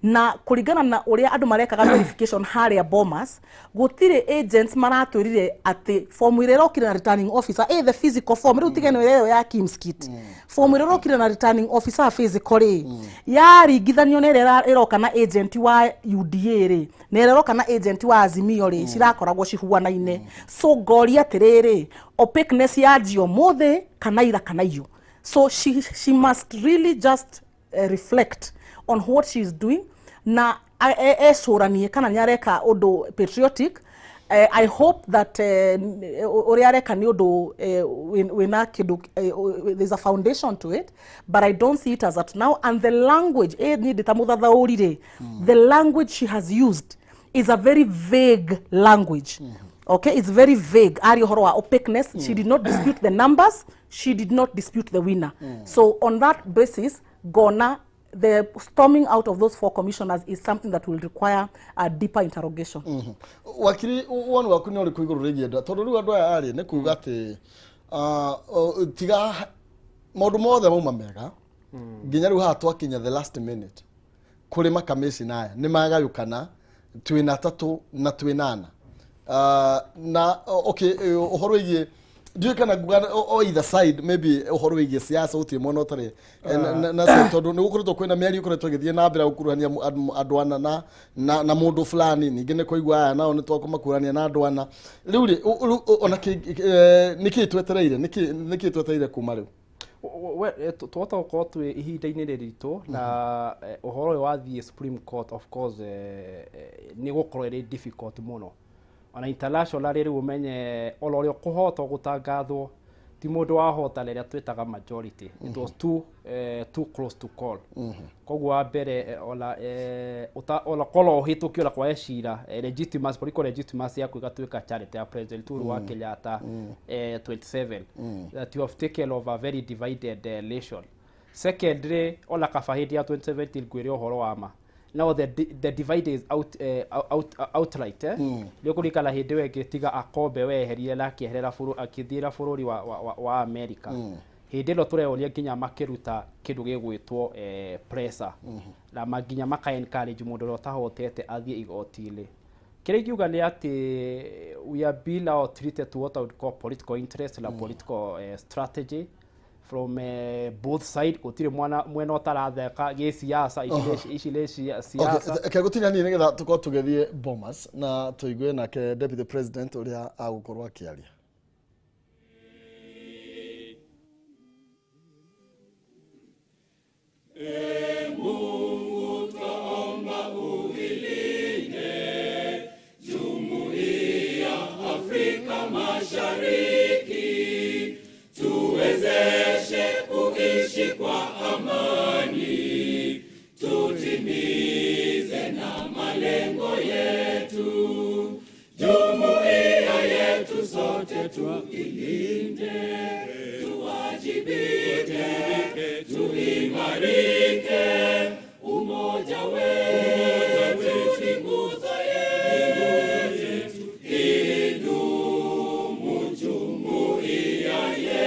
na kũringana na ũrĩa andũ marekaga verification harĩa Bomas, gũtirĩ agents maratwĩrire atĩ form ĩrĩa ĩrokire na returning officer, the physical form rĩu tige nĩ ĩyo ya KIEMS kit, form ĩrĩa ĩrokire na returning officer physical rĩ, yaringithanio na ĩrĩa ĩroka na agent wa UDA rĩ, na ĩrĩa ĩroka na agent wa Azimio rĩ, cirakoragwo cihuanaine. So ngoria atĩrĩrĩ, opaqueness yanjia ũmũthĩ kana ira kana iyo? So she must really just reflect on what she is doing na ecũranie kana nĩ areka ũndũ patriotic. I hope that ũrĩa areka nĩ ũndũ wĩna kĩndũ, there's a foundation to it, but I don't see it as at now. And the language, niĩ ndĩ ta mũthathaũri rĩ, the language she has used is a very vague language. Okay, it's very vague. Ari ũhoro wa opaqueness, she did not dispute the numbers, she did not dispute the winner. So on that basis ngona The storming out of those 4 commissioners is something that will require a deeper interrogation. Wakiri woni waku nĩ ũrĩkũ igũrũ rĩgiĩ andũ tondũ rĩu andũ aya arĩ nĩ kuga atĩ tiga maũndũ mothe mauma mega nginya rĩu haha twakinya the last minute kũrĩ makamĩcina aya nĩ magayũkana twĩna 3 na twĩna 4 na okay ũhoro wĩgiĩ ndiũĩ kana nguga o either side maybe ũhoro wĩgiĩ siasa gũtirĩ mwena ũtarĩ na tondũ nĩ gũkoretwo kwĩna mĩario ĩkoretwo ĩgĩthiĩ na mbere gũkuruhania andũ ana na mũndũ fulani ningĩ nĩ kũigua aya nao nĩ twakũmakuruhania na andũ ana rĩu rĩ ona nĩkĩĩ twetereire nĩkĩĩ twetereire kuma rĩu? Twahota gũkorwo twĩ ihinda-inĩ rĩritũ na ũhoro ũyũ wathiĩ Supreme Court of course nĩ gũkorwo ĩrĩ difficult mũno ona international rĩu ũmenye ona ũrĩa ũkũhotwo gũtangathwo ti mũndũ wahota rĩrĩa twĩtaga majority. It was too close to call. Koguo wa mbere ona ona korwo ũhĩtũkio ona kwae cira legitimacy, political legitimacy yaku ĩgatuĩka charity ya President Uhuru wa Kenyatta 27 that you have taken over a very divided nation. Secondly, ona kaba hĩndĩ ya 2017 ngwĩre ũhoro wa ma now the divide is out outright nĩ ũkũririkana hĩndĩ ĩyo ĩngĩ tiga Akombe weherire na akĩeherera akĩthiĩra bũrũri wa America. Hĩndĩ ĩno tũreonia nginya makĩruta kĩndũ gĩgwĩtwo pressure na nginya maka encourage mũndũ ũrĩa ũtahotete athiĩ igoti-inĩ. Kĩrĩa ingiuga nĩ atĩ we are being now treated to what I would call political interest na political strategy from both side. Gũtirĩ mwena ũtaratheka gĩsiasa ici nĩ siasa. Reke gũtinia nini nĩgetha tũkorwo tũgĩthiĩ Bomas na tũigue nake Deputy President ũrĩa agũkorwo akĩaria. Mungu twaomba uilinde Jumuiya Afrika Mashariki, tuwezeshe kuishi kwa amani, tutimize na malengo yetu. Jumuiya yetu sote tuilinde, tuwajibike, tuimarike. Umoja wetu ni nguzo yetu, idumu jumuiya yetu.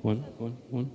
One, one, one.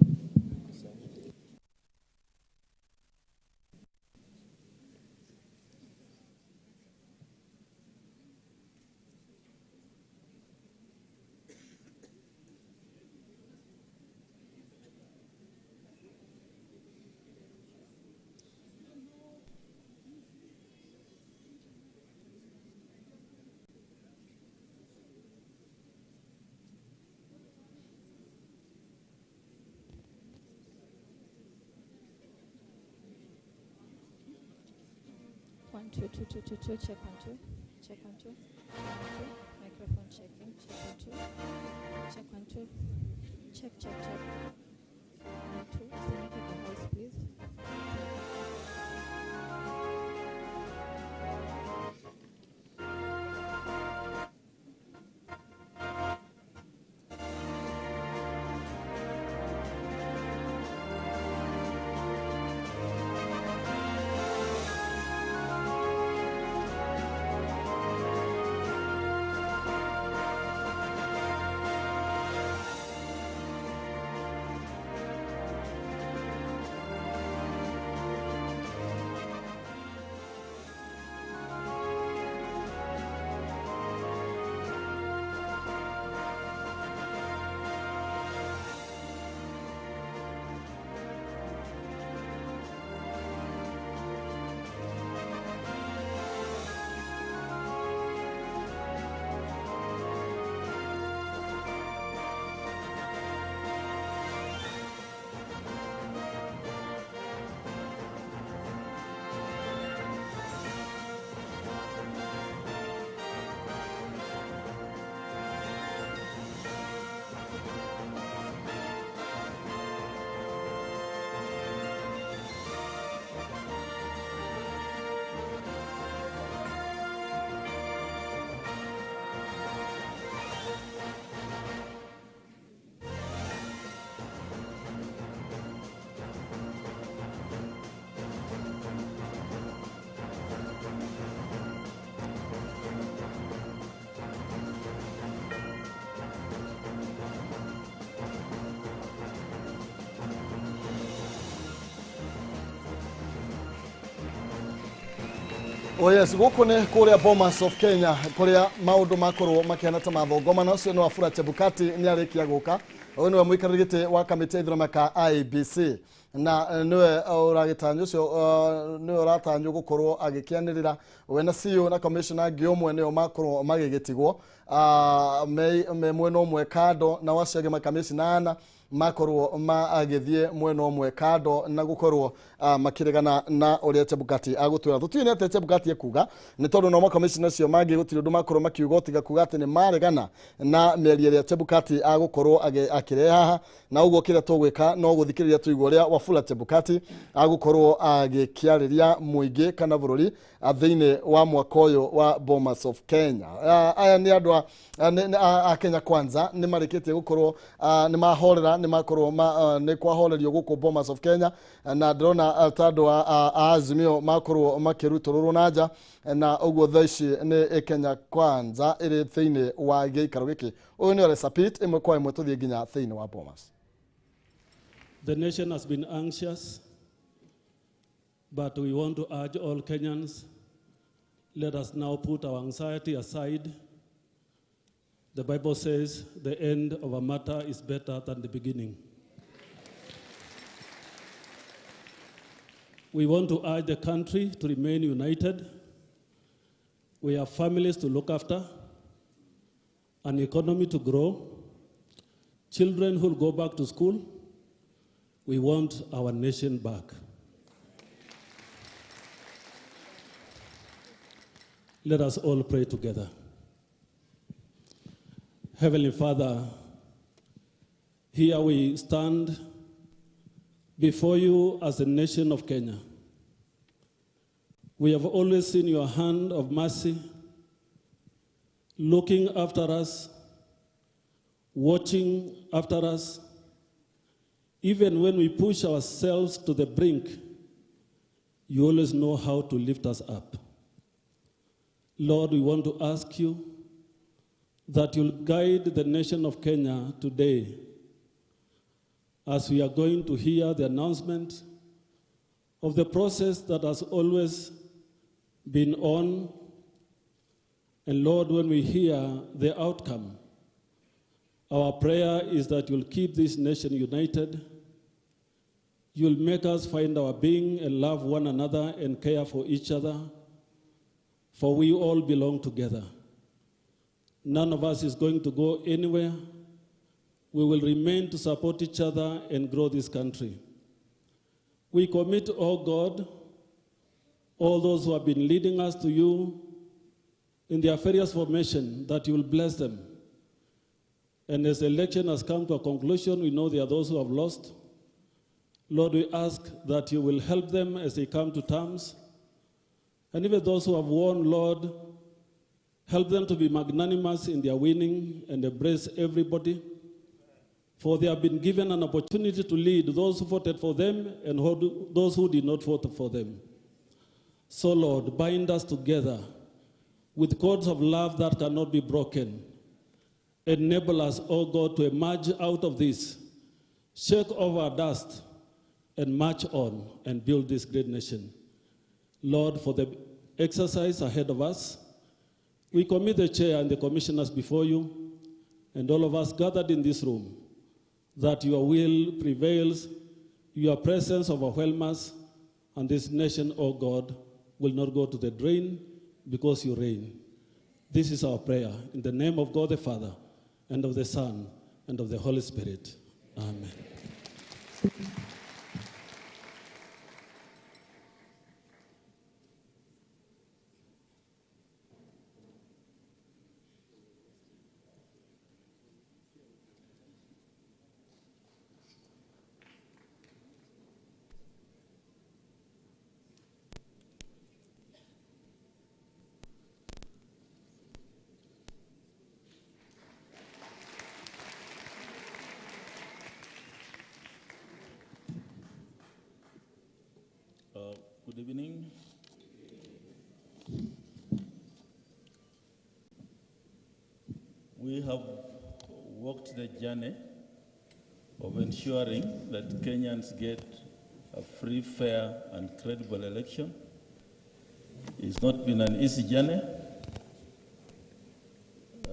One, two, two, two, two, two, check 1, 2, check 1, 2, 1, 2, microphone checking, check 1, 2, check 1, 2, check, check, check, 1, 2, Senator the voice, please. Oh yes, gũkũ nĩ kũrĩa Bomas of Kenya kũrĩa maũndũ makorwo makĩhana ta mathongoma na ũcio nĩ Wafula Chebukati nĩ arĩkia gũka. Ũyũ nĩwe mũikarĩri gĩtĩ wa kamĩtĩ ya ithurano ka IEBC na nĩwe ũragĩtanywo ũcio nĩwe ũratanywo gũkorwo agĩkĩanĩrĩra we na CEO na commissioner angĩ ũmwe nĩo makorwo magĩgĩtigwo me mwena ũmwe kando na wacio angĩ makamĩcina ana makorwo magĩthiĩ mwena ũmwe kando na gũkorwo makĩregana na ũrĩa Chebukati agũtwĩra. Tũtiũĩ nĩ atĩa Chebukati ekuga nĩ tondũ no makamĩcina acio mangĩ gũtirĩ ũndũ makorwo makiuga tiga kuga atĩ nĩ maregana na mĩario ĩrĩa Chebukati agũkorwo akĩrehe haha, na ũguo kĩrĩa tũgwĩka no gũthikĩrĩria tũigue ũrĩa Wafula Chebukati agũkorwo agĩkĩarĩria mũingĩ kana bũrũri thĩinĩ wa mwaka ũyũ wa Bomas of Kenya. Aya nĩ andũ a Kenya Kwanza nĩ marĩkĩtie gũkorwo nĩ mahorera nĩ makorwo nĩ kwahorerio gũkũ Bomas of Kenya, na ndĩrona ta andũ a Azimio makorwo makĩrutũrũrwo na nja, na ũguo thaa ici nĩ Kenya Kwanza ĩrĩ thĩinĩ wa gĩikaro gĩkĩ. Ũyũ nĩ Ole Sapit, ĩmwe kwa ĩmwe tũthiĩ nginya thĩinĩ wa Bomas. The nation has been anxious, but we want to urge all Kenyans, let us now put our anxiety aside. The Bible says the end of a matter is better than the beginning. We want to urge the country to remain united. We have families to look after, an economy to grow, children who will go back to school. We want our nation back. Let us all pray together. Heavenly Father, here we stand before you as a nation of Kenya. We have always seen your hand of mercy looking after us, watching after us. Even when we push ourselves to the brink, you always know how to lift us up. Lord, we want to ask you that you'll guide the nation of Kenya today as we are going to hear the announcement of the process that has always been on. And Lord, when we hear the outcome, our prayer is that you'll keep this nation united. You'll make us find our being and love one another and care for each other, for we all belong together. None of us is going to go anywhere. We will remain to support each other and grow this country. We commit, oh God, all those who have been leading us to you in their various formation, that you will bless them. And as the election has come to a conclusion, we know there are those who have lost. Lord, we ask that you will help them as they come to terms. And even those who have won, Lord, help them to be magnanimous in their winning and embrace everybody. For they have been given an opportunity to lead those who voted for them and those who did not vote for them. So, Lord, bind us together with cords of love that cannot be broken. Enable us, O God, to emerge out of this, shake off our dust, and march on and build this great nation. Lord, for the exercise ahead of us, we commit the chair and the commissioners before you, and all of us gathered in this room, that your will prevails, your presence overwhelms us, and this nation, O God, will not go to the drain because you reign. This is our prayer. In the name of God the Father, and of the Son, and of the Holy Spirit. Amen. Good evening. We have walked the journey of ensuring that Kenyans get a free, fair, and credible election. It's not been an easy journey.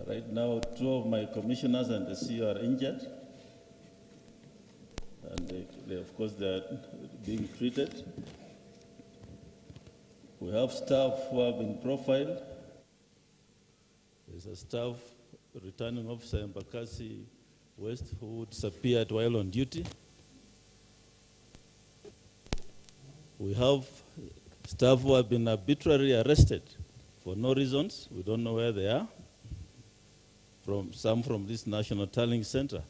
Right now, two of my commissioners and the CEO are injured. And they, of course, they are being treated. We have staff who have been profiled. There's a staff returning officer in Embakasi West who disappeared while on duty. We have staff who have been arbitrarily arrested for no reasons. We don't know where they are. Some from this National Tallying Center.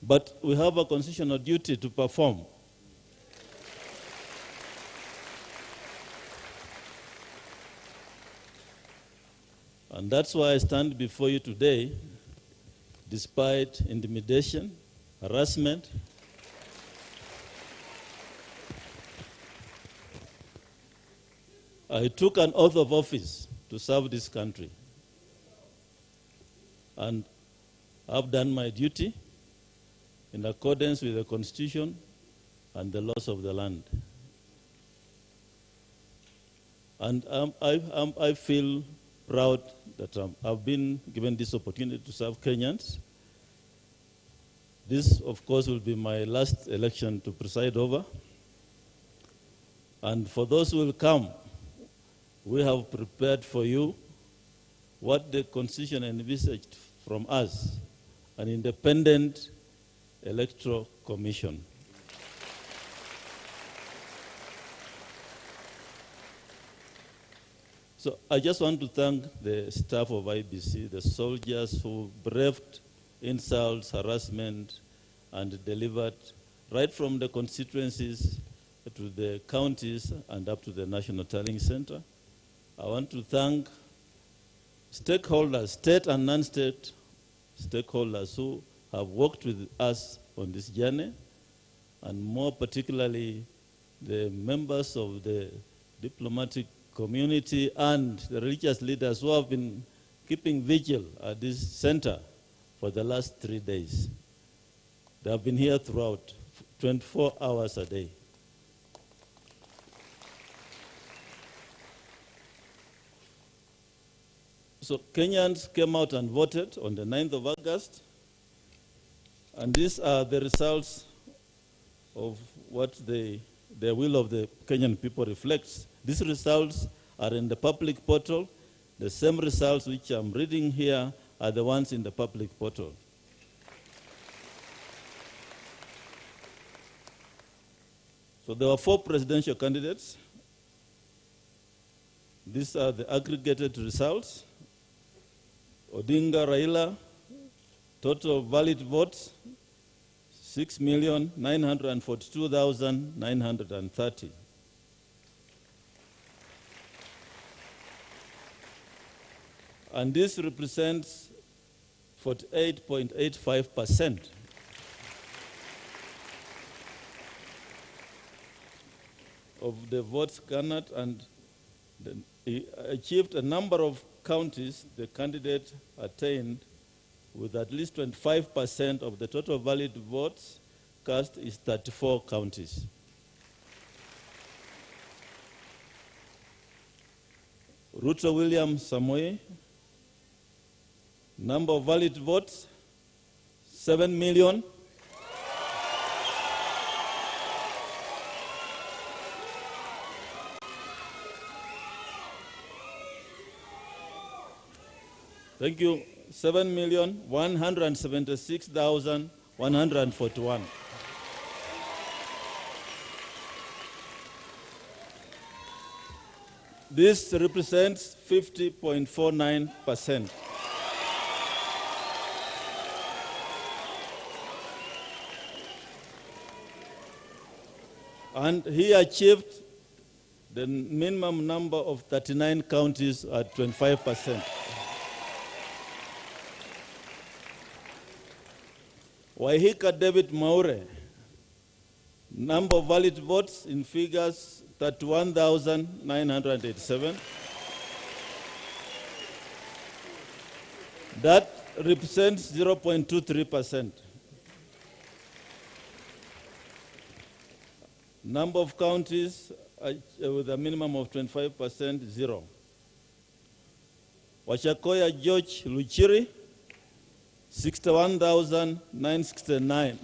But we have a constitutional duty to perform. And that's why I stand before you today, despite intimidation, harassment, I took an oath of office to serve this country. And I've done my duty in accordance with the Constitution and the laws of the land. And I feel proud that I've been given this opportunity to serve Kenyans. This, of course, will be my last election to preside over. And for those who will come, we have prepared for you what the Constitution envisaged from us, an independent electoral commission. So I just want to thank the staff of IBC, the soldiers who braved insults, harassment, and delivered right from the constituencies to the counties and up to the National Tallying Center. I want to thank stakeholders, state and non-state stakeholders who have worked with us on this journey, and more particularly the members of the diplomatic community and the religious leaders who have been keeping vigil at this center for the last 3 days. They have been here throughout, 24 hours a day. So Kenyans came out and voted on the 9th of August, and these are the results of what the will of the Kenyan people reflects. These results are in the public portal. The same results which I'm reading here are the ones in the public portal. So there were 4 presidential candidates. These are the aggregated results. Odinga Raila, total valid votes, 6,942,930. And this represents 48.85%. Of the votes garnered, and he achieved a number of counties the candidate attained with at least 25% of the total valid votes cast is 34 counties. Ruto William Samoei, number of valid votes, 7 million. Thank you. 7,176,141. This represents 50.49%. And he achieved the minimum number of 39 counties at 25%. Waihiga David Mwaure, number of valid votes in figures 31,987. That represents 0.23%. Number of counties with a minimum of 25%, 0. Wajackoyah George Luchiri, 61,969.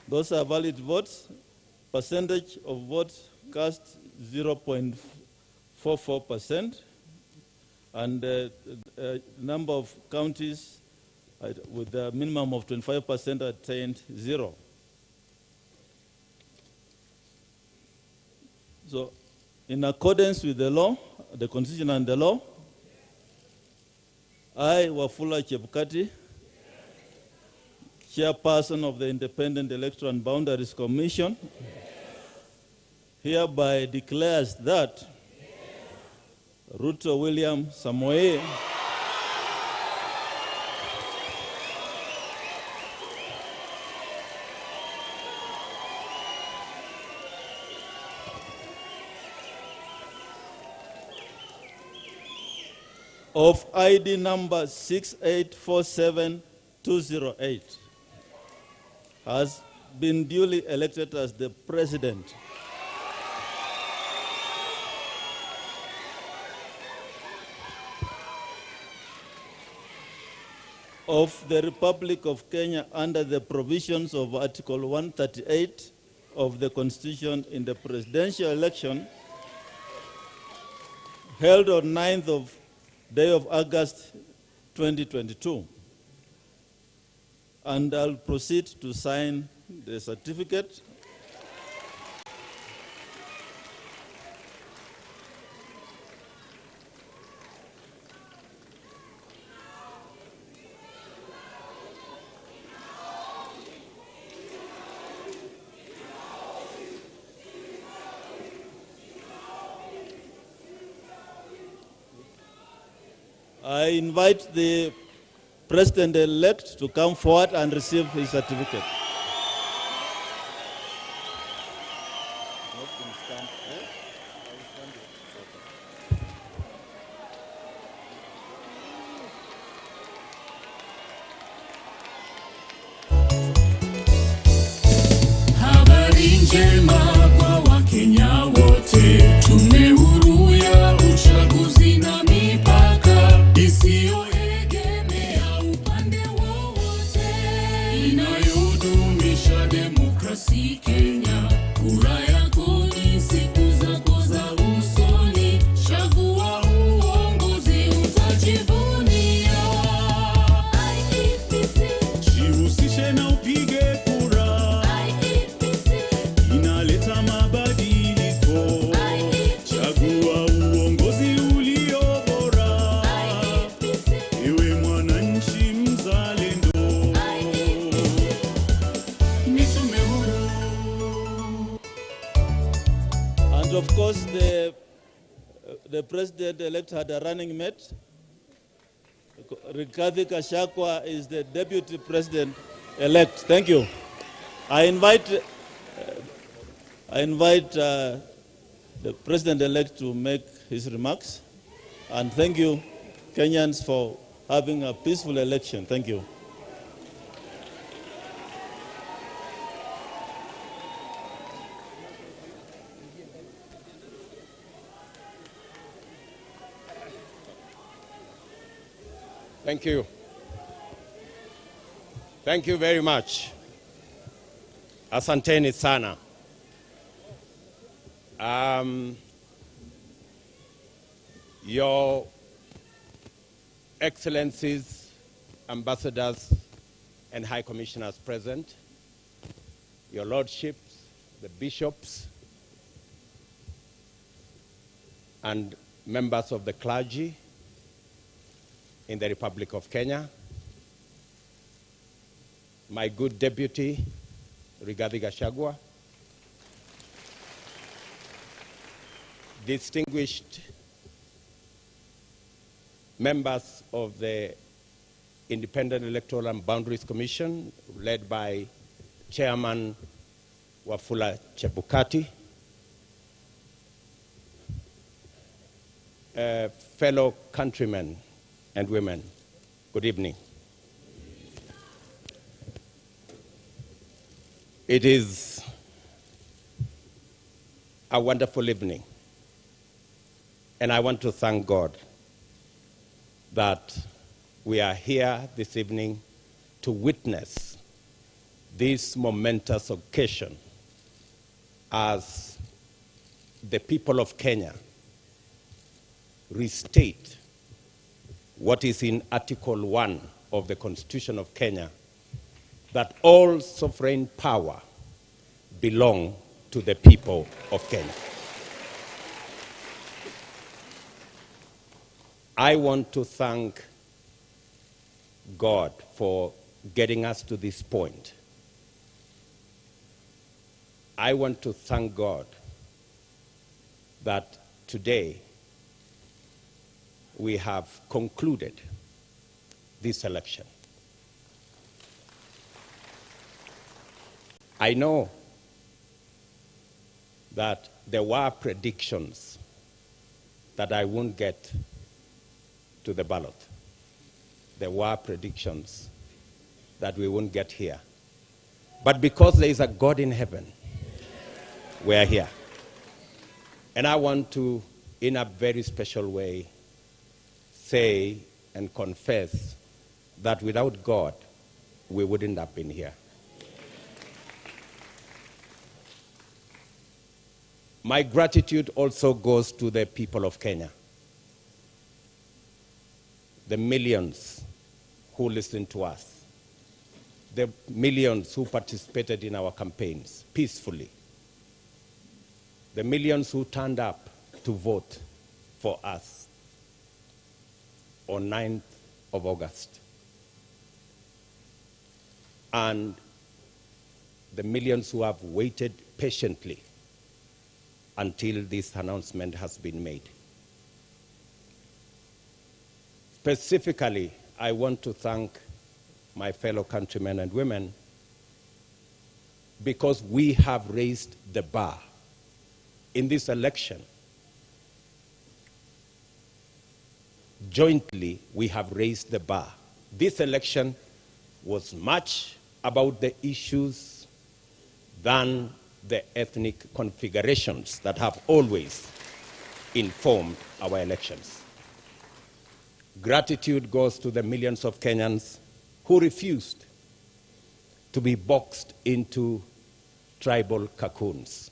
Those are valid votes. Percentage of votes cast, 0.44%. And number of counties with a minimum of 25% attained, 0. So, in accordance with the law, the Constitution and the law, I, Wafula Chebukati, Chairperson of the Independent Electoral and Boundaries Commission, hereby declares that Ruto William Samoei of ID number 6847208 has been duly elected as the president of the Republic of Kenya under the provisions of Article 138 of the Constitution in the presidential election held on 9th of day of August 2022. And I'll proceed to sign the certificate. I invite the president-elect to come forward and receive his certificate. Njema kwa Wakenya wote. Tume huru ya uchaguzi na mipaka isiyoegemea upande wowote, inayodumisha demokrasi Kenya. Kura yako ni siku zako za usoni, chagua uongozi utajivunia. IEBC, Jihusishe na upige kura, IEBC, inaleta mabadiliko. Chagua uongozi ulio bora, ewe mwananchi mzalendo. Ni tume huru. And of course, the president-elect had a running mate. Rigathi Gachagua is the deputy president-elect. Thank you. I invite the president-elect to make his remarks. And thank you, Kenyans, for having a peaceful election. Thank you. Thank you. Thank you very much. Asanteni sana. Your Excellencies, Ambassadors, and High Commissioners present, Your Lordships, the Bishops, and members of the clergy in the Republic of Kenya, my good deputy, Rigathi Gachagua, distinguished members of the Independent Electoral and Boundaries Commission, led by Chairman Wafula Chebukati, fellow countrymen and women, good evening. It is a wonderful evening, and I want to thank God that we are here this evening to witness this momentous occasion as the people of Kenya restate what is in Article 1 of the Constitution of Kenya, that all sovereign power belong to the people of Kenya. I want to thank God for getting us to this point. I want to thank God that today we have concluded this election. I know that there were predictions that I won't get to the ballot. There were predictions that we won't get here. But because there is a God in heaven, we are here. And I want to, in a very special way, say and confess that without God, we wouldn't have been here. My gratitude also goes to the people of Kenya, the millions who listened to us, the millions who participated in our campaigns peacefully, the millions who turned up to vote for us on 9th of August, and the millions who have waited patiently until this announcement has been made. Specifically, I want to thank my fellow countrymen and women because we have raised the bar in this election. Jointly, we have raised the bar. This election was much about the issues than the ethnic configurations that have always informed our elections. Gratitude goes to the millions of Kenyans who refused to be boxed into tribal cocoons.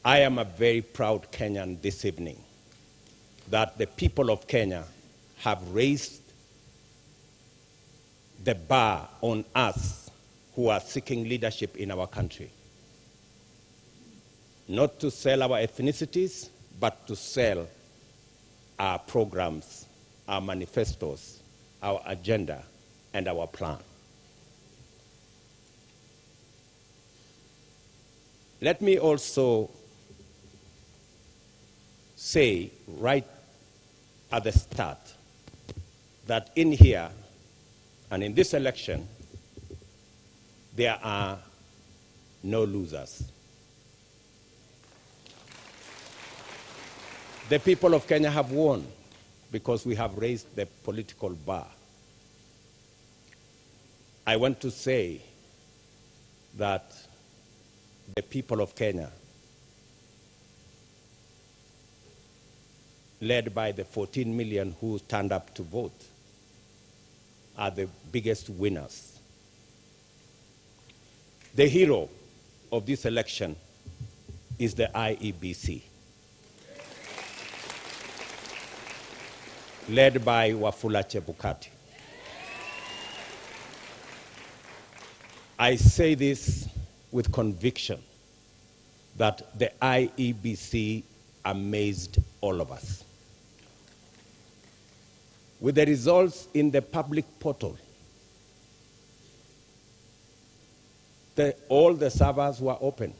I am a very proud Kenyan this evening that the people of Kenya have raised the bar on us who are seeking leadership in our country. Not to sell our ethnicities, but to sell our programs, our manifestos, our agenda, and our plan. Let me also say right at the start that in here and in this election, there are no losers. The people of Kenya have won because we have raised the political bar. I want to say that the people of Kenya, led by the 14 million who turned up to vote, are the biggest winners. The hero of this election is the IEBC, led by Wafula Chebukati. I say this with conviction that the IEBC amazed all of us. With the results in the public portal, all the servers were open.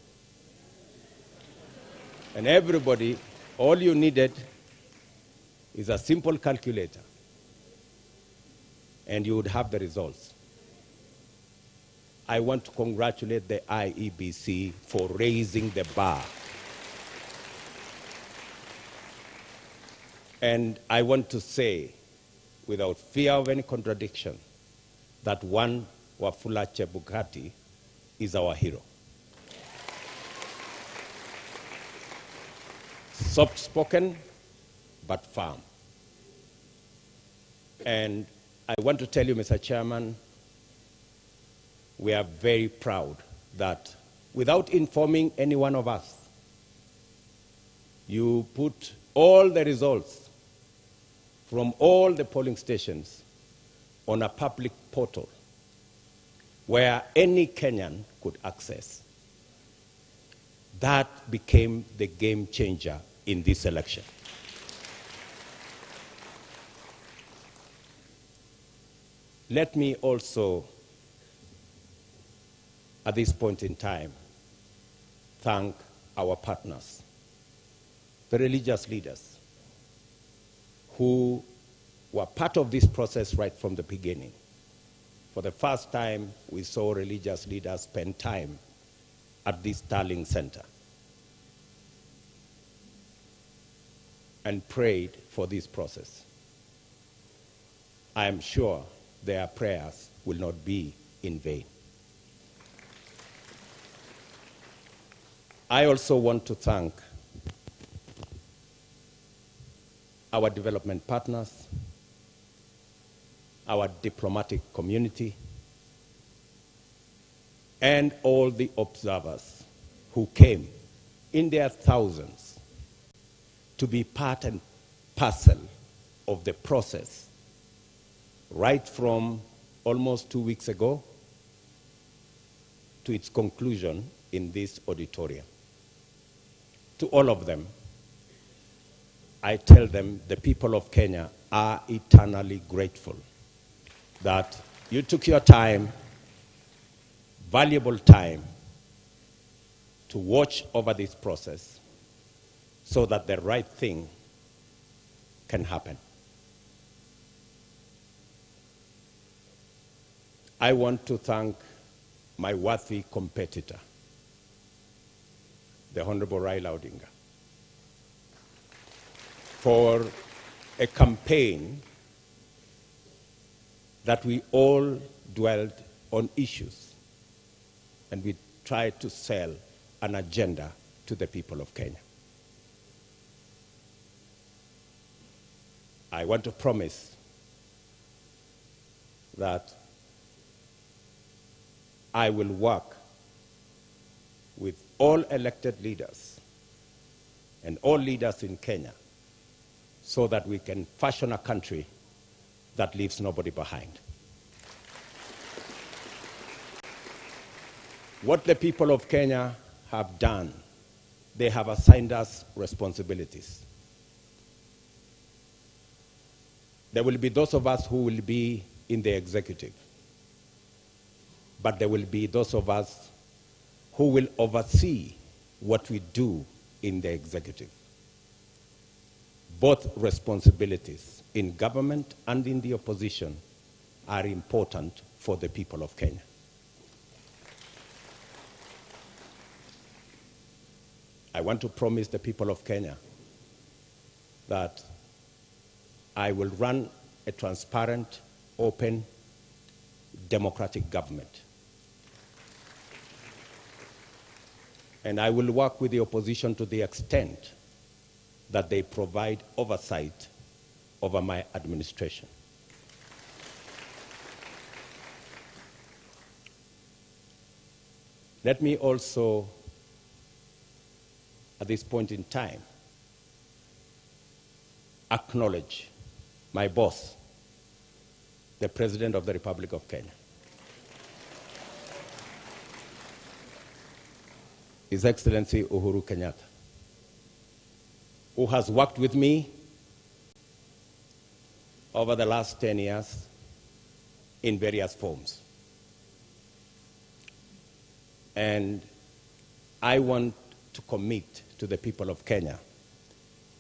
And everybody, all you needed is a simple calculator, and you would have the results. I want to congratulate the IEBC for raising the bar. And I want to say, without fear of any contradiction, that one Wafula Chebukati is our hero. Soft-spoken, but firm. And I want to tell you, Mr. Chairman, we are very proud that without informing any one of us, you put all the results from all the polling stations on a public portal where any Kenyan could access. That became the game changer in this election. Let me also, at this point in time, thank our partners, the religious leaders, who were part of this process right from the beginning. For the first time, we saw religious leaders spend time at this Starling Center and prayed for this process. I am sure their prayers will not be in vain. I also want to thank our development partners, our diplomatic community, and all the observers who came in their thousands to be part and parcel of the process right from almost 2 weeks ago to its conclusion in this auditorium. To all of them, I tell them the people of Kenya are eternally grateful that you took your time, valuable time, to watch over this process so that the right thing can happen. I want to thank my worthy competitor, the Honorable Raila Odinga, for a campaign that we all dwelt on issues, and we try to sell an agenda to the people of Kenya. I want to promise that I will work with all elected leaders and all leaders in Kenya so that we can fashion a country that leaves nobody behind. What the people of Kenya have done, they have assigned us responsibilities. There will be those of us who will be in the executive, but there will be those of us who will oversee what we do in the executive. Both responsibilities in government and in the opposition are important for the people of Kenya. I want to promise the people of Kenya that I will run a transparent, open, democratic government. And I will work with the opposition to the extent that they provide oversight over my administration. Let me also, at this point in time, acknowledge my boss, the President of the Republic of Kenya, His Excellency Uhuru Kenyatta, who has worked with me over the last 10 years in various forms. And I want to commit to the people of Kenya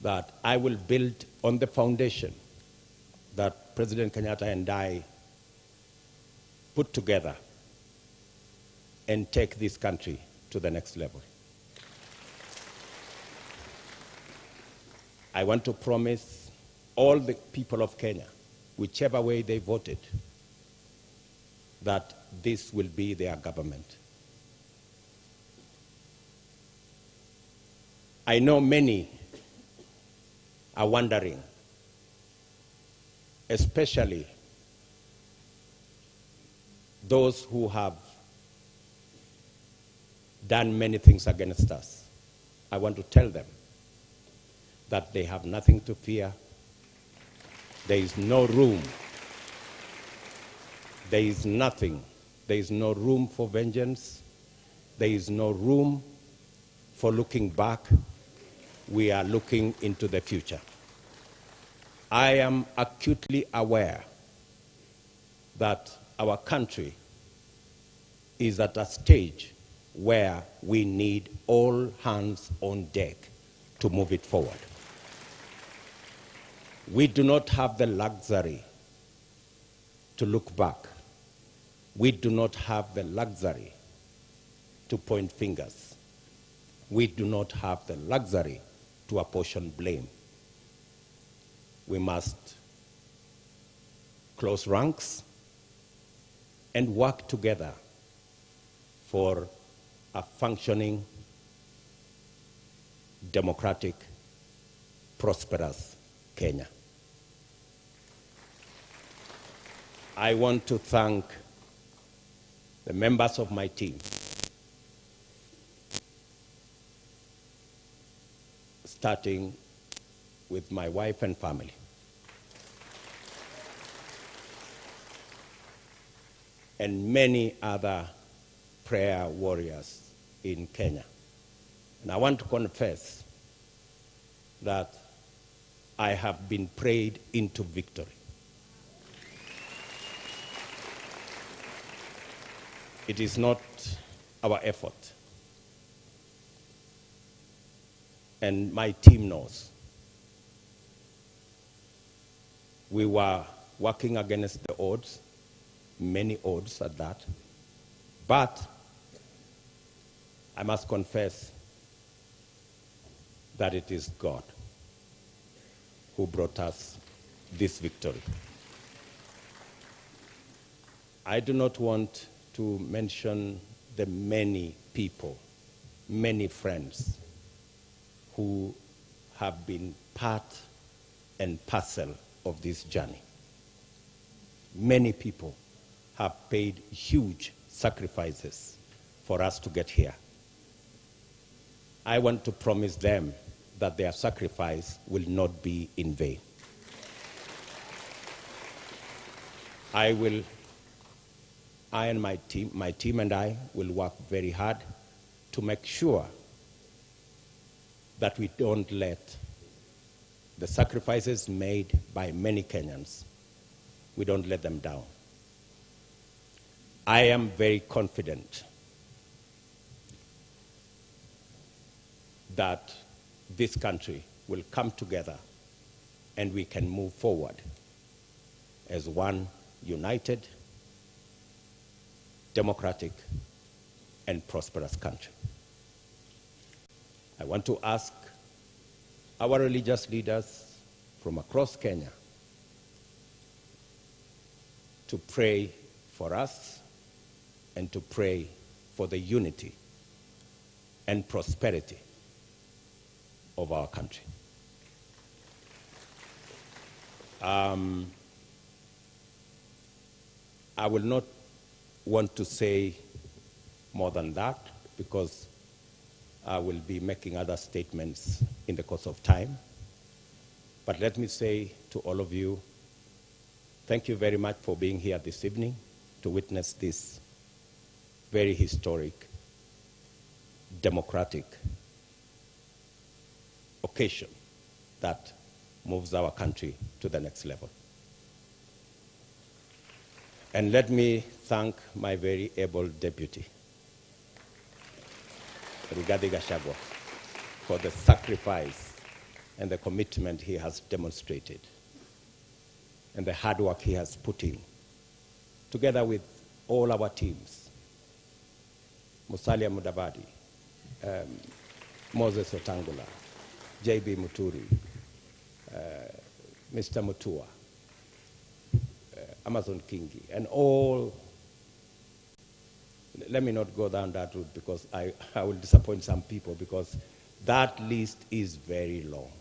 that I will build on the foundation that President Kenyatta and I put together and take this country to the next level. I want to promise all the people of Kenya, whichever way they voted, that this will be their government. I know many are wondering, especially those who have done many things against us. I want to tell them that they have nothing to fear. There is no room. There is nothing. There is no room for vengeance. There is no room for looking back. We are looking into the future. I am acutely aware that our country is at a stage where we need all hands on deck to move it forward. We do not have the luxury to look back. We do not have the luxury to point fingers. We do not have the luxury to apportion blame. We must close ranks and work together for a functioning, democratic, prosperous Kenya. I want to thank the members of my team, starting with my wife and family. And many other prayer warriors in Kenya. And I want to confess that I have been prayed into victory. It is not our effort. And my team knows. We were working against the odds, many odds at that. But I must confess that it is God who brought us this victory. I do not want to mention the many people, many friends who have been part and parcel of this journey. Many people have paid huge sacrifices for us to get here. I want to promise them that their sacrifice will not be in vain. I and my team and I will work very hard to make sure that we don't let the sacrifices made by many Kenyans, we don't let them down. I am very confident that this country will come together and we can move forward as one united, democratic, and prosperous country. I want to ask our religious leaders from across Kenya to pray for us and to pray for the unity and prosperity of our country. I will not want to say more than that because I will be making other statements in the course of time. But let me say to all of you, thank you very much for being here this evening to witness this very historic, democratic occasion that moves our country to the next level. And let me thank my very able deputy, Rigathi Gachagua, for the sacrifice and the commitment he has demonstrated and the hard work he has put in, together with all our teams, Musalia Mudavadi, Moses Wetangula, J.B. Muturi, Mr. Mutua, Amazon Kingi, and all. Let me not go down that route because I will disappoint some people, because that list is very long,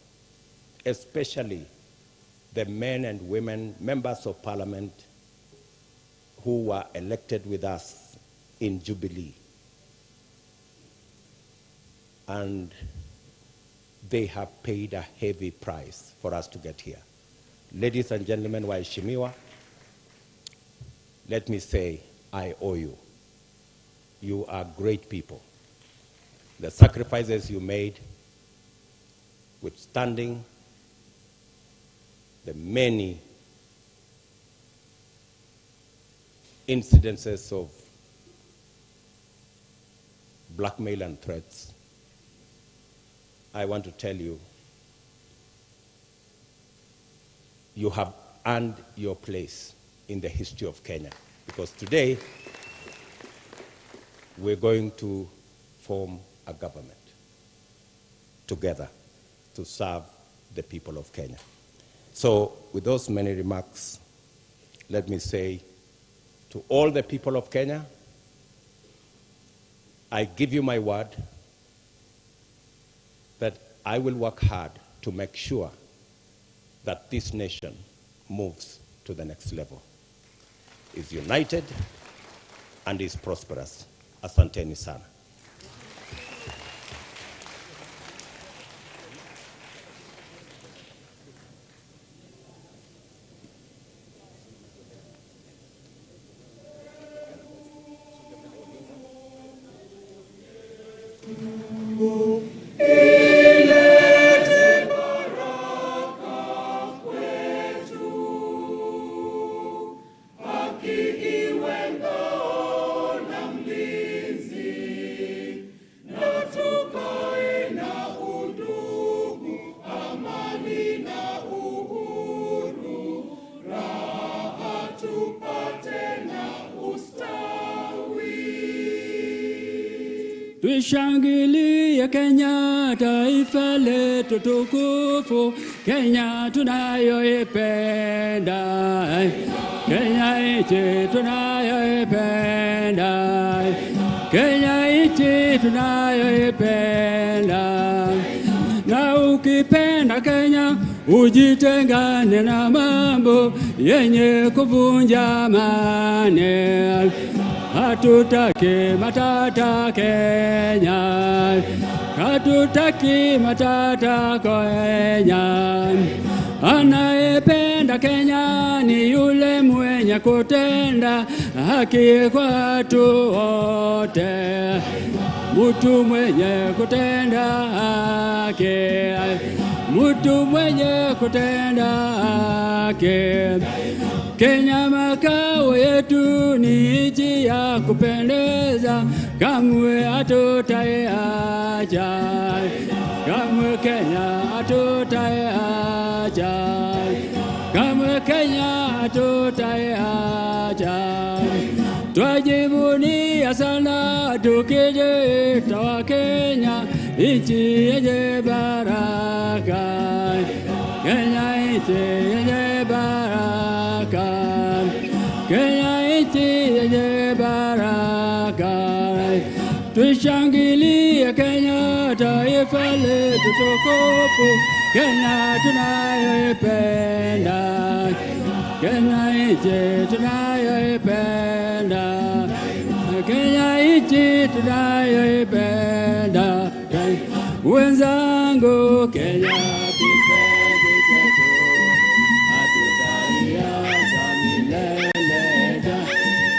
especially the men and women, members of parliament who were elected with us in Jubilee. And they have paid a heavy price for us to get here. Ladies and gentlemen, waheshimiwa, let me say I owe you. You are great people. The sacrifices you made, withstanding the many incidences of blackmail and threats, I want to tell you, you have earned your place in the history of Kenya, because today we're going to form a government together to serve the people of Kenya. So with those many remarks, let me say to all the people of Kenya, I give you my word that I will work hard to make sure that this nation moves to the next level, is united and is prosperous. Asanteni sana. Tuishangilie Kenya, taifa letu tukufu, Kenya tunayoipenda, Kenya nchi tunayoipenda. Kenya nchi tunayoipenda. Na ukipenda Kenya ujitengane na mambo yenye kuvunja amani. Hatutaki matata Kenya, hatutaki matata Kenya. Anayependa Kenya ni yule mwenye kutenda haki kwa watu wote. Mtu mwenye kutenda haki, mtu mwenye kutenda haki. Kenya makao yetu ni nchi ya kupendeza, kamwe hatutaiacha, kamwe Kenya hatutaiacha, kamwe Kenya hatutaiacha. Twajivunia sana tukijiita wa Kenya, nchi yenye baraka. Kenya nchi yenye baraka, Kenya nchi yenye baraka. Tushangilie Kenya, taifa letu tukufu, Kenya tunayoipenda, Kenya nchi tunayoipenda, Kenya nchi tunayoipenda. Wenzangu, Kenya kipenzi chetu, hatutaiacha milele.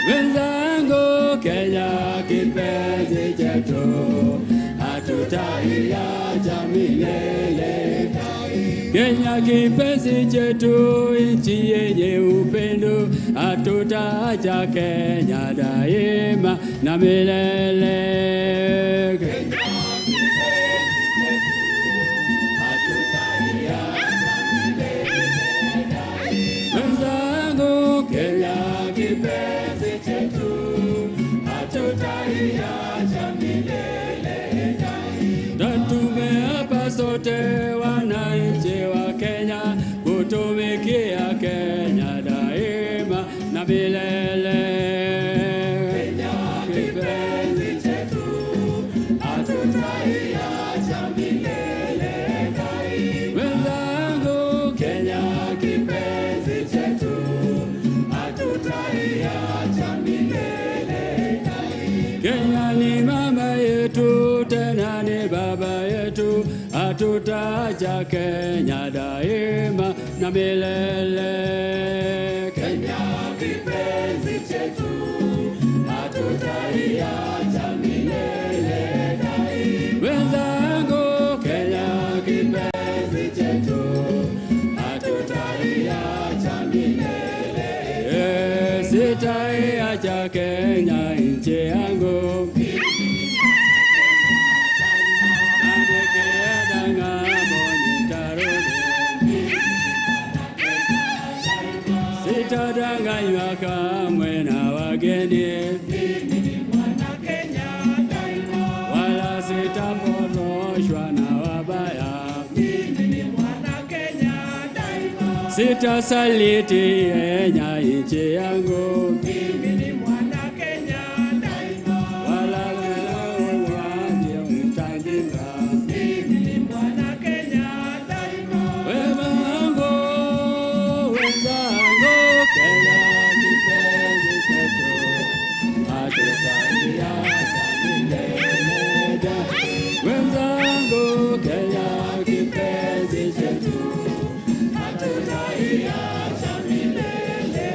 Wenzangu, Kenya kipenzi chetu, hatutaiacha milele. Kenya kipenzi chetu, nchi yenye upendo, hatutaacha Kenya daima na milele. Kenya kipenzi chetu, hatutaiacha milele. Wenzangu, Kenya kipenzi chetu, hatutaiacha milele. Tumeapa sote wananchi wa Kenya kutumikia Kenya daima na milele. Kenya kipenzi chetu, hatutaiacha milele. Wenzangu, Kenya kipenzi chetu, hatutaiacha milele. Kenya ni mama yetu, tena ni baba yetu, hatutaacha Kenya daima na milele. Kenya kipenzi chetu, hatutaiacha milele. Wenzangu, Kenya kipenzi chetu, hatutaiacha milele. Sitaiacha Kenya nchi yangu. Sitadanganywa kamwe na wageni, wala sitapotoshwa na wabaya. Sitasaliti Kenya nchi yangu, wala waje mtajinga. Wenzangu, wenzangu, Kenya kipenzi chetu, hatutaiacha milele. Wenzangu, Kenya kipenzi chetu, hatutaiacha milele.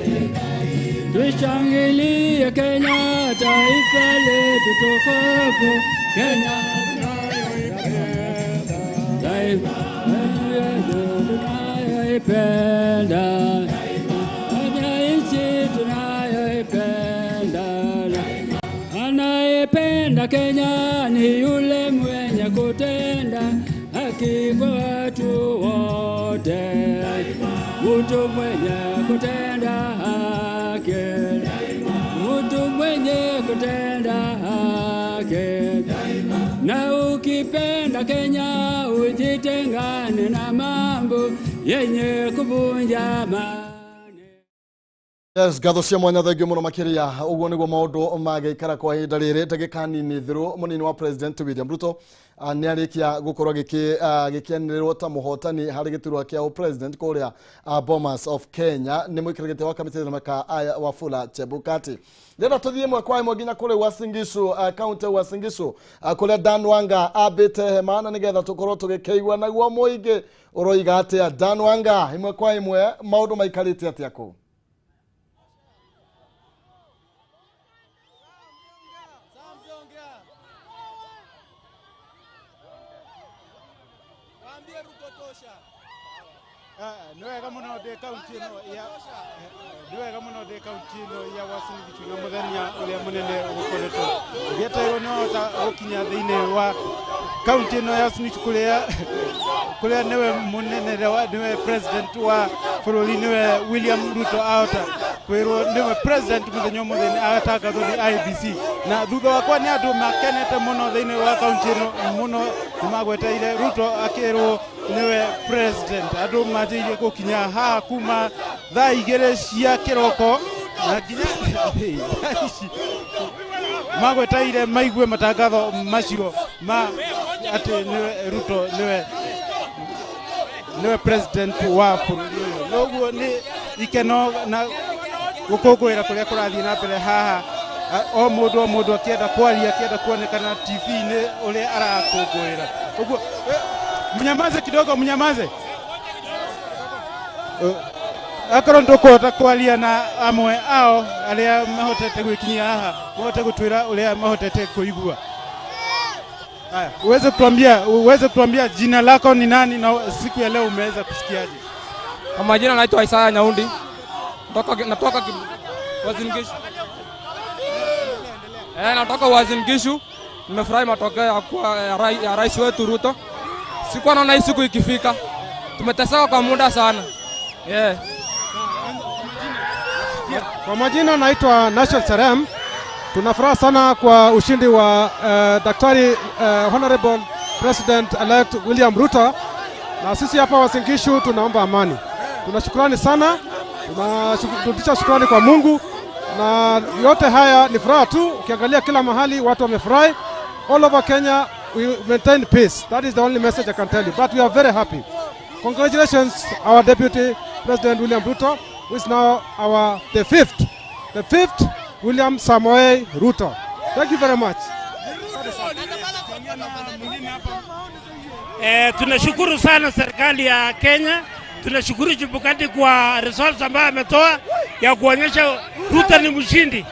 Tushangilie Kenya, taifa letu tukufu, Kenya tunayoipenda, taifa letu tunayoipenda, nchi tunayoipenda. Anayependa Kenya ni yule mwenye kutenda haki kwa watu wote, mtu mwenye kutenda haki, mtu mwenye kutenda haki. Na ukipenda Kenya ujitengane na mambo yenye kuvunja amani. Yes, ngatho cia mwanya thengio muno makiria uguo niguo maundu magĩikara kwa ihinda rĩrĩ ndagĩka nini thiru munini wa President William Ruto nĩ arĩkia gũkorwo gĩkĩanĩrĩrwo ta mũhotani harĩ gĩturwa kĩa president kũrĩa Bomas of Kenya nĩ mũikarĩri gĩtĩ wa kamĩtĩ ĩthondeka Wafula Chebukati. Ndĩrenda tũthiĩ ĩmwe kwa ĩmwe nginya kũrĩa Uasin Gishu, kaunti ya Uasin Gishu, kũrĩa Dan Wanga ambĩte hema na nĩgetha tũkorwo tũgĩkĩigua naguo mũingĩ ũroiga atĩa. Dan Wanga, ĩmwe kwa ĩmwe maũndũ maikarĩte atĩa kũu? Nĩ wega mũno ndĩ kaunti ĩno ya nĩ wega mũno ndĩ kaunti ĩno ya Uasin Gishu na mũthenya ũrĩa mũnene ũgũkoretwo ũgĩetereirwo nĩ wahota gũkinya thĩinĩ wa kaunti ĩno ya Uasin Gishu kũrĩa nĩwe mũnene nĩwe president wa bũrũri nĩwe William Ruto ahota kwĩrwo nĩwe president mũthenya ũmũthĩ nĩ atangathwo nĩ IEBC na thutha wakwa nĩ andũ makenete mũno thĩinĩ wa kaunti ĩno mũno nĩ magweteire Ruto akĩrwo niwe president andũ manjĩirie gũkinya haha kuma thaa 2 cia kĩroko na nginya thaa ici magweteire maigue matangatho macio ma atĩ niwe Ruto niwe president wa bũrũri ũyũ. Noguo nĩ ikeno na gũkũngũĩra kũrĩa kũrathiĩ na mbere haha o mũndũ akĩenda kwaria akĩenda kuonekana TV-inĩ ũrĩa arakũngũĩra. Ũguo mnyamaze kidogo, mnyamaze. Akorwo ndũkũhota kwaria na amwe ao arĩa mahotete gwĩkinyia haha mahote gũtwĩra ũrĩa mahotete kũigua. Haya, uweze kutuambia jina lako ni nani na siku ya leo umeweza kusikiaje? Kwa majina naitwa Isaya Nyaundi. Natoka Uasin Gishu. Natoka Uasin Gishu. Nimefurahi matokeo ya rais wetu Ruto. Sikuwa naona hii siku ikifika. Tumeteseka kwa muda sana. Yeah. Kwa majina naitwa Nashal Serem. Tunafuraha sana kwa ushindi wa Daktari Honorable President Elect William Ruto. Na sisi hapa Uasin Gishu tunaomba amani. Tunashukrani sana. Tunarudisha shukrani kwa Mungu. Na yote haya ni furaha tu. Ukiangalia kila mahali watu wamefurahi. All over Kenya we maintain peace. That is the only message I can tell you. But we are very happy. Congratulations, our Deputy President William Ruto, who is now the fifth William Samoei Ruto. Thank you very much. Tunashukuru sana serikali ya Kenya. Tunashukuru Chebukati kwa results ambayo ametoa ya kuonyesha Ruto ni mshindi.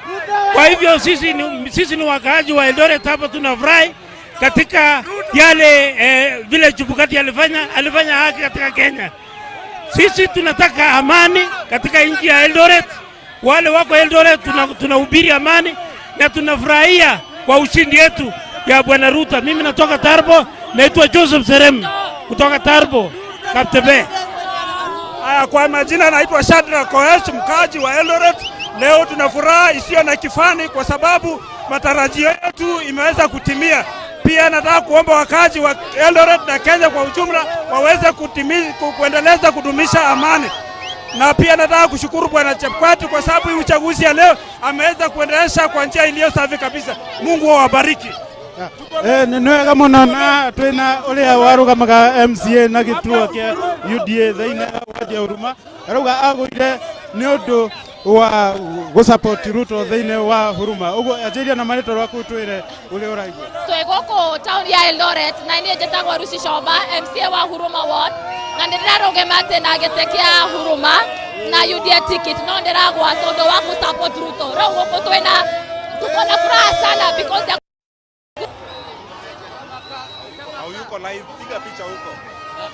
Kwa hivyo sisi ni wakaaji wa Eldoret hapa tunafurahi katika yale vile Chebukati alifanya haki katika Kenya. Sisi tunataka amani katika nchi ya Eldoret. Wale wako Eldoret tunahubiri amani na tunafurahia kwa ushindi yetu ya Bwana Ruto. Mimi natoka Tarbo, naitwa Joseph Serem kutoka Tarbo, Kaptebe. Kwa majina naitwa Shadra Koech, mkaji wa Eldoret. Leo tuna furaha isiyo na kifani kwa sababu matarajio yetu imeweza kutimia. Pia nataka kuomba wakazi wa Eldoret na Kenya kwa ujumla waweze kuendeleza kudumisha amani. Na pia nataka kushukuru Bwana Chebukati kwa sababu hii uchaguzi ya leo ameweza kuendeleza kwa njia iliyo safi kabisa. Mungu awabariki. Nĩ wega mũno na twĩna ũrĩa warũgamaga MCA na gĩturwa kĩa UDA thĩinĩ wa wadi ya Huruma arauga agũire nĩ ũndũ wa gũsupport Ruto thĩinĩ wa Huruma. Ũguo anjĩria na marĩtwa rwaku twĩre ũrĩa ũraigua. Twĩ gũkũ taũni ya Eldoret na niĩ njĩtagwo Rusi Shomba, MCA wa Huruma Ward, na nĩndĩrarũgama atĩ na gĩtĩ kĩa Huruma na UDA ticket no ndĩragwa tondũ wa gũsupport Ruto. Rĩu gũkũ twĩna tuko na furaha sana because Yuko live, piga picha huko.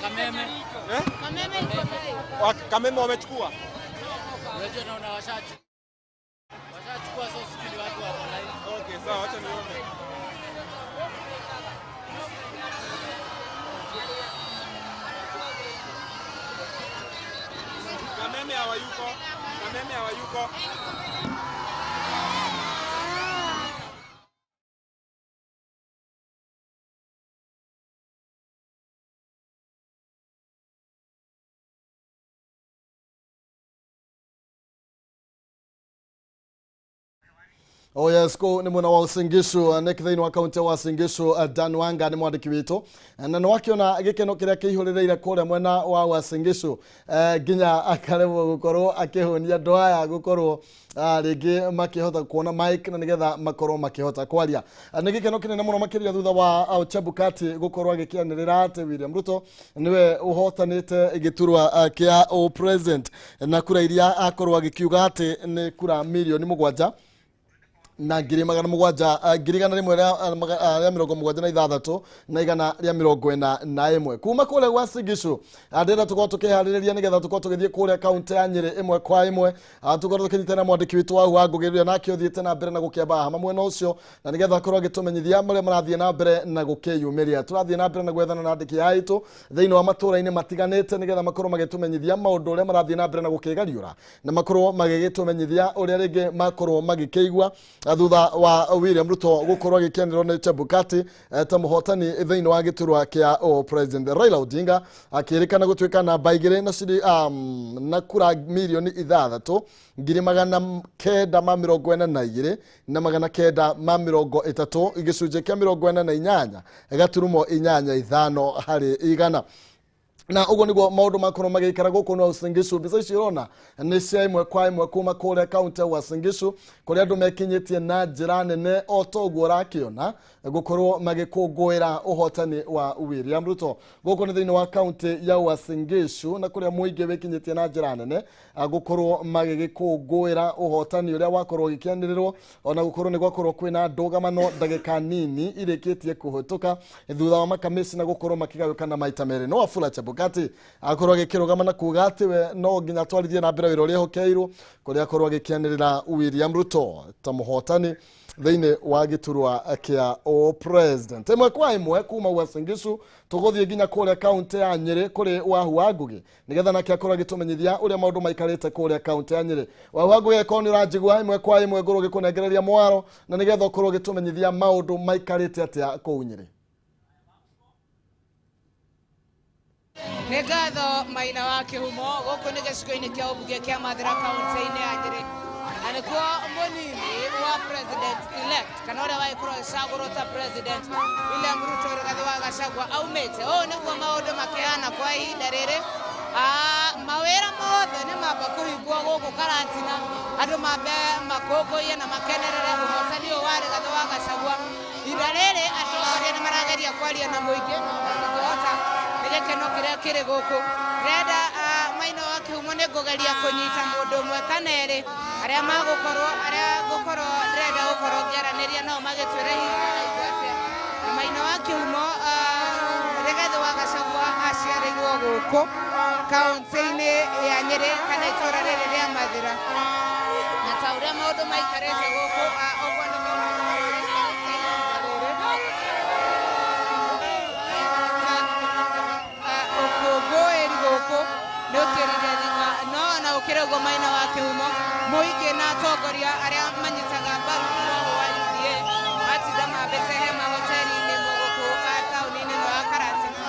Kameme. Kameme iko live. Kameme wamechukua. Unajua naona washachukua. Washachukua, so sijui ni watu wako live. Okay, sawa, acha nione. Kameme hawayuko. Kameme hawayuko. Oh yes, ko nĩ mwena wa Uasin Gishu nĩ thĩinĩ wa kaunti ya Uasin Gishu. Dan Wanga nĩ mwandĩki witũ na nĩ wakĩona gĩkeno kĩrĩa kĩihũrĩrĩire kũrĩa mwena wa Uasin Gishu, nginya akaremwo gũkorwo akĩhũnia andũ aya gũkorwo rĩngĩ makĩhota kuona mic na nĩgetha makorwo makĩhota kwaria. Nĩ gĩkeno kĩnene mũno makĩria thutha wa Chebukati gũkorwo agĩkĩanĩrĩra atĩ William Ruto nĩwe ũhotanĩte gĩturwa kĩa o president na kura iria akorwo agĩkiuga atĩ nĩ kura 7,700,000 176,141 kuma kũrĩa gwa Uasin Gishu. Ndĩrenda tũkorwo tũkĩharĩrĩria nĩgetha tũkorwo tũgĩthiĩ kũrĩa kaunti ya Nyĩrĩ ĩmwe kwa ĩmwe, tũkorwo tũkĩnyitana mwandĩki witũ wa Ngũgĩ ũrĩa nake ũthiĩte na mbere na gũkĩamba hama mwena ũcio na nĩgetha akorwo agĩtũmenyithia marĩa marathiĩ na mbere na gũkĩyumĩria. Tũrathiĩ na mbere na gwethana na andĩki aitũ thĩinĩ wa matũra-inĩ matiganĩte nĩgetha makorwo magĩtũmenyithia maũndũ ũrĩa marathiĩ na mbere na gũkĩgariũra na makorwo magĩgĩtũmenyithia ũrĩa rĩngĩ makorwo magĩkĩigua thutha wa William Ruto gũkorwo agĩkenерwo nĩ Chebukati ta mũhotani thĩinĩ wa gĩturwa kĩa o president. Raila Odinga akĩrĩkana gũtuĩka namba 2 na na kura 6,942,930 gĩcunjĩ kĩa 48.85 harĩ igana. Na ũguo nĩguo maũndũ makorwo magĩikara gũkũ na Uasin Gishu. Mbica ici ũrona nĩ cia ĩmwe kwa ĩmwe kuma kũrĩa kaunti ya Uasin Gishu kũrĩa andũ mekinyĩtie na njĩra nene o ta ũguo ũrakĩona gũkorwo magĩkũngũĩra ũhotani wa William Ruto. Gũkũ nĩ thĩinĩ wa kaunti ya Uasin Gishu na kũrĩa mũingĩ wĩkinyĩtie na njĩra nene gũkorwo magĩgĩkũngũĩra ũhotani ũrĩa wakorwo ũgĩkĩanĩrĩrwo ona gũkorwo nĩ gwakorwo kwĩna ndũgamano ndagĩka nini irĩkĩtie kũhĩtũka thutha wa makamĩcina gũkorwo makĩgayũkana maita merĩ. No Wafula Chebukati akorwo agĩkĩrũgama na kuga atĩ we no nginya atwarithie na mbere wĩra ũrĩa ehokeirwo kũrĩa akorwo agĩkĩanĩrĩra William Ruto ta mũhotani thĩinĩ wa gĩturwa kĩa o president. Ĩmwe kwa ĩmwe kuma Uasin Gishu tũgũthiĩ nginya kũrĩa kaunti ya Nyĩrĩ kũrĩ Wahu wa Ngũgĩ nĩgetha nake akorwo agĩtũmenyithia ũrĩa maũndũ maikarĩte kũrĩa kaunti ya Nyĩrĩ. Wahu wa Ngũgĩ, akorwo nĩ ũranjigua ĩmwe kwa ĩmwe ngorwo ngĩkũnengereria mwaro na nĩgetha ũkorwo ũgĩtũmenyithia maũndũ maikarĩte atĩa kũu Nyĩrĩ. Nĩ ngatho Maina wa Kĩhumo. Gũkũ nĩ gĩcigo-inĩ kĩa ũmbunge kĩa Mathĩra kaunti-inĩ ya Nyĩrĩ na nĩkuo mũnini wa president elect kana ũrĩa wagĩkorwo agĩcagũrwo ta president William Ruto Rigathi wa Gachagua aumĩte. Ũũ nĩguo maũndũ makĩhana kwa ihinda rĩrĩ. Mawĩra mothe nĩ mamba kũhingwo gũkũ Karatina, andũ mambe makũngũiye na makenerere ũhotani ũyũ wa Rigathi wa Gachagua. Ihinda rĩrĩ atongoria nĩ marageria kwaria na mũingĩ no matingĩhota nĩ gĩkeno kĩrĩa kĩrĩ gũkũ. Ndĩrenda Maina wa Kĩhumo nĩ ngũgeria kũnyita mũndũ ũmwe kana erĩ arĩa magũkorwo arĩa ngũkorwo ndĩrenda gũkorwo ngĩaranĩria nao magĩtwĩre hihi maraigua atĩa. Maina wa Kĩhumo, Rigathi wa Gachagua aciarĩirwo gũkũ kaunti-inĩ ya Nyĩrĩ kana itũũra rĩrĩ rĩa Mathĩra, na ta ũrĩa maũndũ maikarĩte gũkũ ũguo nĩguo maũndũ maikarĩte ihinda rĩrĩ. Ũkũngũĩri gũkũ nĩ ũkĩrire thing'a no ona gũkĩrĩ ũguo Maina wa Kĩhumo mũingĩ na atongoria arĩa manyitaga mbaru mũgogo wa UDA matinda mambĩte hema hoteri-inĩ ĩmwe gũkũ taũni-inĩ ĩno ya Karatina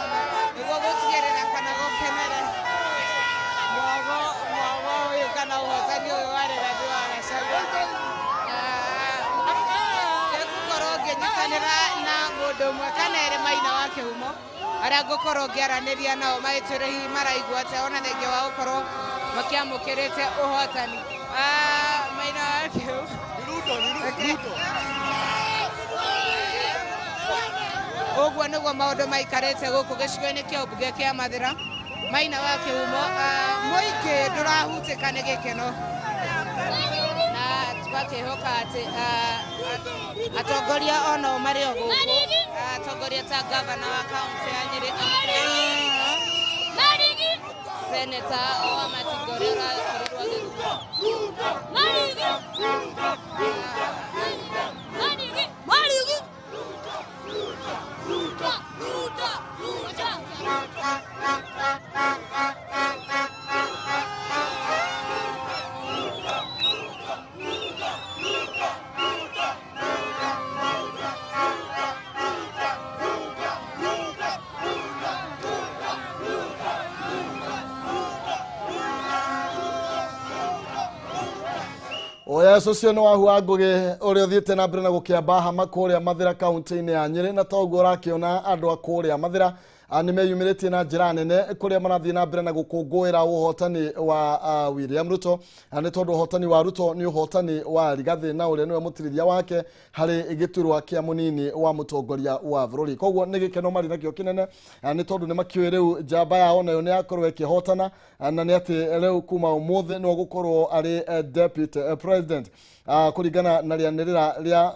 nĩguo gũtigĩrĩra kana gũkenerera mwogo ũyũ kana ũhotani ũyũ wa Rigathi wa Gachagua. Ngũkorwo ngĩnyitanĩra na mũndũ ũmwe kana erĩ Maina wa Kĩhumo arĩa ngũkorwo ngĩaranĩria nao magĩtwĩre hihi maraigua atĩa ona thengia wa gũkorwo makĩamũkĩrĩte ũhotani. Maina wa Kĩhumo, ũguo nĩguo maũndũ maikarĩte gũkũ gĩcigo-inĩ kĩa ũmbunge kĩa Mathĩra. Maina wa Kĩhumo, mũingĩ ndũrahutĩka nĩ gĩkeno na tũgakĩhoka atĩ atongoria onao marĩ o gũkũ, atongoria ta gavana wa kaunti ya Nyĩrĩ, seneta wa Matinga ũrĩa ũrakorirwo agĩthurwo. Ũcio nĩ Wahu wa Ngũgĩ ũrĩa ũthiĩte na mbere na gũkĩamba hama kũrĩa Mathĩra kaunti-inĩ ya Nyĩrĩ, na toguo ũrakĩona andũ a kũrĩa Mathĩra nĩ meyumĩrĩtie na njĩra nene kũrĩa marathiĩ na mbere na gũkũngũĩra ũhotani wa William Ruto, nĩ tondũ ũhotani wa Ruto nĩ ũhotani wa Rigathĩ na ũrĩa nĩwe mũtirithia wake harĩ gĩturwa kĩa mũnini wa mũtongoria wa bũrũri. Koguo nĩ gĩkeno marĩ nakĩo kĩnene, nĩ tondũ nĩ makĩũĩ rĩu njamba yao nayo nĩ yakorwo ĩkĩhotana, na nĩ atĩ rĩu kuma ũmũthĩ nĩwe ũgũkorwo arĩ deputy president kũringana na rĩanĩrĩra rĩa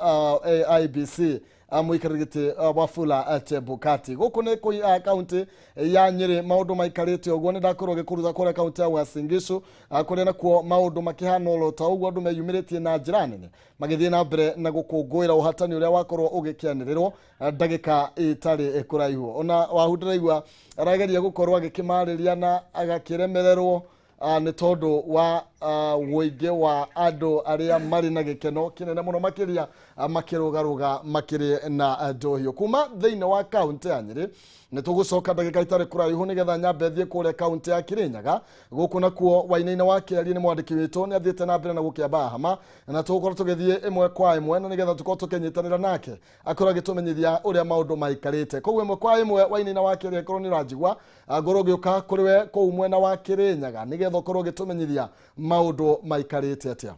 IEBC mũikarĩri gĩtĩ Wafula Chebukati. Gũkũ nĩ kaunti ya Nyĩrĩ maũndũ maikarĩte ũguo. Nĩ ndakorwo ngĩkũruta kũrĩa kaunti ya Uasin Gishu, kũrĩa nakuo maũndũ makĩhana oro ta ũguo, andũ meyumĩrĩtie na njĩra nene magĩthiĩ na mbere na gũkũngũĩra ũhatani ũrĩa wakorwo ũgĩkĩanĩrĩrwo ndagĩka ĩtarĩ kũraihu. Ona Wahu ndĩraigua arageria gũkorwo agĩkĩmarĩria na agakĩremererwo nĩ tondũ wa ũingĩ wa andũ arĩa marĩ na gĩkeno kĩnene mũno makĩria makĩrũgarũga makĩrĩ na njohio. Kuma thĩinĩ wa kaunti ya Nyĩrĩ nĩ tũgũcoka ndagĩka itarĩ kũraihu nĩgetha nyambe thiĩ kũrĩa kaunti ya Kĩrĩnyaga. Gũkũ nakuo Wainaina wa Kĩarie nĩ mwandĩki witũ, nĩ athiĩte na mbere na gũkĩamba hama, na tũgũkorwo tũgĩthiĩ ĩmwe kwa ĩmwe na nĩgetha tũkorwo tũkĩnyitanĩra nake akorwo agĩtũmenyithia ũrĩa maũndũ maikarĩte. Koguo ĩmwe kwa ĩmwe Wainaina wa Kĩarie, akorwo nĩ ũranjigua, ngorwo ngĩũka kũrĩ we kũu mwena wa Kĩrĩnyaga nĩgetha ũkorwo ũgĩtũmenyithia maũndũ maikarĩte atĩa.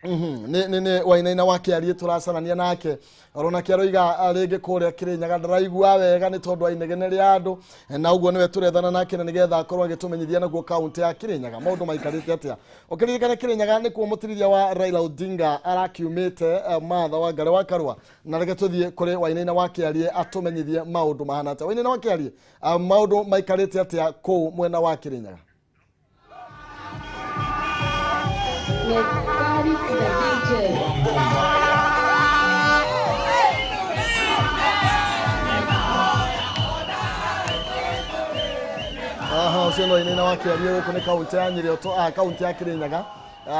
Nĩ Wainaina wa Kĩarie tũracarania nake, orona kĩaroiga rĩngĩ kũrĩa Kĩrĩnyaga ndaraigua wega nĩ tondũ wa inegene rĩa andũ, na ũguo nĩwe tũrethana nake na nĩgetha akorwo agĩtũmenyithia naguo kaunti ya Kĩrĩnyaga maũndũ maikarĩte atĩa. Ũkĩririkana Kĩrĩnyaga nĩkuo mũtirithia wa Raila Odinga arakiumĩte Martha Wangari wa Karua, na reke tũthiĩ kũrĩ Wainaina wa Kĩarie atũmenyithie maũndũ mahana atĩa. Wainaina wa Kĩarie, maũndũ maikarĩte atĩa kũu mwena wa Kĩrĩnyaga? Ũcio no Wainaina wa Kĩarie. Gũkũ nĩ kaunti ya Nyĩrĩ, kaunti ya Kĩrĩnyaga,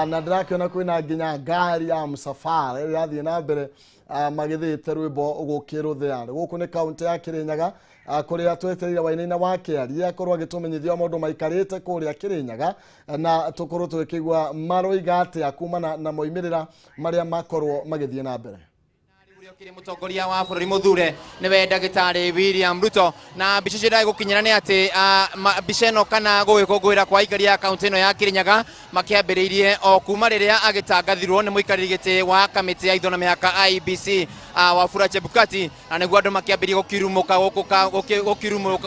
na ndĩrakĩona kwĩna nginya ngari ya msafara ĩrĩa ĩrathiĩ na mbere magĩthĩte rwĩmbo gũkĩrũthĩa. Gũkũ nĩ kaunti ya Kĩrĩnyaga kũrĩa twetereire Wainaina wa Kĩarie akorwo agĩtũmenyithia maũndũ maikarĩte kũrĩa Kĩrĩnyaga, na tũkorwo tũgĩkĩigua maroiga atĩa kumana na moimĩrĩra marĩa makorwo magĩthiĩ na mbere. Mũtongoria wa bũrũri mũthure nĩwe ndagĩtarĩ William Ruto, na mbica icio ndagũkinyĩra nĩ atĩ mbica ĩno kana gũgĩkũngũĩra kwa aikari a kaunti ĩno ya Kĩrĩnyaga makĩambĩrĩirie o kuma rĩrĩa agĩtangathirwo nĩ mũikarĩri gĩtĩ wa kamĩtĩ ya ithurano mĩhaka IEBC Wafula Chebukati, na nĩguo andũ makĩambĩrĩria gũkirumũka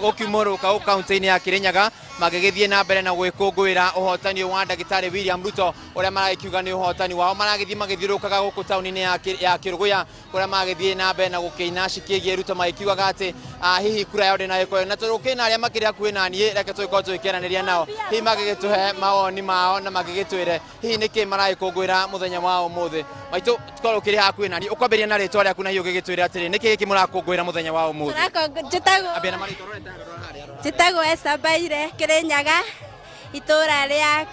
gũkiumũrũka gũkũ kaunti-inĩ ya Kĩrĩnyaga magĩgĩthiĩ na mbere na gwĩkũngũĩra ũhotani wa ndagĩtarĩ William Ruto ũrĩa maragĩkiuga nĩ ũhotani wao. Maragĩthiĩ magĩthiũrũrũkaga gũkũ taũni-inĩ ya Kĩrũgũya kũrĩa magĩthiĩ na mbere na gũkĩina cikĩgiĩ Ruto magĩkiugaga atĩ hihi kura yao ndĩnagĩkorwo na tondũ kwĩna arĩa makĩrĩ hakuhĩ na niĩ, reke tũgĩkorwo tũgĩkĩaranĩria nao hihi magĩgĩtũhe mawoni mao na magĩgĩtwĩre hihi nĩkĩ maragĩkũngũĩra mũthenya wa ũmũthĩ. Maitũ tũkorwo ũkĩrĩ hakuhĩ na niĩ, ũkwambĩrĩria na rĩtwa rĩaku na hihi ũgĩgĩtwĩre atĩrĩ nĩkĩ gĩkĩ mũrakũngũĩra mũthenya wa ũmũthĩ? Njĩtagwo Esther Mbaire, Kĩrĩnyaga, itũra rĩa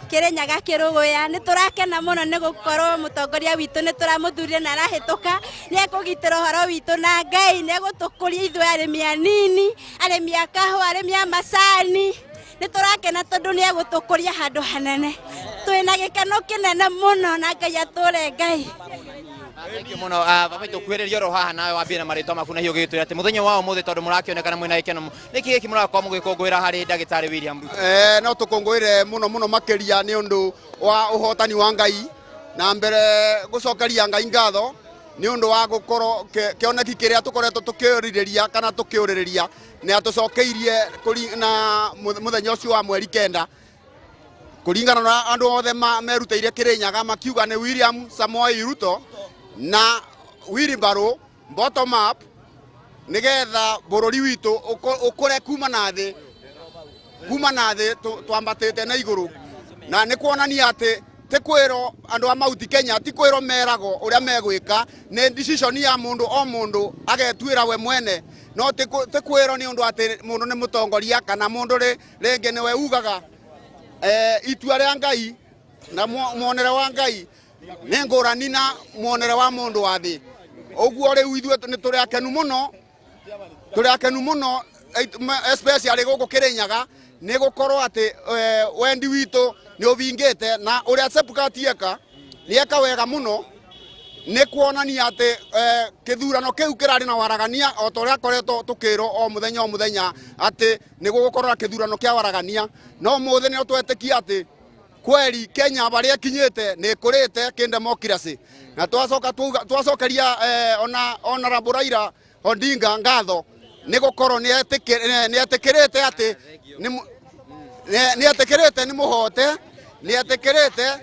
Kĩrĩnyaga Kĩrũgũya. Nĩ tũrakena mũno nĩ gũkorwo mũtongoria witũ nĩ tũramũthuria na arahĩtũka, nĩ ekũgitĩra ũhoro witũ na Ngai nĩ egũtũkũria ithuĩ arĩmi anini, arĩmi a kahũa, arĩmi a macani. Nĩ tũrakena tondũ nĩ egũtũkũria handũ hanene. Twĩna gĩkeno kĩnene mũno na Ngai atũre Ngai. Thank you mũno. Baba tũkuhĩrĩria oro haha nawe wambie na marĩtwa maku na hihi ũgĩgĩtwĩra atĩ mũthenya wa ũmũthĩ tondũ mũrakĩonekana mwĩna gĩkeno, nĩkĩ gĩkĩ mũrakorwo mũgĩkũngũĩra harĩ ndagĩtarĩ William Ruto? No tũkũngũĩre mũno mũno makĩria nĩ ũndũ wa ũhotani wa Ngai, na mbere gũcokeria Ngai ngatho nĩ ũndũ wa gũkorwo kĩoneki kĩrĩa tũkoretwo tũkĩũrĩrĩria kana tũkĩũrĩrĩria nĩ atũcokeirie na mũthenya ũcio wa mweri 9 kũringana na andũ othe merutĩire Kĩrĩnyaga makiuga nĩ William Samoei Ruto na wheelbarrow bottom up nigetha bũrũri witũ ũkũre kuma na thĩ twambatĩte na igũrũ, na nĩ kuonania atĩ ti kwĩrwo andũ a Mount Kenya ti kwĩrwo meragwo ũrĩa megwĩka, nĩ decision ya mũndũ o mũndũ agetuĩra we mwene, no ti kwĩrwo nĩ ũndũ atĩ mũndũ nĩ mũtongoria kana mũndũ rĩngĩ nĩwe ugaga. Itua rĩa Ngai na muonere wa Ngai nĩ ngũrani na muonere wa mũndũ wa thĩ. Ũguo rĩu ithuĩ nĩ tũrĩ akenu mũno especially gũkũ Kĩrĩnyaga Nĩ gũkorwo atĩ wendi witũ nĩ ũvingĩte na ũrĩa Chebukati eka nĩ eka wega mũno nĩ kuonania atĩ kĩthurano kĩu kĩrarĩ na waragania o ta ũrĩa koretwo tũkĩrwo o mũthenya atĩ nĩ gũgũkorwo na kĩthurano kĩa waragania no mũthĩ nĩ twetĩkia atĩ kweli Kenya barĩa kinyĩte nĩ ĩkũrĩte kĩ-democracy na twacoka twacokeria ona Honorable Raila Odinga ngatho nĩ gũkorwo nĩ etĩkĩrĩte atĩ nĩ etĩkĩrĩte nĩ mũhote nĩ etĩkĩrĩte.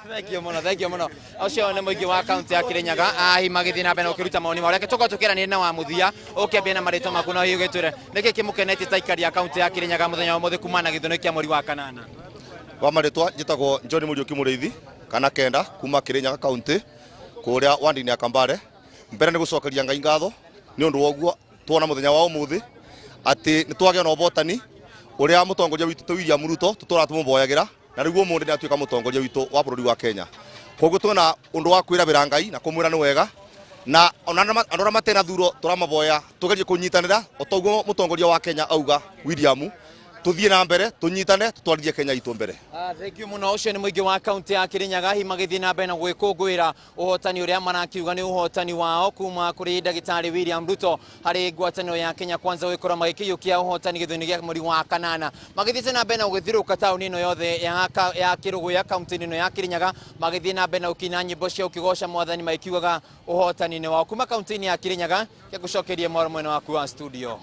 Thank you muno, thank you muno. Ucio nĩ mũingĩ wa kaunti ya Kirinyaga ahi magĩthiĩ na mbere na ũkĩruta mawoni mao. Reke tũkorwo tũkĩaranĩria na wa mũthia ũkĩambia na marĩtwa maku na hihi ũgĩtwĩre nĩkĩ kĩmũkenetie ta aikari a kaunti ya Kirinyaga mũthenya wa ũmũthĩ kumana na gĩthurano kĩa mweri wa kanana. Wa marĩtwa njĩtagwo John Mũriũki Mũrĩithi kana Kenda kuma Kirinyaga kaunti kũrĩa wandini ya Kambare. Mbere nĩ gũcokeria Ngai ngatho nĩ ũndũ wa ũguo tuona mũthenya wa ũmũthĩ atĩ nĩ twagĩa na ũhotani ũrĩa mũtongoria witũ William Ruto tũtũraga tũmũboyagĩra na rĩu ũmũthĩ nĩ atuĩka mũtongoria witũ wa bũrũri wa Kenya. Koguo twĩna ũndũ wa kwĩrabĩra Ngai na kũmwĩra nĩ wega na ona andũ arĩa matena thuro tũramaboya tũgerie kũnyitanĩra o ta ũguo mũtongoria wa Kenya auga William tuthiĩ na mbere tũnyitane tũtwarithie Kenya itũ mbere. Thank you muno. Ũcio nĩ mũingĩ wa kaunti ya Kirinyaga hihi magĩthiĩ na mbere na gwĩkũngũĩra ũhotani ũrĩa marakiuga nĩ ũhotani wao kuma kũrĩ ndagĩtarĩ William Ruto harĩ ngwatanĩro ya Kenya Kwanza gũgĩkorwo magĩkĩiyũkia ũhotani gĩthurano gĩa mweri wa kanana. Magĩthiĩte na mbere na gũgĩthiũrũrũka taũni ĩno yothe ya Kĩrũgũya kaunti-inĩ ĩno ya Kirinyaga magĩthiĩ na mbere na gũkina nyĩmbo cia gũkĩgoca mwathani magĩkiugaga ũhotani-inĩ wao. Kuma kaunti-inĩ ya Kirinyaga gĩgũcokerie mwaro mwena waku wa studio.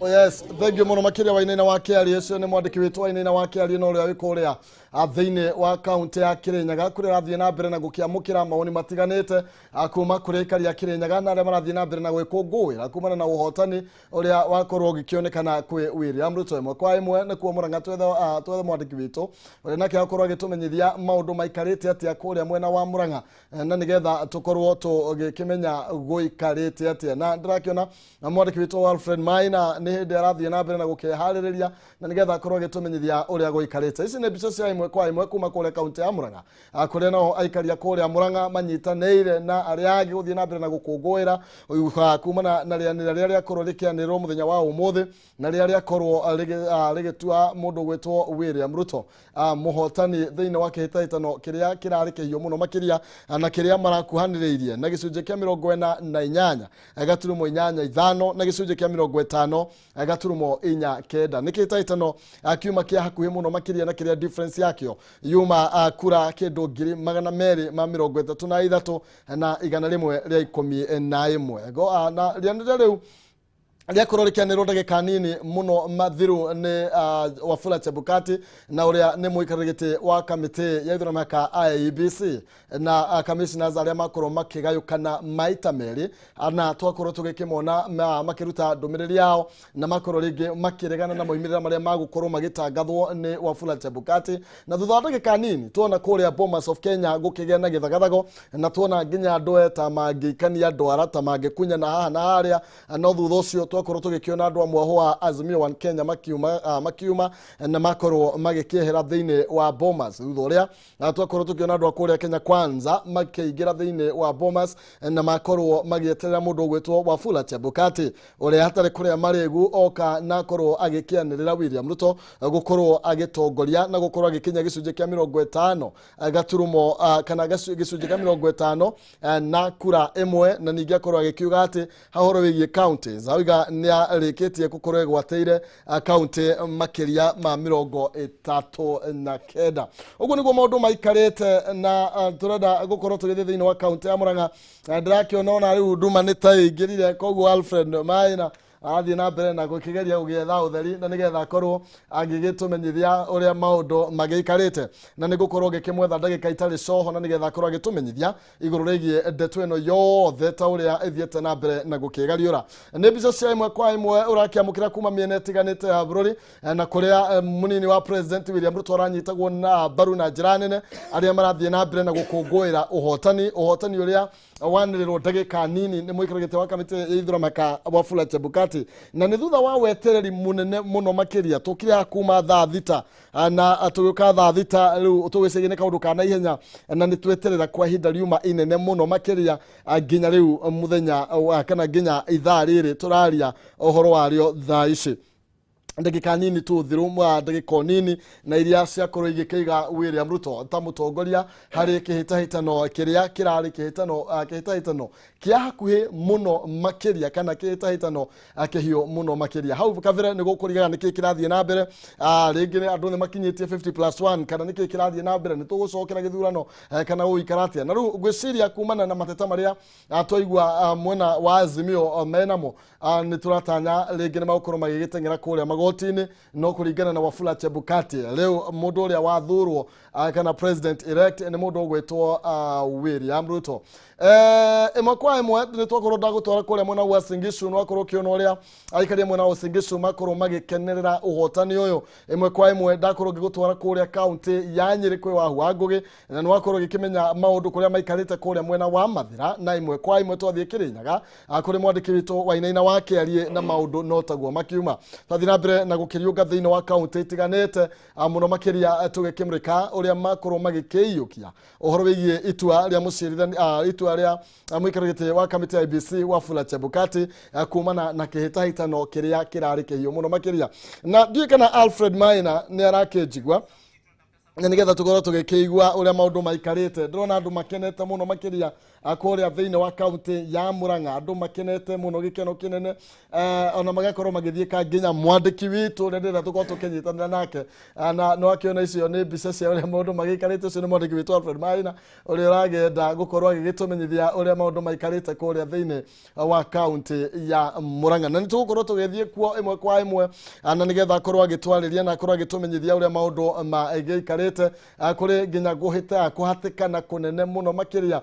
Oh yes, thank you muno makiria wa Wainaina wa Kĩarie. Ũcio nĩ mwandĩki witũ Wainaina wa Kĩarie na ũrĩa wĩ kũrĩa thĩinĩ wa kaunti ya Kirinyaga kũrĩa arathiĩ na mbere na gũkĩamũkĩra mawoni matiganĩte kuma kũrĩ aikari a Kirinyaga na arĩa marathiĩ na mbere na gwĩkũngũĩra kumana na ũhotani ũrĩa wakorwo ũgĩkĩonekana kwĩ William Ruto. Ĩmwe kwa ĩmwe nĩkuo Mũrang'a twethe mwandĩki witũ ũrĩa nake akorwo agĩtũmenyithia maũndũ maikarĩte atĩa kũrĩa mwena wa Mũrang'a na nĩgetha tũkorwo tũgĩkĩmenya gũikarĩte atĩa. Na ndĩrakĩona mwandĩki witũ Alfred Maina nĩ hĩndĩ arathiĩ na mbere na gũkĩharĩrĩria na nĩgetha akorwo agĩtũmenyithia ũrĩa gũikarĩte. Ici nĩ mbica cia ĩmwe kwa ĩmwe kuma kũrĩa kaunti ya Mũrang'a kũrĩa nao aikari a kũrĩa Mũrang'a manyitanĩire na arĩa angĩ gũthiĩ na mbere na gũkũngũĩra kumana na rĩanĩrĩra rĩrĩa rĩakorwo rĩkĩanĩrĩrwo mũthenya wa ũmũthĩ na rĩrĩa rĩakorwo rĩgĩtua mũndũ ũgwĩtwo William Ruto mũhotani thĩinĩ wa kĩhĩtahĩtano kĩrĩa kĩrarĩ kĩhiũ mũno makĩria na kĩrĩa marakuhanĩrĩirie na gĩcunjĩ kĩa 48 gaturumo 85 na gĩcunjĩ kĩa 50.49. Nĩ kĩhĩtahĩtano kiuma kĩa hakuhĩ mũno makĩria na kĩrĩa difference yakĩo yuma kura kĩndũ 233 na 111. Na rĩanĩrĩra rĩu rĩakorwo rĩkĩanĩrĩrwo ndagĩka nini mũno mathiru nĩ Wafula Chebukati na ũrĩa nĩ mũikarĩri gĩtĩ wa kamĩtĩ ya ithurano mĩhaka IEBC na commissioners arĩa makorwo makĩgayũkana maita merĩ na twakorwo tũgĩkĩmona makĩruta ndũmĩrĩri yao na makorwo rĩngĩ makĩregana na moimĩrĩra marĩa magũkorwo magĩtangathwo nĩ Wafula Chebukati. Na thutha wa ndagĩka nini tuona kũrĩa Bomas of Kenya gũkĩgĩa na gĩthagathago na tuona nginya andũ ta mangĩikania ndwara ta mangĩkunyana haha na harĩa, no thutha ũcio twakorwo tũgĩkĩona andũ amwe wa Azimio One Kenya makiuma na makorwo magĩkĩehera thĩinĩ wa Bomas. Thutha ũrĩa twakorwo tũkĩona andũ a kũrĩa Kenya Kwanza makĩingĩra thĩinĩ wa Bomas na makorwo magĩeterera mũndũ ũgwĩtwo Wafula Chebukati ũrĩa hatarĩ kũrĩa marĩgu oka na akorwo agĩkĩanĩrĩra William Ruto gũkorwo agĩtongoria na gũkorwo agĩkinya gĩcunjĩ kĩa 50 gaturumo kana gĩcunjĩ kĩa 50 na kura ĩmwe, na ningĩ akorwo agĩkiuga atĩ hahoro wĩgiĩ counties auga nĩ arĩkĩtie gũkorwo ĩgwatĩire kaunti makĩria ma 39. Ũguo nĩguo maũndũ maikarĩte na tũrenda gũkorwo tũgĩthiĩ thĩinĩ wa kaunti ya Mũrang'a. Ndĩrakĩona ona rĩu nduma nĩ ta ĩingĩrire, koguo Alfred Maina arathiĩ na mbere na gũkĩgeria gũgĩetha ũtheri na nĩgetha akorwo agĩgĩtũmenyithia ũrĩa maũndũ magĩikarĩte, na nĩ gũkorwo ngĩkĩmwetha ndagĩka itarĩ coho na nĩgetha akorwo agĩtũmenyithia igũrũ rĩgiĩ ndeto ĩno yothe ta ũrĩa ĩthiĩte na mbere na gũkĩgariũra. Nĩ mbica cia ĩmwe kwa ĩmwe ũrakĩamũkĩra kuma mĩena ĩtiganĩte ya bũrũri na kũrĩa mũnini wa President William Ruto aranyitagwo na mbaru na njĩra nene arĩa marathiĩ na mbere na gũkũngũĩra ũhotani ũrĩa wanĩrĩrwo ndagĩka nini nĩ mũikarĩri gĩtĩ wa kamĩtĩ ya ithurano mĩhaka Wafula Chebukati. Na nĩ thutha wa wetereri mũnene mũno makĩria tũkire kuma thaa thita na tũgĩũka thaa thita rĩu tũgĩcagia nĩ kaũndũ ka naihenya na nĩ tweterera kwa ihinda riuma inene mũno makĩria nginya rĩu mũthenya kana nginya ithaa rĩrĩ tũraria ũhoro warĩo thaa ici. ndagika nini tu thiru ndagika nini na iria ciakorwo igĩkĩiga William Ruto ta mũtongoria harĩ kĩhĩtahĩtano kĩrĩa kĩrarĩ kĩhĩtahĩtano kĩa hakuhĩ mũno makĩria kana kĩhĩtahĩtano kĩhiũ mũno makĩria. Hau kabere nĩ gũkũrigaga nĩkĩ kĩrathiĩ na mbere, rĩngĩ nĩ andũ nĩ makinyĩtie 50+1 kana nĩkĩ kĩrathiĩ na mbere, nĩ tũgũcokera gĩthurano kana gũikara atĩa. Na rĩu ngwĩciria kumana na mateta marĩa twaigua mwena wa Azimio menamo, nĩ tũratanya rĩngĩ nĩ magũkorwo magĩgĩteng'era kũrĩa magoti-inĩ, no kũringana na Wafula Chebukati rĩu mũndũ ũrĩa wathurwo kana president elect nĩ mũndũ ũgwĩtwo William Ruto. Ĩmwe kwa ĩmwe nĩ twakorwo ndagũtwara kũrĩa mwena wa Uasin Gishu, nĩ wakorwo ũkĩona ũrĩa aikaria mwena wa Uasin Gishu makorwo magĩkenerera ũhotani ũyũ. Ĩmwe kwa ĩmwe ndakorwo ngĩgũtwara kũrĩa kaunti ya Nyĩrĩ kwĩ Wahu wa Ngũgĩ, na nĩ wakorwo ũgĩkĩmenya maũndũ kũrĩa maikarĩte kũrĩa mwena wa Mathĩra, na ĩmwe kwa ĩmwe twathiĩ Kĩrĩnyaga kũrĩ mwandĩki witũ Wainaina wa Kĩarie na maũndũ no taguo makiuma. Twathiĩ na mbere na gũkĩriũnga thĩinĩ wa kaunti itiganĩte mũno makĩria tũgĩkĩmũrĩka ũrĩa makorwo magĩkĩiyũkia ũhoro wĩgiĩ itua rĩa mũciarithania, itua rĩa mũikarĩri gĩtĩ wa kamĩtĩ ya IEBC Wafula Chebukati kumana na kĩhĩtahĩtano kĩrĩa kĩrarĩ kĩhiũ mũno makĩria. Na ndiũĩ kana Alfred Maina nĩ arakĩnjigua na nĩgetha tũkorwo tũgĩkĩigua ũrĩa maũndũ maikarĩte. Ndĩrona andũ makenete mũno makĩria kũrĩa thĩinĩ wa kaunti ya Murang'a, andũ makenete mũno gĩkeno kĩnene, ona magakorwo magĩthiĩka nginya mwandĩki witũ ũrĩa ndĩrenda tũkorwo tũkĩnyitanĩra nake, na no akĩona icio nĩ mbica cia ũrĩa maũndũ magĩikarĩte. Ũcio nĩ mwandĩki witũ Alfred Maina ũrĩa ũragenda gũkorwo agĩgĩtũmenyithia ũrĩa maũndũ maikarĩte kũrĩa thĩinĩ wa kaunti ya Murang'a, na nĩ tũgũkorwo tũgĩthiĩ kuo ĩmwe kwa ĩmwe na nĩgetha akorwo agĩtwarĩria na akorwo agĩtũmenyithia ũrĩa maũndũ magĩikarĩte. Kũrĩ nginya kũhatĩkana kũnene mũno makĩria,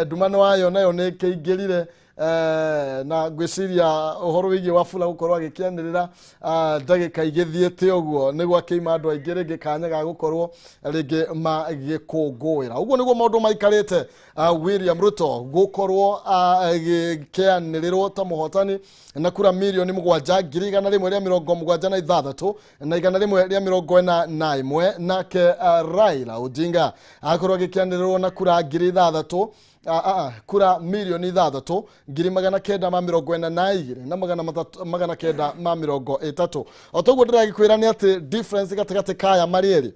ndumano wayo nayo nĩ ĩkĩingĩrire, na ngwĩciria ũhoro wĩgiĩ Wafula gũkorwo agĩkĩanĩrĩra ndagĩka igĩthiĩte ũguo nĩguo akĩima andũ aingĩ rĩngĩ kanya ga gũkorwo rĩngĩ magĩkũngũĩra. Ũguo nĩguo maũndũ maikarĩte, William Ruto gũkorwo agĩkĩanĩrĩrwo ta mũhotani na kura mirioni 7,176 na 141, nake Raila Odinga akorwo agĩkĩanĩrĩrwo na kura 6,000 kura mirioni 6,942 na 930. O toguo ndĩragĩkwĩra nĩ atĩ difference gatagatĩ kaya marĩ erĩ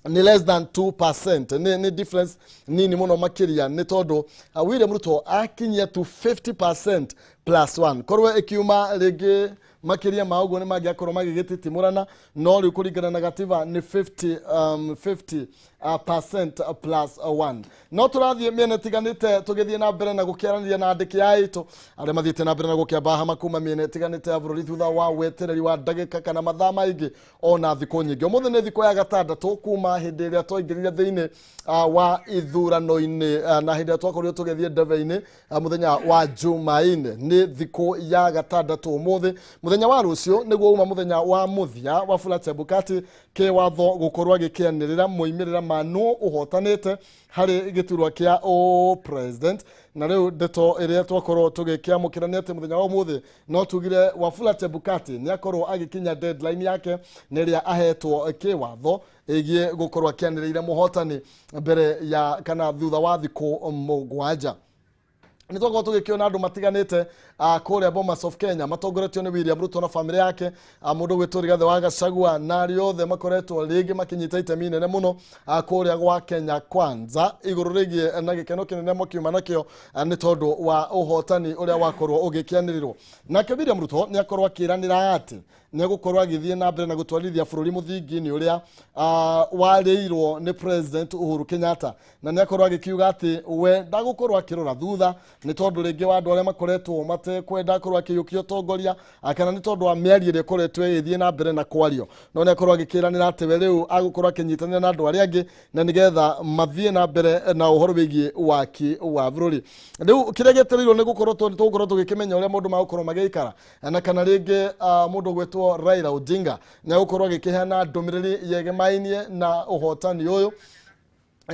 ni less than 2%, ni difference nini mũno makĩria, nĩ tondũ William Ruto akinyia to 50% plus 1 korwo ĩkiuma rĩngĩ makĩria ma ũguo nĩ mangĩakorwo magĩgĩtitimũrana, no rĩu kũringana na gatiba nĩ 50% plus 1. No tũrathiĩ mĩena ĩtiganĩte tũgĩthiĩ na mbere na gũkĩaranĩria na andĩki aitũ arĩa mathiĩte na mbere na gũkĩamba hama kuma mĩena ĩtiganĩte ya bũrũri thutha wa wetereri wa ndagĩka kana mathaa maingĩ ona thikũ nyingĩ. Ũmũthĩ nĩ thikũ ya gatandatũ kuma hĩndĩ ĩrĩa twaingĩrire thĩinĩ wa ithurano-inĩ, na hĩndĩ ĩrĩa twakorirwo tũgĩthiĩ ndebe-inĩ mũthenya wa Jumaine. Nĩ thikũ ya gatandatũ ũmũthĩ. Mũthenya wa rũciũ nĩguo uma mũthenya wa mũthia Wafula Chebukati kĩwatho gũkorwo agĩkĩanĩrĩra moimĩrĩra ma nũ ũhotanĩte harĩ gĩturwa kĩa o president. Na rĩu ndeto ĩrĩa twakorwo tũgĩkĩamũkĩra nĩ atĩ mũthenya wa ũmũthĩ no tugire Wafula Chebukati nĩ akorwo agĩkinya deadline yake na ĩrĩa ahetwo kĩwatho ĩgiĩ gũkorwo akĩanĩrĩire mũhotani mbere ya kana thutha wa thikũ 7. Nĩ twakorwo tũgĩkĩona andũ matiganĩte kũrĩa Bomas of Kenya matongoretio nĩ William Ruto na famĩlĩ yake, mũndũ ũgwĩtwo Rigathĩ wa Gachagua na arĩa othe makoretwo rĩngĩ makĩnyita itemi inene mũno kũrĩa gwa Kenya Kwanza igũrũ rĩgiĩ na gĩkeno kĩnene makiuma nakĩo nĩ tondũ wa ũhotani ũrĩa wakorwo ũgĩkĩanĩrĩrwo. Nake William Ruto nĩ akorwo akĩranĩra atĩ nĩ egũkorwo agĩthiĩ na mbere na gũtwarithia bũrũri mũthingi-inĩ ũrĩa warĩirwo nĩ President Uhuru Kenyatta, na nĩ akorwo agĩkiuga atĩ we ndagũkorwo akĩrora thutha nĩ tondũ rĩngĩ wa andũ arĩa makoretwo matekwenda akorwo akĩiyũkia ũtongoria kana nĩ tondũ wa mĩario ĩrĩa ĩkoretwo ĩgĩthiĩ na mbere na kwario, no nĩ akorwo agĩkĩranĩra atĩ we rĩu agũkorwo akĩnyitanĩra na andũ arĩa angĩ na nĩgetha mathiĩ na mbere na ũhoro wĩgiĩ waki wa bũrũri. Rĩu kĩrĩa gĩetereirwo nĩ gũkorwo tũgũkorwo tũgĩkĩmenya ũrĩa maũndũ magũkorwo magĩikara, na kana rĩngĩ mũndũ ũgwĩtwo Raila Odinga nĩ agũkorwo agĩkĩheana ndũmĩrĩri yegemainie na ũhotani ũyũ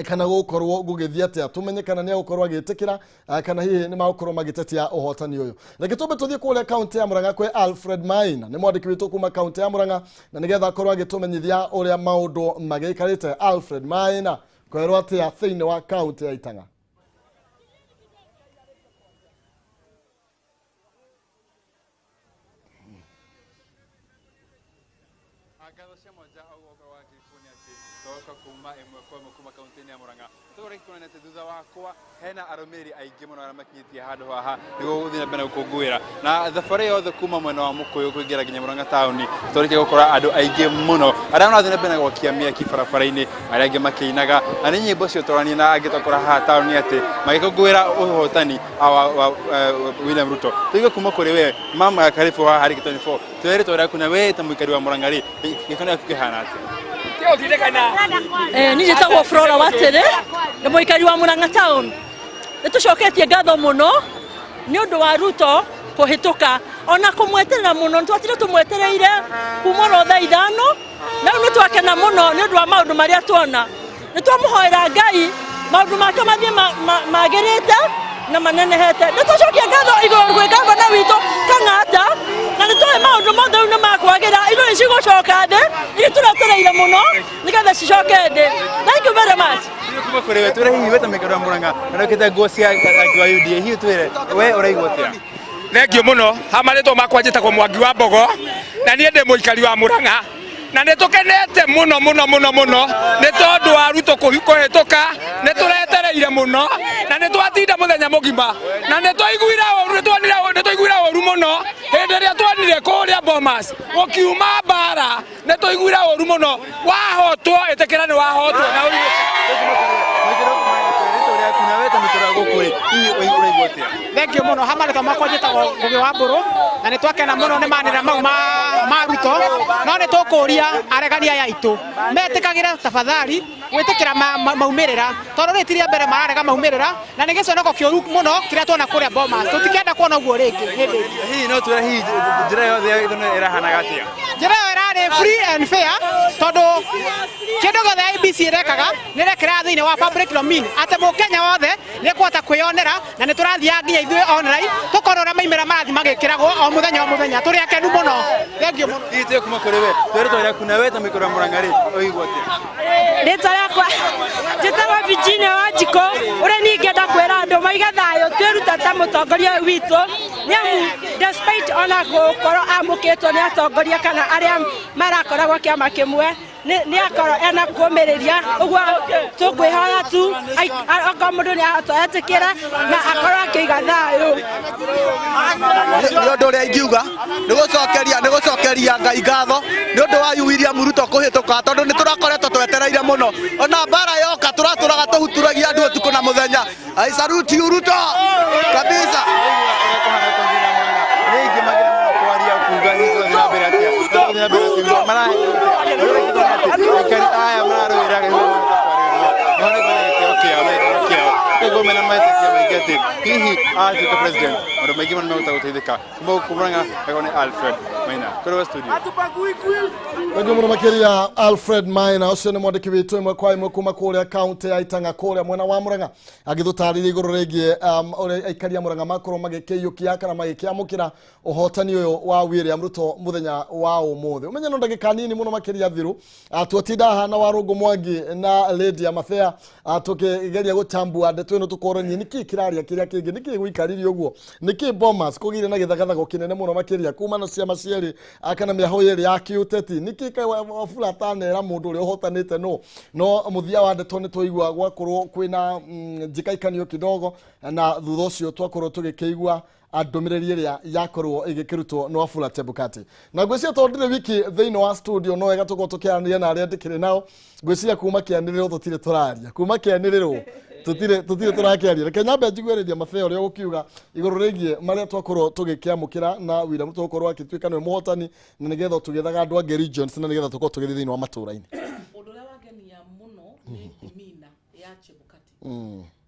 kana gũkorwo gũgĩthiĩ atĩa, tũmenye kana nĩ agũkorwo agĩtĩkĩra kana hihi nĩ magũkorwo magĩtetia ũhotani ũyũ. Reke tũmbe tũthiĩ kũrĩa kaunti ya Murang'a kwĩ Alfred Maina, nĩ mwandĩki witũ kuma kaunti ya Murang'a, na nĩgetha akorwo agĩtũmenyithia ũrĩa maũndũ magĩikarĩte. Alfred Maina, kwerwo atĩa thĩinĩ wa kaunti ya Itang'a? Tũroka kuma ĩmwe kwa ĩmwe kuma kaunti-inĩ ya Murang'a. Tũgũrĩa kuona atĩ thutha wakwa hena arũmĩrĩri aingĩ mũno arĩa makinyĩtie handũ haha nĩguo gũthiĩ na mbere na gũkũngũĩra. Na thabarĩ yothe kuma mwena wa Mũkũyũ kũingĩra nginya Murang'a taũni tũrĩkia gũkora andũ aingĩ mũno arĩa marathiĩ na mbere na gwakia mĩaki barabara-inĩ, arĩa angĩ makĩinaga na nĩ nyĩmbo ciotũrania na angĩ twakora haha taũni atĩ magĩkũngũĩra ũhotani wa William Ruto. Tũigue kuma kũrĩ we mama, karibu haha harĩ K24. Twĩre rĩtwa rĩaku na we ta mũikari wa Murang'a rĩ, gĩkeno gĩaku kĩhana atĩa? Niĩ njĩtagwo Flora Watere, nĩ mũikari wa Murang'a town. Nĩ tũcoketie ngatho mũno nĩ ũndũ wa Ruto kũhĩtũka ona kũmweterera mũno, nĩ twatire tũmwetereire kuma oro thaa 5, na rĩu nĩ twakena mũno nĩ ũndũ wa maũndũ marĩa tuona. Nĩ twamũhoera Ngai maũndũ make mathiĩ magĩrĩte na manenehete. Nĩ twacokia ngatho igũrũ gwĩ gavana witũ Kang'ata, na nĩ tũĩ maũndũ mothe rĩu nĩ makwagĩra, indo nĩ cigũcoka thĩ, iria tũretereire mũno nĩgetha cicoke thĩ. Thank you very much. Kuma kũrĩ we, twĩre hihi we ta mũikari wa Murang'a na wĩkĩte nguo cia rangi wa UDA, hihi twĩre we ũraigua atĩa? Thengio mũno. Ha marĩtwa makwa njĩtagwo Mwangi wa Mbogo, na niĩ ndĩ mũikari wa Murang'a, na nĩ tũkenete mũno mũno mũno mũno nĩ tondũ wa Ruto kũhĩtũka. Nĩ tũretereire mũno na nĩ twatinda mũthenya mũgima, na nĩ twaiguire ũru, nĩ tuonire, nĩ twaiguire ũru mũno hĩndĩ ĩrĩa tuonire kũrĩa Bomas gũkiuma mbara. Nĩ twaiguire ũru mũno. Wahotwo, ĩtĩkĩra nĩ wahotwo na ũigue. Thengio mũno. Ha marĩtwa makwa njĩtagwo Ngũgĩ wa Mbũrũ, na nĩ twakena mũno nĩ manĩrĩra mau ma Ruto, no nĩ tũkũria aregani aya aitũ metĩkagĩre tafadhali gwĩtĩkĩra maumĩrĩra, tondũ rĩrĩ ti rĩa mbere mararega maumĩrĩra, na nĩ gĩconoko kĩũru mũno kĩrĩa tuona kũrĩa Bomas. Tũtikenda kuona ũguo rĩngĩ hĩndĩ ĩngĩ. Hihi no twĩre hihi njĩra yothe ya gĩthurano ĩrahanaga atĩa? Njĩra ĩyo ĩrarĩ free and fair, tondũ kĩndũ gĩothe IEBC ĩrekaga nĩ ĩrekĩra thĩinĩ wa public domain, atĩ mũkenya wothe nĩ ekũhota kwĩyonera, na nĩ tũrathiaga nginya ithuĩ online tũkona ũrĩa maumĩrĩra marathiĩ magĩkĩragwo o mũthenya o mũthenya. Tũrĩ akenu mũno. Thengio mũno. Hihi twĩre kuma kũrĩ we, twĩre rĩtwa rĩaku na we ta mũikari wa Murang'a rĩ, ũraigua atĩa? Rĩtwa rĩakwa njĩtagwo Virginia Wanjikũ. Ũrĩa niĩ ingĩenda kwĩra andũ maige thayũ, twĩrute ta mũtongoria ũyũ witũ, nĩ amu despite ona gũkorwo amũkĩtwo nĩ atongoria kana arĩa marakoragwo kĩama kĩmwe, nĩ akorwo ena kũmĩrĩria. Ũguo tũkwĩhoya tu okorwo mũndũ nĩ ahota etĩkĩra na akorwo akĩiga thayũ. Nĩ ũndũ ũrĩa ingiuga nĩ gũcokeria Ngai ngatho nĩ ũndũ wa William Ruto kũhĩtũka, tondũ nĩ tũrakoretwo twetereire mũno. Ona mbara yoka tũratũraga tũhuturagia andũ ũtukũ na mũthenya. I salute you Ruto kabisa. Rĩngĩ magĩra mũno kwaria kuga hihi tũrathiĩ na mbere atĩa? Tũrathiĩ na mbere atĩa? Aikari aya mararũĩra gĩthurano kwarĩrĩria gĩtĩo kĩao na gĩkeno kĩao, koguo mena metĩkia maingĩ atĩ hihi atuĩka president maũndũ maingĩ mũno nĩmekũhota gũteithĩka. Kuma gũkũ Murang'a, ndagwo nĩ Alfred Maina kũrĩ we studio. Thengiũ mũno makĩria Alfred Maina, ũcio nĩ mwandĩki witũ ĩmwe kwa ĩmwe kuma kũrĩa kaunti ya Itang'a kũrĩa mwena wa Murang'a, agĩtũtarĩria igũrũ rĩgiĩ ũrĩa aikari a Murang'a makorwo magĩkĩiyũkia kana magĩkĩamũkĩra ũhotani ũyũ wa William Ruto mũthenya wa ũmũthĩ. Ũmenye no ndagĩka nini mũno makĩria thiru, tuotinda haha na Warũngũ Mwangi na Lady Amathea, tũkĩgeria gũchambua ndeto ĩno, tũkoranie nĩkĩ kĩraria kĩrĩa kĩngĩ, nĩkĩ gũikarire ũguo, nĩkĩ Bomas kũgĩire na gĩthagathago kĩnene mũno makĩria kuma na ciama cierĩ, kana mĩahũ ĩrĩ ya kĩũteti, nĩkĩ kaĩ Wafula atanera mũndũ ũrĩa ũhotanĩte no mũthia wa ndeto nĩ twaigua gwakorwo kwĩna njĩkaikanio kidogo, na thutha ũcio twakorwo tũgĩkĩigua ndũmĩrĩri ĩrĩa yakorwo ĩgĩkĩrutwo nĩ Wafula Chebukati. Na ngwĩciria tondũ ndirĩ wiki thĩinĩ wa studio, no wega tũkorwo tũkĩaranĩria na arĩa ndĩkĩrĩ nao. Ngwĩciria kuma kĩanĩrĩrwo tũtirĩ tũraria, kuma kĩanĩrĩrwo tũtirĩ tũrakĩaria. Reke nyambe njiguĩrĩria Matheo ũrĩa ũgũkiuga igũrũ rĩgiĩ marĩa twakorwo tũgĩkĩamũkĩra na William Ruto gũkorwo agĩtuĩka nĩwe mũhotani, na nĩgetha tũgĩethaga andũ angĩ regions, na nĩgetha tũkorwo tũgĩthiĩ thĩinĩ wa matũũra-inĩ. Ũndũ ũrĩa wangenia mũno nĩ demeanor ya Chebukati.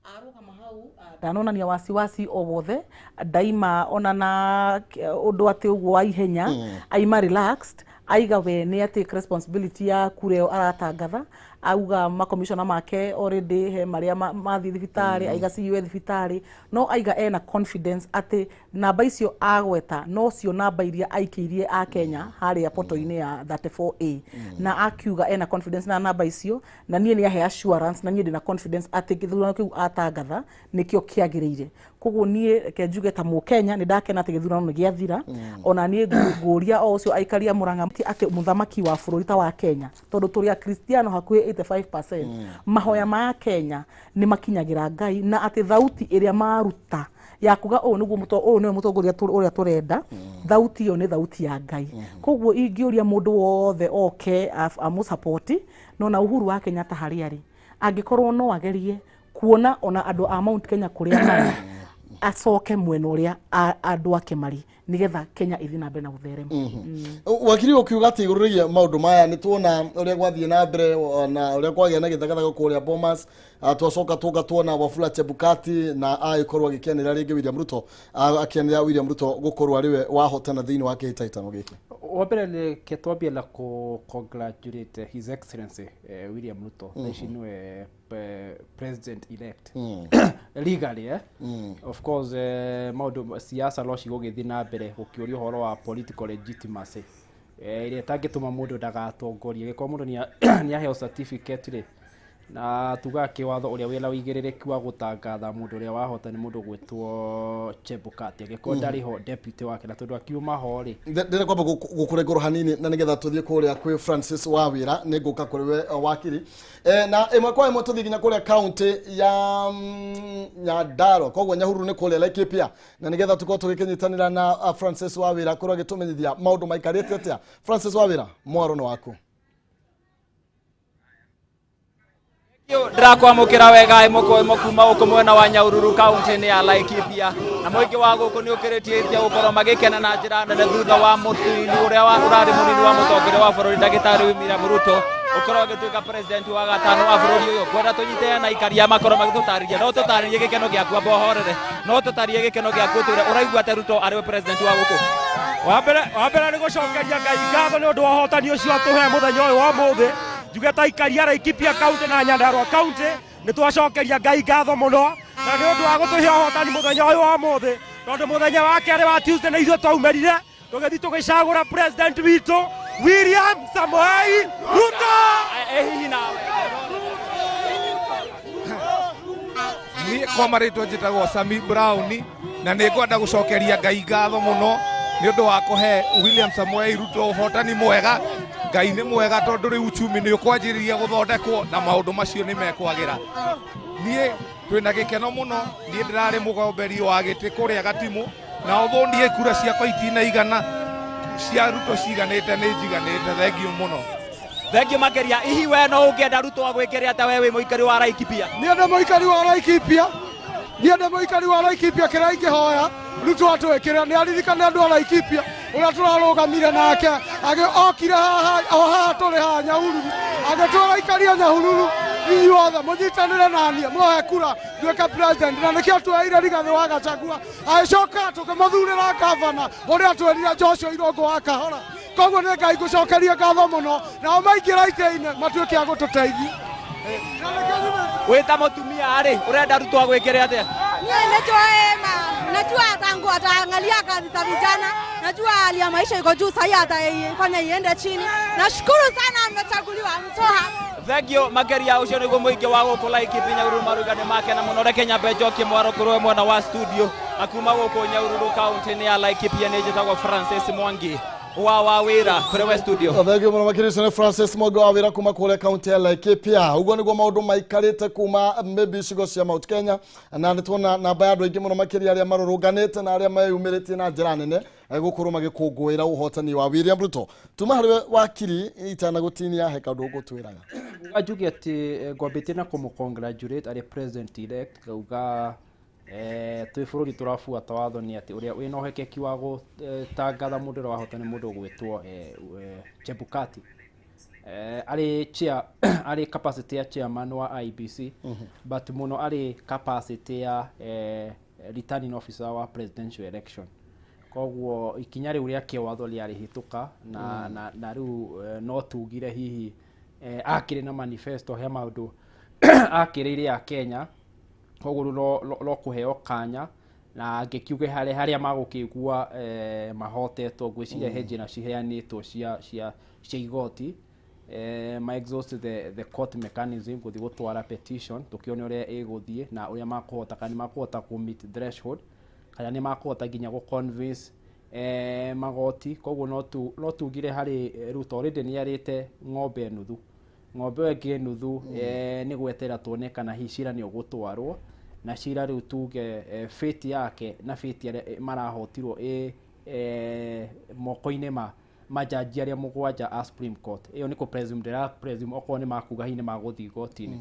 Arũgama hau ndanonania wasiwasi o wothe, ndaima ona na ũndũ atĩ ũguo wa ihenya, aima relaxed, aiga we nĩ atake responsibility ya kura ĩyo aratangatha, auga makomishona make already he marĩa mathiĩ thibitarĩ, aiga CEO thibitarĩ, no aiga ena confidence atĩ namba icio agweta no cio namba iria aikĩirie a Kenya harĩa poto-inĩ ya 34A, na akiuga ena confidence na namba icio, na niĩ nĩ ahe assurance, na niĩ ndĩna confidence atĩ gĩthurano kĩu atangatha nĩkĩo kĩagĩrĩire. Koguo niĩ reke njuge ta Mũkenya nĩ ndakena atĩ gĩthurano nĩ gĩathira. Ona niĩ ngũria o ũcio aikaria Murang'a atĩ mũthamaki wa bũrũri ta wa Kenya, tondũ tũrĩ akristiano hakuhĩ 85%, mahoya ma Kenya nĩ makinyagĩra Ngai, na atĩ thauti ĩrĩa maruta ya kuga ũũ nĩguo ũyũ nĩwe mũtongoria ũrĩa tũrenda, thauti ĩyo nĩ thauti ya Ngai. Koguo ingĩũria mũndũ wothe oke amũsapoti, no na Uhuru wa Kenyatta harĩa arĩ, angĩkorwo no agerie kuona ona andũ a Mount Kenya kũrĩa marĩ, acoke mwena ũrĩa andũ ake marĩ, nĩgetha Kenya ĩthiĩ na mbere na gũtherema. Wakiri, ũkiuga atĩ igũrũ rĩgiĩ maũndũ maya, nĩ tuona ũrĩa gwathiĩ na mbere na ũrĩa kwagĩa na gĩthagathagũ kũrĩa Bomas. Twacoka tũka tuona Wafula Chebukati na agĩkorwo agĩkenera rĩngĩ William Ruto, akĩanĩrĩra William Ruto gũkorwo arĩ we wahotana thĩinĩ wa kĩhĩtahĩtano gĩkĩ. Wa mbere reke twambie na kũ congratulate His Excellency William Ruto. Thaa ici nĩwe president elect legally, eh? Of course, maũndũ siasa no cigũgĩthiĩ na mbere gũkĩũria ũhoro wa political legitimacy ĩrĩa ĩtangĩtũma mũndũ ndagatongorie gĩkorwo mũndũ nĩaheo certificate rĩ, na tugaga kĩwatho ũrĩa wĩna ũigĩrĩrĩki wa gũtangatha mũndũ ũrĩa wahota nĩ mũndũ gwĩtwo Chebukati, angĩkorwo ndarĩ ho deputy wake, na tondũ akiuma ho rĩ. Ndĩrenda kwamba gũkũrengũrwo hanini na nĩgetha tũthiĩ kũrĩa kwĩ Francis Wawĩra. Nĩ ngũka kũrĩ we, wakiri, na ĩmwe kwa ĩmwe tũthiĩ nginya kũrĩa kaunti ya Nyandarua, koguo Nyahururu nĩ kũrĩa Laikipia, na nĩgetha tũkorwo tũgĩkĩnyitanĩra na Francis Wawĩra kũrĩa agĩtũmenyithia maũndũ maikarĩte atĩa. Francis Wawĩra, mwaro nĩ waku. Ndĩrakwamũkĩra wega ĩmwe kwa ĩmwe kuma gũkũ mwena wa Nyahururu kaunti-inĩ ya Laikipia, na mũingĩ wa gũkũ nĩ ũkĩrĩtie gũkorwo magĩkena na njĩra nene thutha wa mũtini ũrĩa ũrarĩ mũnini wa mũtongoria wa bũrũri ndagĩtarĩ William Ruto ũkorwo agĩtuĩka president wa gatano wa bũrũri ũyũ. Ngwenda tũnyite na aikaria makorwo magĩtũtarĩria, no tũtarĩrie gĩkeno gĩaku, amba ũhorere, no tũtarĩrie gĩkeno gĩaku, ũtwĩre ũraigua atĩa Ruto arĩ we president wa gũkũ. Wa mbere nĩ gũcokeria Ngai ngatho nĩ ũndũ wa ũhotani ũcio atũhe mũthenya ũyũ wa ũmũthĩ. Njuge ta aikaria Laikipia kaunti na Nyandarua kaunti nĩ twacokeria Ngai ngatho mũno na nĩ ũndũ wa gũtũhe ũhotani mũthenya ũyũ wa ũmũthĩ, tondũ mũthenya wa kerĩ wa Tuesday nĩ ithuĩ twaumĩrire tũgĩthiĩ tũgĩcagũra president witũ William Samoei Ruto. Hihi nawe? Niĩ kwa marĩtwa njĩtagwo Sami Brown, na nĩ ngwenda gũcokeria Ngai ngatho mũno nĩ ũndũ wa kũhe William Samoei Ruto ũhotani mwega. Ngai nĩ mwega, tondũ rĩu uchumi nĩ ũkwanjĩrĩria gũthondekwo na maũndũ macio nĩ mekwagĩra. Niĩ twĩna gĩkeno mũno. Niĩ ndĩrarĩ mũgomberi wa gĩtĩ kũrĩa Gatimũ, na ũthũ niĩ kura ciakwa itinaigana, cia Ruto ciganĩte, nĩ njiganĩte. Thengiũ mũno. Thengiũ makĩria. Hihi we no ũngĩenda Ruto agwĩkĩre atĩa, we wĩ mũikari wa Laikipia? Niĩ ndĩ mũikari wa Laikipia, niĩ ndĩ mũikari wa Laikipia. Kĩrĩa ingĩhoya Ruto atwĩkĩre nĩ aririkane andũ a Laikipia ũrĩa tũrarũgamire nake, okire haha o haha tũrĩ haha Nyahururu, agĩtwĩra ikaria Nyahururu inyuothe mũnyitanĩre naniĩ muohe kura nduĩke president, na nĩkĩo tweire Rigathĩ wa Gachagua, agĩcoka tũkĩmũthurĩra gavana ũrĩa twĩrire Joshua Irũngũ wa Kahora. Koguo nĩ Ngai ngũcokeria ngatho mũno, nao maingĩra itĩ-inĩ matuĩke a gũtũteithia. Wĩ ta mũtumia rĩ, ũrenda Ruto agwĩkĩre atĩa? Niĩ nĩnjũĩ ma, najua tangu ataangalia kazi za vijana, najua hali ya maisha iko juu sahii, ataifanya iende chini. Nashukuru sana amechaguliwa. I'm so happy. Thengio makeria. Ũcio nĩguo mũingĩ wa gũkũ Laikipia Nyahururu maruga nĩ makena mũno. Reke nyambe njokie mwaro kũrĩ mwena wa studio, na kuma gũkũ Nyahururu kaunti-inĩ ya Laikipia nĩ njĩtagwo Francis Mwangi wa wawĩra, kũrĩ we studio. Thengiũ mũno makĩria. Ũcio nĩ Francis Mwangi wa wĩra kuma kũrĩa kaunti ya Laikipia. Ũguo nĩguo maũndũ maikarĩte kuma maybe icigo cia Mount Kenya, na nĩ tuona namba ya andũ aingĩ mũno makĩria arĩa marũrũnganĩte na arĩa meyumĩrĩtie na njĩra nene gũkorwo magĩkũngũĩra ũhotani wa William Ruto. Tuma harĩ we wakiri, itanagũtinia he kaũndũ ũgũtwĩraga. Njuge atĩ ngwambĩtie na kũmũ congratulate arĩ president elect, ngauga twĩ bũrũri tũrabuata watho nĩ atĩ ũrĩa wĩna ũhekeki wa gũtangatha mũndũ ũrĩa wahota nĩ mũndũ ũgwĩtwo Chebukati, arĩ chair, arĩ capacity ya chairman wa IEBC, but mũno arĩ capacity ya returning officer wa presidential election. Koguo ikinya rĩu rĩa kĩwatho rĩarĩhĩtũka na, na rĩu no tugire hihi akĩrĩ na manifesto he maũndũ akĩrĩire ya Kenya, koguo rĩu no kũheo kanya na ngĩkiuge harĩa magũkĩigua mahotetwo. Ngwĩciria he njĩra ciheanĩtwo cia igoti. Ma exhaust the court mechanism gũthiĩ gũtwara petition, tũkĩone ũrĩa ĩgũthiĩ na ũrĩa makũhota, kana nĩ makũhota kũ meet threshold, kana nĩ makũhota nginya gũ convince magoti. Koguo no tugire harĩ Ruto already nĩ arĩte ng'ombe nuthu, ng'ombe ĩyo ĩngĩ nuthu. Nĩ gweterera tuone kana hihi cira nĩ ũgũtwarwo na cira rĩu tuge fate yake na fate arĩa marahotirwo ĩ moko-inĩ ma majaji arĩa 7 a Supreme Court. Ĩyo nĩ kũ presume, ndĩra presume okorwo nĩ makuga hihi nĩ magũthiĩ igoti-inĩ.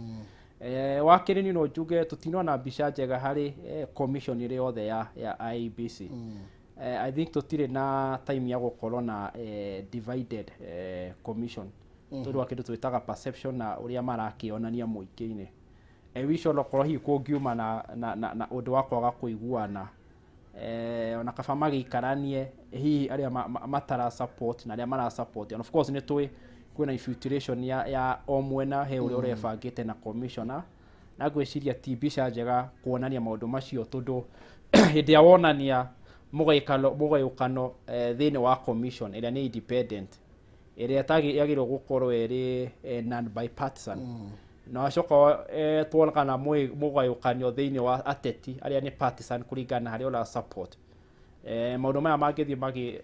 Wa kerĩ, niĩ no njuge tũtinona mbica njega harĩ commission ĩrĩ yothe ya IEBC. I think tũtirĩ na time ya gũkorwo na divided commission, tondũ wa kĩndũ twĩtaga perception na ũrĩa marakĩonania mũingĩ-inĩ. Wish onokorwo hihi kũngiuma na ũndũ wa kwaga kũiguana, ona kaba magĩikaranie hihi arĩa matara support na arĩa mara support. And of course nĩ tũĩ kwĩna infiltration ya o mwena he ũrĩa ũrebangĩte na commissioner, na ngwĩciria ti mbica njega kuonania maũndũ macio, tondũ hĩndĩ ĩrĩa wonania mũgayũkano thĩinĩ wa commission ĩrĩa nĩ independent, ĩrĩa yagĩrĩirwo gũkorwo ĩrĩ non bipartisan, na wacoka tuona kana mũgayũkanio thĩinĩ wa ateti arĩa nĩ partisan kũringana na harĩa ũra support, maũndũ maya mangĩthiĩ magĩ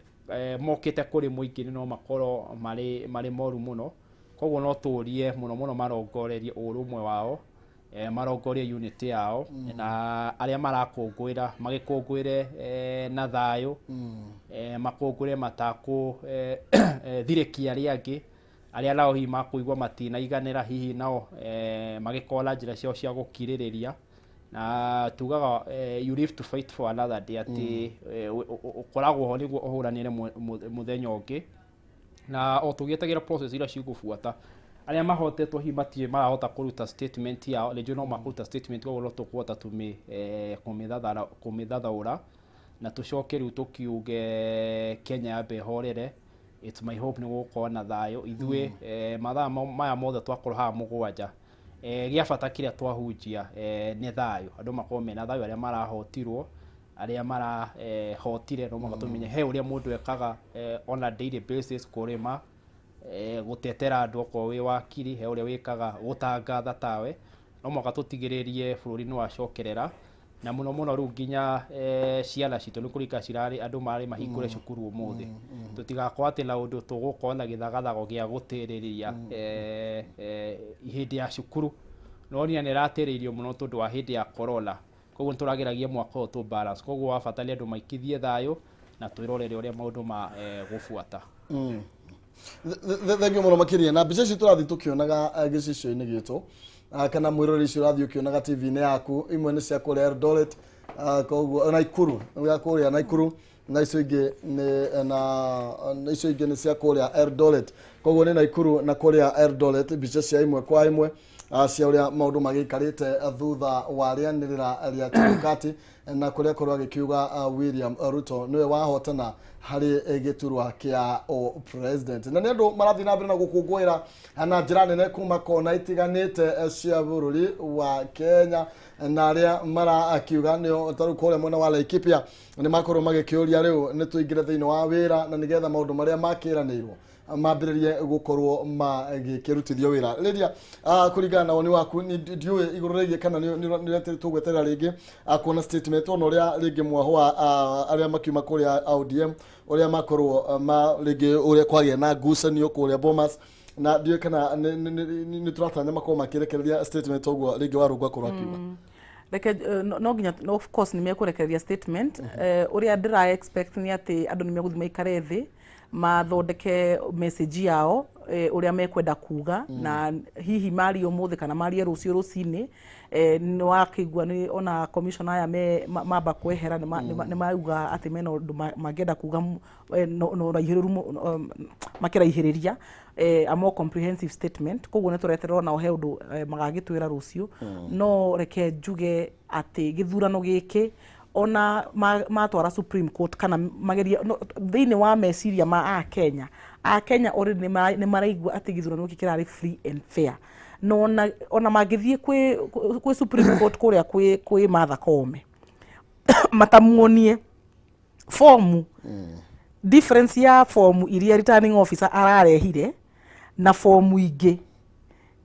mokĩte kũrĩ mũingĩ no makorwo marĩ moru mũno. Koguo no tũrie mũno mũno marongorerie ũrũmwe wao, marongorie unity yao, na arĩa marakũngũĩra magĩkũngũĩre na thayũ, makũngũĩre matakũ thirĩkia arĩa angĩ, arĩa nao hihi makũigua matinaiganĩra, hihi nao magĩkorwo na njĩra ciao cia gũkirĩrĩria. Na tugaga you live to fight for another day, atĩ ũkoragwo ho nĩguo ũhũranĩre mũthenya ũngĩ. Na o tũgĩetagĩra process iria cigũbuata, arĩa mahotetwo hihi matirĩ marahota kũruta statement yao, rĩngĩ no makũruta statement, koguo no tũkũhota kũmĩthathaũra na tũcoke rĩu tũkiuge Kenya yambe ĩhorere. It's my hope nĩ gũgũkorwo na thayũ. Ithuĩ mathaa maya mothe twakorwo haha 7, gĩa bata kĩrĩa twahunjia nĩ thayũ, andũ makorwo mena thayũ, arĩa marahotirwo, arĩa marahotire, no mũhaka tũmenye he ũrĩa mũndũ ekaga on a daily basis, kũrĩma, gũtetera andũ, okorwo wĩ wakiri he ũrĩa wĩkaga, gũtangatha tawe. No mũhaka tũtigĩrĩrie bũrũri nĩ wacokerera, na mũno mũno rĩu nginya ciana citũ nĩ kũrika cirarĩ, andũ marĩ mahingũre cukuru ũmũthĩ, tũtigakorwo atĩ na ũndũ tũgũkorwo na gĩthagathago gĩa gũtĩrĩria hĩndĩ ya cukuru. No nia nĩ ĩratĩrĩirio mũno tondũ wa hĩndĩ ya corona, koguo nĩ tũrageragia mwaka ũyũ tũ balance. Koguo wa bata nĩ andũ maikithie thayũ na twĩrorere ũrĩa maũndũ ma gũbuata. Thengiũ mũno makĩria. Na mbica ici tũrathiĩ tũkĩonaga gĩcicio-inĩ gitũ, kana mwĩroreri icio ũrathiĩ ũkĩonaga TV-inĩ yaku, imwe nĩ cia kũrĩa Eldoret, koguo Naikuru, ya kũrĩa Naikuru, na icio ingĩ nĩ na icio ingĩ nĩ cia kũrĩa Eldoret. Koguo nĩ Naikuru na kũrĩa Eldoret, mbica cia ĩmwe kwa ĩmwe cia ũrĩa maũndũ magĩikarĩte thutha wa rĩanĩrĩra rĩa Chebukati na kũrĩa korwo agĩkiuga William Ruto nĩwe wahotana harĩ gĩturwa kĩa o president. Na nĩ andũ marathiĩ na mbere na gũkũngũĩra na njĩra nene kuma kona itiganĩte cia bũrũri wa Kenya, na arĩa marakiuga nĩo tarĩu kũrĩa mwena wa Laikipia nĩ makorwo magĩkĩũria rĩu nĩ tũingĩre thĩinĩ wa wĩra, na nĩgetha maũndũ marĩa makĩranĩirwo mambĩrĩrie gũkorwo magĩkĩrutithio wĩra. Lydia, kũringana na woni waku, ndiũĩ igũrũ rĩgiĩ kana nĩ tũgweterera rĩngĩ kuona statement, ona ũrĩa rĩngĩ mwahũa arĩa makiuma kũrĩa ODM, ũrĩa makorwo ma rĩngĩ ũrĩa kwagĩa na ngucanio kũrĩa Bomas, na ndiũĩ kana nĩ tũratanya makorwo makĩrekereria statement ũguo rĩngĩ Warũngũ akorwo akiuga. Reke no nginya no, of course nĩ mekũrekereria statement. Ũrĩa ndĩra expect nĩ atĩ andũ nĩ megũthiĩ maikare thĩ mathondeke message yao, ũrĩa mekwenda kuga, na hihi marie ũmũthĩ kana marie rũciũ rũcinĩ. Nĩ wakĩigua nĩ ona commissioner aya me mamba kwehera nĩ mauga atĩ mena ũndũ mangĩenda kuga na ũraihĩrĩru makĩraihĩrĩria, a more comprehensive statement. Koguo nĩ tũreterera onao he ũndũ magagĩtwĩra rũciũ. No reke njuge atĩ gĩthurano gĩkĩ ona matwara Supreme Court kana mageria no, thĩinĩ wa meciria ma Akenya, Akenya already nĩ maraigua atĩ gĩthurano gĩkĩ kĩrarĩ free and fair. No ona mangĩthiĩ kwĩ Supreme Court kũrĩa kwĩ Martha Koome matamuonie fomu, difference ya fomu iria returning officer ararehire Na fomu ingĩ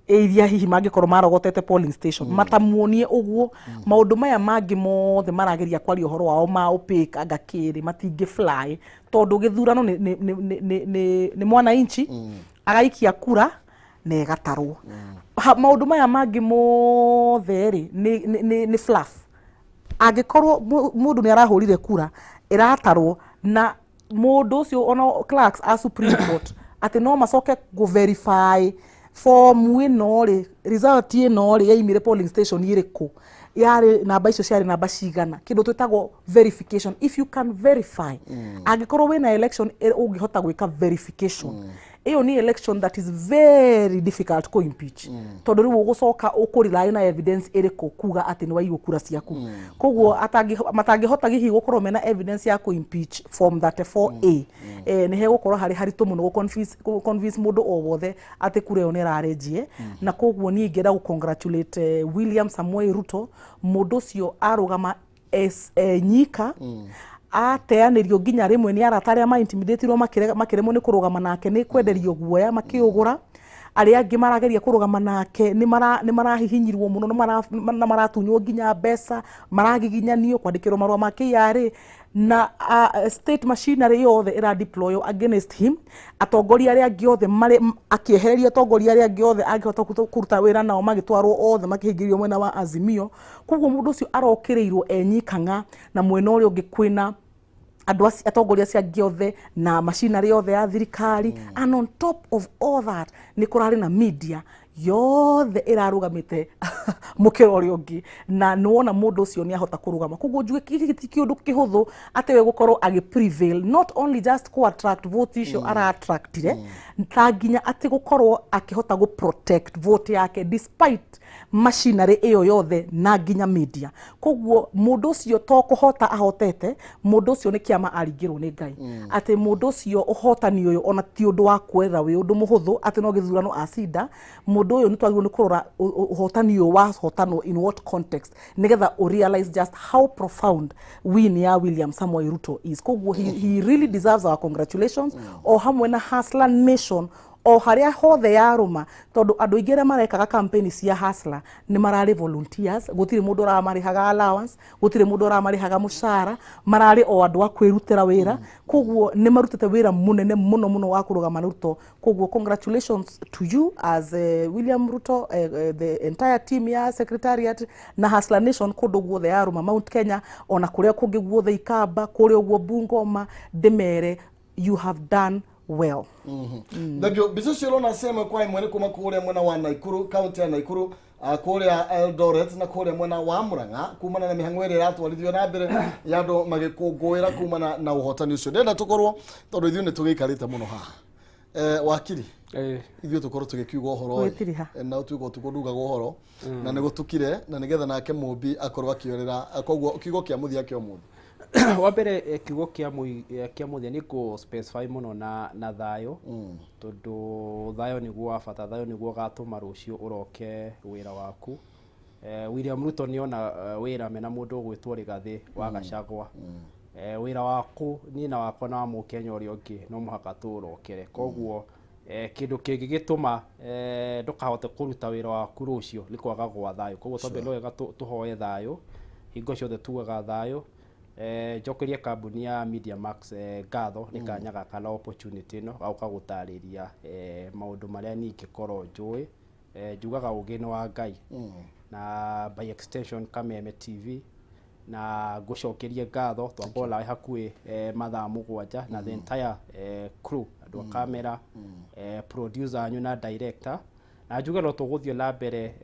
iria hihi mangĩkorwo marogotete polling station matamuonie ũguo. Maũndũ maya mangĩ mothe marageria kwaria ũhoro wao ma opaque anga kĩrĩ matingĩ fly, tondũ gĩthurano nĩ mwananchi agaikia kura na ĩgatarwo. Maũndũ maya mangĩ mothe rĩ nĩ fluff. Angĩkorwo mũndũ nĩ arahũrire kura ĩratarwo na mũndũ ũcio, ona clerks a Supreme Court atĩ no macoke kũ verify form ĩno rĩ, result ĩno rĩ yaimire polling station ĩrĩkũ, yarĩ namba icio ciarĩ namba cigana, kĩndũ twĩtagwo verification. If you can verify, angĩkorwo wĩna election ũngĩhota gwĩka verification, ĩyo nĩ election that is very difficult kũ impeach, tondũ rĩu ũgũcoka ũkũ-rely na evidence ĩrĩkũ kuga atĩ nĩ waiywo kura ciaku? Koguo matangĩhota hihi gũkorwo mena evidence ya kũ impeach form 34A, nĩ hegũkorwo harĩ haritũ mũno gũ-convince mũndũ o wothe atĩ kura ĩyo nĩ ĩrarĩ njie. Na koguo niĩ ingĩenda gũ congratulate William Samoei Ruto. Mũndũ ũcio arũgama nyika, ateanĩrio nginya rĩmwe nĩ arata arĩa ma-intimidatirwo makĩremwo nĩ kũrũgama nake nĩ kwenderio guoya makĩũgũra. Arĩa angĩ marageria kũrũgama nake nĩ marahihinyirwo mũno na maratunywo nginya mbeca, maragiginyanio kwandĩkĩrwo marũa ma KRA na state machinery yothe ĩra deploy against him. Atongoria arĩa angĩ othe marĩ akĩehereria atongoria arĩa angĩ othe angĩhota kũruta wĩra nao, magĩtwarwo othe makĩhingĩrio mwena wa Azimio. Koguo mũndũ ũcio arokĩrĩirwo enyikang'a na mwena ũrĩa ũngĩ kwĩna andũ acio, atongoria acio angĩ othe na machinery yothe ya thirikari. And on top of all that nĩ kũrarĩ na media yothe ĩrarũgamĩte mũkĩra ũrĩa ũngĩ, na nĩwona mũndũ ũcio nĩ ahota kũrũgama. Koguo njuge gĩkĩ ti kĩũndũ kĩhũthũ atĩ we gũkorwo agĩ prevail, not only just kũ attract vote icio ara attractire, ta nginya atĩ gũkorwo akĩhota gũ protect vote yake despite machinery ĩyo yothe na nginya media. Koguo mũndũ ũcio to kũhota ahotete, mũndũ ũcio nĩ kĩama aringĩrwo nĩ Ngai atĩ mũndũ ũcio ũhotani ũyũ ona ti ũndũ wa kwetha wĩ ũndũ mũhũthũ atĩ no gĩthurano acinda. Mũndũ ũyũ nĩ twagĩrĩirwo nĩ kũrora ũhotani ũyũ wahotanwo in what context, nĩgetha ũ realize just how profound win ya William Samoei Ruto is. Koguo he really deserves our congratulations, o hamwe na Hustler Nation o harĩa hothe yarũma, tondũ andũ aingĩ arĩa marekaga campaign cia Hustler nĩ mararĩ volunteers. Gũtirĩ mũndũ ũramarĩhaga allowance, gũtirĩ mũndũ ũramarĩhaga mũcara, mararĩ o andũ a kwĩrutĩra wĩra. Koguo nĩ marutĩte wĩra mũnene mũno mũno wa kũrũgama na Ruto. Koguo congratulations to you as William Ruto, the entire team ya secretariat na Hustler Nation kũndũ guothe yarũma, Mount Kenya ona kũrĩa kũngĩ guothe, Ikamba kũrĩa ũguo, Bungoma, ndĩmere you have done well. Thengio. Mbica icio ũrona cia ĩmwe kwa ĩmwe nĩ kuma kũrĩa mwena wa Naikuru, kaunti ya Naikuru, kũrĩa Eldoret na kũrĩa mwena wa Murang'a, kumana na mĩhang'o ĩrĩa ĩratwarithio na mbere ya andũ magĩkũngũĩra kumana na ũhotani ũcio. Ndĩrenda tũkorwo, tondũ ithuĩ nĩ tũgĩikarĩte mũno haha, wakiri, ithuĩ tũkorwo tũgĩkiuga ũhoro ĩ, Gwĩtiriha. Na ũtuĩka ũtukũ ndugaga ũhoro na nĩ gũtukire na nĩgetha nake mũmbi akorwo akĩorĩra. Koguo kiugo kĩa mũthia kĩa ũmũthĩ? Wa mbere, kiugo kĩa mũthia nĩ kũ specify mũno na thayũ, tondũ thayũ nĩguo wa bata, thayũ nĩguo ũgatũma rũciũ ũroke wĩra waku. William Ruto nĩona wĩra mena mũndũ ũgwĩtwo Rigathĩ wa Gachagua. Wĩra waku niĩ na wakwa na wa mũkenya ũrĩa ũngĩ no mũhaka tũũrokere. Koguo kĩndũ kĩngĩgĩtũma ndũkahote kũruta wĩra waku rũciũ nĩ kwaga gwa thayũ. Koguo twambe no wega tũhoe thayũ hingo ciothe, tugaga thayũ. Njokerie kambuni ya Media Max ngatho nĩ kanya gaka na opportunity ĩno gauka gũtarĩria maũndũ marĩa niĩ ingĩkorwo njũĩ. Njugaga ũgĩ nĩ wa Ngai na by extension Kameme TV, na ngũcokerie ngatho twakorwo nawe hakuhĩ mathaa 7 na the entire crew, andũ a kamera, producer anyu na director, na njuge no tũgũthiĩ na mbere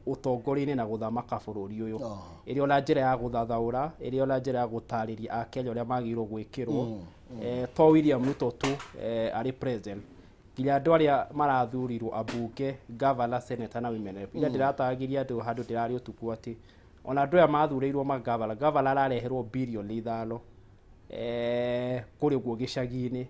ũtongoria-inĩ na gũthamaka bũrũri ũyũ, ĩrĩ ona njĩra ya gũthathaũra, ĩrĩ ona njĩra ya gũtarĩria akenya ũrĩa magĩrĩirwo gwĩkĩrwo. To William Ruto tu arĩ president, nginya andũ arĩa marathurirwo ambunge, governor, senator na women rep. Ira ndĩratagĩria andũ handũ ndĩrarĩ ũtukũ atĩ ona andũ aya mathurĩirwo magavana, gavana arareherwo birioni 5 kũrĩ ũguo gĩcagi-inĩ.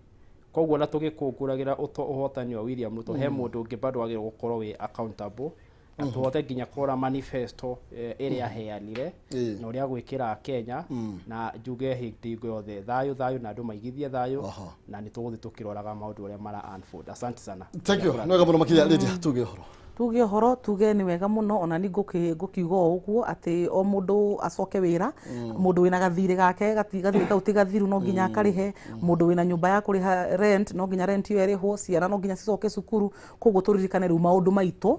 Koguo ona tũgĩkũngũragĩra ũhotani wa William Ruto, he mũndũ ũngĩ bado wagĩrĩirwo gũkorwo wĩ accountable. Na tũhote nginya kũrora manifesto ĩrĩa aheanire na ũrĩa gwĩkĩra Kenya. Na njuge hĩndĩ yothe thayũ thayũ, na andũ maigithie thayũ, na nĩ tũgũthiĩ tũkĩroraga maũndũ ũrĩa mara unfold. Asante sana. Thank you. Nĩ wega mũno makĩria. Lydia, tuge ũhoro. Tuge ũhoro, tuge nĩ wega mũno. Ona ni ngũkiuga o ũguo atĩ o mũndũ acoke wĩra. Mũndũ wĩna gathirĩ gake, gathirĩ kau ti gathiru, no nginya akarĩhe. Mũndũ wĩna nyũmba ya kũrĩha rent, no nginya rent ĩyo ĩrĩhwo. Ciana no nginya cicoke cukuru. Koguo tũririkane rĩu maũndũ maitũ,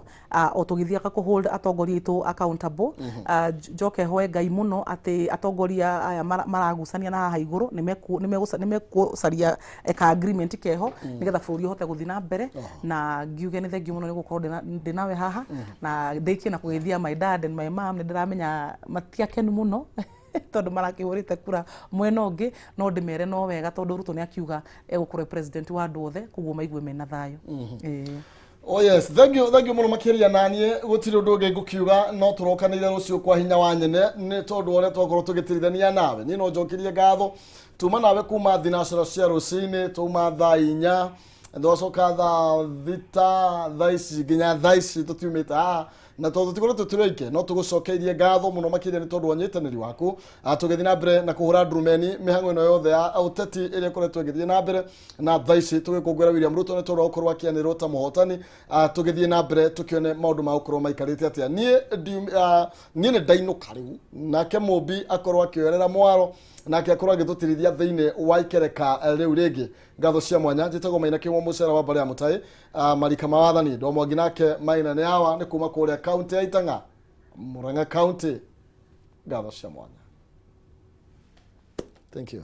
o tũgĩthiaga kũ hold atongoria aitũ accountable. Njoke hoe Ngai mũno atĩ atongoria aya maragucania na haha igũrũ nĩ mekũcaria ka agreement keho, nĩgetha bũrũri ũhote gũthiĩ na mbere. Na ngiuge nĩ thengiũ mũno nĩ gũkorwo ndĩ nawe haha, na ndĩkie na kũgeithia my dad and my mom. Nĩ ndĩramenya matiakenu mũno tondũ marakĩhũrĩte kura mwena ũngĩ, no ndĩmere no wega tondũ Ruto nĩ akiuga egũkorwo e president wa andũ othe, koguo maigue mena thayũ. Ĩĩ. Oh yes, thank you, thank you mũno makĩria. Naniĩ gũtirĩ ũndũ ũngĩ ngũkiuga, no tũrokanĩire rũciũ kwa hinya wa nyene, nĩ tondũ ũrĩa twakorwo tũgĩtirithania nawe. Niĩ no njokerie ngatho. Tuma nawe kuma thinacara cia rũcinĩ, tuma thaa 4, twacoka thaa 6, thaa ici nginya thaa ici tũtiumĩte haha, na tondũ tũtikoretwo tũrĩ aingĩ, no tũgũcokeirie ngatho mũno makĩria nĩ tondũ wa ũnyitanĩri waku. Tũgĩthiĩ na mbere na kũhũra ndurumeni mĩhang'o ĩno yothe ya ũteti ĩrĩa ĩkoretwo ĩgĩthiĩ na mbere, na thaa ici tũgĩkũngũĩra William Ruto nĩ tondũ wa gũkorwo akĩanĩrĩrwo ta mũhotani. Tũgĩthiĩ na mbere tũkĩone maũndũ ma gũkorwo maikarĩte atĩa. Niĩ nĩ ndainũka rĩu, nake Mũmbi akorwo akĩoerera mwaro, nake akorwo agĩtũtirithia thĩinĩ wa ikereka rĩu rĩngĩ. Ngatho cia mwanya. Njĩtagwo Maina Kĩmwe, mũcera wa mbarĩ ya mũtai, marika ma wathani Ndomwangi, nake Maina nĩ awa nĩ kuma kũrĩa kaunti ya Itang'a, Murang'a County. Ngatho cia mwanya. Thank you.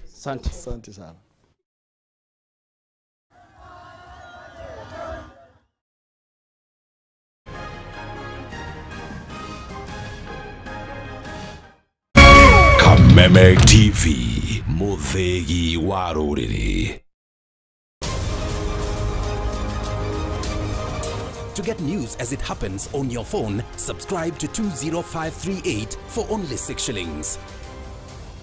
Asante. Asante sana. Kameme TV, mũthĩgi wa rũrĩrĩ. To get news as it happens on your phone, subscribe to 20538 for only 6 shillings.